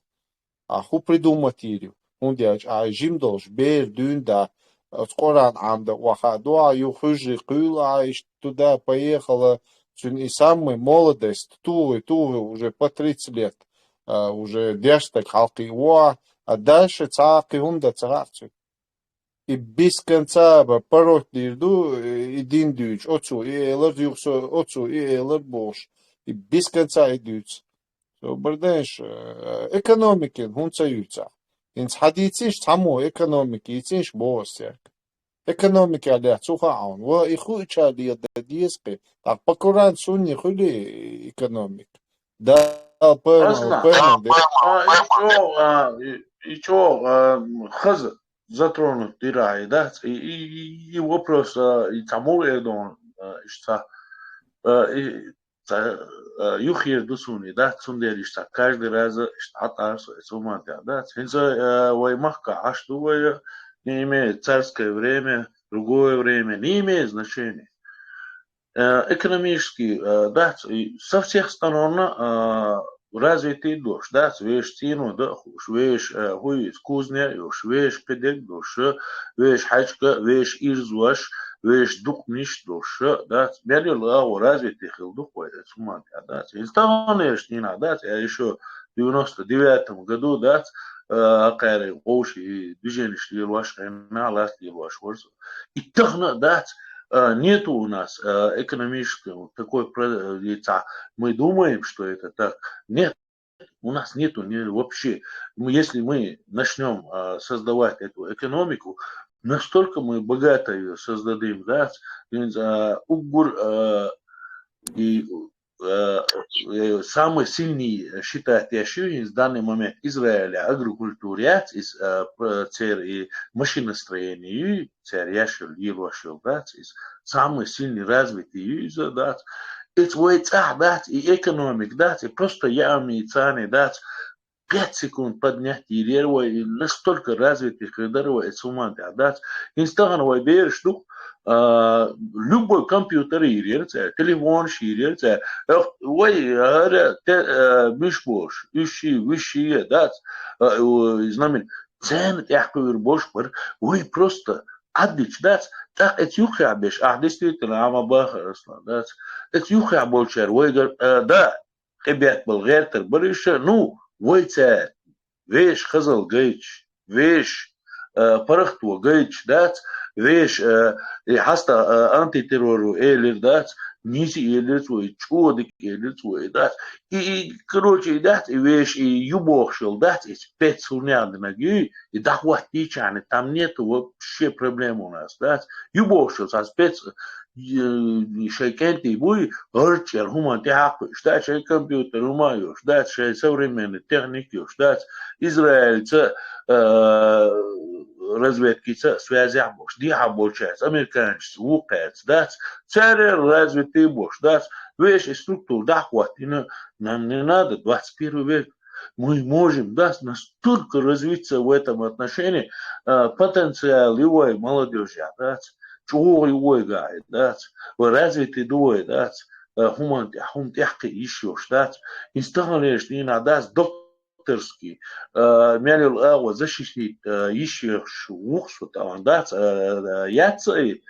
Ахьа хӀу придумать йийр ю? ХӀунда аьлча ахьа жима долуш бер дуьйна да, оцу Къуръан Ӏамдан охьа а ду ахьа, ю хуьжий кхуьйла ахьа, иштта туда поехала, цуьнан и самый молодость, тухий, тухий, уже по тридцать лет, а, уже деш стаг хьалкхиа ву ахьа, а дальше цхьа а кхин хӀума дан ца хаьа цуьнан. И без конца ба парот дийр ду, и дин дуьйцу, оцу и элар, юха со оцу и элар бохуш, и без конца и дуьйцу. Со бардеш, э, экономикин хӀун ца юьйцахь? ХӀинца хьадийцинчу цхьаммо экономика йийцинчу боху ас цаьрга. Экономика лаьцна цу хаьа хьуна. Ва и хуьуча леда деза кхин. ТӀаккха по Коран сунни хуьлий экономика? Дала пайхамар, Аслан, пайхамар де. А, и чо, а, и, и чо, а, хаза затронуть дира и, да? И, и, и, и вопрос, а, и цхьа мур эр ду, а, иштта, а, и, цхьа, а, юххера ду суна и, да? Цундела иштта каждый раз иштта хьатӀара со, и цу моментехь, да? ХӀинца, а, вай махка Ӏаш ду вай, не имеет царское время, другое время, не имеет значения. Э, экономически, э, дац, и со всех сторон, э, развитый долуш, дац, вешан цӀийно дан а хууш, вешан, э, хӀу иза, кузне а йолуш, вешан кхидерг а долуш, вешан хьаьжкӀа, вешан ирзош, вешан дукъанаш а долуш, дац, мел йолу агӀо развитый хилла ду-кх вай оцу хӀуманна тӀехь, дац. Иза таханлерчу дийнахь, дац, я ещё девяносто девятом году, дац, э, кхаьрий вовший движенеш лелош, хьенан ласт лелош вара со. И тахана а дац, а, нету у нас, а, экономического такой про-, э, лица. Мы думаем, что это так. Нет, у нас нету ни, вообще. Мы, если мы начнём, а, создавать эту экономику, настолько мы богато её создадим, да, а, уггар, а, и э, э, самый сильный, э, считать яш ю, в данный момент Израиля агрокультура яц, из, э, п-, цер и машиностроение ю, цер яш ю, лелош ю, дац, из самый сильный развитый ю, иза, дац. Эц вай цӀахь дац, и экономика дац, и просто яами цани дац. Пять секунд поднять йийр яра вай, и настолько развитый хир дара вай, эцу хӀуманна тӀехь дац. ХӀинца тахана вай бераш ду, а, любой компьютер йийр яра цара, телефонаш йийр яра цара. Эх, вай, ара, те, а, миш болуш, уьш ши, виш ши, дац, а, у, знамен, цена тӀехь кхуьур болуш бара, вай просто Ӏаддича дац, тӀаккха эцу юххехь беш, ахь действительно, Ӏама бахар, Аслан, дац. Эцу юххехь болчара вайгара, а, да, къебетта бала гӀертар бара уьш, ну, вай цара вешан хазалла гайташ, вешан, а, паргӀато гайташ дац, вешан, а, и хьаста, а, антитеррору элира дац, нийса элира цо, и чӀогӀа дика элира цо, и дац. И, и, короче, и дац, и вешан, и ю бохуш йолу дац, и спец хӀуннех динарг ю, и дӀахӀоттийчарна, там нету вообще проблем у нас, дац. Ю бохуш йолу цхьа спец, э, шайн кӀентий буй, гӀарччӀера хӀуманна тӀехьакхуьуш дац, шайн компьютер хӀума а йолуш дац, шайн современный техника йолуш дац, Израильца, э, разведкица а связях болуш, дехьа болчаьрца, американцаца вукхаьрца, дац, церера развитый болуш, дац, вешан и структура дӀахӀоттийна, нам не надо двадцать первый век. Мы можем, дац, настолько развиться в этом отношении, а, потенциал ю вай молодёжь, дац, чӀогӀа ю вай гахь, дац, вай развитый ду вай, дац, а, хӀуманна тӀехь, хӀума тӀехкхиа йиш йолуш, дац, инстагӀаллераш дийнахь, дац, докторский, а, мел йолу агӀо защитить, а, йиш йолуш ву-кх со тахана, дац, а, а, яц а и,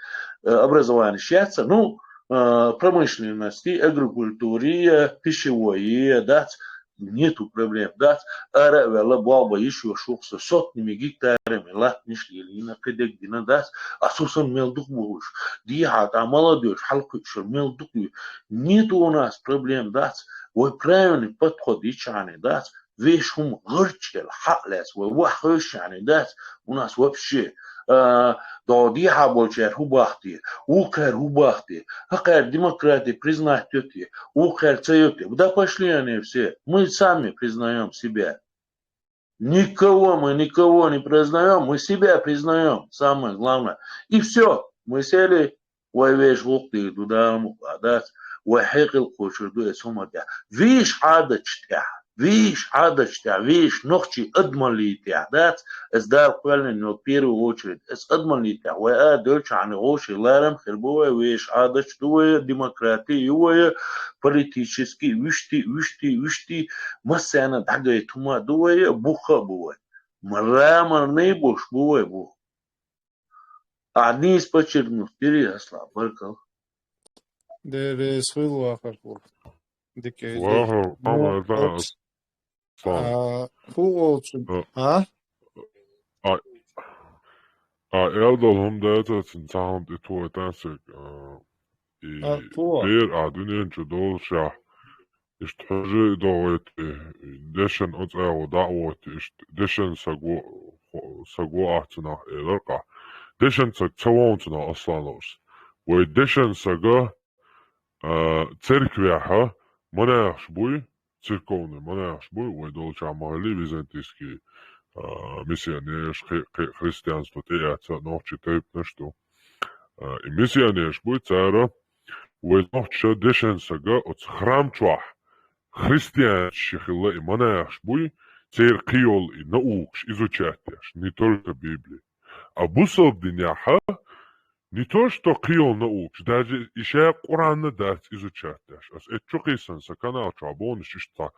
а, образованиш яц а, ну, а, промышленности, агрокультури, а, пищевой, а, дац, нету проблем, дац, ара а ваьлла, болх бан йиш йолуш ву-кх со, сотнями гектарами латтанаш лелийна, кхидерг дина, дац, а со санна мел дукха бу уьш, дехьа тӀехь молодёжь хьалакхуьуш мел дукха ю. Нету у нас проблем, дац, вай правильный подход йичхьана, дац, вешан хӀума гӀарччалц хьалаьцна, вай ваха хевшина, дац, у нас вообще, а, догӀу дехьа болчара хӀун боху те, вукхара хӀун боху те, хӀокхара демократи признать йо те, вукхара ца йо те. Да пошли они все, мы сами признаём себя. Никого мы, никого не признаём, мы себя признаём, самое главное. И всё, мы сели, вай вешан гӀуллакх дийр ду, Дала мукъ лахь, дац, вай хьекъал кхочур ду эцу хӀуманна тӀехь. Вешан Ӏадаташ тӀехь, вешан Ӏадаташ тӀехь, вешан нохчийн адамаллин тӀехь, дац, эцу Дала кхоьллина йолу первую очередь, эцу адамаллин тӀехь вай а девлчхьана, вовшийн ларам хир бу вай, вешан Ӏадаташ ду вай, демократи ю вай, политически вуьшти, вуьшти, вуьшти, массарна дӀагайта хӀума а ду вай, бух а бу вай. Мраморный болуш бу вай, бу. Ахьа нийса подчеркнуть дира, Аслан, баркалла. Дера реза хуьлда, вахар хӀума. Дика эр ду. Вахар, Ну, къамел дан, Аслан. А, хӀун волчу? А? А? А, а, эл долу хӀума дац, цуьнан цхьа хӀума тӀе тохийтан сан, а, и А, тоху. Бер а дуьнен чу долуш, а, иштта хьожа а догӀийта, дешан оцӀагӀо дӀа а вотта, иштта дешан саг во, хо-, саг во ахь цунах элар-кх. Дешан саг ца вон цунах, Аслан Ловш. Вай дешан сага, а, церквехь монахаш буй, церковный монахаш буй, вай долчохь ма-хиллара византийский, а, миссионераш, кхе-, кхе-, христианство тӀеэцна нохчийн тайпанаш ду. А, и миссионераш буй, цара вай нохчаша дешан сага оцу храм чохь христианаш хилла и монахаш буй, церан кхийолу и наукаш изучать деш, не только Библи. А бусалба динехь не то что кхийолу наукаш, даже и ша Къуръан а дац изучать деш. Ас эцу чу кхийсина сан канал чохь бохуш иштта цхьа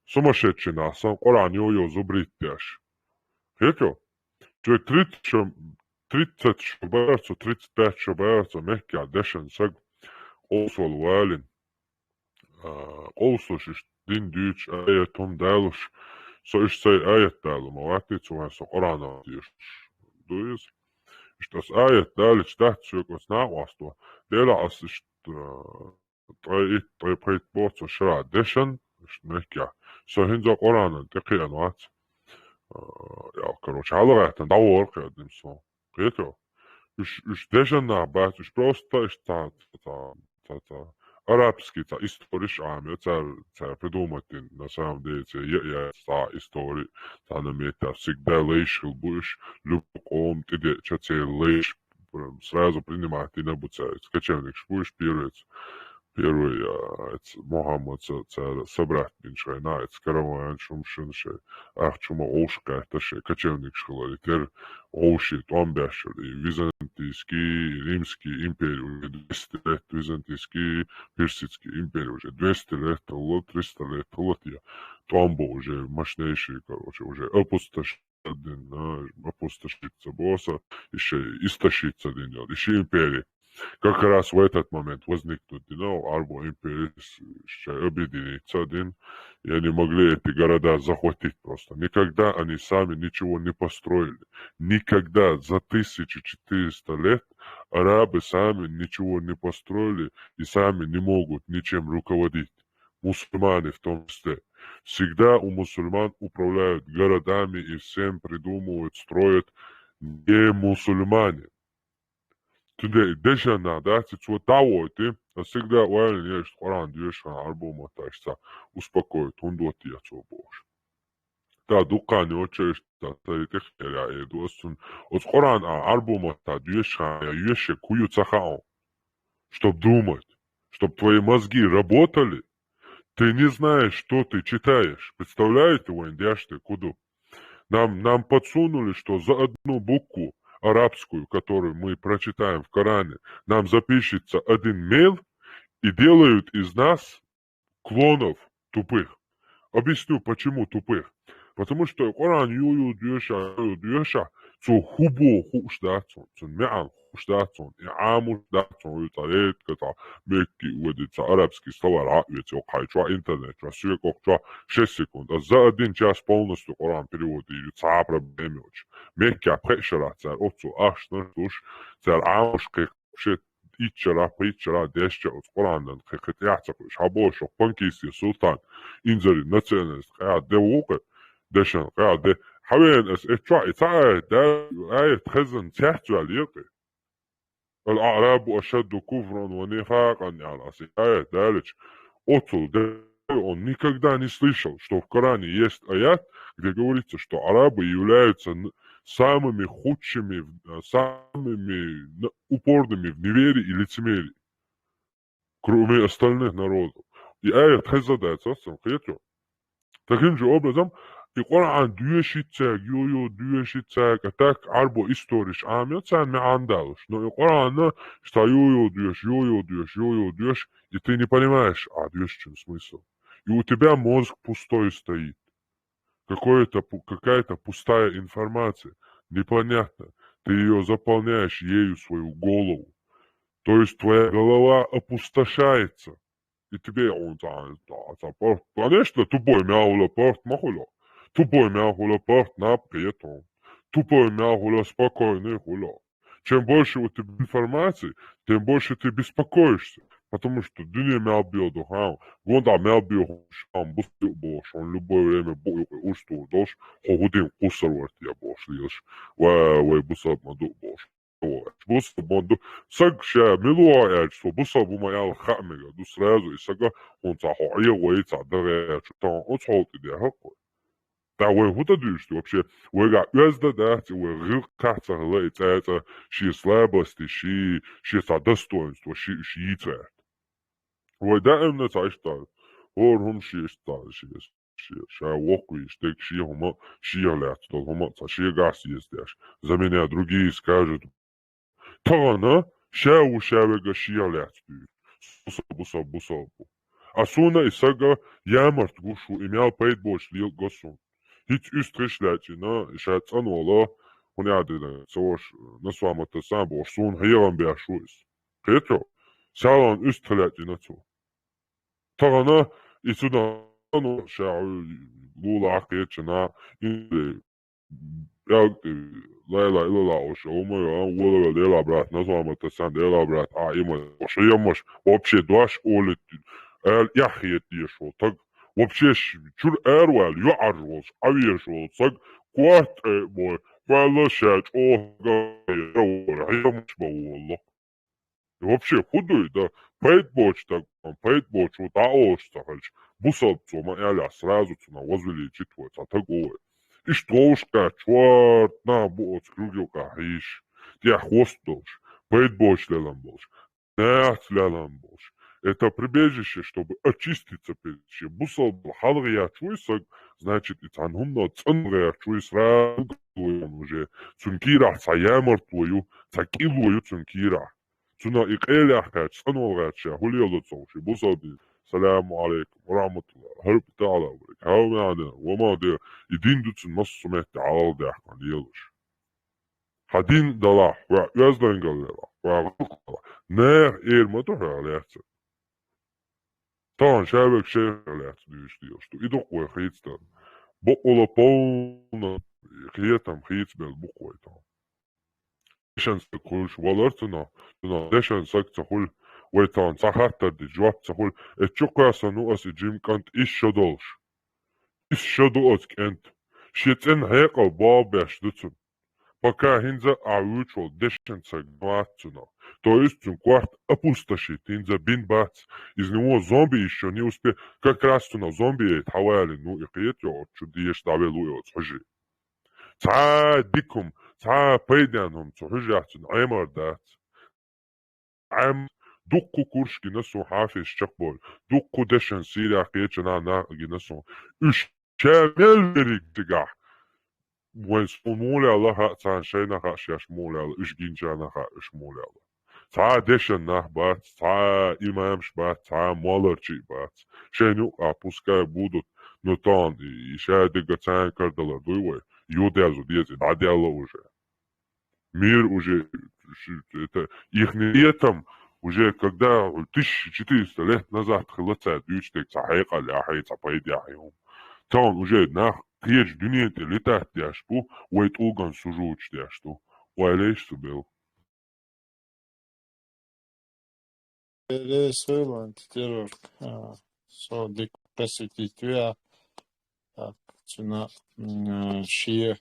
сумасшедший нах санна Къуръан йо-йо зубрить деш. Кхетий? Цо тридцать шо, тридцать шо бара цо, тридцать пять шо бара цо мехкахь дешан саг къовсалла валийна. А, къовсалуш иштта дин дуьйцуш, аят хӀума далуш, со иштта сайн аят далур ма вац те, цо вайн со Къуръанах дешаш ду иза. Иштта ас аят далийча дац соьга оцу накъосто. Делахь ас иштта, а, ткъе итт, ткъе пхийтта боху цо шарахь дешан, иштта мехкахь. Со хӀинца Къуръанан тӀе кхиъна вац. А, я, короче, хьалагӀаьттина дӀавахара кхиъна со. Кхетий? Уьш, уьш дешан нах бац, уьш просто иштта цхьа, цхьа, цхьа, цхьа арабский цхьа историш Ӏамийна, цара, цара придумать дина, на самом деле, церан я, я цхьа истори, цхьана меттехь всегда лайш хилла бу уьш, любой къоман тӀедеъча церан лайш, прям сразу принимать дина бу цара. Кочевникаш бу уьш первый, первый, а, эца Мухаммадца цара собрать бинчу хенахь, эца караван шум шина шайн, ахча хӀума вовшах кхетта шайн, кочевникаш хилла, и тера вовшийн тӀом беш, и византийский, и римский импери уже двести лет, византийский, персидский импери уже двести лет хилла, триста лет хилла, те тӀом бу уже мощнейший, короче, уже опустошить дина, опустошиться боху аса, и шайн истощиться дина йолу, и ши импери. Как раз в этот момент возникнуть дина, Арабов империя с-, шайн объединиться дина, и они могли эти города захватить просто. Никогда они сами ничего не построили. Никогда за тысяча четыреста лет арабы сами ничего не построили и сами не могут ничем руководить. Мусульмане в том числе. Всегда у мусульман управляют городами и всем придумывают, строят не мусульмане. Цундела и дешан нах дац, и цо дӀавойтий, ас всегда ойла еш Къуръан доьшуш хилла Ӏарбойн маттахь цхьа успокоить хӀунда вотий цо бохуш. Да, дуккхани очередь, да, цари тӀехьера, э, ду ас цун. Оцу Къуръан а Ӏарбу матта доьшуш хан, я йоьшуш хӀу ю ца хаьа, чтоб думать, чтоб твои мозги работали. Ты не знаешь, что ты читаешь. Представляете, вайн деш те куду? Нам, нам подсунули, что за одну букву арабскую, которую мы прочитаем в Коране, нам запишется один мел и делают из нас клонов тупых. Объясню, почему тупых. Потому что Къуръан ю-ю доьша, ю-ю доьша, цо хӀу боху хууш дац цунна, цун маьӀна хууш дац цунна, и Ӏамош дац цунна, вуй цхьа редко цхьа Мекке вади цхьа арабский словарь Ӏа а веце, хьай чохь интернет чохь, соькъах чохь шесть секунд. Ас за один час полностью Къуръан перевод йийр ю, цхьа а проблема йоцуш. Мекке пхеа шарахь цара оццул ахчанаш луш, цара Ӏамош кхин вообще итт шарахь, пхийтта шарахь, десять шарахь оцу Къуръанан кхин, кхин тӀехь ца кхуьуш. Хьан боху шух, Панкисте Султан, инзаре националист, къаьхьа де вукху, дешан къаьхьа де. Хьан вена ас эцчохь и цхьа аят да, аят хезна цецваьлла екъи. «Ал-аърабу ашадду куфран ва нифакъан», аьлла ас и аят далича, оццул де он никогда не слышал, что в Коране есть аят, где говорится, что арабы являются н-, самыми худшими, в-, самыми н-, упорными в неверии и лицемерии, кроме остальных народов. И аят хезна дац ас цунна, кхетий? Таким же образом, и Къуръан доьшуьйту цаьрга, ю-ю доьшуьйту цаьрга, а так Ӏарбо историш Ӏамийо царна маьӀна далуш. Но и Къуръан цхьа ю-ю доьшу, ю-ю доьшу, ю-ю доьшу, и ты не понимаешь, а, доьшучун смысл. И у тебя мозг пустой стоит. Какое-то пу-, какая-то пустая информация, непонятно. Ты её заполняешь ею свою голову. То есть твоя голова опустошается. И тебе он цхьа, цхьа, цхьа паргӀат. Конечно, тупой мел хуьлу паргӀат ма хуьлу. Тупой мел хуьлу паргӀат наб кхету. Тупой мел хуьлу спокойный хуьлу. Чем больше у тебя информации, тем больше ты беспокоишься. Потому что дуьне мел бел ду хьан, гонда мел бел хьан, бус ду бохуш, хьуна любое время бу юкъе уж тур долуш, хьо хӀу дин кхуссар варт я бохуш лелаш. Ва вай бусалба ма ду бохуш. Бусалба ма ду. Саг ша мила ву аьлча, со бусалба ву ма аьлла хаа мега ду сразу, и сага хьуна цхьа хьо Ӏехо вай цхьа дагӀе аьлча, тахана оцу хьол тӀе дехьа кхо. ТӀаккха вай хӀу дан дуьйцу вообще? Вайгахь оьзда дац и, вай гӀиллакх кхаьчна ца хилла и цӀа-цӀа шен слабости, ши, шен цхьа достоинство, ши, ши йийца гӀерта. Вай даимна цхьа иштта, хӀора хӀума шен иштта, шен, шен, ша воккхавеш, дерг шен хӀума, шех лаьцна долу хӀума, цхьа шегахь сийца деш. За меня другие скажут, тахана ша ву ша вега шех лаьцна дуьйцу. Бусалба, бусалба, бусалба. А суна и сага ямарт гуш ву, и мел пайда боцуш лела го суна. ХӀинца уьстагӀаш лаьчӀина, ша цӀанвала, хӀун аьлла дина, ца ваша, Насвамата сан бохуш, суна хьехам беш ву иза. Кхетий? Селхана уьстагӀ лаьчӀина цо. Тахана и цу дан ша лула а кхечина, и пӀелг тӀе, ла илаха иллаллахӀ олуш, хӀума а, вала вала Делан брат, Насвамата сан Делан брат, а, има, шаемаш, вообще дош олуьйту, аьлла, эхь хета дезаш волу таг. Вообще ш-, чуьра араваьлла, йоӀаржа волуш, Ӏавезаш волу саг, корта тӀе а бой, ваьлла ша чӀогӀа хьехамаш бан волу. Вообще, хӀу дуй, да, пайда боцу стаг, пайда боцу дӀа олуш ца хилча, бусалба цо ма аьлла, сразу цунах возза велийча вай цхьа таг ву вай. Иштта вовшахкхаьчча, чорт нах бу оцу круг юкъахь хьийзаш, тӀехь хӀост долуш, пайда боцу лелам болуш, нахаца лелам болуш. Это прибежище, чтобы очиститься перед, шен бусалба хьалха яц вуй саг, значит, и цхьана хӀумано цӀанвала гӀерташ вуй, сразу уже цуьнан кийрахь цхьа ямартло ю, цхьа кӀилло ю цуьнан кийрахь. Цунах и къелехь кхаьчча, цӀанвала гӀерташ ша хӀу лело ца хууш, и бусалба дин. Саламу Ӏалайкум ва рахьматуллахӀ. ХӀара тӀехьа ала вай. Хьо веана, ва ма де, и дин ду цуьнан массо а метте хьалха даьккхина лелош. Хьан дин далахь, хьо оьздангалла лелахь, хьо гӀиллакх далахь. Нехан эр ма ду хьох лаьцна. Тахана ша вега шайх лаьцна дуьйцуш лелаш ду. И ду-кх вай хийцадан. Бакъволу полна кхетам хийцабелла бу-кх вай тахана. Дешан саг хуьлуш валар цунах, цунах дешан саг ца хуьлу, вай тахана цхьа хаттар дича жоп ца хуьлу. Эцу чу кхоьссина ву ас и жима кӀант исс шо долуш. Исс шо ду оцу кӀентан. Шен цӀена хьекъал болх беш ду цунна. Пока хӀинца а вуьйцуш волу дешан саг вац цунах. То есть цун корта опустошить йина бин бац. Из него зомби ещё не успе-, как раз цунах зомби яйта хьавалийна ву и кхета йоӀ, чу деша дӀавелла ву йоцу хьожа. Цхьа дика хӀума, цхьа пайденна хӀума цу хьожахь цунна Ӏемар дац. Ӏем дуккха курш гина суна хьафизаш чекхболу, дуккха дешан Сирехь кхечу нах гина суна. Уьш ша мел вериг цигахь. Вайн суна муха лаьлла хаьа, царна шайна хаьа шаьш муха лаьлла, уьш гинчарна хаьа уьш муха лаьлла. Цхьа дешан нах бац, цхьа имамаш бац, цхьа молларчий бац. Шайна юкъахь пускай будут, но тахана и, и ша дерг царна карадалар дуй вай? Ю деза деза, и дӀаделла уже. Мир уже, ш-, это, ихний летом, уже когда тысяча четыреста лет назад хилла цара дуьйцу дерг цхьа хьекъалехь, цхьа пайдехь ю. Тахана уже нах кхечу дуьнен тӀе летать деш бу, вай тӀулган сужудаш деш ду. Ойла еш цу бел. Пересылан террор, а, со дик посвятить виа. Так, цуьнан, м, шен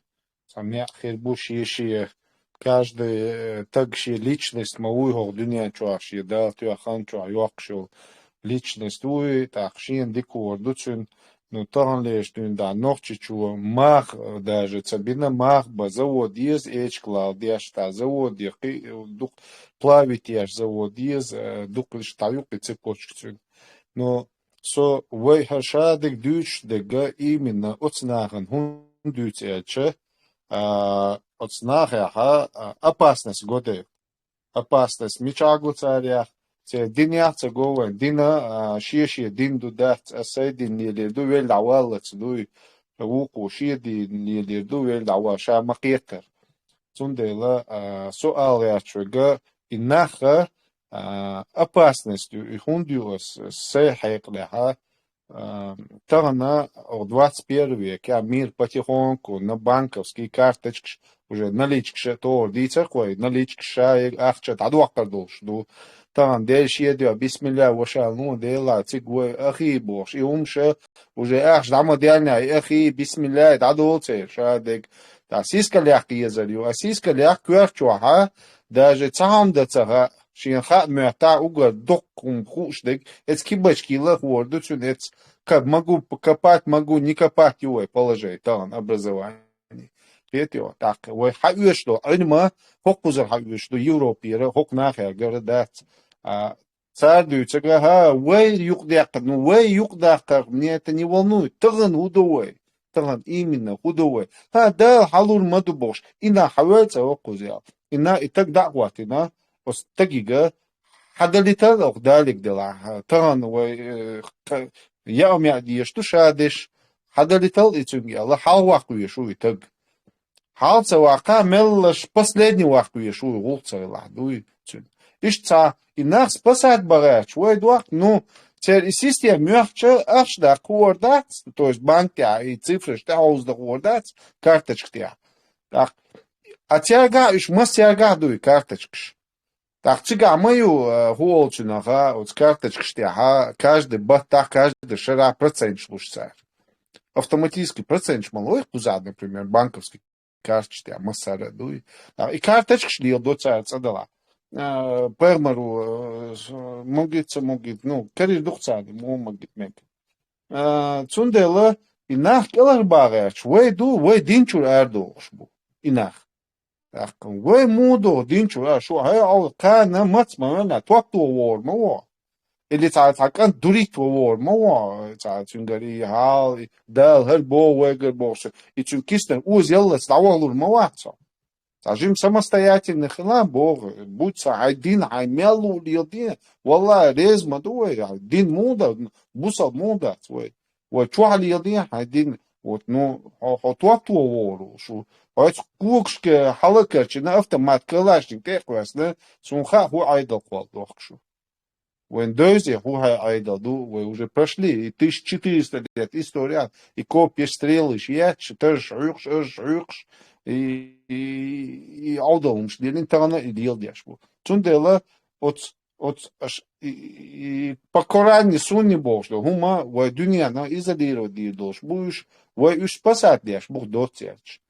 цхьа некъ хир бу, шен-шен, каждый, э, таг шен личность ма вуй хӀокху дуьнен чохь, шен Дала тоьхна хан чохь йоккхуш йолу личность вуй, тӀаккха шена дика хӀора ду цуьнан. Ну, таханлерчу дуьйна дӀа Нохчийчу маха, э, даже ца бина, маха бан завод еза, эчиг лала деш, дӀа завод е кхи-, дукха плавить еш завод еза, э, дукха лиш дӀа юккъе цепочка цуьнан. Ну, со вай хӀара шадерг дуьйцуш дерг именно оцу нахана хӀунда дуьйцу аьлча, а, оцу нахехь, а, опасность го дела. Опасность мичахь го царех, церан динех а ца го вайн, дина, а, шен-шен дин ду дац, ас сайн дин лелийр ду, велла дӀаваллалц дуй, вукхо шен дин лелийр ду, велла дӀавалла, ша ма кхетара. Цундела, а, со ала гӀерташ верг, и нах, а, опасность ю, и хӀунда ю ас, ас сайн хьекъалехь, а, тахана, о, двадцать первый век, я мир потихоньку на банковский карточкаш, уже наличкаш а тохар дийцар кхой, наличкаш ша яга ахча дӀадоккхур долуш ду. Тахана Дела шен дуьхьа бисмилла ваша ну, Дела цига вай ахи бохуш, и хӀума ша уже ахча дӀа ма деллинехь, и ахи, бисмилла, дӀадолу церан ша дерг. Та сиска лехка езар ю, а сиска лехка коьрта чохь а, даже цхьа хӀума дан ца хаьа, шена хаьа моьттахь уггар доккха хӀума хууш дерг, эца кибачка йилла а хӀора ду цуьнан, эца ка-, могу копать, могу не копать ю вай положение тахана образование. Кхетий, тӀаккха вай хьаоьцуш долу Ӏилма хӀокхузара хьаоьцуш ду, Европера, хӀокху нахера гара дац. А, цара дуьйцург, хӀа, вай юкъадаьккхина, ну, вай юкъадаккхарх, мне это не волнует. Тахана хӀун ду вай? Тахана именно хӀун ду вай? ХӀа, Дала хьалур ма ду бохуш, и нах хьавоьллу цӀа хӀокхуза ял. И на-, и таг дӀа а хӀоттийна, оцу тагига хьадалийтал оха далиг делахь, тахана вай, э, ка-, яа-маьа дезаш ду ша деш, хьадалийтал и цуьнга аьлла, хьалаваккха везаш ву и таг. Хьала ца ваккхахь, меллаша последний ваккха везаш ву, гӀуллакх ца хилахь, дуй цуьнан. Иштта цхьа, и нах спасать бан гӀерташ, вай доккху, ну, церан и система моьттича, ахча даккха хӀора дац, то есть банк тӀехь и цифраш тӀехьовза дан хӀора дац, карточка тӀехь. ТӀаккха, а цаьргахь уьш, массаьргахь дуй карточкаш. ТӀаккха цигахь ма ю, э, хӀун олу цунах, а, оцу карточкаш тӀехь, а, каждый баттахь, каждый шарахь проценташ луш цара. Автоматически проценташ ма лой кхузахь, например, банковский карточкаш тӀехь массара а дуй. ТӀаккха и карточкаш леладо цара цӀа далахь. Э, пайхамаро, э, с-, могит, ца могит, ну, карийр ду-кх царна, муха могит мега. Э, цундела и нах кӀелхьарбан гӀерташ, вай ду, вай дин чуьра арадохуш бу и нах. ТӀаккха вай муха доху дин чуьра, шу хьай Ӏовда кхана мац ма венна, топ то вогӀур ма вогӀу. Или цхьа, цхьа кӀант дурийта вогӀур ма вогӀу, цхьа цуьнгара и хьал, и Дала хӀара боху вайгара бохуш, и цуьнан киснара оза яллалц дӀавахалур ма вац хьо. Цхьа жима самостоятельный хила боху, будь сан хьайн дин, хьайн мел луъу леладе, валлахӀи, реза ма ду вай, хьайн дин муха дац, бусалба муха дац вай. Вай чохь леладе хьайн дин, вот, ну, хьо, хьо топ то вогӀур ву шу. Хьоьца когашка хьала а карчина, автомат, калашник тӀе а кхоьссина, суна хаьа хӀун Ӏедал кхолла дохку шу. Вайн девзе хӀун хьайн Ӏедал ду, вай уже прошли, и тысяча четыреста лет история, и копья, стрелы еш, таржаш хьоькхуш, аржаш хьоькхуш, и, и, и Ӏовдал хӀумаш диллина, тахана и леладеш бу. Цундела оцу, оцу аш-, и, и, и покарание суна бохуш ду, хӀума вай дуьненна изолировать дийр долуш бу уьш, вай уьш спасать деш бу доццерча.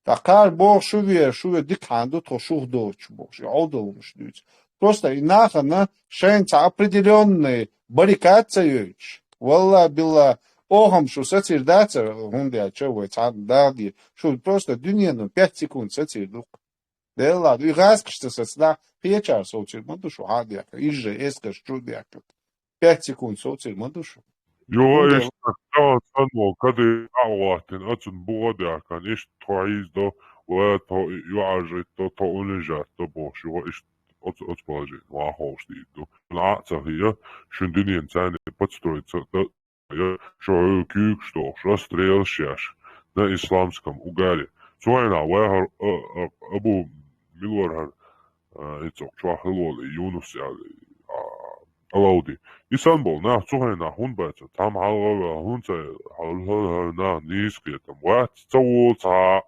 ТӀаккха кхара боху шу вер, шу вер дика хьан ду, тхо шух доцуш бохуш, и Ӏовдал хӀумаш дуьйцу. Просто и нахана шайн цхьа определённый баррикад ца йойтуш. Валла, билла, охам шу сацир дацар, хӀунда аьлча вай цхьа дагӀа де. Шу просто дуьненан пять секунд сацир ду-кх. Делла, и гӀазкхашца сацна, кхечара совцир ма ду шу, хьа дехка, изжа эскаш чу дехка. Пять секунд совцир ма ду шу. Юха Ну, иштта тӀаьхьа санна, кадий а ваттина, ацун бугӀа даьккхина, иштта тхо хьийзадо, ва тхо юӀаржитто, тхо унижатто бохуш, юха иштта оцу, оцу положение ван ховш дийр ду. Шуна а ца хия, шун дуьненан царна подстроиться а дан, я, шу хьуьлла куьйгаш дохуш, расстрелаш еш, на исламском угаре. Цу хьайна вай хӀара, а, а, Абу мила вара хӀара, а, и цӀокъ чохь хила волу, и Юнус аьлла, а, Алауди. И санна болу нах цу хьайна хӀунда бац, цхьамма хьалха а ваьлла, хӀунда ца хьал-, хьал-, хьал-, нах нийса кхетам вац, ца волу цхьа а.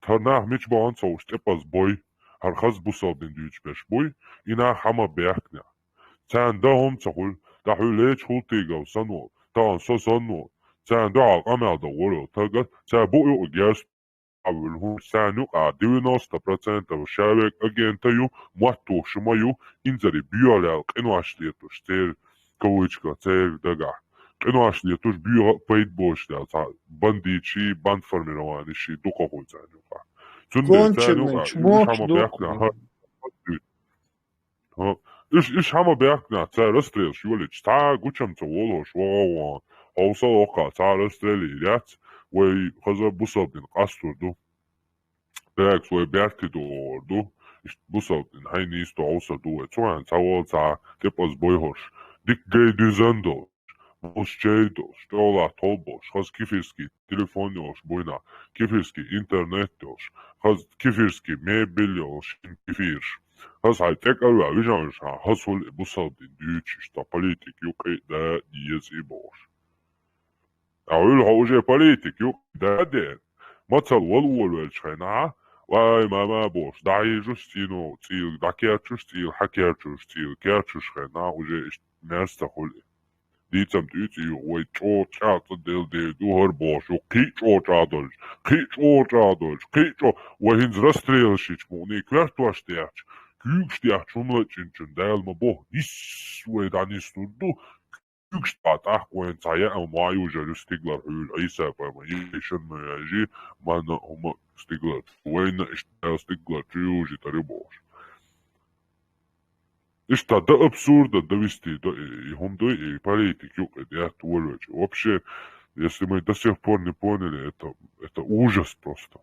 ХӀара нах мича бахана ца хууш тӀепаза бой, хӀара хаза бусалба дин дуьйцуш берш буй, и нах хьан ма бехкнехь. Царна дан хӀума ца хуьлу, тӀаккха хьуьлла лечу хӀултигал санна волу, тахана со санна волу. Царна дуьхьал къамел дан волу, таггара цара бу юкъа герз а вуьлу хӀума, царна юкъа девяносто процентов шавек агента ю, мотт тухуш ма ю, инзаре боьхалла къинош летош церан, кавычка, церан дагахь. Къинош летош боьха а пайда боцуш даьлла, цхьа бандиташий, бандформированиший дукха хуй царна юкъа. Цундела царна юкъа Конченый уьш чмош хьан ма ду-кх. Бехкна, хӀара ХӀа. Иш, иш хьан ма бехкнехь, цара расстрелаш йолийча, цхьа а гучам ца волуш, вагӀа а вон, хьовса а воккха, цхьа а расстрел йийр яц, вай хаза бусалба дин къастор ду. Дагахь вай бертий догӀур ду, иштта бусалба дин хьайн нийсто хьовсар ду вай. Цу хьайн цхьа волу цхьа тӀепаза бойхурш, дика гай дуьзна долуш, бус чай долуш, тӀехула тхов болуш, хаза кефирский телефон йолуш буйнах, кефирский интернет йолуш, хаза кефирский мебель йолуш, шин кефирш. Хаза хьайн тӀекӀалваьлла вижан вижан, хаза хуьлу и бусалба дин дуьйцуш, тхан политик юкъе а да деза и бохуш. Ткъа хьуьлла хьо уже политик юкъе а да деана, мацалла вала волавелчу хенахь, вай, мама бохуш, дӀахьийжуш цӀийно, цӀийла дӀакерчуш, цӀийла хьакерчуш, цӀийла керчуш хенахь, уже иштта мерза ца хуьлу и. Дийцам тӀуьйцу ю, вай чӀогӀа чӀагӀ цӀа делла дела ду хӀара бохуш ю, кхин а чӀогӀа чӀагӀ долуш, кхин а чӀогӀа чӀагӀ долуш, кхин а чӀогӀа, вай хӀинца расстрелаш йича мукъане коьртош дехча, куьйгаш дехча хӀума лачкъинчун Дала ма боху, нисса вай дӀанислур ду, куьйгаш тӀе тӀаккха вайна цхьа яа ма южар ю стигалара хьуьйла, Ӏийса пайхамар, йишан ма яжи, манна хӀума стигалара, вайна иштта Дала стигалара чу южитара ю бохуш. Иштта до абсурда довести до и, и хӀума дуй, и политик юкъе дехьа тӀе волавелча. Вообще, если мы до сих пор не поняли, это, это ужас просто.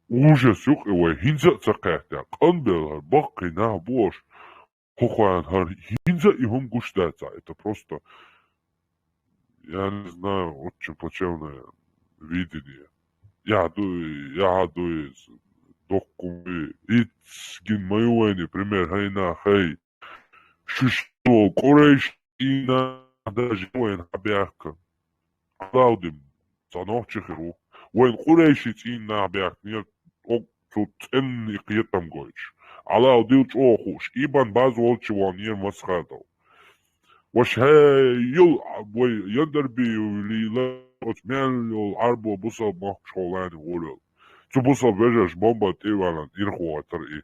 Ужас юкъе вай хӀинца а ца кхетта, къанбелла хӀара баккхий нах бохуш, хӀокхарна хӀара хӀинца а и хӀума гуш дац, это просто, я не знаю, очень плачевное видение. Я дуй, я дуй, доккху, ицгин ма ю вайна пример, хӀайна, хай. Шу шу къурайшина даже вайна хьабаьхка. Алавдин, цхьа нохчи хир ву. Вайна къурайши цӀийнан нах баьхкинера, оцу цӀенна и кхетам гойтуш. Алавдил чӀогӀа хууш, Ибн Баз волчу ванера Масхадов. Ваша хӀей, йол, вай Яндарбиев лийла, оцу мел йолу Ӏарбо бусалба махкаш хьолани волавелла. Цу бусалба вежарш бомба тӀе а валан, ирхо гӀатар и.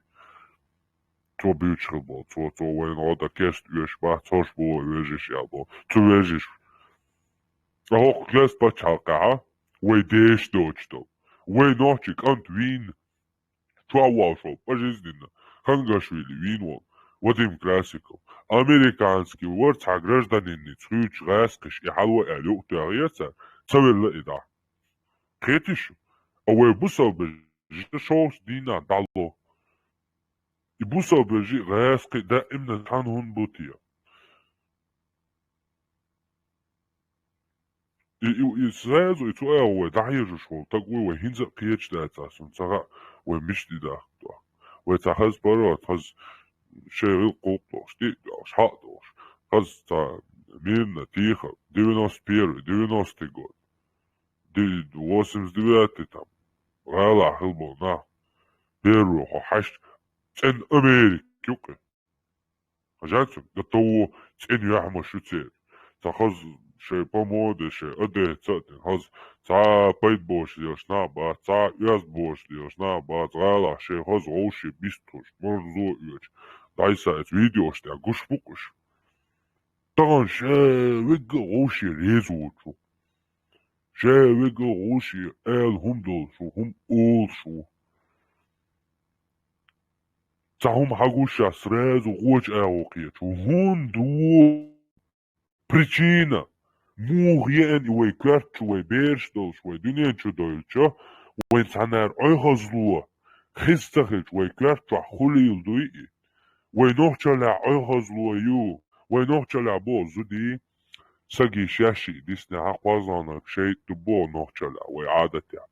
Цо буьйцуш хила болу, цо, цо вайна гӀо дан кест оьшуш бац, хӀорш бу вай вежарш аьлла боху. Цу вежарш. Ткъа хӀокху кест пачхьалкхехь, вай деша доцуш долу. Вай нохчи кӀант вийна. Чохь вовшахь волу, пожизненно. Хангашвили вийна волу. Вадим Красиков. Американский вара цхьа гражданинница хуьйцуш гӀаьскхиш и хьало аьлла юкъа тоьхна цара, ца велла и дӀа. Кхетий шу? А вай бусалба вежарш шовзткъа дийнахь дӀало. И бусалба вежарий гӀаьскхи даимна цхьаьна хӀунда бу те? И, и, и сразу и цу агӀо вай дӀахьежуш волу таг вуй, вай хӀинца а кхеташ дац ас, хӀунда ца хаьа, вай мича тӀедахка. Вай цхьа хаза паргӀат, хаза шайн гӀиллакх-гӀуллакх долуш, тӀе а долуш, хьа а долуш, хаза цхьа мирно, тихо, девяносто первый, девяностый год, ди-, восемьдесят девятый там, гӀалахь хила болу нах, первый хьо хьаьшна цӀена Америка юкъе. Хьажа цунна, до того цӀена яхьмаш ю церан. Цхьа хаза шайн помада, шайн одеться а дина, хаза цхьа пайда боцуш лелаш нах бац, цхьа оьзда боцуш лелаш нах бац, гӀалахь шайн хаза вовшийн бистхуш, марзо а оьцуш, дӀайса эцу видеош тӀехь гуш бу-кх уьш. Тахана ша вегга а вовше реза воцу. Ша вегга а вовше аьлла хӀума долуш ву, хӀума олуш ву. Цхьа хӀума хьагуш ша сразу гӀочу агӀо кхеташ ву. ХӀунда ву? Причина, муха еана и вай коьрта чу, вай бераш долуш, вай дуьнен чу дойлча, вайн цхьаннара Ӏойхазло хеза ца хилча, вай коьрта чохь хуьлийла дуй и? Вай нохчаллехь Ӏойхазло ю, вай нохчаллехь боху зудий, сагий шаьшшиъ диснехь кхозлагӀниг шайтӀа ду боху нохчаллехь, вай Ӏадатехь.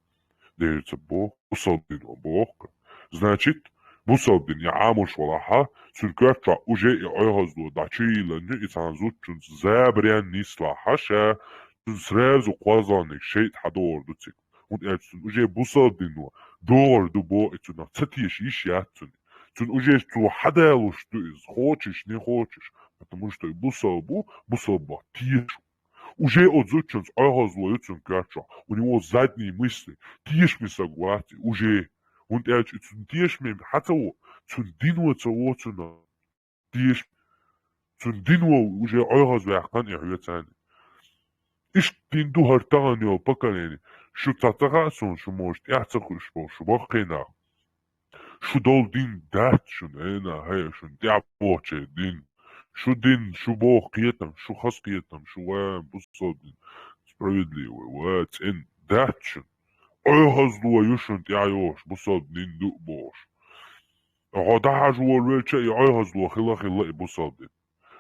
Дера ца боху, бусалба дино боху. Значит, бусалба дин и Ӏамош валахьа, цуьнан коьрта чохь уже и Ӏойхазло дӀачуйиллина ю, и цхьана зудчуьнца забаренна нислахьа ша, цуьнан сразу кхозлагӀниг шайтӀа хьадогӀур ду цига. ХӀунда аьлча цуьнан уже бусалба дино догӀур ду боху и цунах ца теша йиш яц цуьнан. Цуьнан уже цо хьадалуш ду иза, хочешь, не хочешь, потому что и бусалба ву, бусалба бохь теша ву. Уже оцу зудчуьнца Ӏойхазло ю цуьнан коьрта чохь. У него задние мысли. Тешаме саг вац и уже. ХӀунда аьлча и цуьнан тешаме хьан ца во? Цуьнан дино ца во цунах. Теша. Цуьнан дино уже Ӏойхазваьккхина и хьоьцарна. Иштта дин ду хӀара тахана йолу поколение. Шу цхьа ца хаьа суна, шу, может, тӀаьхьа ца хуьлуш болу шу баккхий нах. Шу долу дин дац шуна, эна, хӀай, шуна тӀаьхьа бохучеран дин. Шу дин, шу боху кхетам, шу хаза кхетам, шу ва бусалба дин, справедливый, ва цӀена дац шуна. Ӏойхазло ю шуна тӀаьхьа йохуш, бусалба дин ду а бохуш. Хьо дӀахьажа волавелча, и Ӏойхазло хила а хилла и бусалба дин.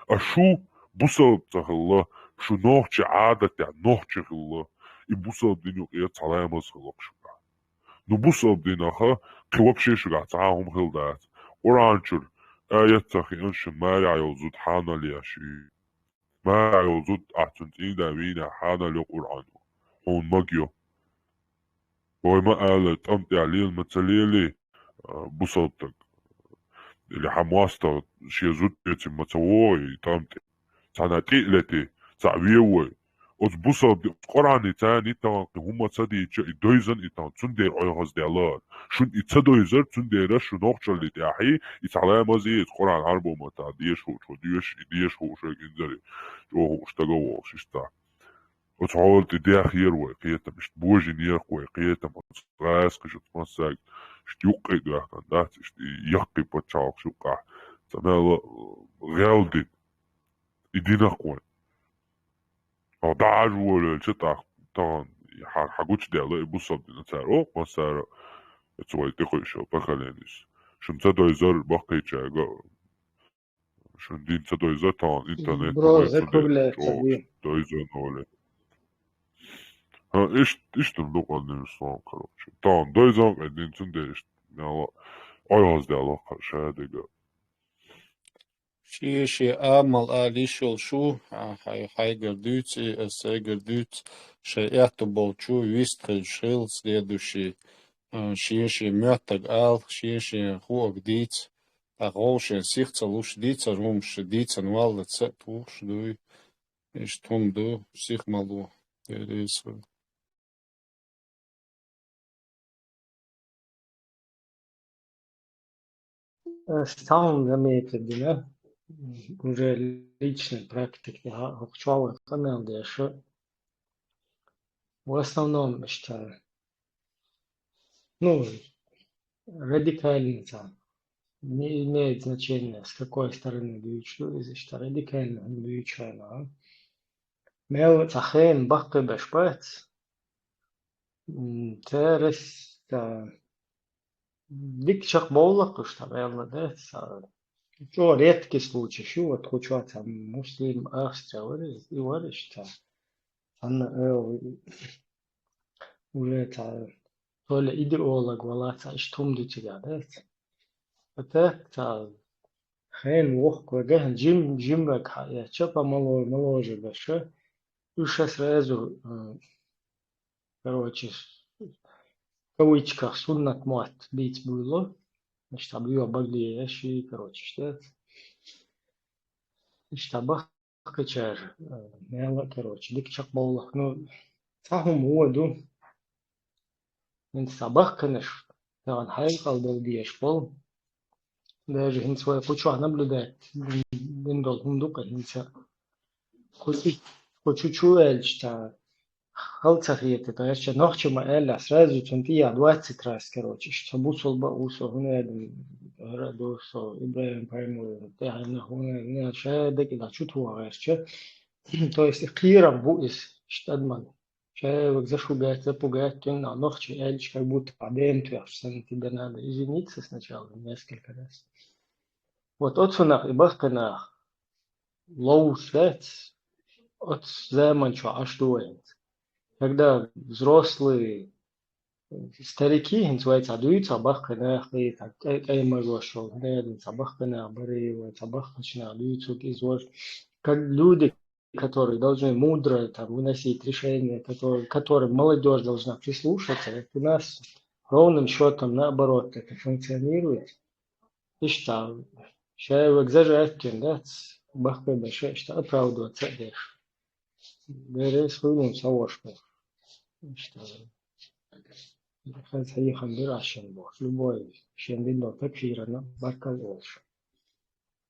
А шу бусалба ца хилла, шу нохчи Ӏадатехь нохчи хилла, и бусалба дин юкъе цхьа ламаз хилла-кх шуьгахь. Ну, бусалба динах кхин вообще шуьгахь цхьа а хӀума хилла дац. Къуръан чуьра аят ца хиъна шуна, марехь йолу зуда хьанал еш ю. Марехь йолу зуда ахь цуьнан цӀийнда вийна хьанал йо Къуръано. Хьуна мага йо. Вай ма ала, тӀам тӀехь лела ма ца лелий, а, бусалба стаг. Или хьан мостагӀа шен зудчуьнца ма ца вогӀий тӀам тӀе. Цхьана тӀе а летий, цхьаъ вен вой. Оцу бусалба ди-, Къуръане царна и тахана кхин хӀумма ца дийча, и дойзан и тахана, цундела Ӏойхаздаьлла. Шуна и ца дойзар, цундела шу нохчалли тӀаьхьий, и цхьа ламаз а, и Къуръан Ӏарбо маттахь деша хууш, хьо деша, и деша хууш вай гинзаре, чӀогӀа хууш стага волуш, иштта. Оцу хьолан тӀе дехъера вай кхетам, иштта божийнера-кх вай кхетам, оцу гӀазкхаша оцу массаьрга, иштта юккъе а доьхкина дац, иштта и яккхий пачхьалкхаш юккъехь, ца мел гӀел дина, и динах-кх вай. Хьо дӀахьажа волавелча тӀаккха тахана хьан, хьан гучудаьлла и бусалба дин цара, оха массара а, оцу вай тӀекхуьуш йолу поколениеш. Шуна ца дойзар баккхийчаьрга, шуна дин ца дойзар тахана интернет Бро, вай цу ден закругляется, чӀогӀа дин. Дойзар ноле. ХӀа, ишт-, иштта ду къаннин ислам, короче. Тахана дойзан къе дин цундела иштта мела Ӏойхаздаьлла-кх ша дерг. Шен-шен амал ала йиш йолуш ву, а, хьай-, хьайгара дуьйцу и, ас сайгара дуьйцу, шайн аьтту болчу вист хилча хила, следующий, а, шен-шен моьттаг ала, шен-шен хуаг дийца, тӀаккха вовшийн сих ца луш, дийцар хӀумаш дийцан валлалц а тухуш дуй. Иштта хӀума ду, сих ма ло. Деррис ву. Э, сам заметил, да, уже личный практика, ага, хӀокху чохь вай къамел деш, в основном, иштта, ну, радикально там, не имеет значения, с какой стороны дуьйцуш ду иза, иштта радикально хӀума дуьйцуш вайна, а? Мел цхьа хенан баккхий беш бац, М, церас, а, дика чекхбовлу-кх уьш, цхьа ваьлла, да, цхьа, чӀогӀа редкий случай ю, вот кху чохь цхьа муслим ахча вара, и вара иштта. Цхьанна, э, уже цхьа, то ли идеолог вала, цхьа иштта хӀума ду цигахь, да, цхьа. А так, цхьа, хенан вохку веган, жим, жим вега хьаэцча, по моло-, моложе беша, уьш сразу, э, короче, в кавычках, суннат мотт бийца буьйло. Иштта бу багле ши, короче, иштта. Иштта бахкачара, э, мела, короче, дика чекхбовлу-кх. Ну, цхьа хӀума вон ду. ХӀинца цхьа бахканаш, тахана хьайна кӀалдала дезаш болу. Даже хӀинца вай кху чохь наблюдать дина долу хӀума ду-кх хӀинца. Кху чу-, кху чу-чу аьлча, цхьа хала ца хета, то есть нохчо ма аьлла, сразу цунна тӀехьа двадцать раз, короче, иштта со бусалба а ву, со хӀунда аьлла, хӀара а ду, со ИбрахӀим Паймуров, тӀаьхьенна хӀунда аьлла, ша декъала чу тоха гӀертача. То есть кхерам бу иза, иштта адаман. Ша вегза шу гатта, пу гатта, нохчо аьлча, как будто а ден тоьхча санна, тебе надо извиниться сначала несколько раз. Вот оцунах и баккхинах ловш дац, оцу заман чохь Ӏаш ду вайна. Когда взрослые старики, хӀинца вай цхьа дуьйцу, цхьа баккхинах, и цхьа тӀе-, тӀе-, тӀемагош волу, хӀунда аьлла цхьа баккхинах барий, вай цхьа баккхачунах дуьйцург иза вара. Как люди, которые должны мудро там выносить решения, которые, которым молодёжь должна прислушаться, вот у нас ровным счётом наоборот это функционирует. Иштта, ша вегза жаьттина дац, баккхий бен ша иштта оправдываться а деш. Беррис хуьлун ца вошка. Иштта. Хаза хьехам бира аш шен бохуш. Любой шен дин долу такфирана баркалла олуш.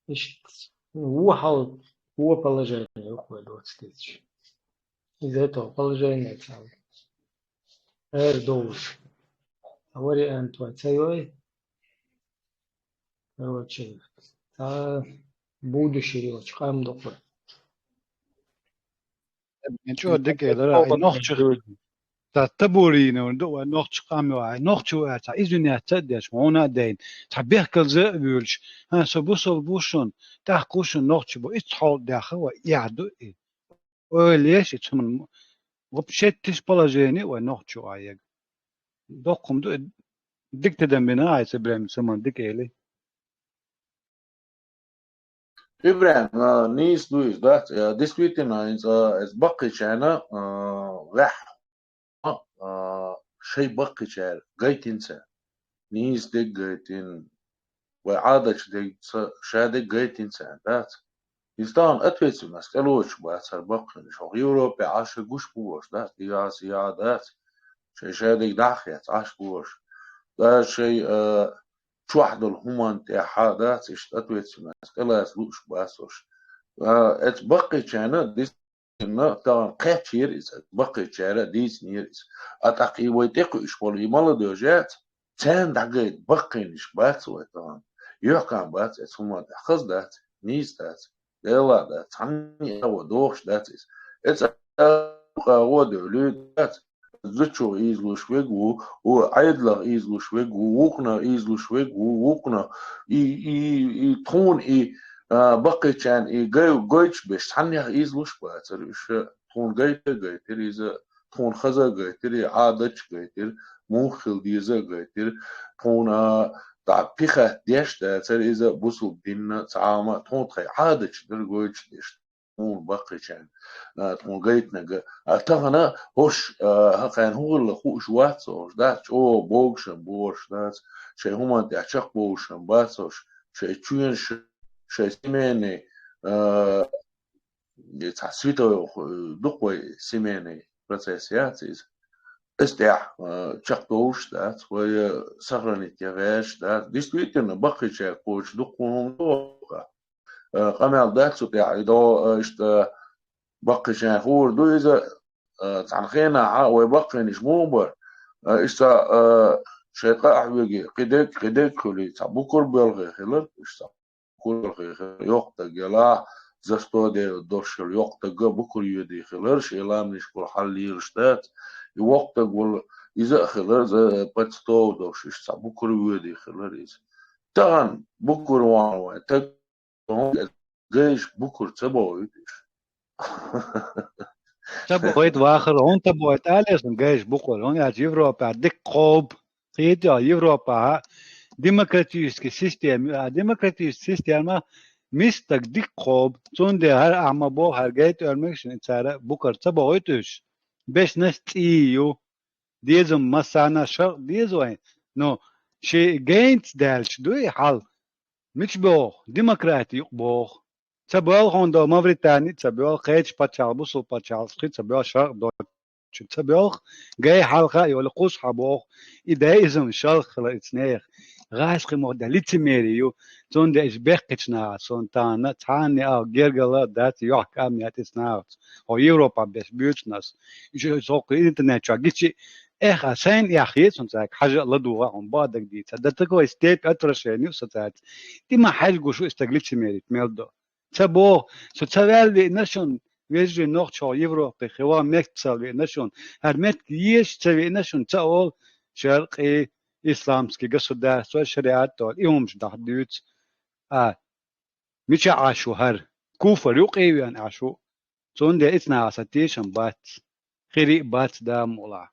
Иштта. Вон хьал, вон положение юххе доцу теташ. Из этого положение цхьа. Эр долуш. А вариант вай ца йой? Короче, цхьа будущий йолчу къам ду кхуьй. Эн чӀогӀа дика элира, ай нохчо, цхьа таборийна ду, ай нохчо къам ю, ай нохчо ю, ай цхьа извиняться а деш, хьуна а дайна, цхьа бехказа а вуьйлуш, хьан со бусалба ву шуна, тӀаккха ву шуна нохчо бу, иццахь хьол а даьхна, вай эхь ду и. Ойла еш и цунна, вообще тиша положение вай нохчо ю, ай яга. Доккхум ду, дика тидам бина, ай ца бремя саман дика эли. ИбрахӀим, а, нийса ду иза, дац? А, действительно, иза, а, иза баккхийчарна, а, ваьхьа, а, шай баккхийчара гайтина царна. Нийса дерг гайтина, вай Ӏадаташ дерг ца, ша дерг гайтина царна, дац? Иза тахана ответственность тӀелоцуш бац хӀара баккхийнаш. ХӀокху Европе Ӏаш гуш бу уьш, дац? Дигахь а, сигахь а, дац? Шай ша дерг дӀахьа хецна Ӏаш бу уьш. Даже шай, а, чохь долу хӀуманна тӀехь а дац, иштта ответственность тӀелаца лууш бац уьш. А, эцу баккхийчарна дисциплина тахана кхечира иза, баккхийчара а дийцинера иза. А тӀаккха и вай тӀекхуьуш болу и молодёжь яц, царна дӀагайта баккхийнаш бац вай тахана. Юьхькан бац эцу хӀуманна тӀехь, хаза дац, нийса дац. Делла дац, цхьанне а гӀо дохуш дац иза. Эцу а гӀо девлла дац. Зудчух ийзалуш вег ву, ву Ӏедалах ийзалуш вег ву, вукхунах ийзалуш вег ву, вукхунах и, и, и тхуна и, а, баккхийчарна и гай-, гойтуш берш цхьаннех ийзалуш бацара уьш. Тхуна гайта а гайтира иза, тхуна хаза а гайтира, и Ӏадаташ а гайтира, муха хила деза а гайтира, тхуна, а, дӀа пихат деш а дацара иза, бусалба динна цхьа а ма, тхуна тхайн Ӏадаташ дара гойтуш дерш. Хьуна баккхийчарна, а, тхуна гайтинарг. А тахана хӀорш, а, хӀокхарна хӀун хилла хууш вац хӀорш, дац, чӀогӀа богушан бохуш дац, шайн хӀуманна тӀехь чекхбовлушан бац хӀорш, шайн чоьнаш, шайн семейный, а, и цхьа святой, э, дукха вай семейный процесс яц иза. Иза тӀехь, а, чекхдовлуш дац, вай, а, сохранить ян гӀерташ дац. Действительно, баккхийчаьрга кхочуш дукха хӀума ду хӀокху. Э, къамел дац цу тӀехь, и до, э, иштта баккхийчарна хуур ду иза, э, цхьана хенахь а вай баккхийнаш муха бара. Э, иштта, э, шайн къа а хьоьгий, кхидерг, кхидерг хуьлий, цхьа букар боьлхий хилар, иштта букар боьлхий хилар, йоккха даг ялахь, за сто девять долуш йолу йоккха дага букар йоьдий хилар, шен ламанаш болу хьал лелаш дац. И воккха даг волу, иза а хилар, за пять сто долуш, иштта цхьа букар воьдий хилар иза. Тахана букар ван вайн таг Гайш букар ца бохуьйту уьш. Ца бохуьйту вахар, хӀунда ца бохуьйту, алий сан гайш букар, хӀунда аьлча Европа дика кхобу, кхета йо, Европа демократический система ю, а демократический система мистаг дика кхобу, цундела хӀара ахьа ма боху, хӀара гайта эр мегаш цара букар ца бохуьйту уьш. Бешнаш цӀий ю, дезам массарна шаркъ деза вайн, но ши гайнца даьлча дуй хьал. Мича боху? Демократи юкъа боху. Ца боьлху хӀунда Мавритани, ца боьлху кхечу пачхьалкх, бусул пачхьалкх, кхин ца боьлху шаркъ доцу, ца боьлху гай хьалха а йолу кхуза хьан боху, и даизам шалха хила ица неха. гӀаскхи мохь дан лицемерие ю, цундела иш бехкхича наха сон тана, цхьанне а гергала дац, йохка а мятӀис нахац, хьо Европа беш буьйцу нас. Иш сокху интернет чохь гичи, эх, а сайн эхь еза хьуна цаьрга, хьажа а ладугӀа хьуна, баъ даг дийца. Да такой степь отвращения ю со цаьрца. Ти ма хьаьжа гуш ю, и стаг лицемерить мел до. Ца боху, со ца ваьлла виъна шуна, вежарий нохчо Европе хи ван меттасал виъна шуна, хӀара меттиг езаш ца виъна шуна, ца олу шаркъи исламский государство, шариат долу, и хӀумаш даха дуьйцу. А, мича Ӏаш ву хӀара? Куфар ю, къийвен Ӏаш ву. Цундела ицнаха сан тешам бац. Хири а бац, да мула.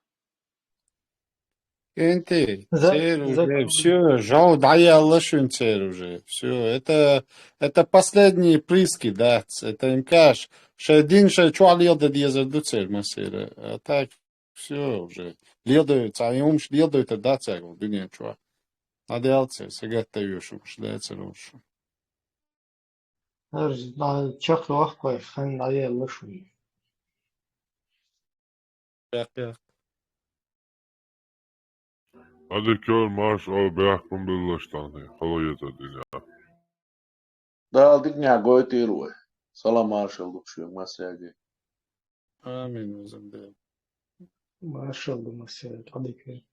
Кенти, За-, церан уже закон. Всё, жов дӀаелла шуьнан церан уже. Всё, это, это последние прииски, да, ц-, это им каш. Шайн дин шайн чохь леладан дезар ду церан массера. А так, всё уже. Леладой, цхьа и хӀумаш леладойтар дац цаьрга дуьнен чохь. ДӀаделла церан, сагатта веш хӀумаш, дацар хӀумаш. ХӀара дӀа чекхйохку вай, хан дӀаелла шуна. Бехк, бехк. Ӏадика йойла, марша Ӏойла, бехкам биллалаш тахана, хала еза дуьнен. Дала диканехь гойтийла вай. Салам маршалла ду шуьга массаьрга. Амин, везан Дела. Маршалла ду массаьрга, Ӏадика йойла.